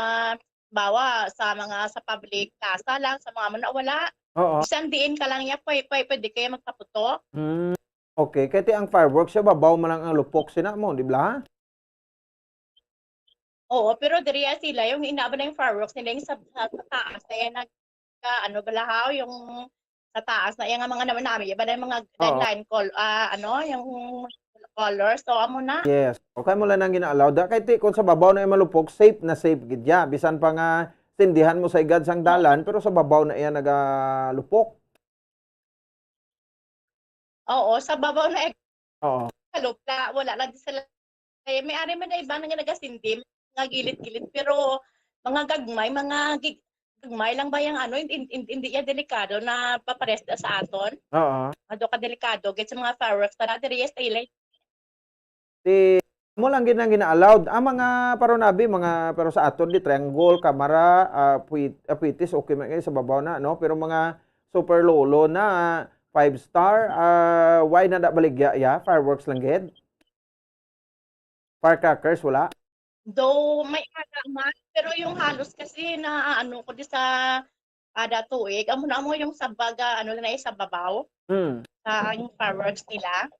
bawa sa mga, sa public plaza lang, sa mga amo na, wala. oo. Bisan diin ka lang niya, pwede, pwede kaya magpaputok. Hmm. Okay, kay ti ang fireworks sa babaw man lang ang lupok sina mo, di ba? Oo, pero diri, ah, sila, yung inaabot na yung fireworks nila, yung sa, sa, sa taas, kaya nag, ka, ano, balahaw, yung sa taas na, yung mga naman namin, iba na yung mga Oo. deadline call, ah, ano, yung colors, so, amo na. Yes. Okay mo lang nang gina-allow. Da, kay ti, kung sa babaw na yung malupok, safe na safe gid ya. Bisan pa nga sindihan mo sa igad sang Oo. dalan, pero sa babaw na iya nagalupok. Oo, sa babaw na Oo. kalupla, wala lang di sila. Eh, may ari man na iba nga nagasindi, mga gilid-gilid, pero mga gagmay, mga gig-, gagmay lang ba yung ano, hindi, hindi, hindi ya delikado na papares da sa aton. Oo. Ado ka delikado, gid sa mga fireworks, tara, diri, yes, tayo, Ti, mo lang gid nang gina-allowed. Ang mga paron abi, mga, pero sa aton di, triangle, kamara, ah, puit-, ah, puitis, okay man kayo sa babaw na, no? Pero mga super lolo na, five star, ah, why na da baligya, ya? Fireworks lang gid? Firecrackers, wala? Though may ara man, pero yung halos kasi na ano ko di sa kada tuig, amo na mo yung sa baga, ano na sa babaw, Hmm. sa ang fireworks nila.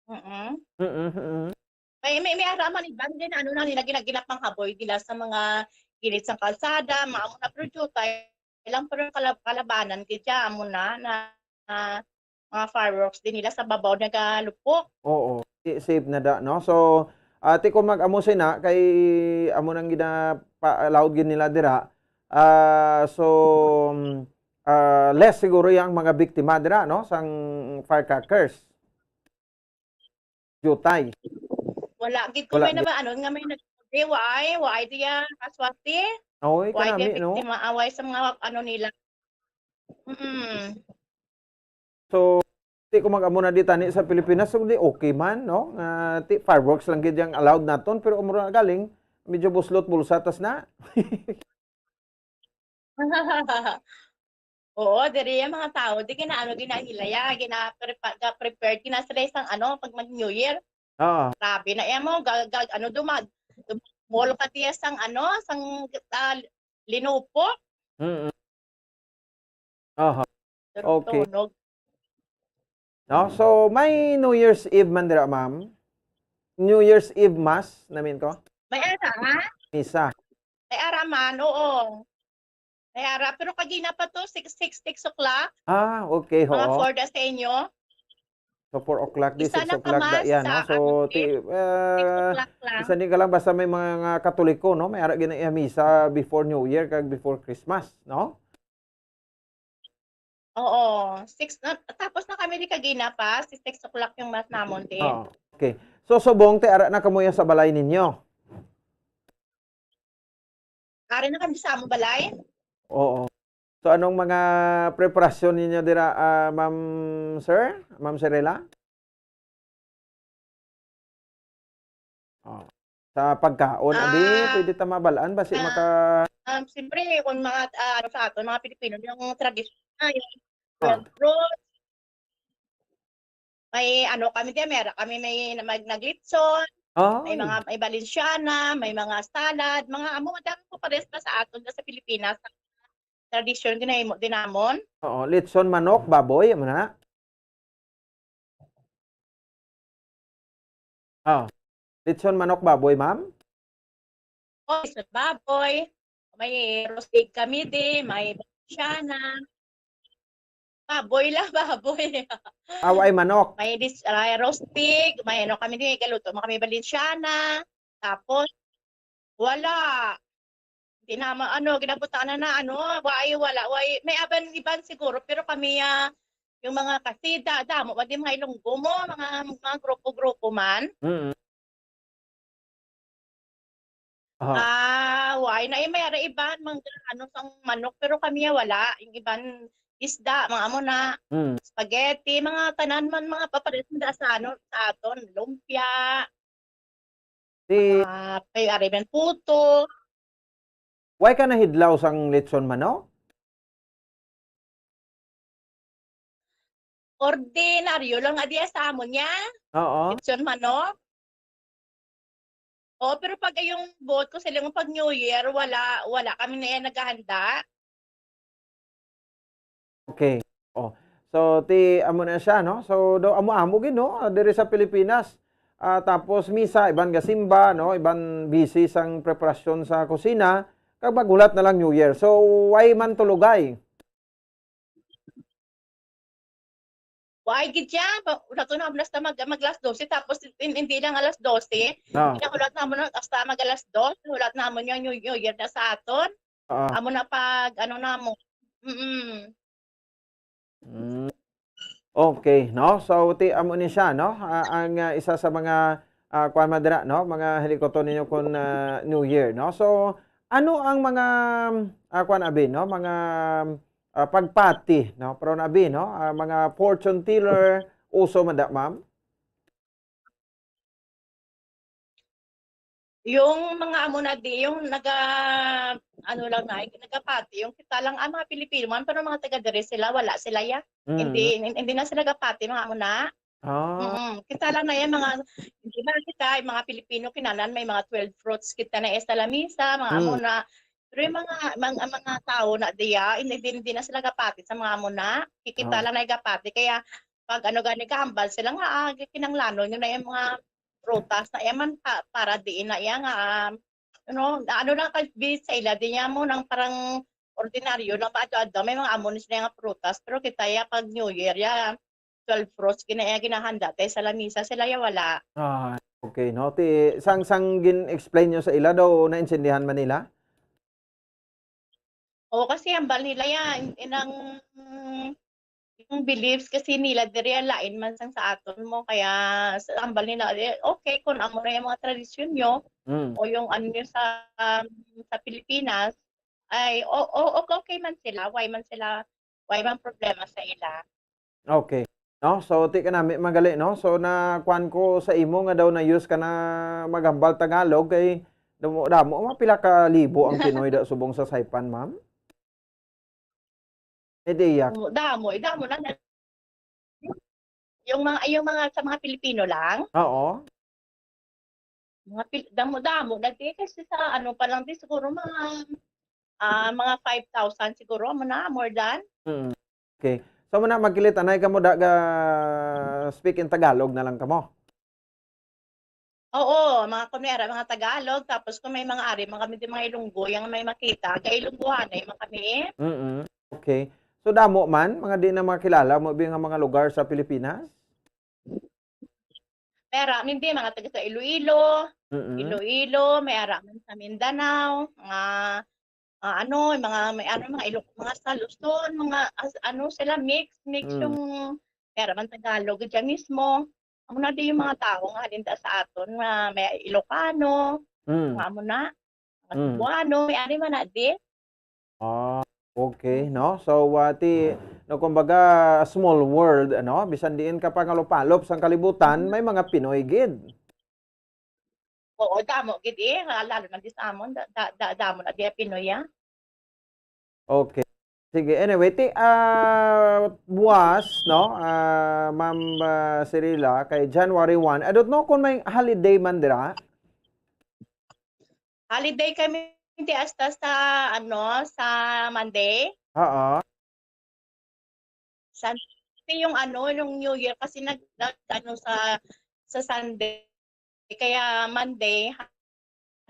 Mm. Mm, mm. May, may, may ara man iban din, ano na nila, gina-, ginapanghaboy nila sa mga gilid sa kalsada, mga amo na, pero jutay lang, pero kalab-, kalabanan gid siya, amo na, na, na mga fireworks din nila sa babaw nagalupok. Oo, i-, safe na da, no? So, ati, kung mag-amo sina, kay amo nang gina-, pa-, allowed gid nila dira. Ah, so, mm, ah, less siguro yang mga biktima dira, no? Sang firecrackers. Jutay. Wala gid ko Wala may gid. Naman, ano, nga may nag-, di, waay, waay diya, kaswati. Oy, Waay diya kanami, no? Biktima, away sa mga, ano nila. Mm. So, ti ko mag-amo na di tani sa Pilipinas, so di okay man, no? Nga ti fireworks lang gid yang allowed naton, pero amo ra galing, medyo buslot bulsa tas na. Oo, diri ang mga tao, di gina-, ano, ginahilaya, gina-, prepa-, ga-, prepared, gina sila isang, ano, pag mag-New Year. Oo. Grabe na, iya mo, ga-, ga-, ano, dumag-, dum-, mall ka diya sang, ano, sang, ah, linupo. Mm-mm. Aha. Okay. Tunog. No? So, may New Year's Eve man dira, ma'am? New Year's Eve Mass, namin ko? May ara, ha? Misa. May ara man, oo. May ara, pero kagina pa to, six, six, six o'clock. Ah, okay, Mga ho. Four da sa inyo. So, four o'clock di, Isa six lang ka o'clock da mass yan, no? sa So, ano, ti, six eh, o'clock lang. isa ni ka lang, basta may mga Katoliko, no? May ara gina iya misa before New Year kag before Christmas, no? Oo, six na, tapos na kami di kagina pa, si six o'clock yung mass namon din. Oo, okay. So, subong, ti, ara na kamo yan sa balay ninyo? Ari na kami sa among balay. Oo. So, anong mga preparasyon ninyo dira, ah, Ma'am Sir? Ma'am Sirela? Oh. Sa pagkaon, abi, Ah, pwede ta mabalaan, basi ah, maka- um, siyempre, kung mga, ah, ano sa aton, mga Pilipino, yung traditional, yung Ah. breadfruit, may ano kami diyan, may ara kami, may mag-, naglitson, may Ah, mga, may Valenciana, may mga salad, mga amo, madami po pares na sa aton sa Pilipinas. Tradisyon ginahimo din namon. Oo, litson manok, baboy, amo na. Ah, litson manok, baboy, ma'am? Oh, litson baboy. May roast pig kami di, may Valenciana. Baboy lang, baboy. Ah, wa ay manok? May dis-, ah, roast pig, may ano kami di, galuto mo kami Valenciana. Tapos, wala. Di na ma-, ano, ginabutangan na, ano, wa ay, wala, wa ay, may aban iban siguro, pero kami, ah, yung mga kasida, damo, wa di mga Ilonggo mo, mga, mga grupo-grupo man. Mm. Aha. Ah, wa ay na, eh, may ara iban, mga, ano, sang manok, pero kami, ah, wala. Yung iban, isda, mga amo na, Mm. spaghetti, mga tanan man, mga papares na sa, ano, sa aton, lumpia. Di Ah, may ari man puto. Why ka nahidlaw sang litson manok? Ordinaryo lang nga diya sa amon niya. Oo. Litson manok. Oo, pero pag yung buot ko sila, pag New Year, wala, wala kami na yan naghahanda. Okay. Oh. So, ti, amo na siya, no? So, daw amo-amo gid, no? Ah, diri sa Pilipinas. Ah, tapos misa, iban gasimba, no? Iban busy sang preparasyon sa kusina. Kag maghulat na lang New Year. So, why man tulugay? Why gid siya? Ba, hulat na mo hasta mag, mag alas dose, tapos in, hindi lang alas dose. Ah. Pinahulat na mo na hasta mag alas dos, hulat na mo yung New, New Year na sa aton. Ah. Amo na pag, ano na mo. Mm-mm. Mm. Okay, no? So, ti, amo ni siya, no? Ah, ang, ah, isa sa mga, ah, kuwan man dira, no? Mga hilikoton ninyo kun, ah, New Year, no? So, ano ang mga, ah, kuwan, abi, no? Mga, ah, pagpati, no? Pero na, abi, no? Ah, mga fortune teller, uso man da, ma'am? Yung mga amo na di, yung naga-, ano lang na, nagapati, yung kita lang, ah, mga Pilipino man, pero mga taga diri sila, wala sila ya. Mm. Hindi, hin-, hindi na sila gapati, mga amo na. Ah. Mm-mm. Kita lang na yan, mga, di ba kita, yung mga Pilipino, kinanan, may mga twelve fruits, kita na, eh, sa lamisa, mga amo Mm. na. Pero yung mga, mga, mga tao na diya, hindi, hindi, hindi na sila gapati sa mga amo na. Kikita Ah. lang na gapati. Kaya, pag ano gani, kahambal sila nga, ah, kinanglanon nyo na yung mga prutas na iya man pa, para diin na iya nga, ah, ano, ano lang ka, bi-, sa ila, di niya mo nang parang ordinaryo lang ba, adto-adto, may mga amo ni sila nga prutas, pero kita ya pag New Year, ya, twelve fruits, gina-, iya ginahanda, tay sa lamisa, sila ya wala. Ah, okay, no? Ti, sang, sang gin-explain nyo sa ila daw, naintindihan man nila? Oo, kasi hambal nila yan, inang, yung beliefs kasi nila diri ang lain man sang sa aton mo, kaya sa hambal nila, eh, okay, kung amo na yung mga tradisyon nyo, Mm. o yung ano nyo sa, um, sa Pilipinas, ay, o, o, okay, okay man sila, why man sila, why man problema sa ila. Okay. No? So, ti ka nami magali, no? So, nakuan ko sa imo nga daw na-use ka na maghambal Tagalog, kay damo, damo, mga pila ka libo ang Pinoy da subong sa Saipan, ma'am? May ideya ka? Damo, damo, eh, damo na. Yung mga, yung mga, sa mga Pilipino lang? Oo. Mga pil-, damo-damo na di, kasi sa ano pa lang di, siguro mga, ah, mga five thousand siguro, amo na, more than. Mm. Okay. So, muna, magkilit, anay kamo, da, ga, speak in Tagalog na lang kamo? Oo, mga kunwari, mga Tagalog, tapos kung may mga ari, mga kami di mga Ilonggo, yung may makita, kay Ilonggohanay man kami. Mm-mm. Okay. So, damo man, mga di na makilala mo, bi, nga mga lugar sa Pilipinas? May ara man di, mga taga sa Iloilo, Mm-mm. Iloilo, may ara man sa Mindanao, mga, ah, ano, mga, may ano, mga Ilo-, mga sa Luzon, mga, as-, ano sila, mix, mix Mm. yung, may ara man Tagalog, dyan mismo. Amo na di yung mga tao nga halin da sa aton, nga may Ilocano, Mm. mga amo na, mga Mm. Cebuano, may ari man na di. Ah, okay, no? So, ah, ti, no, kumbaga, small world, ano? Bisan diin ka pangalop-alop sang kalibutan, may mga Pinoy gid. Oo, damo gid eh. Ah, lalo na di sa amon, da, da, da, damo na di Pinoy, ah. Okay. Sige, anyway, ti, ah, buwas, no? Ah, Ma'am, ah, Cirila, kay January one. I don't know kung may holiday man dira. Holiday kami ti hasta sa, ano, sa Monday. Oo. Sun-, kasi yung, ano, yung New Year kasi nag, nag, ano, sa, sa Sunday. Kaya Monday,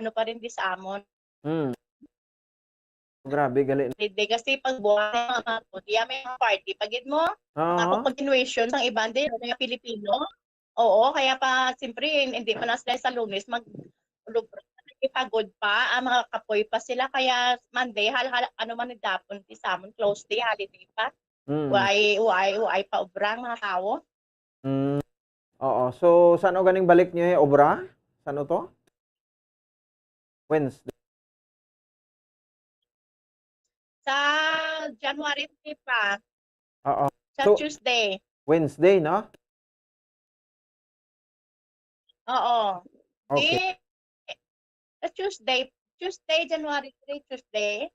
ano pa rin di sa amon. Mm. Grabe, gali. Holiday kasi pag buwan, mga kuya, may mga party pa gid mo. Oo. Ako continuation sang iban din, mga Pilipino. Oo, kaya pa, siyempre, hindi pa na sila sa Lunes mag-, ipagod pa ang mga kapoy pa sila. Kaya Monday, hal-, hal-, ano man ni dapon, di sa amon, close day, holiday pa. Mm. Why, why, why pa obra ang mga tao? Mm. Oo. So, saan o ganing balik niyo, eh, obra? Saan o to? Wednesday. Sa January three pa. Oo. Sa So, Tuesday. Wednesday, no? Oo. Okay. Di, sa Tuesday, Tuesday, January three, Tuesday.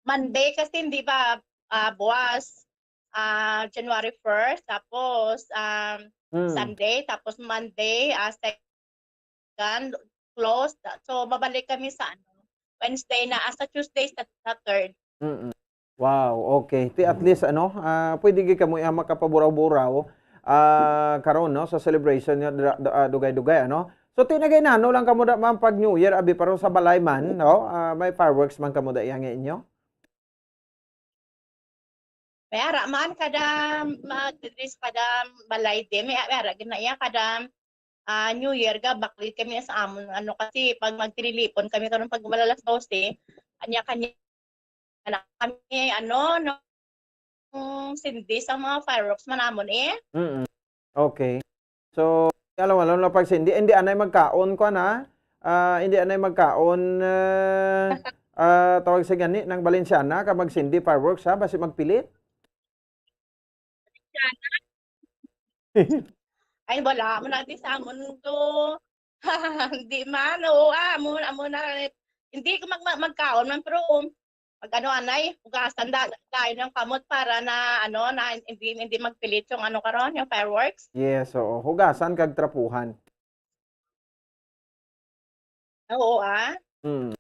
Monday kasi hindi ba, ah, buwas, ah, January first, tapos, um, Hmm. Sunday, tapos Monday, ah, second, closed. So, babalik kami sa, ano, Wednesday na, ah, sa Tuesday, sa, sa third. Mm-mm. Wow, okay. Ti, at least, ano, ah, pwede gid kamo, ah, makapaburaw-buraw, ah, karon, no, sa celebration niyo, dra-, da-, ah, dugay-dugay, ano? So, ti, nagainano lang kamo da, ma'am, pag New Year, abi, pero sa balay man, no? Ah, may fireworks man kamo da, iya nga inyo? May ara man kada ma-, diri sa kada balay di, may, may ara gid na iya kada, ah, New Year ga, baklid kami sa amon, ano, kasi pag magtililipon kami karon pag wala alas dose, anya kanya na kami, ano, nung sindi sa mga fireworks man amon, eh. Mm. Okay. So, alam, alam na pag sindi, hindi anay magkaon ko na. Ah, hindi anay magkaon, eh, ah, tawag sa gani, ng Valenciana, ka magsindi fireworks, ha? Basi magpilit. Ay, wala mo natin sa amon to. Hindi man, oo, ah, amo, amo na, hindi ko mag-, mag-, magkaon man, pero mag-ano, anay, hugasan da-, tayo ng kamot para na, ano, na hindi, hindi magpilit yung, ano, karon, yung fireworks. Yes, oo. Hugasan kag trapuhan. Oo, ah. Mm.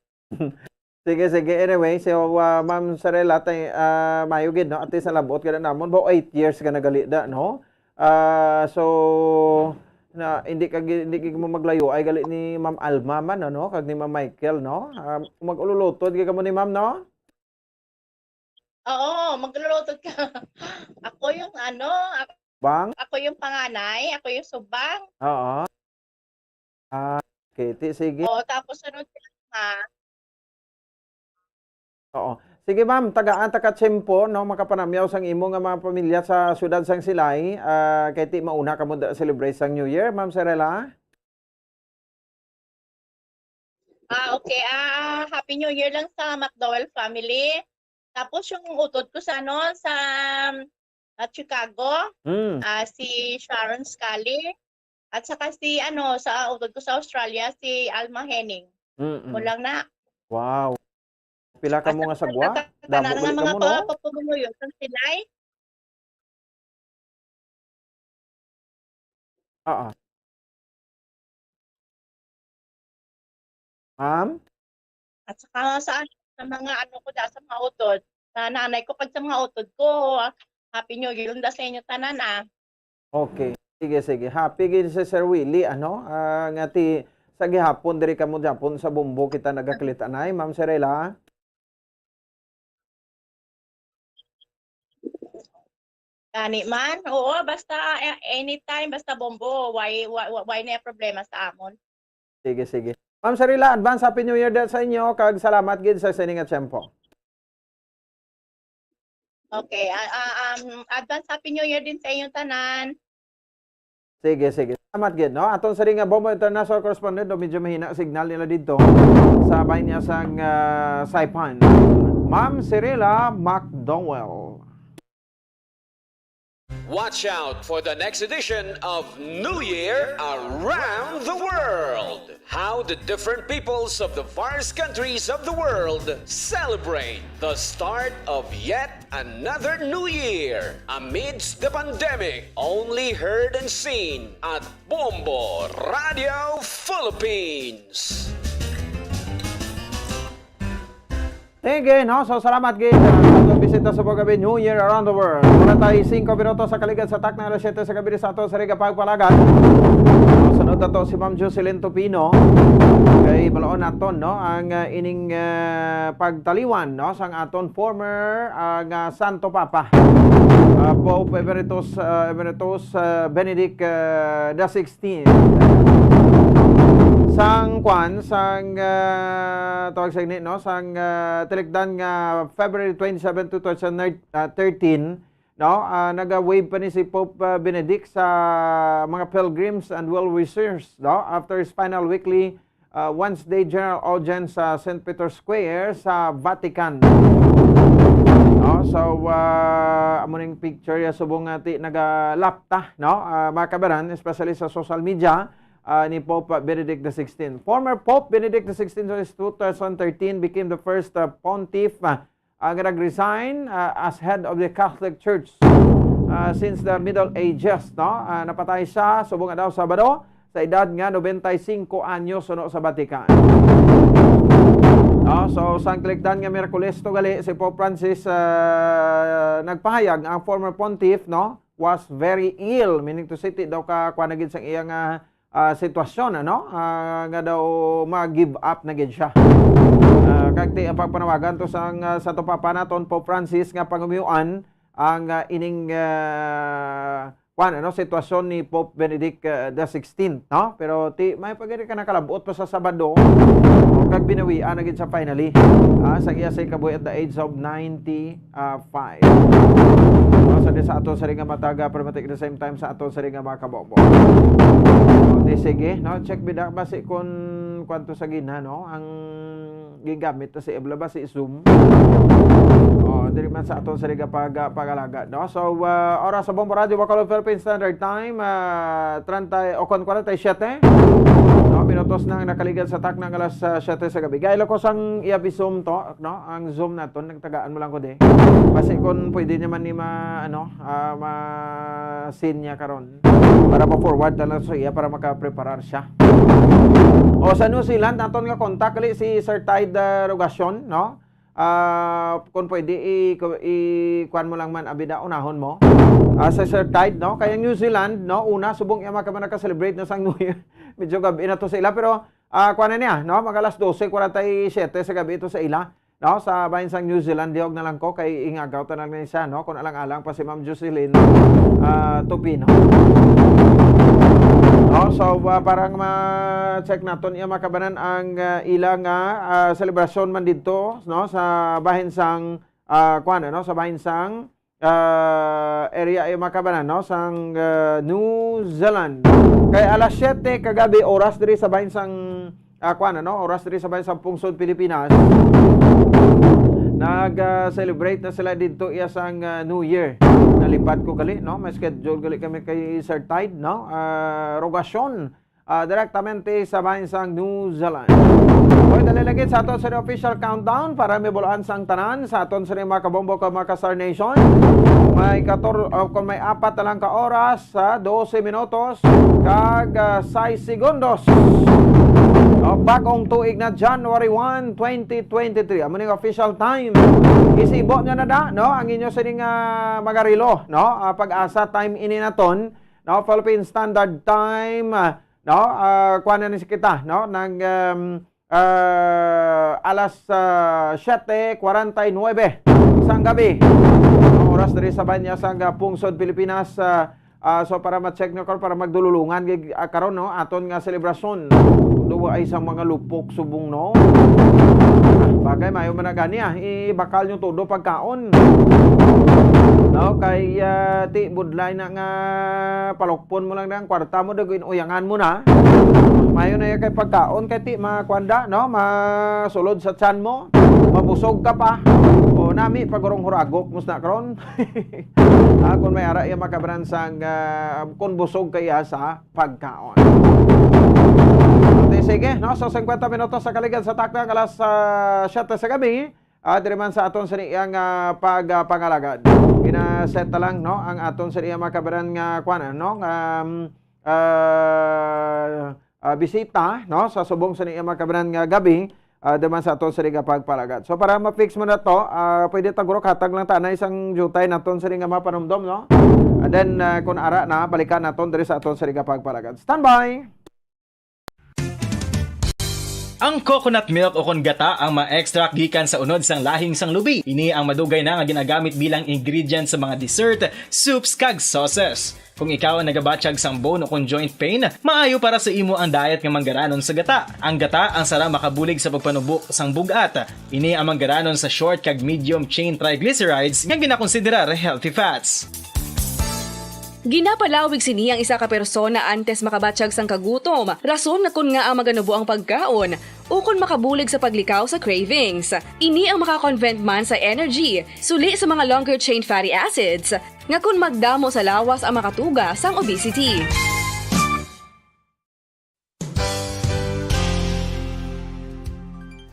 Sige, sige. Anyway, so, ah, Ma'am Sarela, tay-, ah, mayo gid, no? At least nalabot ka na namon. Ba, eight years ka nagali da, no? Ah, so, na, hindi ka gi-, hindi gid mo maglayo ay gali ni Ma'am Alma man, ano? Kag ni Ma'am Michael, no? Ah, mag-ululutod gid kamo ni Ma'am, no? Oo, magluluto ka. Ako yung ano, ak-, Bang? Ako yung panganay, ako yung subang. Oo. Ah, okay. Ti, sige. Oo, tapos sunod si Alma. Oo. Sige, ma'am, tagaan ta ka tiyempo, no, makapanamyaw sang imo nga mga pamilya sa siyudad sang Silay, ah, kay ti mauna kamo da celebrate sang New Year, Ma'am Sarela. Ah, okay. Ah, Happy New Year lang sa McDowell family. Tapos yung utod ko sa, ano, sa, ah, Chicago, Mm. ah, si Sharon Scally. At saka si, ano, sa utod ko sa Australia, si Alma Henning. Mm-mm. Mo lang na. Wow. Pila ka At mo nga sa sagwa? Damo tanan nga gali mga kamo, no? Pa-, papumuluyo sa Silay. Oo. Ma'am? At saka sa, sa mga ano ko da, sa mga utod, sa nanay ko, pag sa mga utod ko, Happy New Year da sa inyo tanan, ah. Okay. Sige, sige. Happy gid si Sir Willie, ano? Ah, nga ti, sa gihapon, diri kamo gihapon sa Bumbo kita nagaklit-anay, Ma'am Serela. Gani man, oo, basta, ah, anytime, basta bombo, why, why, why, why na problema sa amon? Sige, sige. Ma'am Sarila, advance Happy New Year din sa inyo, kag salamat gid sa sining nga tiyempo. Okay, ah, ah, um, advance Happy New Year din sa inyong tanan. Sige, sige. Salamat gid, no? Aton sa ring nga Bombo International Correspondent, no? Medyo mahina signal nila dito sa bahin niya sang, ah, Saipan. Ma'am Cirilla McDowell. Watch out for the next edition of New Year Around the World. How the different peoples of the various countries of the world celebrate the start of yet another new year amidst the pandemic, only heard and seen at Bombo Radio Philippines. Sige, no? So, salamat gid, ah, sa atong bisita sa paggabi, New Year Around the World. Kwarenta y cinco minutos sa kaligad sa takna alas siyete sa gabi sa ato sa Riga Pagpalagan. Sunod nato si Ma'am Jocelyn Tupino. Kay balaon naton, no? Ang, ah, ining, ah, pagtaliwan, no? Sang aton former, ah, nga Santo Papa. Ah, Pope Emeritus, ah, Emeritus, ah, Benedict, ah, the sixteenth. Sang kwan, sang, ah, tawag sa ini, no? Sang, ah, tilikdan nga February twenty-seven, two thousand thirteen, no? Ah, naga-wave pa ni si Pope, ah, Benedict sa mga pilgrims and well-wishers, no? After his final weekly, ah, Wednesday general audience sa Saint Peter's Square sa Vatican. No? So, ah, amo ning picture ya subong nga ti nagalapta, no? Ah, mga kabaran, especially sa social media, ah, ni Pope Benedict the sixteenth. Former Pope Benedict the sixteenth, since two thousand thirteen, became the first, ah, pontiff, ah, ah, nga nag-resign, ah, as head of the Catholic Church, ah, since the Middle Ages, no? Ah, napatay siya subong adlaw Sabado sa edad nga nobenta y cinco anyos, suno sa Vatican. No? So, sang tilikdan nga Miyerkules to gali, si Pope Francis, ah, nagpahayag nga ang former pontiff, no, was very ill, meaning to say, ti daw ka kuan na gid sang iya nga, ah, sitwasyon, ano, ah, nga daw ma-give up na gid siya. Ah, kag ti ang pagpanawagan to sang, ah, Santo Papa naton, Pope Francis, nga pangumuyuan ang, ah, ining, ah, kuan, ano, sitwasyon ni Pope Benedict, ah, the sixteenth, no? Pero ti may pa gid ka nakalabot pa sa Sabado, o kag binawian na gid sa finally, ah, sa iya sa kabuhi at the age of ninety, ah, five. No, sa di sa aton sa ring nga mataga, pero at the same time sa aton sa ring nga mga kabobo. O, di sige, no? Check bida basi kung kwanto sa gina, no? Ang gigamit na si Ebla ba si Zoom? O, diri man sa aton sa ring nga pag-, pag-alaga, no? So, ah, oras sa Bombo Radio, Bacolod, Philippine Standard Time, ah, treinta o kon kwarenta y siete, no? Minutos na ang nakaligad sa takna nga alas, ah, siyete sa gabi. Gaylo ko sang iya bisum to, no? Ang Zoom naton, nagtagaan mo lang ko di. Basi kung pwede niya man ni ma-, ano, ah, ma-send niya karon. Para ma-forward na lang sa iya para makapreparar siya. O, sa New Zealand, aton nga contact, gali si Sir Tide, ah, Rogacion, no? Ah, kung pwede, i-, i-, kuan mo lang man, abida, unahon mo. Ah, sa Sir Tide, no? Kaya New Zealand, no? Una, subong iya maka-, naka-celebrate na sang New Year. Medyo gabi na to sa ila, pero, ah, kuan na niya, no? Mga alas dose kwarenta y siete sa gabi ito sa ila, no? Sa bahin sang New Zealand, diog na lang ko, kay ingagaw ta na lang siya, no? Kung alang-alang pa si Ma'am Jocelyn, ah, Tupino. No? So, ah, parang ma-check naton iya makabanan ang, ah, ila nga, ah, selebrasyon man didto, no? Sa bahin sang, ah, kuan, ano? Sa bahin sang, ah, area ay makabanan, no? Sang, ah, New Zealand. Kay alas siyete kagabi, oras diri sa bahin sang, ah, kuan, ano? Oras diri sa bahin sang pungsod Pilipinas. Nag, ah, celebrate na sila didto iya sang, ah, New Year. Nalipad ko gali, no? May schedule gali kami kay Sir Tide, no? Ah, Rogacion, ah, direktamente sa bahin sang New Zealand. Oy, dali lagi sa aton sa official countdown para mabulaan sang tanan sa aton sa mga kabombo kag mga ka-Star Nation. May kator-, ah, kung may apat na lang ka oras, sa dose minutos kag, ah, sais segundos. O, bagong tuig na, January one, twenty twenty-three. Amo ning official time. Isibo niya na da, no? Ang inyo sining, ah, magarilo, no? Ah, Pag-asa time ini naton, no? Philippine Standard Time, ah, no? Ah, kuha na ni si kita, no? Nang, um, ah, alas, ah, siyete kwarenta y nuwebe sang gabi. Ang Pas diri sa banya sang, ah, pungsod Pilipinas, ah, ah, so para ma-check nyo karon, para magdululungan gid, ah, karon, no, aton nga selebrasyon. Duwa ay sang mga lupok subong, no? Bagay, mayo man na gani, ah. Ibakal nyo todo pagkaon. No, kay, ah, ti budlay na nga palukpon mo lang ang kwarta mo, daw inuyangan mo na. Mayo na ya kay pagkaon, kay ti makwanda, no? Masulod sa tiyan mo. Mabusog ka pa. O nami pagurong huragok mo sa karon. Ah, kung may ara iya makabaran sang, ah, kung busog kaya sa pagkaon. Okay, sige, no? So, singkwenta minutos sa kaligad sa takna nga alas, ah, siyete sa gabi. Ah, diri man sa aton sa iyang, ah, pag, ah, pangalagad. Gina-set na lang, no? Ang aton sa iyang makabaran nga, kwan, no? Um, ah, ah, bisita, no? Sa subong sa iyang makabaran nga gabi, ah, diri man sa aton sa iyang pagpalagad. So, para ma-fix mo na to, ah, pwede ta guro hatag lang ta na isang jutay naton sa iyang mapanumdom, no? And then, ah, kung ara na, balikan naton diri sa aton sa iyang pagpalagad. Standby! Ang coconut milk o kon gata ang ma-extract gikan sa unod sang lahing sang lubi. Ini ang madugay na nga ginagamit bilang ingredient sa mga dessert, soups, kag sauces. Kung ikaw ang nagabatyag sang bone o kon joint pain, maayo para sa imo ang diet nga manggaranon sa gata. Ang gata ang sara makabulig sa pagpanubo sang bug-at. Ini ang manggaranon sa short kag medium chain triglycerides nga ginakonsiderar healthy fats. Ginapalawig sini ang isa ka persona antes makabatyag sang kagutom, rason na kon ngaa maganubo ang pagkaon, ukon makabulig sa paglikaw sa cravings. Ini ang makakonvert man sa energy, suli sa mga longer chain fatty acids, nga kon magdamo sa lawas ang makatuga sang obesity.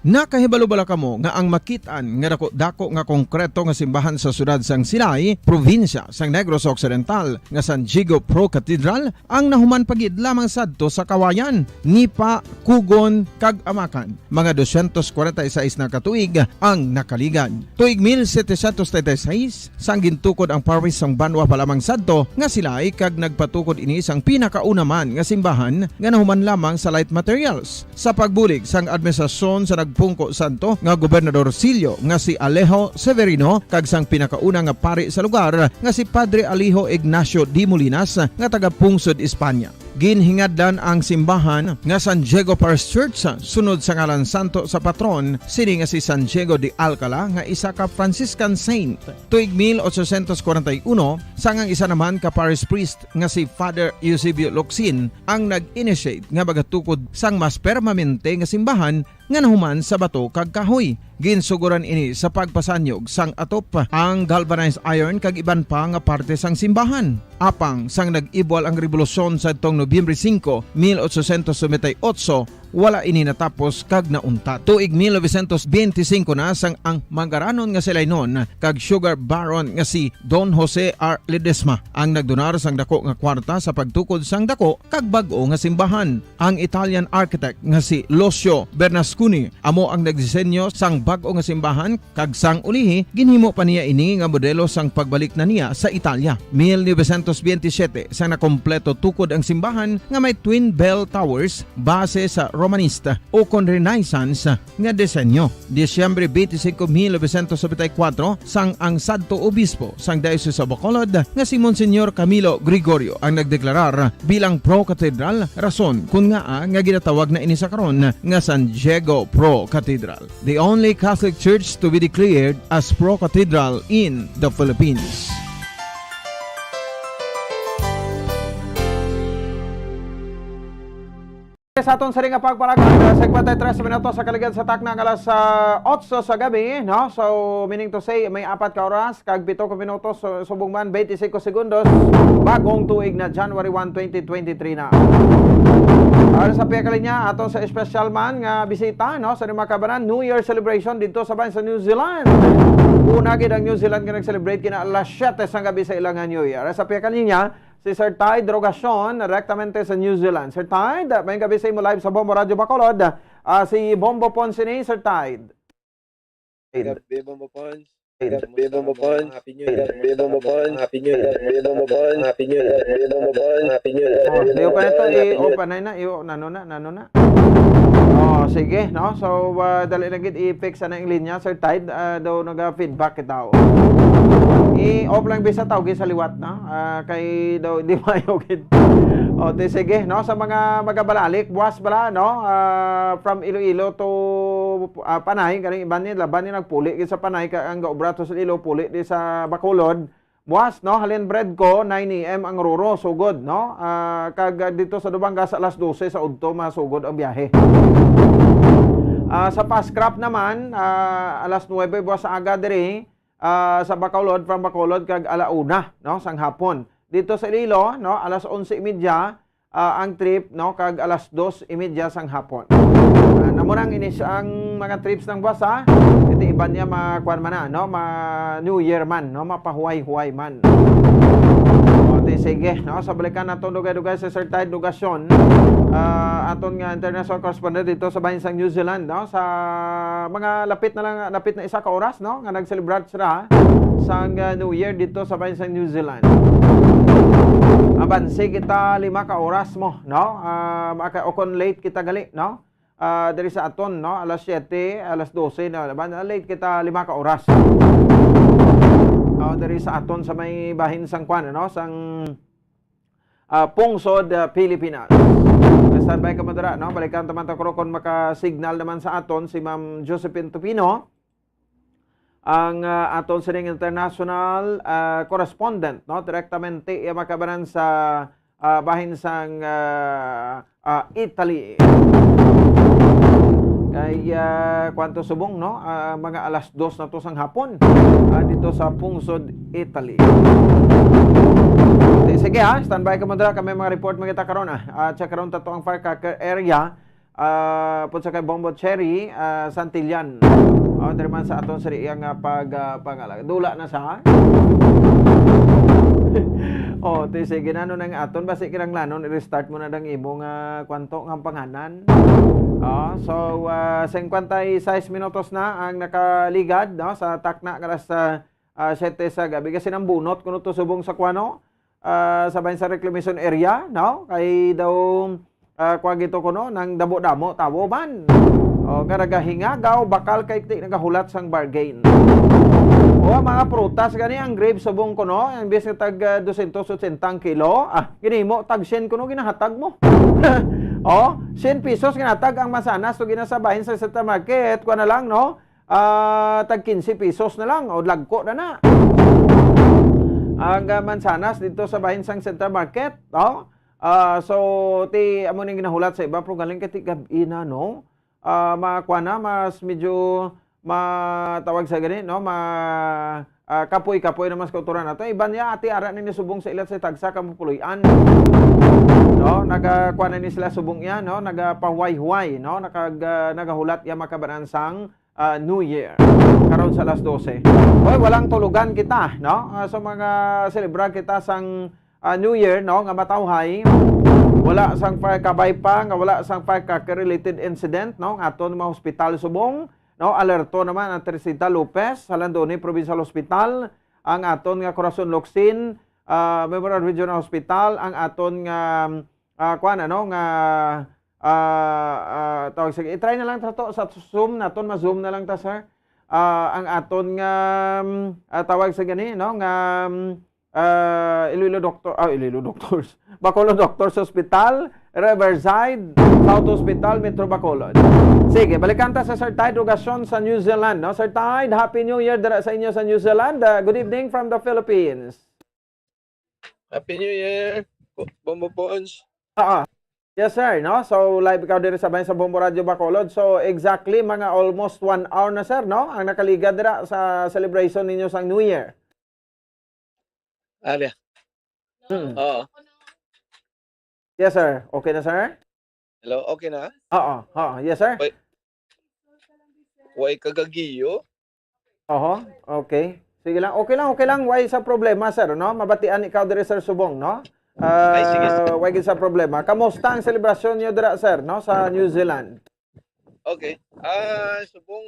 Nakahibalo bala kamo nga ang makit-an nga dako-dako nga konkreto nga simbahan sa siyudad sang Silay, probinsya sang Negros Occidental, nga San Diego Pro Cathedral, ang nahuman pa gid lamang sadto sa Kawayan, Nipa, Cugon, kag Amacan? Mga dosyentos kwarenta y seis na ka tuig ang nakaligad. Tuig mil setecientos treinta y seis, sang gintukod ang parish sang banwa pa lamang sadto nga Silay, kag nagpatukod ini sang pinakauna man nga simbahan nga nahuman lamang sa light materials. Sa pagbulig sang administrasyon sa nagpungko sadto nga Gobernador Silyo nga si Alejo Severino kag sang pinakauna nga pari sa lugar nga si Padre Alejo Ignacio de Molinas nga taga-pungsod Espanya. Ginhingadlan ang simbahan nga San Diego Parish Church sunod sa ngalan santo sa patron sini nga si San Diego de Alcala nga isa ka Franciscan saint. Tuig mil ochocientos kwarenta y uno, sang ang isa naman ka parish priest nga si Father Eusebio Locsin ang nag-initiate nga magatukod sang mas permanente nga simbahan nga nahuman sa bato kag kahoy. Ginsuguran ini sa pagpasanyog sang atop, ang galvanized iron kag iban pa nga parte sang simbahan. Apang sang nag-ibwal ang rebolusyon sadtong Nobyembre singko, mil ochocientos noventa y ocho, wala ini natapos kag nauntat. Tuig mil novecientos benti singko na sang ang manggaranon nga Silaynon kag sugar baron nga si Don Jose R. Ledesma ang nagdonar sang dako nga kwarta sa pagtukod sang dako kag bag-o nga simbahan. Ang Italian architect nga si Lucio Bernasconi amo ang nagdisenyo sang bag-o nga simbahan, kag sang ulihi ginhimo pa niya ini nga modelo sang pagbalik na niya sa Italia. Mil novecientos benti siyete, sang nakompleto tukod ang simbahan nga may twin bell towers base sa Romanista o kon Renaissance nga disenyo. Disyembre benti singko, mil novecientos nobenta y kuwatro, sang ang sadto obispo sang Diocese of Bacolod nga si Monsignor Camilo Gregorio ang nagdeklarar bilang pro-cathedral, rason kon ngaa nga ginatawag na ini sa karon nga San Diego Pro Cathedral, the only Catholic church to be declared as pro-cathedral in the Philippines. Sa aton sini nga pagpalagad, ah, singkwenta y tres minutos sa kaligad sa takna nga alas, ah, otso sa gabi, no? So, meaning to say, may apat ka oras, kag pito ka minutos, so, subong man, benti singko segundos, bagong tuig na, January one, twenty twenty-three na. Para sa pihak linya, aton sa espesyal man nga bisita, no? Sa mga kabanan, New Year celebration dito sa bansa New Zealand. Una gid ang New Zealand nga nag-celebrate kina alas siyete sa gabi sa ilang New Year. Sa pihak linya, si Sir Tide Rogacion, direktamente sa New Zealand. Sir Tide, may gabi sa imo live sa Bombo Radio Bacolod. Ah, si Bombo Pons ini, Sir Tide. Gabi, Bombo Pons. Gabi, Bombo Pons. Happy New Year. Gabi, Bombo Pons. Happy New Year. Gabi, Bombo Pons. Happy New Year. Gabi, Bombo Pons. Happy New Year. Oh, di ko pa nito i-open na, i-, nano na, nano na. Oh, Sige, no? So, ah, dali lang gid i-fix ana ang linya, Sir Tide. Ah, daw naga-feedback kita, oh. I-off lang bisa tawgi sa liwat, no? Ah, kay daw hindi maayo gid. O, ti sige, no? Sa mga magabalalik, buwas bala, no? Ah, from Iloilo to, ah, Panay, kaning iban ni laban ni nagpuli gid sa Panay, ka ang gaobra to sa Iloilo, puli di sa Bacolod. Buwas, no, halin Bredco, nine A M ang Roro, sugod, no? Ah, kag, ah, dito sa Dubangas, alas dose sa udto, masugod ang biyahe. Ah, sa Fast Craft naman, ah, alas nuwebe buwas sa aga diri, ah, sa Bacolod, from Bacolod, kag ala una, no, sang hapon. Dito sa Iloilo, no, alas onse y media, ah, ang trip, no, kag alas dos y media sang hapon. Ah, namo nang inis ang mga trips ng bus, ha? Iti iban niya ma-, kuwan man na, no? Ma-, New Year man, no? Mapahuway-huway man. O, ti sige, no? Sa balikan naton dugay-dugay sa Sir Tide Dugasyon, ah, aton nga international correspondent dito sa bahin sang New Zealand, no? Sa mga lapit na lang, lapit na isa ka oras, no? Nga nag-celebrate sila sang, ah, New Year dito sa bahin sang New Zealand. Abansi kita lima ka oras mo, no? Ah, maka-, o kung late kita gali, no? Ah, diri sa aton, no? Alas siyete, alas dose na naman. Ah, late kita lima ka oras. Oh, diri sa aton sa may bahin sang kwan, no? Sang, ah, pungsod, ah, Pilipinas. Standby ka mo dira, no? Balikan ta man ta kuro kung maka-signal naman sa aton si Ma'am Josephine Tupino. Ang, ah, aton sining international, ah, correspondent, no? Direktamente iya makabanan sa, ah, bahin sang, ah, ah, Italy. Kay, ah, kwanto subong, no? Ah, mga alas dos na to sang hapon, ah, dito sa pungsod Italy. Di, sige, ha, standby ka mo dira, kami mga report mo kita karon, ah. At sa karon tato ang firecracker area, ah, pud sa kay Bombo Cherry, ah, Santillan. Oh, diri man sa aton sa iya nga pag, ah, pangala-, dula na sa. Oh, ti sige na, no, nang aton basi kinahanglanon i-restart mo na dang imo nga kwanto nga panganan. Oh, so, ah, singkwenta y seis minutos na ang nakaligad, no, sa takna nga alas, ah, ah, siyete sa gabi. Kasi nang bunot kuno to subong sa kwano, ah, sa bahin sa reclamation area, no? Kay daw, ah, kuwan gito kuno, nang damo-damo, tawo man. O, nga nagahingagaw, bakal kay ti nagahulat sang bargain. O, ang mga prutas gani, ang grapes subong kuno, ang bis nga tag, ah, dosyentos otsenta ang kilo, ah, ginimo, tag syen kuno ginahatag mo. O, syen pesos ginahatag ang mansanas to ginasabahin sa supermarket, kuwan na lang, no? Ah, tag quince pesos na lang, o lagko na na. Ang, ah, mansanas dito sa bahin sang Central Market, no? Ah, so, ti, amo ning ginahulat sa iba, pero galing kay ti gab-i na, no? Ah, makuha na, mas medyo matawag sa gani, no? Ma-, ah, kapoy-kapoy na mas kauturan nato. Iban niya, ati, ara ninyo subong sa ilat sa tagsa ka mapuloy-an. No? Nagakuha na ni sila subong iya, no? Nagapahuway-huway, no? Nakag-, ah, nagahulat iya makabanan sang, ah, New Year. Karon sa alas dose. Oy, walang tulugan kita, no? Ah, sa mga selebra kita sang, ah, New Year, no, nga matawhay, wala sang fire, kabay pa nga wala sang firecracker related incident, no, nga aton mga hospital subong, no, alerto naman ang Teresita Lopez sa Landone Provincial Hospital, ang aton nga Corazon Locsin, ah, Memorial Regional Hospital, ang aton nga, ah, kuan, ano, nga, ah, ah, tawag sa, i-try na lang ta to sa Zoom naton, ma-Zoom na lang ta, sir. Ah, ang aton nga, mm, ah, tawag sa gani, no, nga, mm, ah, Iloilo Doctor, ah, Iloilo Doctors, Bacolod Doctors Hospital, Riverside, South Hospital, Metro Bacolod. Sige, balikan ta sa Sir Tide Rogacion sa New Zealand, no? Sir Tide, Happy New Year dira sa inyo sa New Zealand. Ah, good evening from the Philippines. Happy New Year, Bo-, Bombo Pons. Ah, ah. Yes, sir, no? So, live ikaw diri sa bahin sa Bombo Radio Bacolod. So, exactly, mga almost one hour na, sir, no? Ang nakaligad dira sa celebration ninyo sang New Year. Ali. Mm. Oo. Yes, sir. Okay na, sir? Hello, okay na? Oo, oo. Yes, sir. Wait. Way kagagiyo? Oho, okay. Sige lang, okay lang, okay lang. Way sa problema, sir, no? Mabatian ikaw diri, Sir Subong, no? Ay, sige, sige. Ah, way gid sa problema. Kamusta ang selebrasyon niyo dira, sir, no, sa New Zealand? Okay. Ah, subong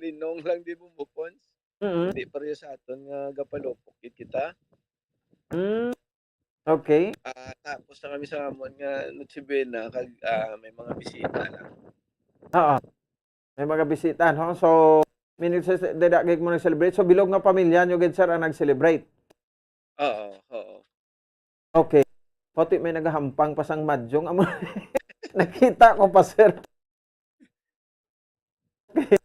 linong lang di mo, Pons. Mm. Di pareho sa aton nga gapalupok gid kita. Mm. Okay. Ah, tapos na kami sa amon nga Noche Buena, kag, ah, may mga bisita lang. Oo. May mga bisita, no? So, meaning sa, sa, dira gid mo nag-celebrate. So, bilog nga pamilya nyo gid, sir, ang nag-celebrate? Oo, oo. Okay. Pati may nagahampang pa sang madyong amo. Nakita ko pa, sir. Okay.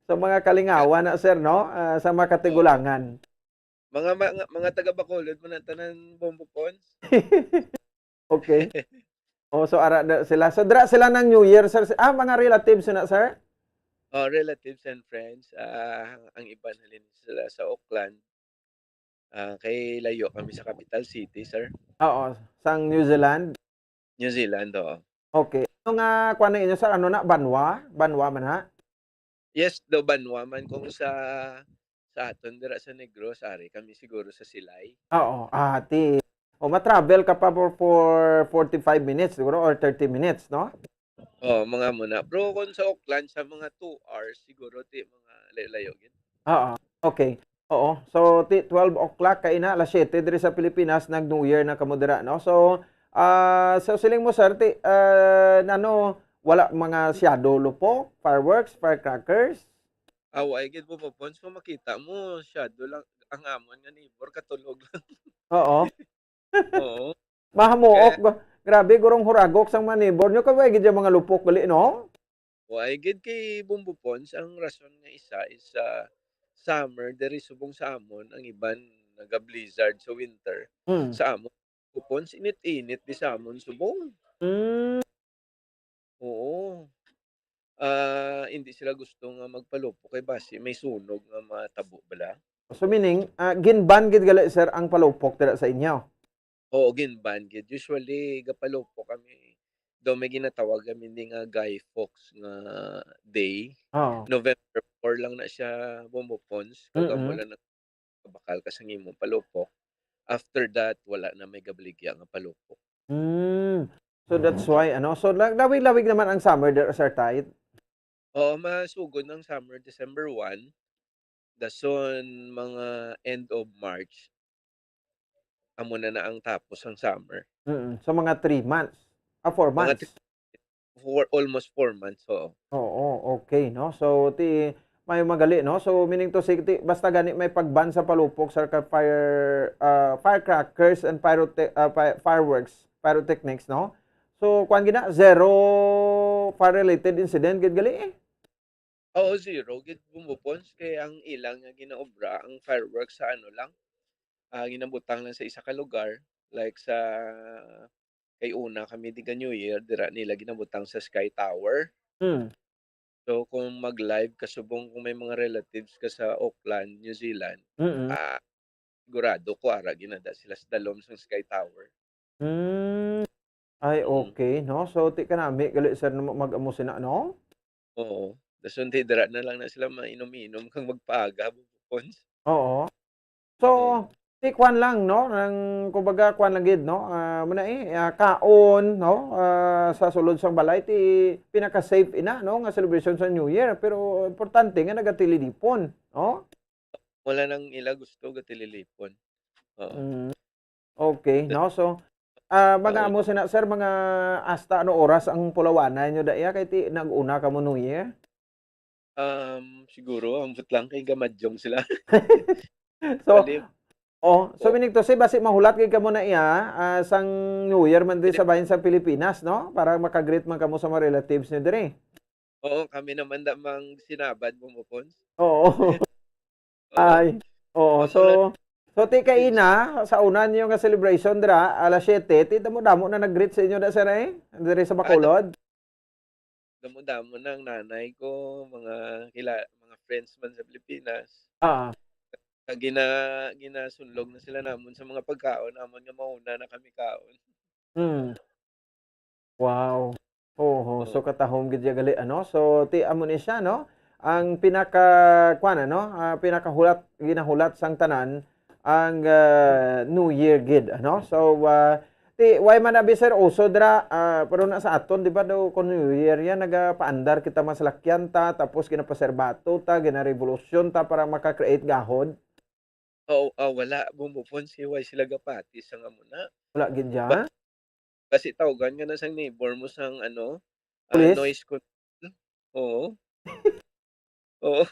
So, mga kalingawan na, sir, no? Ah, sa mga katigulangan. Mga, mga, mga taga Bacolod mo na tanan, Bombo Pons. Okay. Oh, so ara na sila. So, dira sila ng New Year, sir. Ah, mga relatives na, sir? Oh, relatives and friends. Ah, ang iban halin sila sa Auckland. Ah, kay layo kami sa capital city, sir. Oo, sang New Zealand? New Zealand, oo. Okay. Ano nga, kuwan na inyo, sir? Ano na? Banwa? Banwa man, ha? Yes, do banwa man. Kung sa, sa aton dira sa Negros, ari kami siguro sa Silay. Oo, ati. O, ma-travel ka pa for, for forty-five minutes siguro or thirty minutes, no? Oh, mga muna. Pero kung sa Auckland, sa mga two hours, siguro, ti, mga layo-layo gid. Oo, okay. Oo. So, ti, twelve o'clock kaina, alas siyete diri sa Pilipinas, nag-New Year na kamo dira, no? So, ah, so siling mo, sir, ti, ah, nano, wala mga siyado lupok, fireworks, firecrackers? Ah, wa gid, Bombo Pons, kung makita mo, siyado lang ang amon nga neighbor, katulog lang. Oo. Oo. Mahamuok. Kaya ga-, grabe, gurong huragok sang mga neighbor nyo. Kay wa gid yung mga lupok gali, no? Wa gid kay Bombo Pons, ang rason nga isa is, ah, summer diri subong sa amon, ang iban naga-blizzard sa winter. Mm. Sa amon, Bombo Pons, init-init di sa amon subong. Mm. Oo. Ah, hindi sila gusto nga magpalupok kay basi may sunog nga matabo bala. So, meaning, ah, gin-ban gid gali, sir, ang palupok dira sa inyo? Oo, gin-ban gid. Usually, gapalupok kami. Daw may ginatawag kami ni nga Guy Fawkes nga day. Oo. November four lang na siya, Bombo Pons. Kag amo Mm-mm. lang na kabakal ka sa imong palupok. After that, wala na may gabaligya nga palupok. Mm. So, that's why, ano, so, la-, lawig-lawig naman ang summer there, Sir Tait? Oo, masugod ang summer, December one. Dason, mga end of March, amo na na ang tapos ang summer. Mm. So, mga three months. Ah, four Mga months. three, four, almost four months, oo. Oo, okay, no? So, ti, may magali, no? So, meaning to say, ti, basta gani may pag-ban sa palupok, sir, ka fire, ah, firecrackers and pyrothe-, ah, fi-, fireworks, pyrotechnics, no? So, kuwan gina, zero fire-related incident, gid gali, eh. Oo, zero gid, Bombo Pons, kay ang ilang nga ginaobra, ang fireworks sa ano lang, ah, ginabutang lang sa isa ka lugar, like sa, kay una kami di ka New Year, dira nila ginabutang sa Sky Tower. Hmm. So, kung mag-live ka subong, kung may mga relatives ka sa Auckland, New Zealand, Mm. ah, sigurado ko ara ginada sila sa dalom sang Sky Tower. Hmm. Ay, Mm. okay, no? So, ti kanami gali, sir, na mag-amo sina, no? Oo. Dason ti dira na lang na sila mainom-inom kag magpaaga, Bombo Pons. Oo. So, Oo. ti kwan lang, no? Nang, kumbaga, kwan lang gid, no? Ah, muna eh, ah, kaon, no? Ah, sa sulod sang balay, ti pinaka-safe ina, no? Nga celebration sa New Year. Pero importante nga nagatililipon, no? Wala nang ila gusto gatililipon. Oo. Mm. Okay, Da- no? So, ah, mga Oo. amo sina, sir, mga hasta ano oras ang pulawanay nyo daya? Kay ti nag-una kamo New Year? Um, siguro, ambot lang kay gamadyong sila. So, Bali. oh, so Oh. meaning to say, basi mahulat gid kamo na iya, ah, sang New Year man din Hindi. sa bahin sa Pilipinas, no? Para makagreet man kamo sa mga relatives nyo diri. Oo, kami naman da mang sinabad, Bombo Pons. Oo. Oo. Ay, oo. Ang So, ulan so, ti kaina, sa una niyo nga celebration dira, alas siyete, ti damo-damo na nag-greet sa inyo da, sir, eh? Diri sa Ah, Bacolod? damo-damo na ang nanay ko, mga kila-, mga friends man sa Pilipinas. Ah. Kag gina-, ginasunlog na sila namon sa mga pagkaon namon nga mauna na kami kaon. Hmm. Wow. Oho, so Oo. katahom gid ya gali, ano? So, ti amo ni siya, no? Ang pinaka, kuwan, ano? Ah, pinakahulat, ginahulat sang tanan, ang, ah, New Year gid, ano? So, ah, ti, way man abi, sir, uso dira, ah, pero na sa aton, di ba, daw, kung New Year yan, nagapaandar kita mga salakyan ta, tapos ginapaserbato ta, ginarevolusyon ta para maka-create gahod. Oo, ah, wala, Bombo Pons, kay way sila gapati sa nga muna. Wala gid ya? Ba-, basi tawgan ka na sang neighbor mo sang, ano, ah, Pulis? noise con-, Oo. Oo.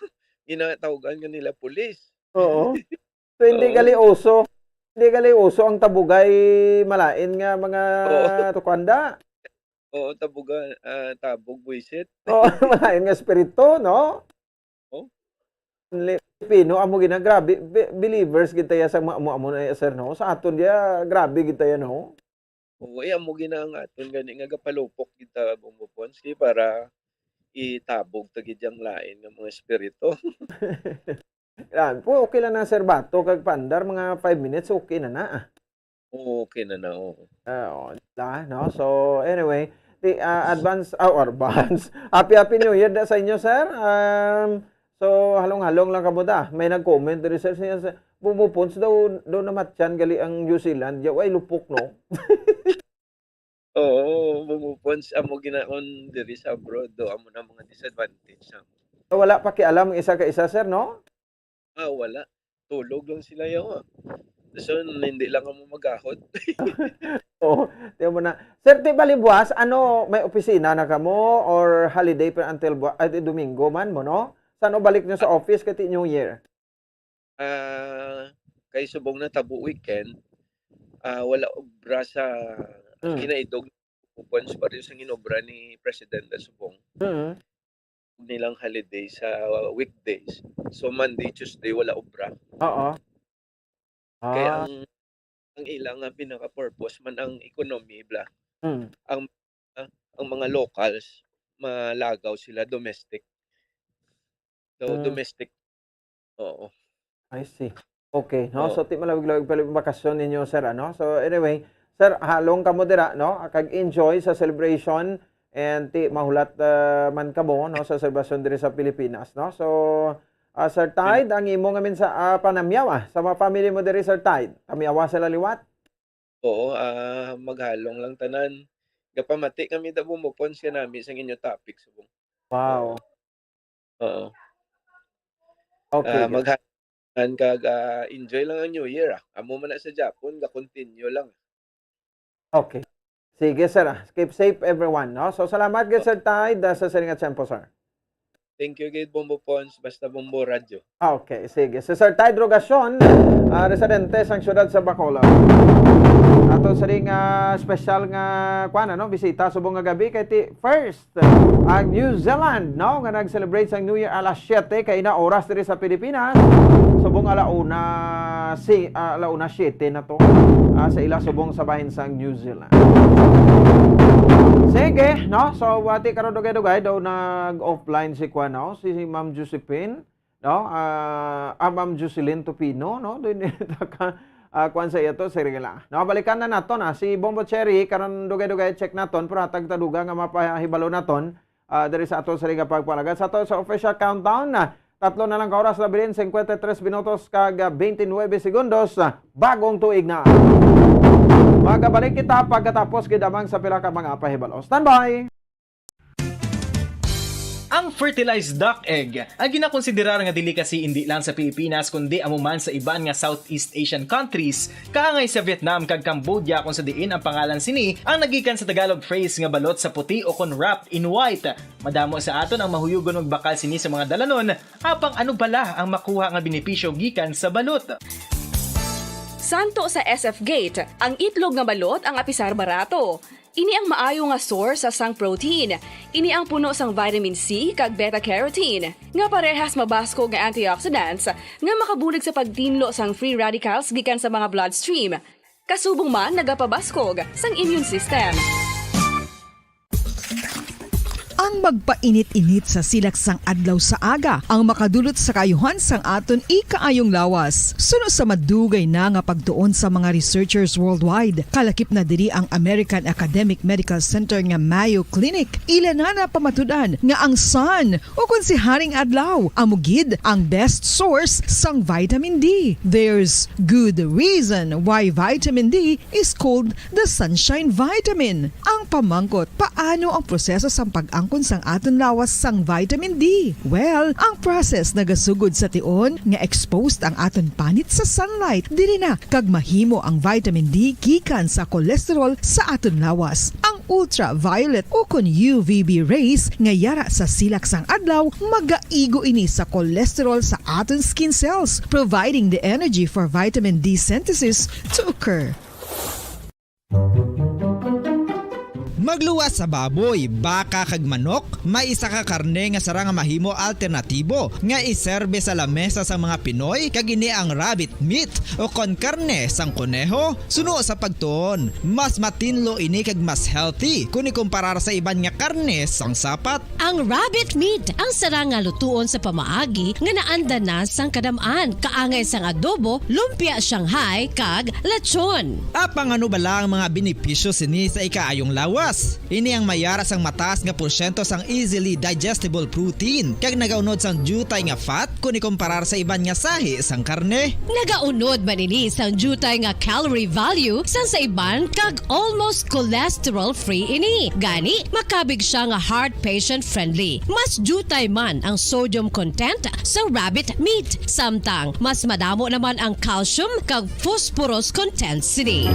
Ginatawgan nga nila pulis. Oo. So, hindi Oo. gali uso. Hindi gali uso ang tabugay malain nga mga Oo. tukwanda. Oo, tabuga, ah, tabog, buwisit. Oo, malain nga espiritu, no? Oh? Li-, Pilipino, amo gina-, grabe, be-, believers gid tayo sa mga amo-amo na, sir, no? Sa aton diya, grabe gid tayo, no? Oo, eh, amo gina ang aton gani nga gapalupok gid ta, Bombo Pons, kay para itabog ta gid yang lain nga mga espiritu. Yan po, okay lang na, Sir Bato, kag paandar, mga five minutes, okay na na, ah. Oo, okay na na, oo. Ah, oo, diba? No? So, anyway, ti-, ah, advance, ah, advance. Happy, Happy New Year da sa inyo, sir. Um, so, halong-halong lang kamo da. May nag-comment diri, sir, siya, sir, Bombo Pons daw, daw namatyan gali ang New Zealand. Yaw, ay lupok, no? Oo, Bombo Pons, amo ginaon diri sa abroad, do, amo na mga disadvantage sa So, wala pakialam ang isa ka isa, sir, no? Ah, wala. Tulog lang sila, yaw, ah. So, hindi lang amo magahod. Oo, tiyan mo na. Sir, ti bali buwas, ano, may opisina na kamo or holiday pa until bu-, ay, di Domingo man mo, no? Saan o balik nyo sa Ah. office kay ti New Year? Ah, kay subong na tabo weekend, ah, wala obra sa Mm. kinaidog, kuwan sa baryo sa ginobra ni President na subong. Mm. Nilang holiday sa weekdays. So, Monday, Tuesday, wala obra. Oo. Kay Ah. ang, ang ila nga pinaka-purpose man ang economy, bla. Mm. Ang, ah, ang mga locals, malagaw sila domestic. So, Mm. domestic. Oo. I see. Okay, no? Oo. So, ti malawig-lawig pala yung bakasyon ninyo, sir, ano? So, anyway, sir, halong kamo dira, no? Kag enjoy sa celebration and ti mahulat, ah, man kamo, no, sa selebrasyon diri sa Pilipinas, no? So, ah, Sir Pin- Tide, ang imo nga mensa-, ah, panamyaw, ah, sa mga family mo diri, Sir Tide. Tamyawa sila liwat? Oo, ah, maghalong lang tanan. Gapamati kami da Bombo Pons kanami sang inyo topic subong. Wow. Oo. Oo. Okay, Ah, good. Maghalong kag, ah, enjoy lang ang New Year, ah. Amo man na sa Japon, ga-continue lang. Okay. Sige, sir, ah. Keep safe, everyone, no? So, salamat, good, Oh. Sir Tide, ah, sa sining nga tiyempo, sir. Thank you, gid, Bombo Pons, basta Bombo Radyo. Okay, sige. Si Sir Tide Rogacion, ah, residente sang siyudad sa Bacolod. Ato sa ring, ah, special nga, kuwan, ano, bisita subong nga gabi kay ti first, ah, ang New Zealand, no, nga nag-celebrate sang New Year alas siete kay na oras diri sa Pilipinas. Subong ala una si, ah, ala una siete na to, ah, sa ila subong sa bahin sang New Zealand. Sige, no? So, wati karon dugay-dugay daw nag-offline si kuwan, no? Si, si Ma'am Josephine, no? Ah, ah, Ma'am Jocelyn Tupino, no? Doon ka, ah, kuwan sa iya to, sige lang. No, balikan na nato na si Bombo Cherry, karon dugay-dugay check naton, pero hatag ta dugang nga mapahibalo naton, ah, diri sa ato sa liga pagpalagat. Sa ato sa official countdown, ah, tatlo na lang ka oras na bilin, cincuenta y tres minutos kag, ah, twenty-nine segundos, ah, bagong tuig na. Magabalik kita pagkatapos gid lamang sa pila ka mga pahibalo. Standby! Ang fertilized duck egg ang ginakonsiderar nga delicacy indi lang sa Pilipinas kundi amo man sa iban nga Southeast Asian countries, kaangay sa Vietnam kag Cambodia, kung sa diin ang pangalan sini ang nagikan sa Tagalog phrase nga balot sa puti o kon wrapped in white. Madamo sa aton ang mahuyugon magbakal sini sa mga dalanon, apang ano bala ang makuha nga benepisyo gikan sa balot? Santo sa S F Gate, ang itlog nga balot ang apisar barato. Ini ang maayo nga source sa sang protein. Ini ang puno sang vitamin C kag beta carotene, nga parehas mabaskog nga antioxidants nga makabulig sa pagtinlo sang free radicals gikan sa mga bloodstream. Kasubong man nagapabaskog sang immune system. Ang magpainit-init sa silak sang adlaw sa aga ang makadulot sa kaayuhan sang aton ikaayong lawas. Suno sa madugay na nga pagtuon sa mga researchers worldwide, kalakip na diri ang American Academic Medical Center nga Mayo Clinic. Ila na napamatud-an nga ang sun, o kon si Haring Adlaw, amo gid ang best source sang vitamin D. There's good reason why vitamin D is called the sunshine vitamin. Ang pamangkot, paano ang proseso sang pag-angkon sang aton lawas sang vitamin D? Well, ang process nagasugod sa tion nga exposed ang aton panit sa sunlight. Diri na kag mahimo ang vitamin D gikan sa cholesterol sa aton lawas. Ang Ultraviolet ukon U V B rays nga yara sa silak sang adlaw magaigo ini sa cholesterol sa aton skin cells, providing the energy for vitamin D synthesis to occur. Magluwas sa baboy, baka, kag manok, may isa ka karne nga sarang nga mahimo alternatibo nga iserbe sa lamesa sang mga Pinoy, kag ini ang rabbit meat o kon karne sang koneho. Suno sa pagtuon, mas matinlo ini kag mas healthy kon ikumparar sa iban nga karne sang sapat. Ang rabbit meat ang sarang nga lutuon sa pamaagi nga naanda na sang kadam-an. Kaangay sang adobo, lumpia Shanghai, kag lechon. Apang ano bala ang mga benepisyo sini sa ikaayong lawas? Ini ang mayara sang mataas nga porsyento sang easily digestible protein, kag nagaunod sang diutay nga fat kon ikumparar sa iban nga sahi sang karne. Nagaunod man ini sang diutay nga calorie value sang sa iban kag almost cholesterol-free ini. Gani, makabig siya nga heart patient-friendly. Mas diutay man ang sodium content sa rabbit meat, samtang mas madamo naman ang calcium kag phosphorus content sini.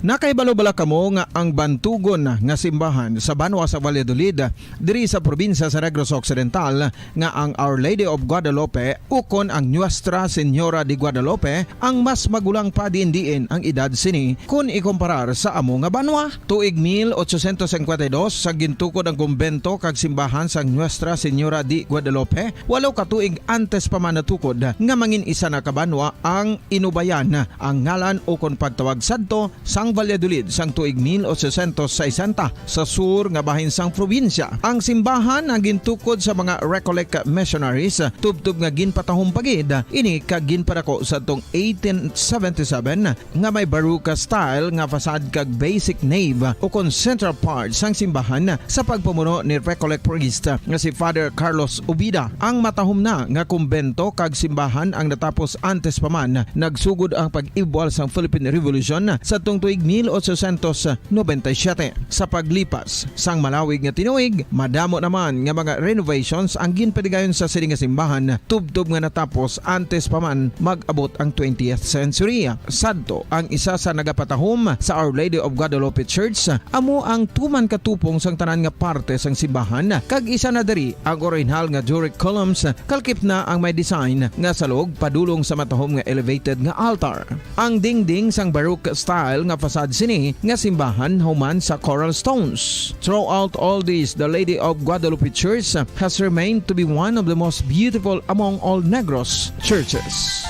Nakahibalo bala kamo nga ang bantugon nga simbahan sa banwa sa Valladolid, diri sa probinsya sa Negros Occidental, nga ang Our Lady of Guadalupe ukon ang Nuestra Señora de Guadalupe ang mas magulang pa diin-diin ang edad sini kon ikumparar sa amo nga banwa? Tuig mil ochocientos cincuenta y dos, sa gintukod ang kumbento kag simbahan sang Nuestra Señora de Guadalupe, walo ka tuig antes pa man natukod nga mangin isa na ka banwa ang Inubayan, ang ngalan ukon pagtawag sadto sang Valladolid sang tuig mil ochocientos sesenta sa sur nga bahin sang probinsya. Ang simbahan ang gintukod sa mga Recollect missionaries, tubtob nga ginpatahom pa gid ini kag ginpadako sadtong eighteen seventy-seven, nga may Baroque style nga facade kag basic nave ukon central part sang simbahan sa pagpamuno ni Recollect priest nga si Father Carlos Ubida. Ang matahom na nga kumbento kag simbahan ang natapos antes pa man nagsugod ang pag-ibwal sang Philippine Revolution sadtong tuig mil ochocientos noventa y siete. Sa paglipas sang malawig nga tinuig, madamo naman nga mga renovations ang ginpadigayon sa sini nga simbahan, tubtob nga natapos antes pa man mag-abot ang twentieth century. Sadto, ang isa sa nagapatahom sa Our Lady of Guadalupe Church amo ang tuman ka tupong sang tanan nga parte sang simbahan, kag isa na diri ang orihinal nga Doric columns, kalkip na ang may design nga salog padulong sa matahom nga elevated nga altar. Ang dingding sang Baroque style nga facade sini nga simbahan human sa coral stones. Throughout all this, the Lady of Guadalupe Church has remained to be one of the most beautiful among all Negros churches.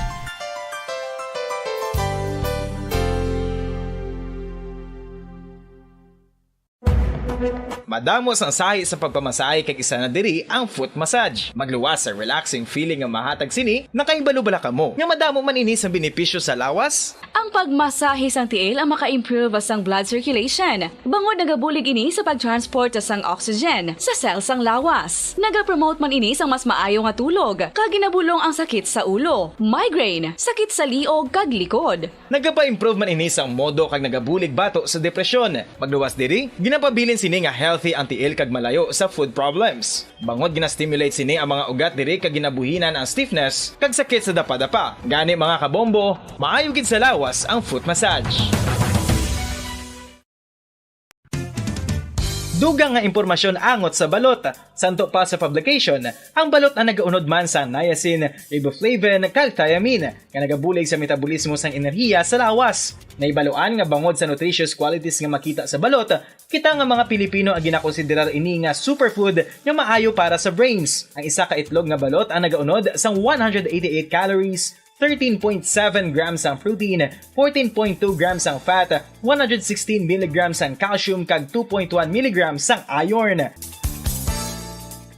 Madamo sang sahi sa pagpamasahe kag isa na diri ang foot massage. Magluwas sa relaxing feeling nga mahatag sini, nakahibalo bala kamo nga madamo man ini sang benepisyo sa lawas? Ang pagmasahe sang tiil ang maka-improve sang blood circulation, bangod nagabulig ini sa pag-transport sang oxygen sa cell sang lawas. Nagapromote man ini sang mas maayo nga tulog, kag ginabulong ang sakit sa ulo, migraine, sakit sa liog, kag likod. Nagapa-improve man ini sang modo kag nagabulig bato sa depresyon. Magluwas diri, ginapabilin sini nga healthy ang tiil kag malayo sa foot problems. Bangod gina-stimulate sini ang mga ugat diri kag ginabuhinan ang stiffness kag sakit sa dapadapa. Gani, mga kabombo, maayo gid sa lawas ang foot massage. Dugang nga impormasyon angot sa balot. Santo pa sa publication, ang balot ang nagaunod man sa niacin, riboflavin, kag thiamine, nga nagabulig sa metabolismo sang enerhiya sa lawas. Nahibaluan nga bangod sa nutritious qualities nga makita sa balot, kita nga mga Pilipino ang ginakonsiderar ini nga superfood nga maayo para sa brains. Ang isa ka itlog nga balot ang nagaunod sang one hundred eighty-eight calories, thirteen point seven grams ang protein, fourteen point two grams ang fat, one hundred sixteen milligrams ang calcium, kag two point one milligrams ang iron.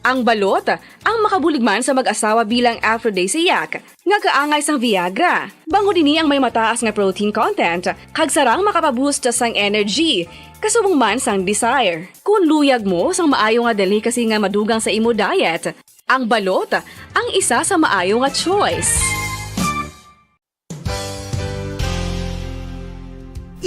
Ang balot ang makabulig man sa mag-asawa bilang aphrodisiac, nga kaangay sang Viagra. Bangod ini ang may mataas nga protein content, kag sarang makapaboost sang energy, kasubong man sang desire. Kung luyag mo sang maayo nga delicacy nga madugang sa imo diet, ang balot ang isa sa maayo nga choice.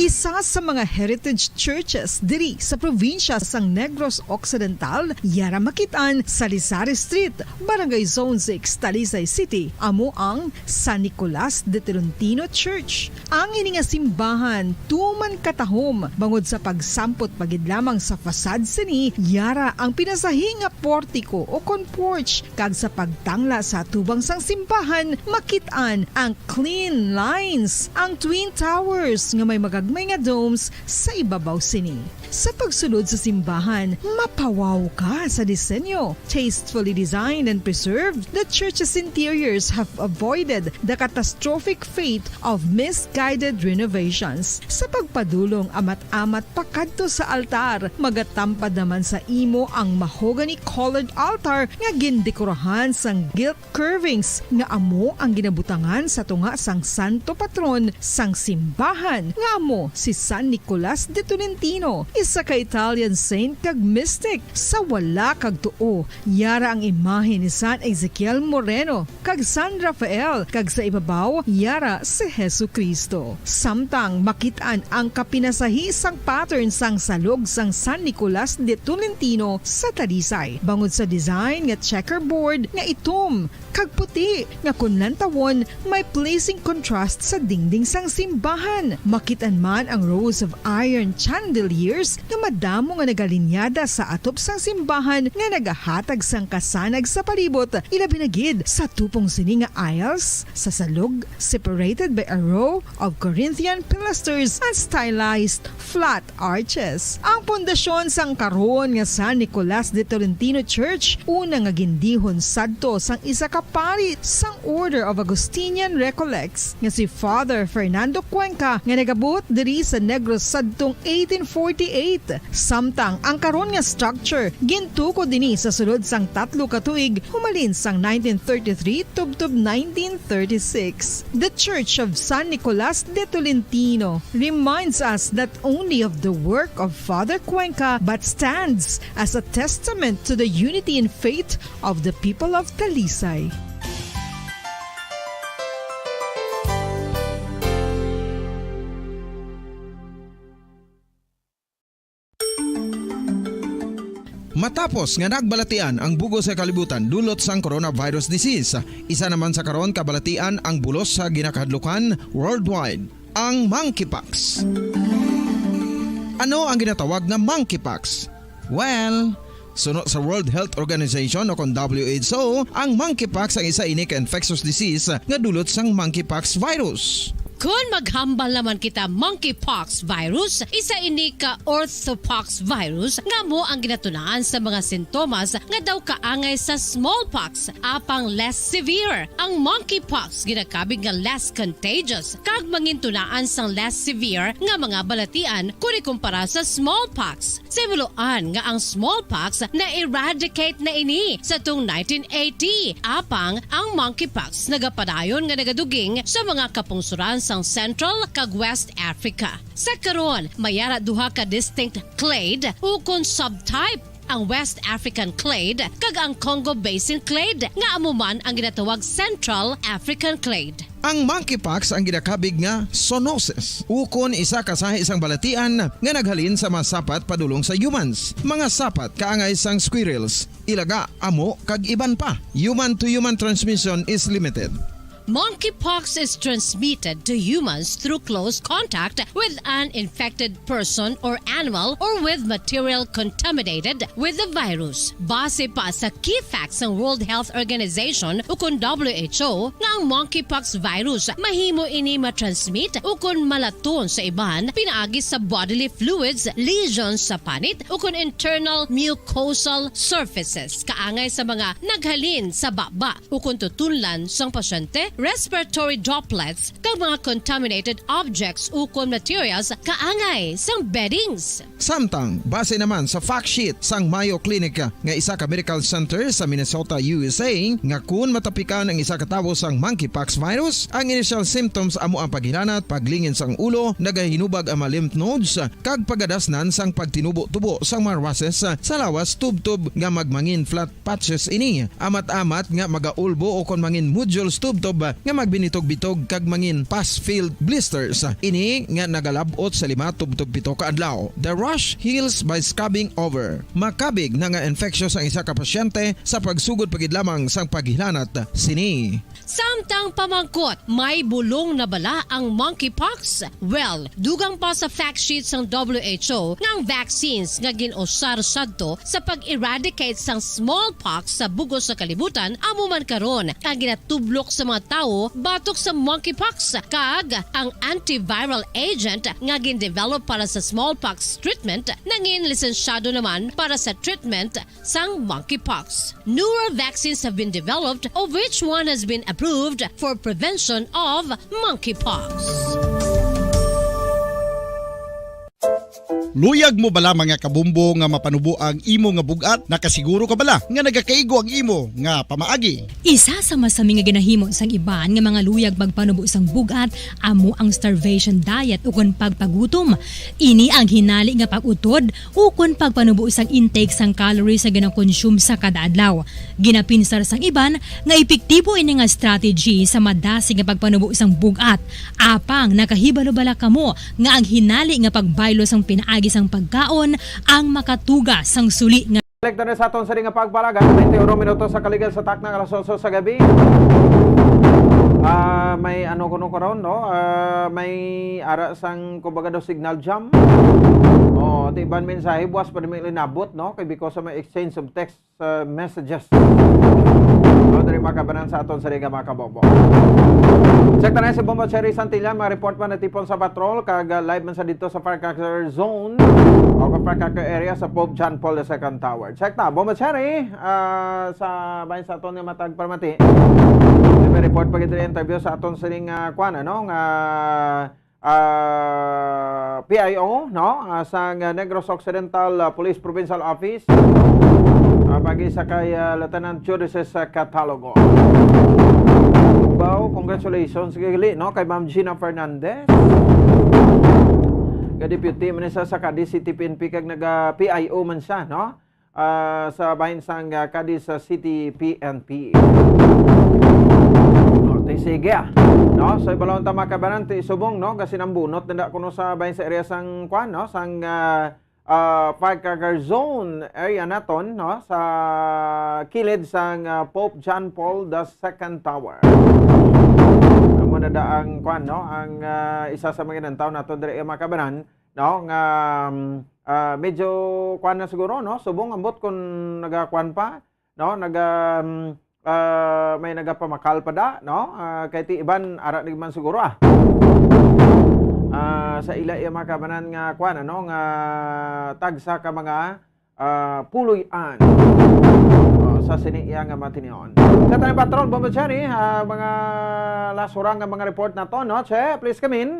Isa sa mga heritage churches diri sa probinsya sang Negros Occidental, yara makit-an sa Lisari Street, Barangay Zone six, Talisay City, amo ang San Nicolas de Tolentino Church. Ang ini nga simbahan tuman katahom bangod sa pagsampot pa gid lamang sa facade sini, yara ang pinasahi nga portiko o kon porch, kag sa pagtangla sa atubang sang simbahan, makit-an ang clean lines, ang twin towers nga may magagmay nga domes sa ibabaw sini. Sa pagsulod sa simbahan, mapawaw ka sa disenyo. Tastefully designed and preserved, the church's interiors have avoided the catastrophic fate of misguided renovations. Sa pagpadulong amat-amat pakadto sa altar, magatampad naman sa imo ang mahogany-colored altar nga gindekorahan sang gilt curvings nga amo ang ginabutangan sa tunga sang santo patron sang simbahan, nga amo si San Nicolas de Tolentino, isa ka Italian saint kag mystic. Sa wala kag tuo, yara ang imahe ni San Ezekiel Moreno kag San Rafael, kag sa ibabaw, yara si Jesu-Cristo. Samtang makit-an ang kapinasahi sang pattern sang salog sang San Nicolas de Tolentino sa Talisay, bangod sa design nga checkerboard nga itom kag puti nga kon lantawon may pleasing contrast sa dingding sang simbahan. Makit-an man ang rows of iron chandeliers nga madamo nga nagalinyada sa atop sang simbahan nga nagahatag sang kasanag sa palibot, ilabi na gid sa tupong sini nga aisles sa salog, separated by a row of Corinthian pilasters and stylized flat arches. Ang pundasyon sang karon nga San Nicolas de Tolentino Church, una nga gindihon sadto sang isa ka pari sang Order of Augustinian Recollects nga si Father Fernando Cuenca, nga nagabot diri sa Negros sadtong eighteen forty-eight. Samtang ang karon nga structure gintukod dinhi sa sulod sang tatlo ka tuig, humalin sang nineteen thirty-three tubtob nineteen thirty-six. The Church of San Nicolas de Tolentino reminds us not only of the work of Father Cuenca, but stands as a testament to the unity in faith of the people of Talisay. Matapos nga nagbalatian ang bug-os nga kalibutan dulot sang coronavirus disease, isa naman sa karon kabalatian ang bulos sa ginakahadlukan worldwide, ang monkeypox. Ano ang ginatawag nga monkeypox? Well, suno sa World Health Organization o kon W H O, ang monkeypox ang isa ini ka infectious disease nga dulot sang monkeypox virus. Kon maghambal naman kita monkeypox virus, isa ini ka orthopox virus nga amo ang ginatunaan sa mga sintomas nga daw kaangay sa smallpox, apang less severe. Ang monkeypox ginakabig nga less contagious kag mangintunaan sang less severe nga mga balatian kon ikumpara sa smallpox. Sa himuloan nga ang smallpox na-eradicate na ini sa tung nineteen eighty, apang ang monkeypox nagapadayon nga nagaduging sa mga kapungsoran sang Central kag West Africa. Sa karon, may ara duha ka distinct clade ukon subtype, ang West African clade kag ang Congo Basin clade, nga amo man ang ginatawag Central African clade. Ang monkeypox ang ginakabig nga zoonosis, ukon isa ka sahi sang balatian nga naghalin sa mga sapat padulong sa humans. Mga sapat kaangay sang squirrels, ilaga, amo, kag iban pa. Human-to-human transmission is limited. Monkeypox is transmitted to humans through close contact with an infected person or animal or with material contaminated with the virus. Base pa sa key facts sang World Health Organization ukon W H O nga ang monkeypox virus mahimo ini matransmit ukon malaton sa iban pinaagi sa bodily fluids, lesions sa panit ukon internal mucosal surfaces kaangay sa mga naghalin sa baba ukon tutunlan sang pasyente, respiratory droplets, kag mga contaminated objects ukon materials kaangay sang beddings. Samtang, base naman sa fact sheet sang Mayo Clinic nga isa ka medical center sa Minnesota, U S A, nga kun matapikan ang isa ka tawo sang monkeypox virus, ang initial symptoms amo ang paghilanat, paglingin sang ulo, nagahinubag ang mga lymph nodes, kag pagadasnan sang pagtinubo-tubo sang mga rushes sa lawas tubtob nga magmangin flat patches ini. Amat-amat nga magaulbo o kon mangin nodules tubtob nga magbinitog-bitog kag mangin pus-filled blisters. Ini nga nagalab-ot sa lima tubtob pito ka adlaw. The rash heals by scrubbing over. Makabig na nga infectious ang isa ka pasyente sa pagsugod pa gid lamang sang paghilanat sini. Samtang pamangkot, may bulong na bala ang monkeypox? Well, dugang pa sa fact sheet sang W H O nga ang vaccines nga gin-usar sadto sa pag-eradicate sang smallpox sa bug-os sa kalibutan amo man karon ang ginatublok sa mga tawo batok sa monkeypox, kag ang antiviral agent nga gin-develop para sa smallpox treatment nangin lisensyado naman para sa treatment sang monkeypox. Newer vaccines have been developed, of which one has been approved for prevention of monkeypox. Luyag mo bala, mga kabombo, nga mapanubo ang imo nga bug-at? Nakasiguro ka bala nga nagakaigo ang imo nga pamaagi? Isa sa masami nga ginahimo sang iban nga mga luyag magpanubo sang bug-at amo ang starvation diet ukon pagpagutom. Ini ang hinali nga pag-utod ukon pagpanubo sang intake sang calories nga ginakonsume sa kada adlaw. Ginapinsar sang iban nga epektibo ini nga strategy sa madasig nga pagpanubo sang bug-at. Apang nakahibalo bala kamo nga ang hinali nga pagbaylo sang pinaagi sang pagkaon ang makatuga sang suli nga Balik na sa aton sini nga pagpalagad, twenty-one minutos sa kaligad sa takna nga alas otso sa gabi. Ah, may ano kuno karon, no? Ah, may ara sang, kumbaga daw, signal jam. Oh, ti iban mensahe, buwas pa di man linabot, no? Kay because of my exchange of text, uh, messages. No, diri makabanan sa aton sini nga mga kabombo. Check ta na si Bombo Cherry Santillan, mga report man natipon sa patrol, kag, uh, live man sa dito sa firecracker zone o firecracker area sa Pope John Paul the Second Tower. Check ta, Bombo Cherry, uh, sa bahin sa aton nga matag palamati. May report pa gid interview sa aton sining, uh, kwan, ano, nga ah, P I O, no? Ah, sang, ah, Negros Occidental, ah, Police Provincial Office. Ah, pagi sa kay, ah, Lieutenant Judices, ah, Catalogo. Wow, congratulations gali, no, kay Ma'am Gina Fernandez. Nga deputy man siya sa Cadiz City P N P kag naga P I O man siya, no? Ah, sa bahin sang, ah, Cadiz City P N P. No, ti sige, ah. No, so, ibalon ta, mga kabanan, ti subong, no, kasi nambunot na kuno sa bahin sa area sang, kwan, no, sang, ah, ah, firecracker zone area naton, no, sa kilid sang, ah, Pope John Paul the Second Tower. Amo na da ang, kwan, no, ang, ah, isa sa mga nantaw naton diri, mga kabanan, no, nga, um, ah, medyo kuan na siguro, no? Subong ambot kung nagakuan pa, no? Naga, um, ah, may nagapamakal pa da, no? Ah, kay ti iban ara ni man siguro, ah. Ah, sa ila iya mga kabanan nga kuan, ano, nga tagsa ka mga, ah, puloy-an. Oh, sa sini iya nga matinion. Sa tayong patrol, Bombo Cherry, ah, mga lasura nga mga report na to, no? Che, please come in.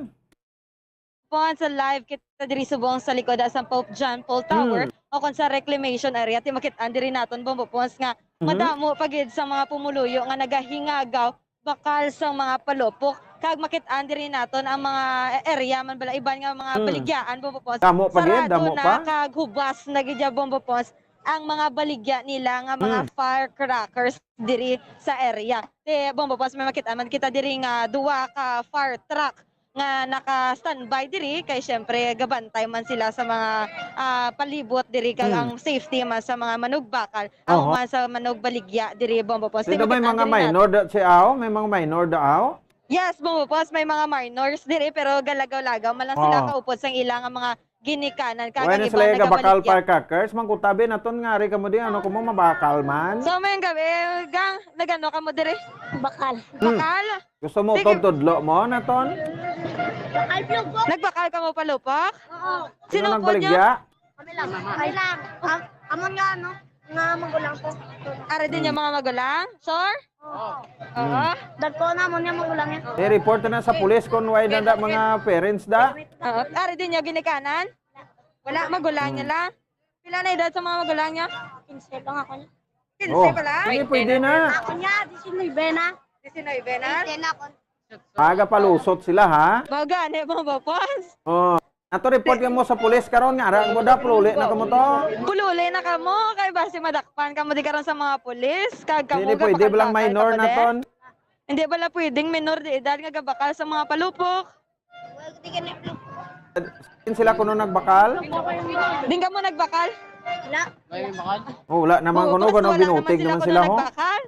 Pons, live kita diri subong sa likod sa Pope John Paul Tower, mm, o kon sa reclamation area. Ti makit-an diri naton, Bombo Pons, nga, mhm, madamo pa gid sa mga pumuluyo nga nagahingagaw bakal sang mga palupok. Kag makit-an diri naton ang mga area man bala, iban nga mga, mm, baligyaan, Bombo Pons. Damo pa gid, sarado damo na pa. Kag hubas na gid ya, Bombo Pons, ang mga baligya nila nga mga, mm, firecrackers diri sa area. Ti, Bombo Pons, may makit-an man kita diri nga duwa ka fire truck nga naka-standby diri kay syempre gabantay man sila sa mga, ah, palibot diri kag, hmm, ang safety man sa mga manugbakal, aw, oho, man sa manugbaligya diri, Bombo Pos. Sino may mga minor da si aw? May mga minor da aw? Yes, Bombo Pos, may mga minors diri pero galagaw-lagaw man lang sila, oh, kaupod sang ila nga mga ginikanan kag ang iba sila gabakal nagabaligya. Firecrackers, mangkutabi naton nga ari kamo di, ano kamo mabakal man? So, may gabi, gang, nagano kamo diri? Bakal. Hmm. Bakal? Gusto mo, sige, tudlo mo naton? Bakal, plugok. Nagbakal kamo palupok? Oo. Sino nagbaligya? Kami lang. Kami lang. Am-, amon nga, ano, nga magulang ko. Ari din yung mga magulang? Sure? Oo. Oo. Hmm. Dagko na mo niya magulang yan. I-report na sa pulis kung why nanda mga parents da. Oo. Ari din yung ginikanan? Wala, magulang niya lang. Pila na edad sa mga magulang niya? Quince lang ako niya. Quince pa lang? Oh, hindi, pwede na. Ako niya, diecinuebe na. Diecinuebe na? Twenty na ako. Aga palusot sila, ha? Baga, ne, mga bapas. Oh. Ato report mo sa pulis karon nga ara mo da, pululi na kamo to. Pululi na kamo, kay basi madakpan kamo di karon sa mga pulis, kag kamo hindi pwede, walang minor na ton. Hindi bala pwedeng minor de edad nga gabakal sa mga palupok? Sin sila kuno nagbakal? Din ka mo nagbakal? Wala. May bakal? Oh, wala naman Oo, kuno, pero kuno wala naman binutig sila naman kuno sila, ho? nagbakal.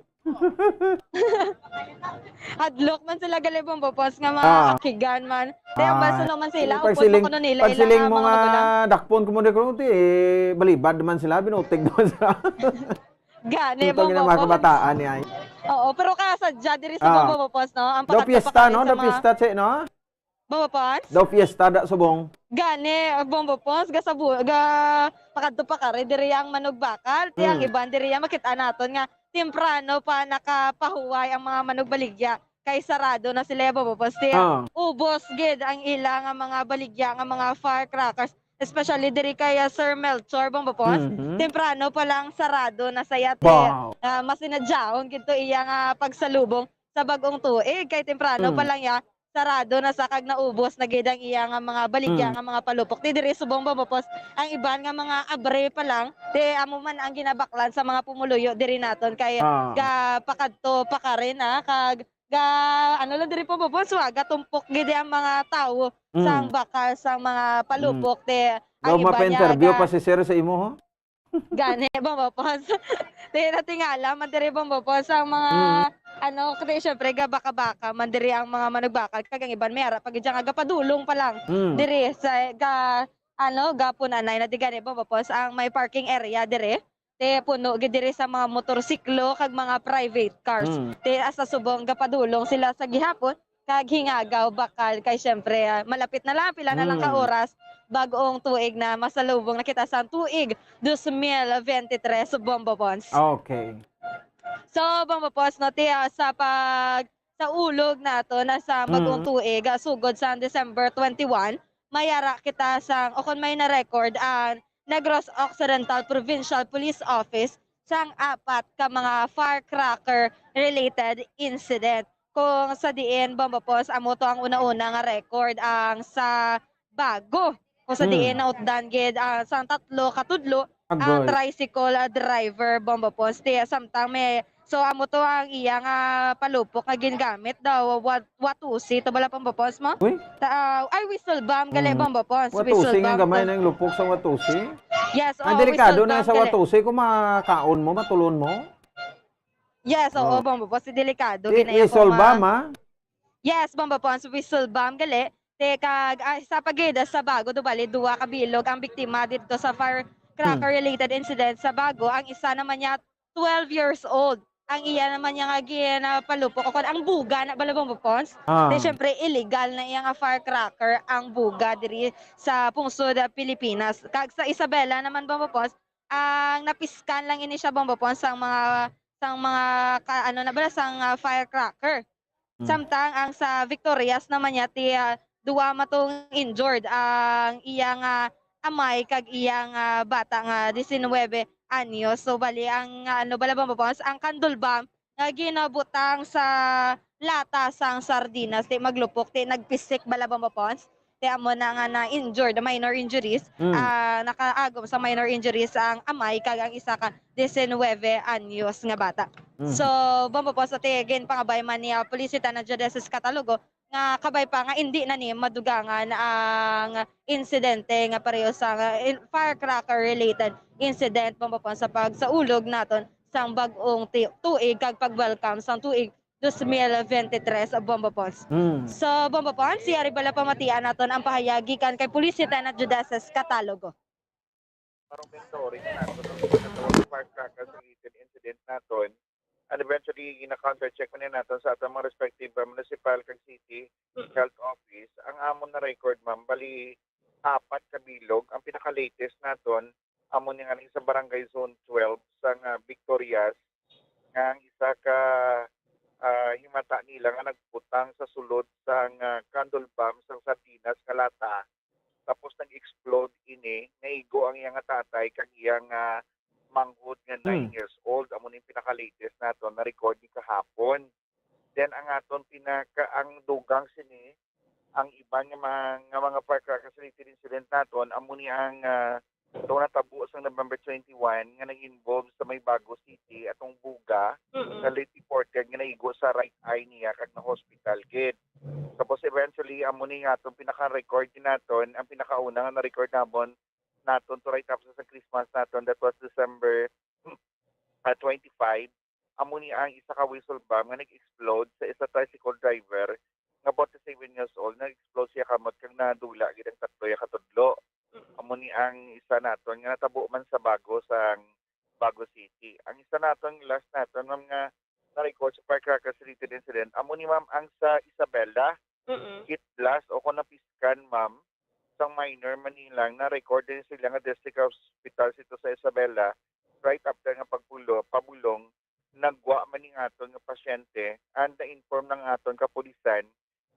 Hadlok man sila gali, Bombo Pons, nga mga Ah. akigan man. Kaya Ah, baso naman sila, pag upod siling, mo kuno nila pag ilang siling mga mo nga magulang. Dakpon ko mo di ko, ti, eh, balibad naman sila, binutig naman sila. Gani, Ito Bombo gina mga Pons. Kabataan ni ay. Oo, pero kasadya diri sa Ah. Bombo Pons, no? Ang Daw pakadto fiesta, pakari no? sa Daw mga fiesta, che, no? Bombo Pons? Daw fiesta da subong. Gani, ang Bombo Pons, gasabu-, ga, pakadto pakari diri ang manugbakal. Ti ang Mm. iban diri ang makita naton nga temprano pa nakapahuway ang mga manugbaligya kay sarado na sila, Bombo Pons. Ti Ah. ubos gid ang ila nga mga baligya nga mga firecrackers, especially diri kay, ah, Sir Melchor, Bombo Pons. Mhm. Temprano pa lang sarado na saya. Ti, Wow. ah, mas inadyaon gid to iya nga pagsalubong sa bag-ong tuig kay temprano Mm. pa lang ya sarado na sa kag naubos na gid ang iya nga mga baligya Mm. nga mga palupok. Ti diri subong, Bombo Pons, ang iban nga mga abre pa lang, ti amo man ang ginabaklan sa mga pumuluyo diri naton kay Ah. ga pakadto pakari na kag ga ano lang diri, Bombo Pons, wa, gatumpok gid ang mga tawo sang Mm. bakal sang mga Mm. palupok. Ti ang Daw iba niya mapa-interview ga pa si sir sa imo, ho? Gani, Bombo Pons. Ti natingala man diri, Bombo Pons, ang mga Mm. ano, kay syempre ga baka-baka man diri ang mga manugbakal kag ang iban may ara pa gid siya nga gapadulong pa lang Mm. diri sa ga ano, gapon anay na di gani, Bombo Pons, ang may parking area diri. Ti puno gid diri sa mga motorsiklo kag mga private cars. Mm. Ti hasta subong gapadulong sila sa gihapon kag hingagaw bakal kay syempre, ah, malapit na lang, pila na lang ka Mm. oras, bag-ong tuig na masalubong na kita sa tuig dos mil veintitrés, Bombo Pons. Okay. So, Bombo Pons, no, ti, ah, sa pag sa ulog nato na sa bag-ong Mm. tuig, ah, sugod sa December twenty-one, may ara kita sa, o kon may na-record ang Negros Occidental Provincial Police Office sang apat ka mga firecracker related incident. Kung sa diin, Bombo Pons, amo to ang una-una nga record ang sa Bago. Kung sa Mm. diin nautdan gid, ah, sang tatlo ka tudlo ang Agoy. tricycle, ah, driver, Bombo Pons. Ti, samtang may, so amo to ang iya nga palupok nga gingamit daw, wat-, watusi to bala, Bombo Pons, mo? Uy? Ta-, ah, ay, whistle bomb gali, Mm. Bombo Pons. Watusi Whistle nga bomb gamay to. Na yung lupok sa watusi. Yes, Ang oh, delikado whistle na bomb sa gali. Watusi kung makaon mo, matulon mo. Yes, oo, Oh. Bombo Pons, delikado Ti-, ginaya whistle kung bomb, ma- ha? Yes, Bombo Pons, whistle bomb gali. Ti kag, ah, isa pa gid sa Bago, do bali duha ka bilog ang biktima dito sa firecracker Hmm. related incident sa Bago. Ang isa naman niya twelve years old. Ang iya naman niya nga ginapalupok, o kon ang buga na bala, Bombo Pons. Ah. Ti syempre illegal na iya nga firecracker ang buga diri sa pungsod, ah, Pilipinas. Kag sa Isabela naman, Bombo Pons, ang napiskan lang ini siya, Bombo Pons, sang mga, sang mga ka-, ano na bala, sang, ah, firecracker. Hmm. Samtang ang sa Victorias naman niya, ti, ah, duwa matong injured ang iya nga amay kag iya nga bata nga diecinuebe anyos. So, bali, ang, ah, ano bala, Bombo Pons, ang candle bomb nga ginabutang sa lata sang sardinas, ti maglupok, ti nagpisik bala, Bombo Pons. Ti amo na nga na-injured, minor injuries. Mm. Ah, nakaagom sa minor injuries ang amay kag ang isa ka diecinuebe anyos nga bata. Mm. So, Bombo Pons, ti ginpangabay man ni, ah, Police Lieutenant Judesis Catalogo nga kabay pa nga indi na ni madugangan ang insidente nga pareho sa, ah, in-, firecracker-related incident, Bombo Pons, sa pagsaulog naton sang bag-ong ti-, tuig kag pag-welcome sang tuig dos mil veintitrés, Bombo Pons. Mm. So, Bombo Pons, yari bala pamatian naton ang pahayag gikan kay Police Lieutenant Judesis Catalogo. Parang mentoring nato, no? Sa firecracker related incident naton, and eventually, gina-countercheck man naton sa atong mga respective, uh, municipal kag city health office. Ang amon na record, ma'am, bali, apat ka bilog. Ang pinaka-latest naton, amo ni nga sa Barangay Zone twelve, sa nga Victorias, nga ang isa ka, ah, himata nila nga nagbutang sa sulod sa nga candle bomb sa sardinas nga lata, tapos nag-explode ini, naigo ang iya nga tatay kag iya nga manghod nga nine years old. Amo ni pinaka-latest naton na record ni kahapon. Then ang aton pinaka, ang dugang sini, ang iban nga mga, nga mga firecracker related incident naton, amo ni ang, ah, Itong natabo sa November twenty-one nga nag-involve sa may Bago City, atong buga, Mm-mm. sa late reported nga naigo sa right eye niya kag na-hospital gid. Tapos eventually, amo ni nga atong pinaka-record naton, ang pinakauna nga na-record namon naton to right after sa Christmas naton, that was December ah, twenty-five. Amo ni ang isa ka whistle bomb nga nag-explode sa isa tricycle driver nga forty-seven years old. Nag-explode siya kamot kag nadula gid ang tatlo ya katudlo. Amo ni ang isa naton nga natabo man sa Bago, sa Bago City. Ang isa naton, last naton, ma'am, nga na-record sa firecrackers related incident, amo ni, ma'am, ang sa Isabela, Mm-mm. heat blast o kung napiskan, ma'am, sang minor man nilang na-record din sila nga district hospital sito sa Isabela, right after nga pagpulo, pabulong, nagwa man ning aton nga pasyente, and na-inform ng aton kapulisan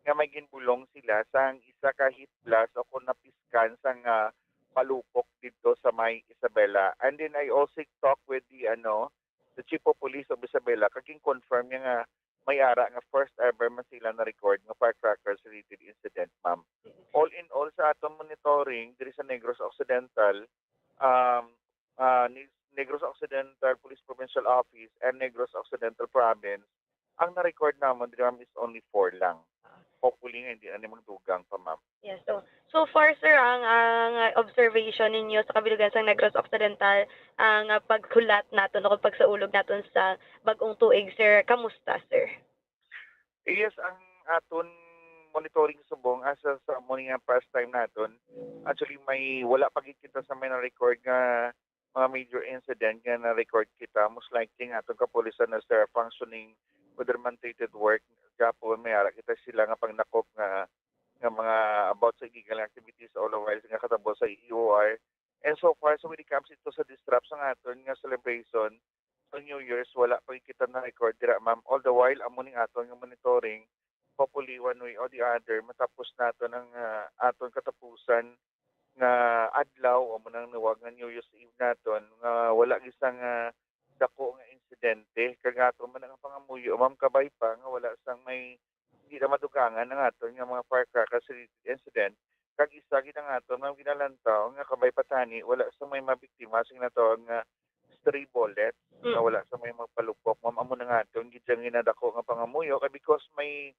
nga may ginbulong sila sang isa ka heat blast o kung napiskan sang, ah, palupok dito sa may Isabela. And then I also talk with the, ano, the chief of police of Isabela, kag gin-confirm niya nga may ara nga first ever man sila na-record nga firecrackers related incident, ma'am. All in all, sa aton monitoring diri sa Negros Occidental, um, ah, ni-, Negros Occidental Police Provincial Office and Negros Occidental Province, ang na-record namon diri, ma'am, is only four lang. Hopefully nga hindi na ni magdugang pa, ma'am. Yes, so, so far, sir, ang, ang observation ninyo sa kabilugan sa Negros Occidental, ang, ah, paghulat naton o pagsaulog naton sa bag-ong tuig, sir, kamusta, sir? Yes, ang aton monitoring subong asa sa amo ni nga pastime naton, actually, may wala pa gid kita sa may na-record nga mga major incident nga na-record kita. Most likely nga atong kapulisan na sila functioning with their mandated work. Gapon, may ara kita sila nga pangdakop nga, nga mga about sa illegal activities all the while nga katabo sa E O R. And so far, so when it comes ito sa disrupt sa aton nga celebration, sa New Year's, wala pa kita na-record dira, ma'am. All the while, amo ning aton nga monitoring. Hopefully, one way or the other, matapos naton ang, ah, aton katapusan nga adlaw, o mo nang niwag nga New Year's Eve naton, nga wala gid sang, ah, dako nga insidente. Kag aton man ang pangamuyo, ma'am, kabay pa nga wala sang may di na madugangan ang aton nga mga firecrackers related incident. Kag isa gid ang aton, ma'am, ginalantaw nga kabay pa tani, wala sang may mabiktima sa ginatawag nga stray bullet, nga Mm. wala sang may magpalupok, ma'am. Amo na nga aton gid ang ginadako nga pangamuyo, kay because may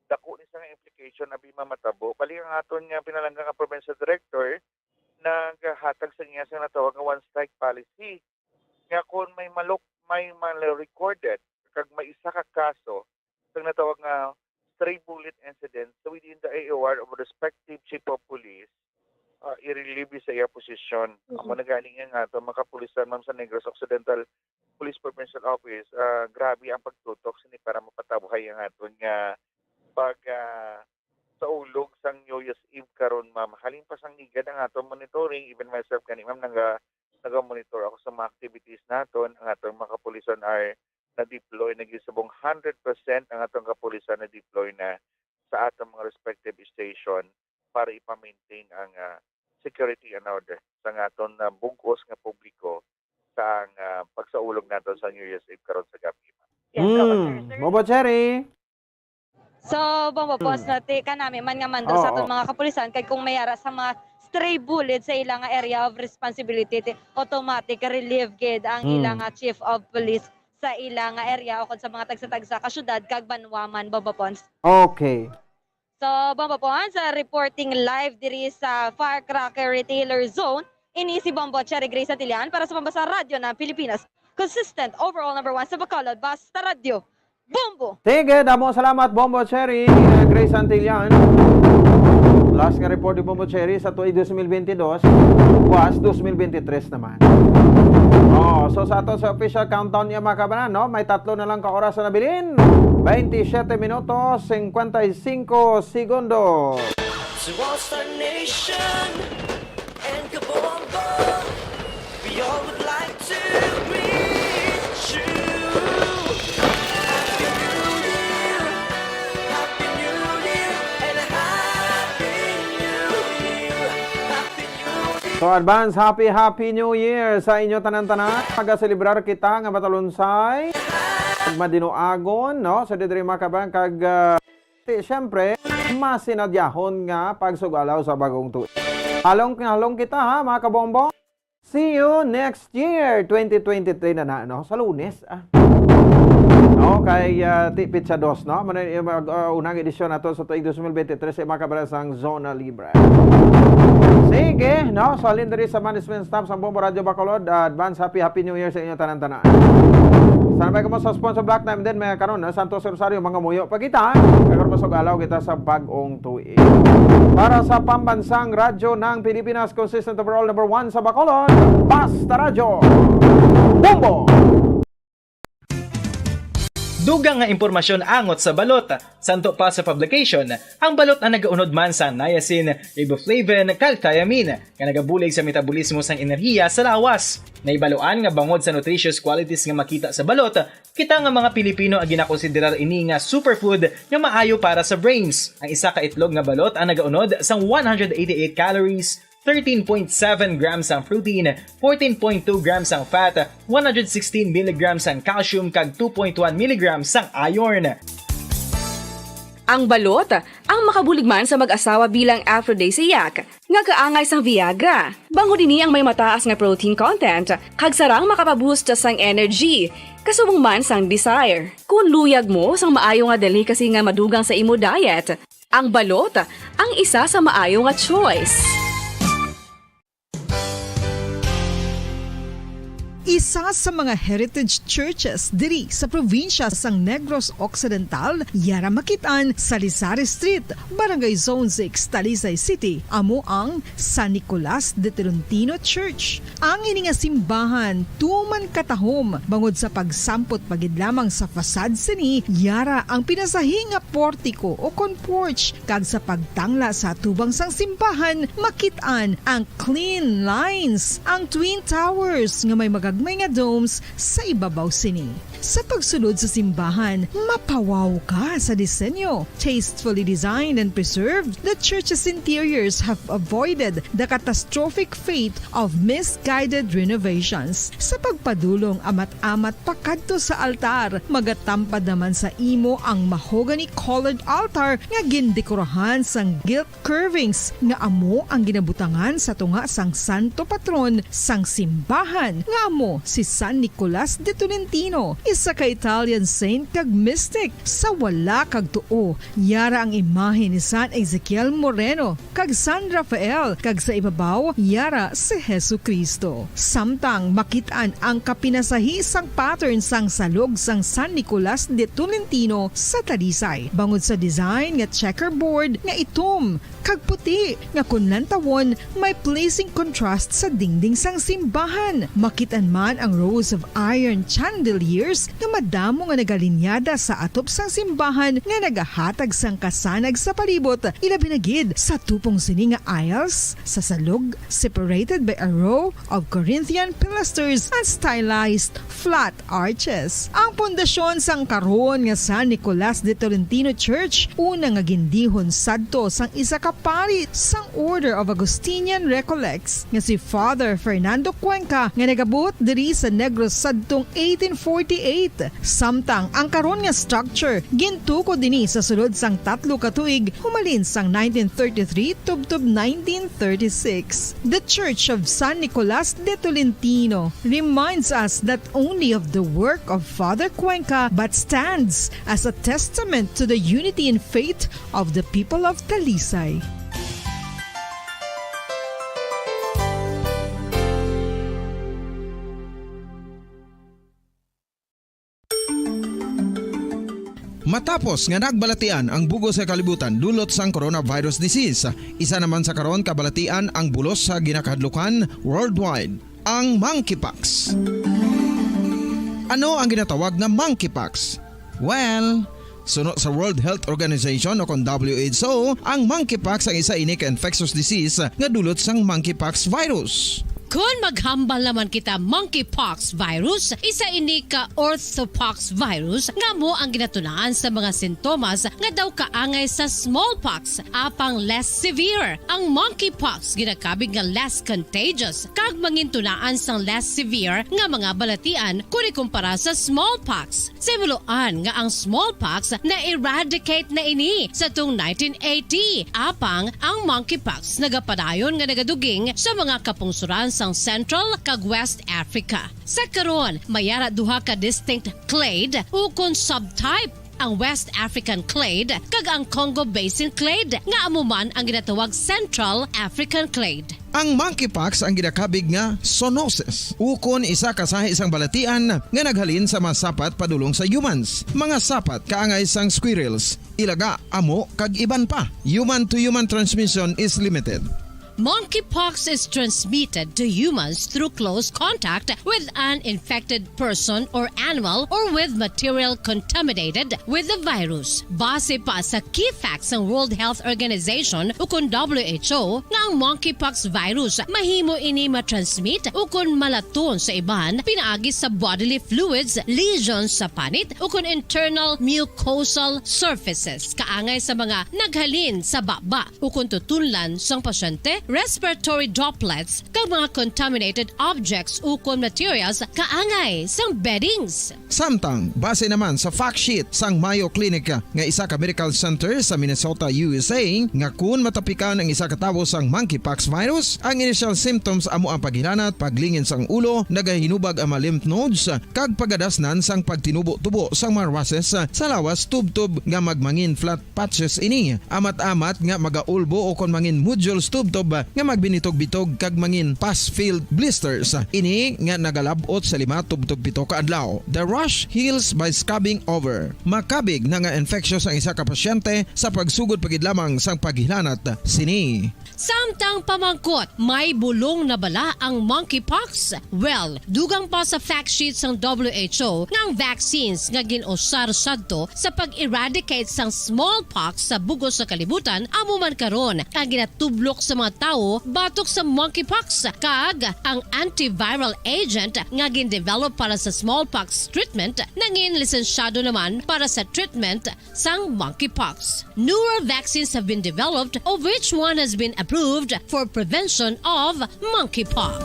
dako ni sa nga implication abi mamatabo. Bali ang aton nga pinalangga nga provincial director naghatag sa niya sa natawag nga one strike policy. Nga kung may malok, may mal-recorded kag may isa ka kaso sa natawag nga stray bullet incident, so within the A O R of respective chief of police, ah, i-relieve sa iya posisyon. Amo Mhm. na gani nga nga ato mga kapulisan, ma'am, sa Negros Occidental Police Provincial Office, ah, grabe ang pagtutok sini para mapatabuhay ang aton nga pag, ah, sa ulog sang New Year's Eve karon, ma'am. Halin pa sang ligad ang aton monitoring, even myself gani, ma'am, naga-, naga-monitor ako sa mga activities naton. Ang aton mga kapulisan are na-deploy, nagisubong hundred percent ang aton kapulisan na-deploy na sa aton mga respective station para ipa-maintain ang, ah, security and order sa aton, ah, bug-os nga publiko sa ang, ah, pagsaulog naton sa New Year's Eve karon sa gabi, ma'am. Yes, oo, sir. Hmm. Sir. Bobo Cherry. So, Bombo Pons, Hmm. nati kanami man nga mando Oo, sa aton oo. mga kapulisan, kay kung may ara sa mga stray bullet sa ila nga area of responsibility, ti-, automatic relieve gid ang Hmm. ila nga chief of police sa ila nga area o kung sa mga tagsa-tagsa ka syudad kag banwa man, Bombo Pons. Okay. So, Bombo Pons, ah, reporting live diri sa Firecracker Retailer Zone, ini si Bombo Cherry Grace Santillan para sa Pambansang Radyo ng Pilipinas. Consistent, overall number one sa Bacolod, basta radyo. Bombo! Sige, damo salamat, Bombo Cherry, uh, Grace Santillan. Last nga report ni Bombo Cherry sa tuig dos mil bentidós, was dos mil bentitrés naman. Oh, so sa ato sa official countdown niya, mga kabanan, no? May tatlo na lang ka oras na nabilin. Twenty-siete minutos, cincuenta y cinco segundos. To all Star Nation and Kabombo, we all would like to greet you. Happy New Year, Happy New Year, and Happy New Year, Happy New Year. So, advance happy, happy New Year sa inyo tanan-tanan. Magaselebrar kita nga matalunsay. Magmadinuagon, no? So, diri, mga kabanan, kag, ah, Ti, siyempre, masinadyahon nga pagsugalaw sa bagong tuig. Halong, halong kita, ha, mga kabombo? See you next year, twenty twenty-three na na, no? Sa Lunes, ah. Okay, ah, ti pitsa dos, no? Muna yung mag, ah, unang edisyon nato sa tuig twenty twenty-three sa mga kabarasang Zona Libre. Sige, no? So, halin diri sa management staff sa Bombo Radio Bacolod, ah, advance happy, happy New Year sa inyo tanan-tanan. Sana may kamo sa sponsor Black Time din, may karon, no? Santos Rosario, mga muyo pa kita. Karon, masog alaw kita sa bagong tuig. Para sa pambansang radyo ng Pilipinas, consistent overall number one sa Bacolod, Basta Radyo. Bombo! Dugang nga impormasyon angot sa balot. Santo pa sa publication, ang balot ang nagaunod man sa niacin, riboflavin, kag thiamine, nga nagabulig sa metabolismo sang enerhiya sa lawas. Naibaluan nga bangod sa nutritious qualities nga makita sa balot, kita nga mga Pilipino ang ginakonsiderar ini nga superfood nga maayo para sa brains. Ang isa ka itlog nga balot ang nagaunod sang one hundred eighty-eight calories, thirteen point seven grams ang protein, fourteen point two grams ang fat, one hundred sixteen milligrams ang calcium, kag two point one milligrams ang iron. Ang balot ang makabulig man sa mag-asawa bilang aphrodisiac nga kaangay sang Viagra. Bangod ini ang may mataas nga protein content kag sarang makapaboost sang energy, kasubong man sang desire. Kung luyag mo sang maayo nga delicacy nga madugang sa imo diet, ang balot ang isa sa maayo nga choice. Isa sa mga heritage churches diri sa probinsya sang Negros Occidental, yara makit-an sa Lisari Street, Barangay Zone six, Talisay City, amo ang San Nicolas de Tolentino Church. Ang ini nga simbahan tuman katahom bangod sa pagsampot pa gid lamang sa facade sini, yara ang pinasahi nga portico o kon porch, kag sa pagtangla sa atubang sang simbahan, makit-an ang clean lines, ang twin towers nga may magagmay nga domes sa ibabaw sini. Sa pagsulod sa simbahan, mapawaw ka sa disenyo. Tastefully designed and preserved, the church's interiors have avoided the catastrophic fate of misguided renovations. Sa pagpadulong amat-amat pakadto sa altar, magatampad naman sa imo ang mahogany-colored altar nga gindekorahan sang gilt curvings nga amo ang ginabutangan sa tunga sang santo patron sang simbahan, nga amo si San Nicolas de Tolentino, isa ka Italian saint kag mystic. Sa wala kag tuo, yara ang imahe ni San Ezekiel Moreno kag San Rafael, kag sa ibabaw, yara si Jesu-Cristo. Samtang makit-an ang kapinasahi sang pattern sang salog sang San Nicolas de Tolentino sa Talisay, bangod sa design nga checkerboard nga itom kag puti nga kon lantawon may pleasing contrast sa dingding sang simbahan. Makit-an man ang rows of iron chandeliers nga madamo nga nagalinyada sa atop sang simbahan nga nagahatag sang kasanag sa palibot, ilabi na gid sa tupong sini nga aisles sa salog, separated by a row of Corinthian pilasters and stylized flat arches. Ang pundasyon sang karon nga San Nicolas de Tolentino Church, una nga gindihon sadto sang isa ka pari sang Order of Augustinian Recollects nga si Father Fernando Cuenca, nga nagabuot diri sa Negros sadtong eighteen forty-eight. Samtang ang karon nga structure gintukod dinhi sa sulod sang tatlo ka tuig, humalin sang nineteen thirty-three tubtob nineteen thirty-six. The Church of San Nicolas de Tolentino reminds us not only of the work of Father Cuenca but stands as a testament to the unity in faith of the people of Talisay. Matapos nga nagbalatian ang bug-os nga kalibutan dulot sang coronavirus disease, isa naman sa karon kabalatian ang bulos sa ginakahadlukan worldwide, ang monkeypox. Ano ang ginatawag nga monkeypox? Well, suno sa World Health Organization o kon W H O, ang monkeypox ang isa ini ka infectious disease nga dulot sang monkeypox virus. Kon maghambal naman kita monkeypox virus, isa ini ka orthopox virus nga amo ang ginatunaan sa mga sintomas nga daw kaangay sa smallpox, apang less severe. Ang monkeypox ginakabig nga less contagious kag mangintunaan sang less severe nga mga balatian kon ikumpara sa smallpox. Sa ibaluan nga ang smallpox na-eradicate na ini sa tung nineteen eighty, apang ang monkeypox nagapadayon nga nagaduging sa mga kapungsoran sa ang Central kag West Africa. Sa karon, may ara duha ka distinct clade ukon subtype, ang West African clade kag ang Congo Basin clade, nga amo man ang ginatawag Central African clade. Ang monkeypox ang ginakabig nga zoonosis, ukon isa ka sahi sang balatian nga naghalin sa mga sapat padulong sa humans, mga sapat kaangay sang squirrels, ilaga, amo, kag iban pa. Human-to-human transmission is limited. Monkeypox is transmitted to humans through close contact with an infected person or animal or with material contaminated with the virus. Base pa sa key facts sang World Health Organization ukon W H O, nga ang monkeypox virus mahimo ini matransmit ukon malaton sa iban pinaagi sa bodily fluids, lesions sa panit, ukon internal mucosal surfaces, kaangay sa mga naghalin sa baba ukon tutunlan sang pasyente, respiratory droplets, kag mga contaminated objects ukon materials kaangay sang beddings. Samtang, base naman sa fact sheet sang Mayo Clinic nga isa ka medical center sa Minnesota, U S A, nga kun matapikan ang isa ka tawo sang monkeypox virus, ang initial symptoms amo ang paghilanat, paglingin sang ulo, nagahinubag ang mga lymph nodes, kag pagadasnan sang pagtinubo-tubo sang mga rushes sa lawas tubtob nga magmangin flat patches ini, amat-amat nga magaulbo ukon mangin nodules tubtob nga magbinitog-bitog kag mangin pus-filled blisters. Ini nga nagalab-ot sa lima tubtob pito ka adlaw. The rash heals by scabbing over. Makabig na nga infectious ang isa ka pasyente sa pagsugod pa gid lamang sang paghilanat sini. Samtang pamangkot, may bulong na bala ang monkeypox? Well, dugang pa sa fact sheet sang W H O nga ang vaccines nga gin-usar sadto sa pag-eradicate sang smallpox sa bug-os nga kalibutan amo man karon ang ginatublok sa mga tawo batok sa monkeypox, kag ang antiviral agent nga gin-develop para sa smallpox treatment nangin lisensyado naman para sa treatment sang monkeypox. Newer vaccines have been developed, of which one has been approved for prevention of monkeypox.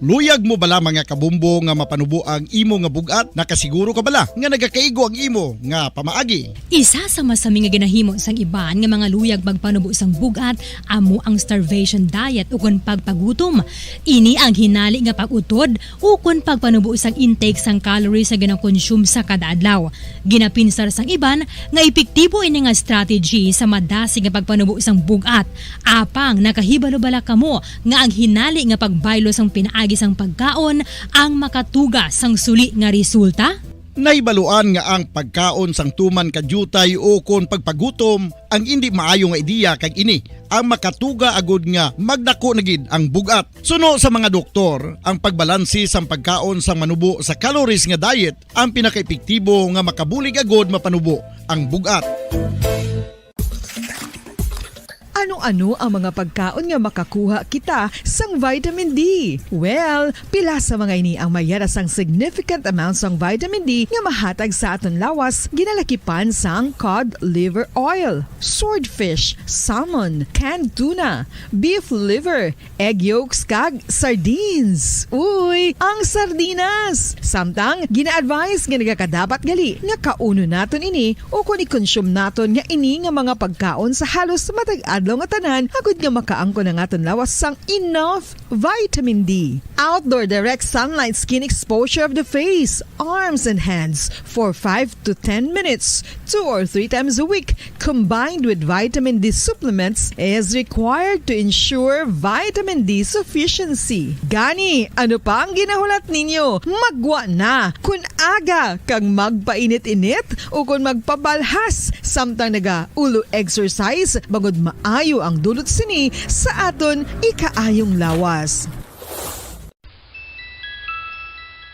Luyag mo bala, mga kabombo, nga mapanubo ang imo nga bug-at? Nakasiguro ka bala nga nagakaigo ang imo nga pamaagi? Isa sa masami nga ginahimo sang iban nga mga luyag magpanubo sang bug-at amo ang starvation diet ukon pagpagutom. Ini ang hinali nga pag-utod ukon pagpanubo sang intake sang calories nga ginakonsume sa kada adlaw. Ginapinsar sang iban nga epektibo ini nga strategy sa madasig nga pagpanubo sang bug-at. Apang nakahibalo bala kamo nga ang hinali nga pagbaylo sang pinaagi sang pagkaon ang makatuga sang suli nga resulta? Nahibaluan nga ang pagkaon sang tuman ka diutay ukon pagpagutom ang indi maayo nga ideya, kag ini ang makatuga agud nga magdako na gid ang bug-at. Suno sa mga doktor, ang pagbalanse sang pagkaon sang manubo sa calories nga diet ang pinakaepektibo nga makabulig agud mapanubo ang bug-at. Ano-ano ang mga pagkaon nga makakuha kita sang vitamin D? Well, pila sa mga ini ang may ara sang significant amount sang vitamin D nga mahatag sa aton lawas, ginalakipan sang cod liver oil, swordfish, salmon, canned tuna, beef liver, egg yolks, kag sardines. Uy, ang sardinas! Samtang, gina-advise nga nagakadapat gali nga kaunon naton ini ukon i-consume naton nga ini nga mga pagkaon sa halos matag adlaw nga tanan, agud nga makaangkon ang aton lawas sang enough vitamin D. Outdoor direct sunlight skin exposure of the face, arms, and hands for five to ten minutes, two or three times a week, combined with vitamin D supplements, is required to ensure vitamin D sufficiency. Gani, ano pa ang ginahulat ninyo? Maggwa na! Kun aga kag magpainit-init ukon magpabalhas samtang naga-ulo exercise, bangod maayo ang dulot sini sa aton ikaayong lawas.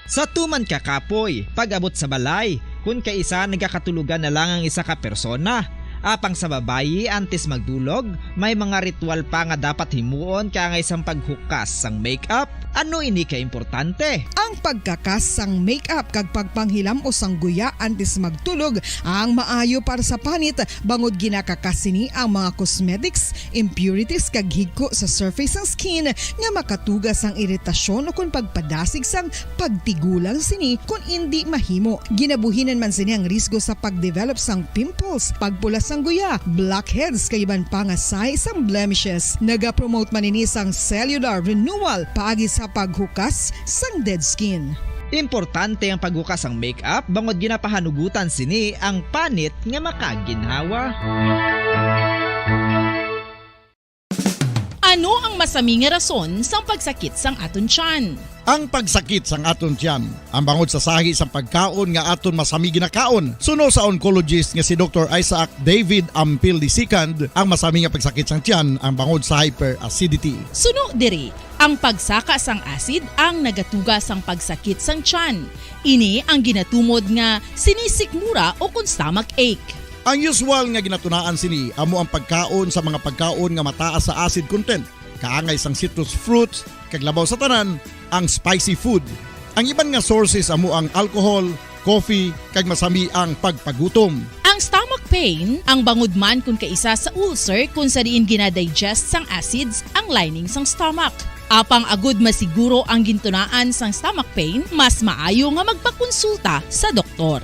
Sa tuman ka kapoy, pag-abot sa balay, kun kaisa nagakatulogan na lang ang isa ka persona. Apang sa babayi, antes magdulog, may mga ritual pa nga dapat himuon kaangay sang paghukas sang makeup, Ano ini ka importante? Ang pagkakas sang makeup kag pagpanghilam-os sang guya antes magtulog ang maayo para sa panit, bangod ginakakas sini ang mga cosmetics, impurities kag higko sa surface sang skin nga makatuga sang iritasyon ukon pagpadasig sang pagtigulang sini kon indi mahimo. Ginabuhinan man sini ang risgo sa pagdevelop sang pimples, pagpula sang guya, blackheads kag iban pa nga sahi sang blemishes. Nagapromote man ini sang cellular renewal paagi sa paghukas sang dead skin. Importante ang paghukas sang makeup bangod ginapahanugutan sini ang panit nga makaginhawa. Ano ang masami nga rason sang pagsakit sang aton tiyan? Ang pagsakit sang aton tiyan ang bangod sa sahi sang pagkaon nga aton masami ginakaon. Suno sa oncologist nga si Doktor Isaac David Ampil the second, ang masami nga pagsakit sang tiyan ang bangod sa hyperacidity. Suno diri, ang pagsaka sang acid ang nagatuga sang pagsakit sang tiyan. Ini ang ginatumod nga sinisikmura ukon stomach ache. Ang usual nga ginatunaan sini amo ang pagkaon sa mga pagkaon nga mataas sa acid content, kaangay sang citrus fruits, kag labaw sa tanan, ang spicy food. Ang iban nga sources amo ang alcohol, coffee, kag masami ang pagpagutom. Ang stomach pain ang bangod man kon kaisa sa ulcer kon sa diin gina-digest sang acids ang lining sang stomach. Apang agud masiguro ang gintunaan sang stomach pain, mas maayo nga magpakonsulta sa doktor.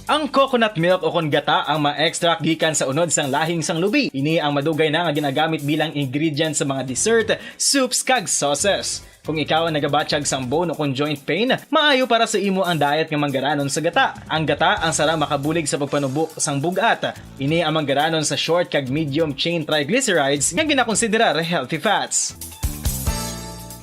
Ang coconut milk o kon gata ang ma-extract gikan sa unod sang lahing sang lubi. Ini ang madugay na nga ginagamit bilang ingredient sa mga dessert, soups, kag sauces. Kung ikaw ang nagabatyag sang bone o kon joint pain, maayo para sa imo ang diet nga manggaranon sa gata. Ang gata ang sara makabulig sa pagpanubo sang bug-at. Ini ang manggaranon sa short kag medium chain triglycerides nga ginakonsiderar healthy fats.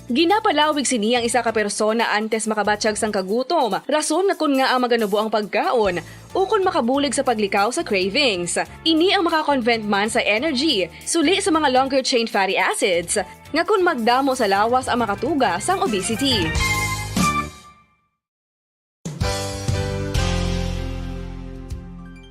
Ginapalawig sini ang isa ka persona antes makabatyag sang kagutom, rason nga kon ngaa maganubo ang pagkaon, ukon makabulig sa paglikaw sa cravings. Ini ang makakonvent man sa energy, suli sa mga longer chain fatty acids, nga kon magdamo sa lawas ang makatuga sang obesity.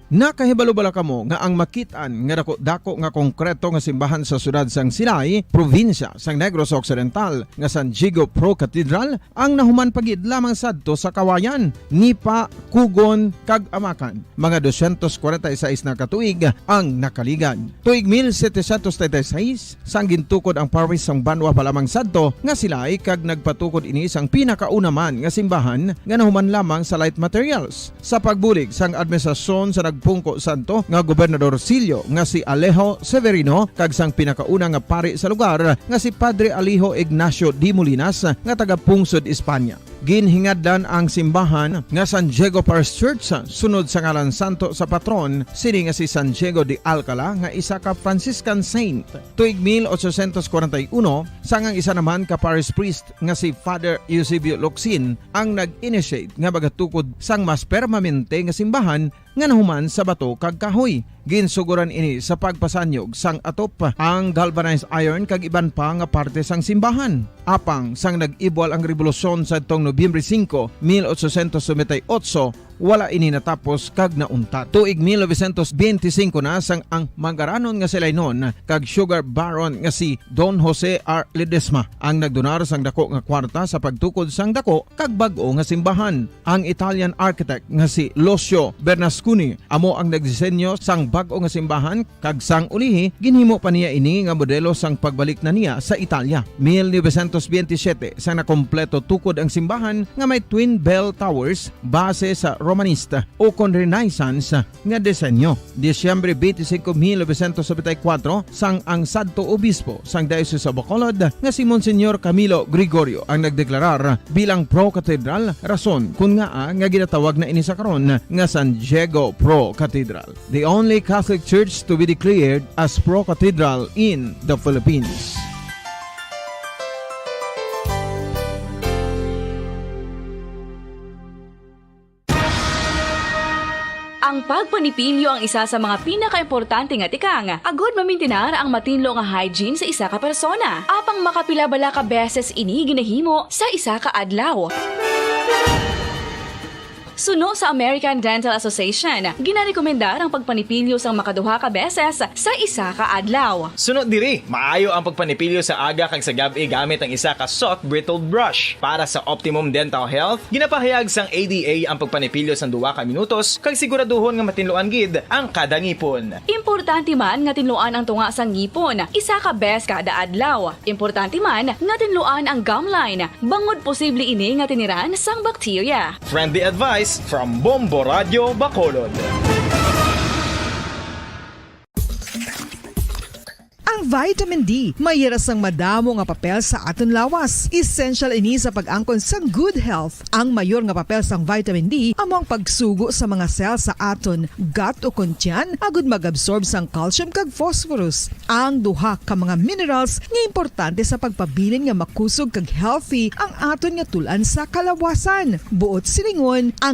Nakahibalo bala kamo nga ang makit-an nga daku-daku nga konkreto nga simbahan sa siyudad sang Silay, probinsya sang Negros Occidental, nga San Diego Pro Cathedral ang nahuman pa gid lamang sadto sa Kawayan, Nipa, Cugon, kag Amacan? Mga dosyentos kwarenta y seis na ka tuig ang nakaligad. Tuig mil setecientos treinta y seis, sang gintukod ang parish sang banwa pa lamang sadto nga Silay, kag nagpatukod ini sang pinakauna man nga simbahan nga nahuman lamang sa light materials. Sa pagbulig sang administrasyon sa nagpungko sadto nga Gobernador Sillo nga si Alejo Severino kag sang pinakauna nga pari sa lugar nga si Padre Alejo Ignacio de Molinas nga taga-pungsod Espanya. Ginhingadlan ang simbahan nga San Diego Parish Church sunod sa ngalan santo sa patron sini nga si San Diego de Alcala nga isa ka Franciscan saint. Tuig mil ochocientos kwarenta y uno, sang ang isa naman ka parish priest nga si Father Eusebio Locsin ang nag-initiate nga magatukod sang mas permanente nga simbahan nga nahuman sa bato kag kahoy. Ginsugoran ini sa pagpasanyog sang atop, ang galvanized iron kag iban pa nga parte sang simbahan. Apang sang nag-ibwal ang rebolusyon sadtong Nobyembre singko, mil ochocientos noventa y ocho, wala ini natapos kag nauntat. Tuig mil novecientos benti singko na sang ang manggaranon nga si Lainon kag sugar baron nga si Don Jose R. Ledesma ang nagdonar sang dako nga kwarta sa pagtukod sang dako kag bag-o nga simbahan. Ang Italian architect nga si Lucio Bernasconi amo ang nagdisenyo sang bag-o nga simbahan, kag sang ulihi ginhimo pa niya ini nga modelo sang pagbalik na niya sa Italia. Mil novecientos benti siyete sang nakompleto tukod ang simbahan nga may twin bell towers base sa Romanista ukon Renaissance nga disenyo. Disyembre benti singko, mil novecientos nobenta y kuwatro, sang ang sadto obispo sang Diocese of Bacolod nga si Monsignor Camilo Gregorio ang nagdeklarar bilang pro-cathedral, rason kon ngaa nga ginatawag na ini sa karon nga San Diego Pro Cathedral, the only Catholic Church to be declared as pro-cathedral in the Philippines. Ang pagpanipinyo ang isa sa mga pinakaimportante nga tikang agud mamintinar ang matinlo nga hygiene sa isa ka persona. Apang makapila bala ka beses ini ginahimo sa isa ka adlaw? Suno sa American Dental Association, ginarekomendar ang pagpanipilyo sang makaduha ka beses sa isa ka adlaw. Suno diri, maayo ang pagpanipilyo sa aga kag sa gab-i gamit ang isa ka soft bristled brush. Para sa optimum dental health, ginapahayag sang A D A ang pagpanipilyo sang duha ka minutos kag siguraduhon nga matinluan gid ang kada ngipon. Importante man nga tinluan ang tunga sang ngipon isa ka bes kada adlaw. Importante man nga tinluan ang gum line, bangod posible ini nga tiniran sang bakterya. Friendly advice from Bombo Radio Bacolod. Ang vitamin D may hira sang madamo nga papel sa aton lawas. Essential ini sa pag-angkon sang good health. Ang mayor nga papel sang vitamin D amo ang pagsugo sa mga cell sa aton gut o kon tiyan agud mag-absorb sang calcium kag phosphorus, ang duha ka mga minerals nga importante sa pagpabilin nga makusog kag healthy ang aton nga tul-an sa kalawasan. Buot silingon, ang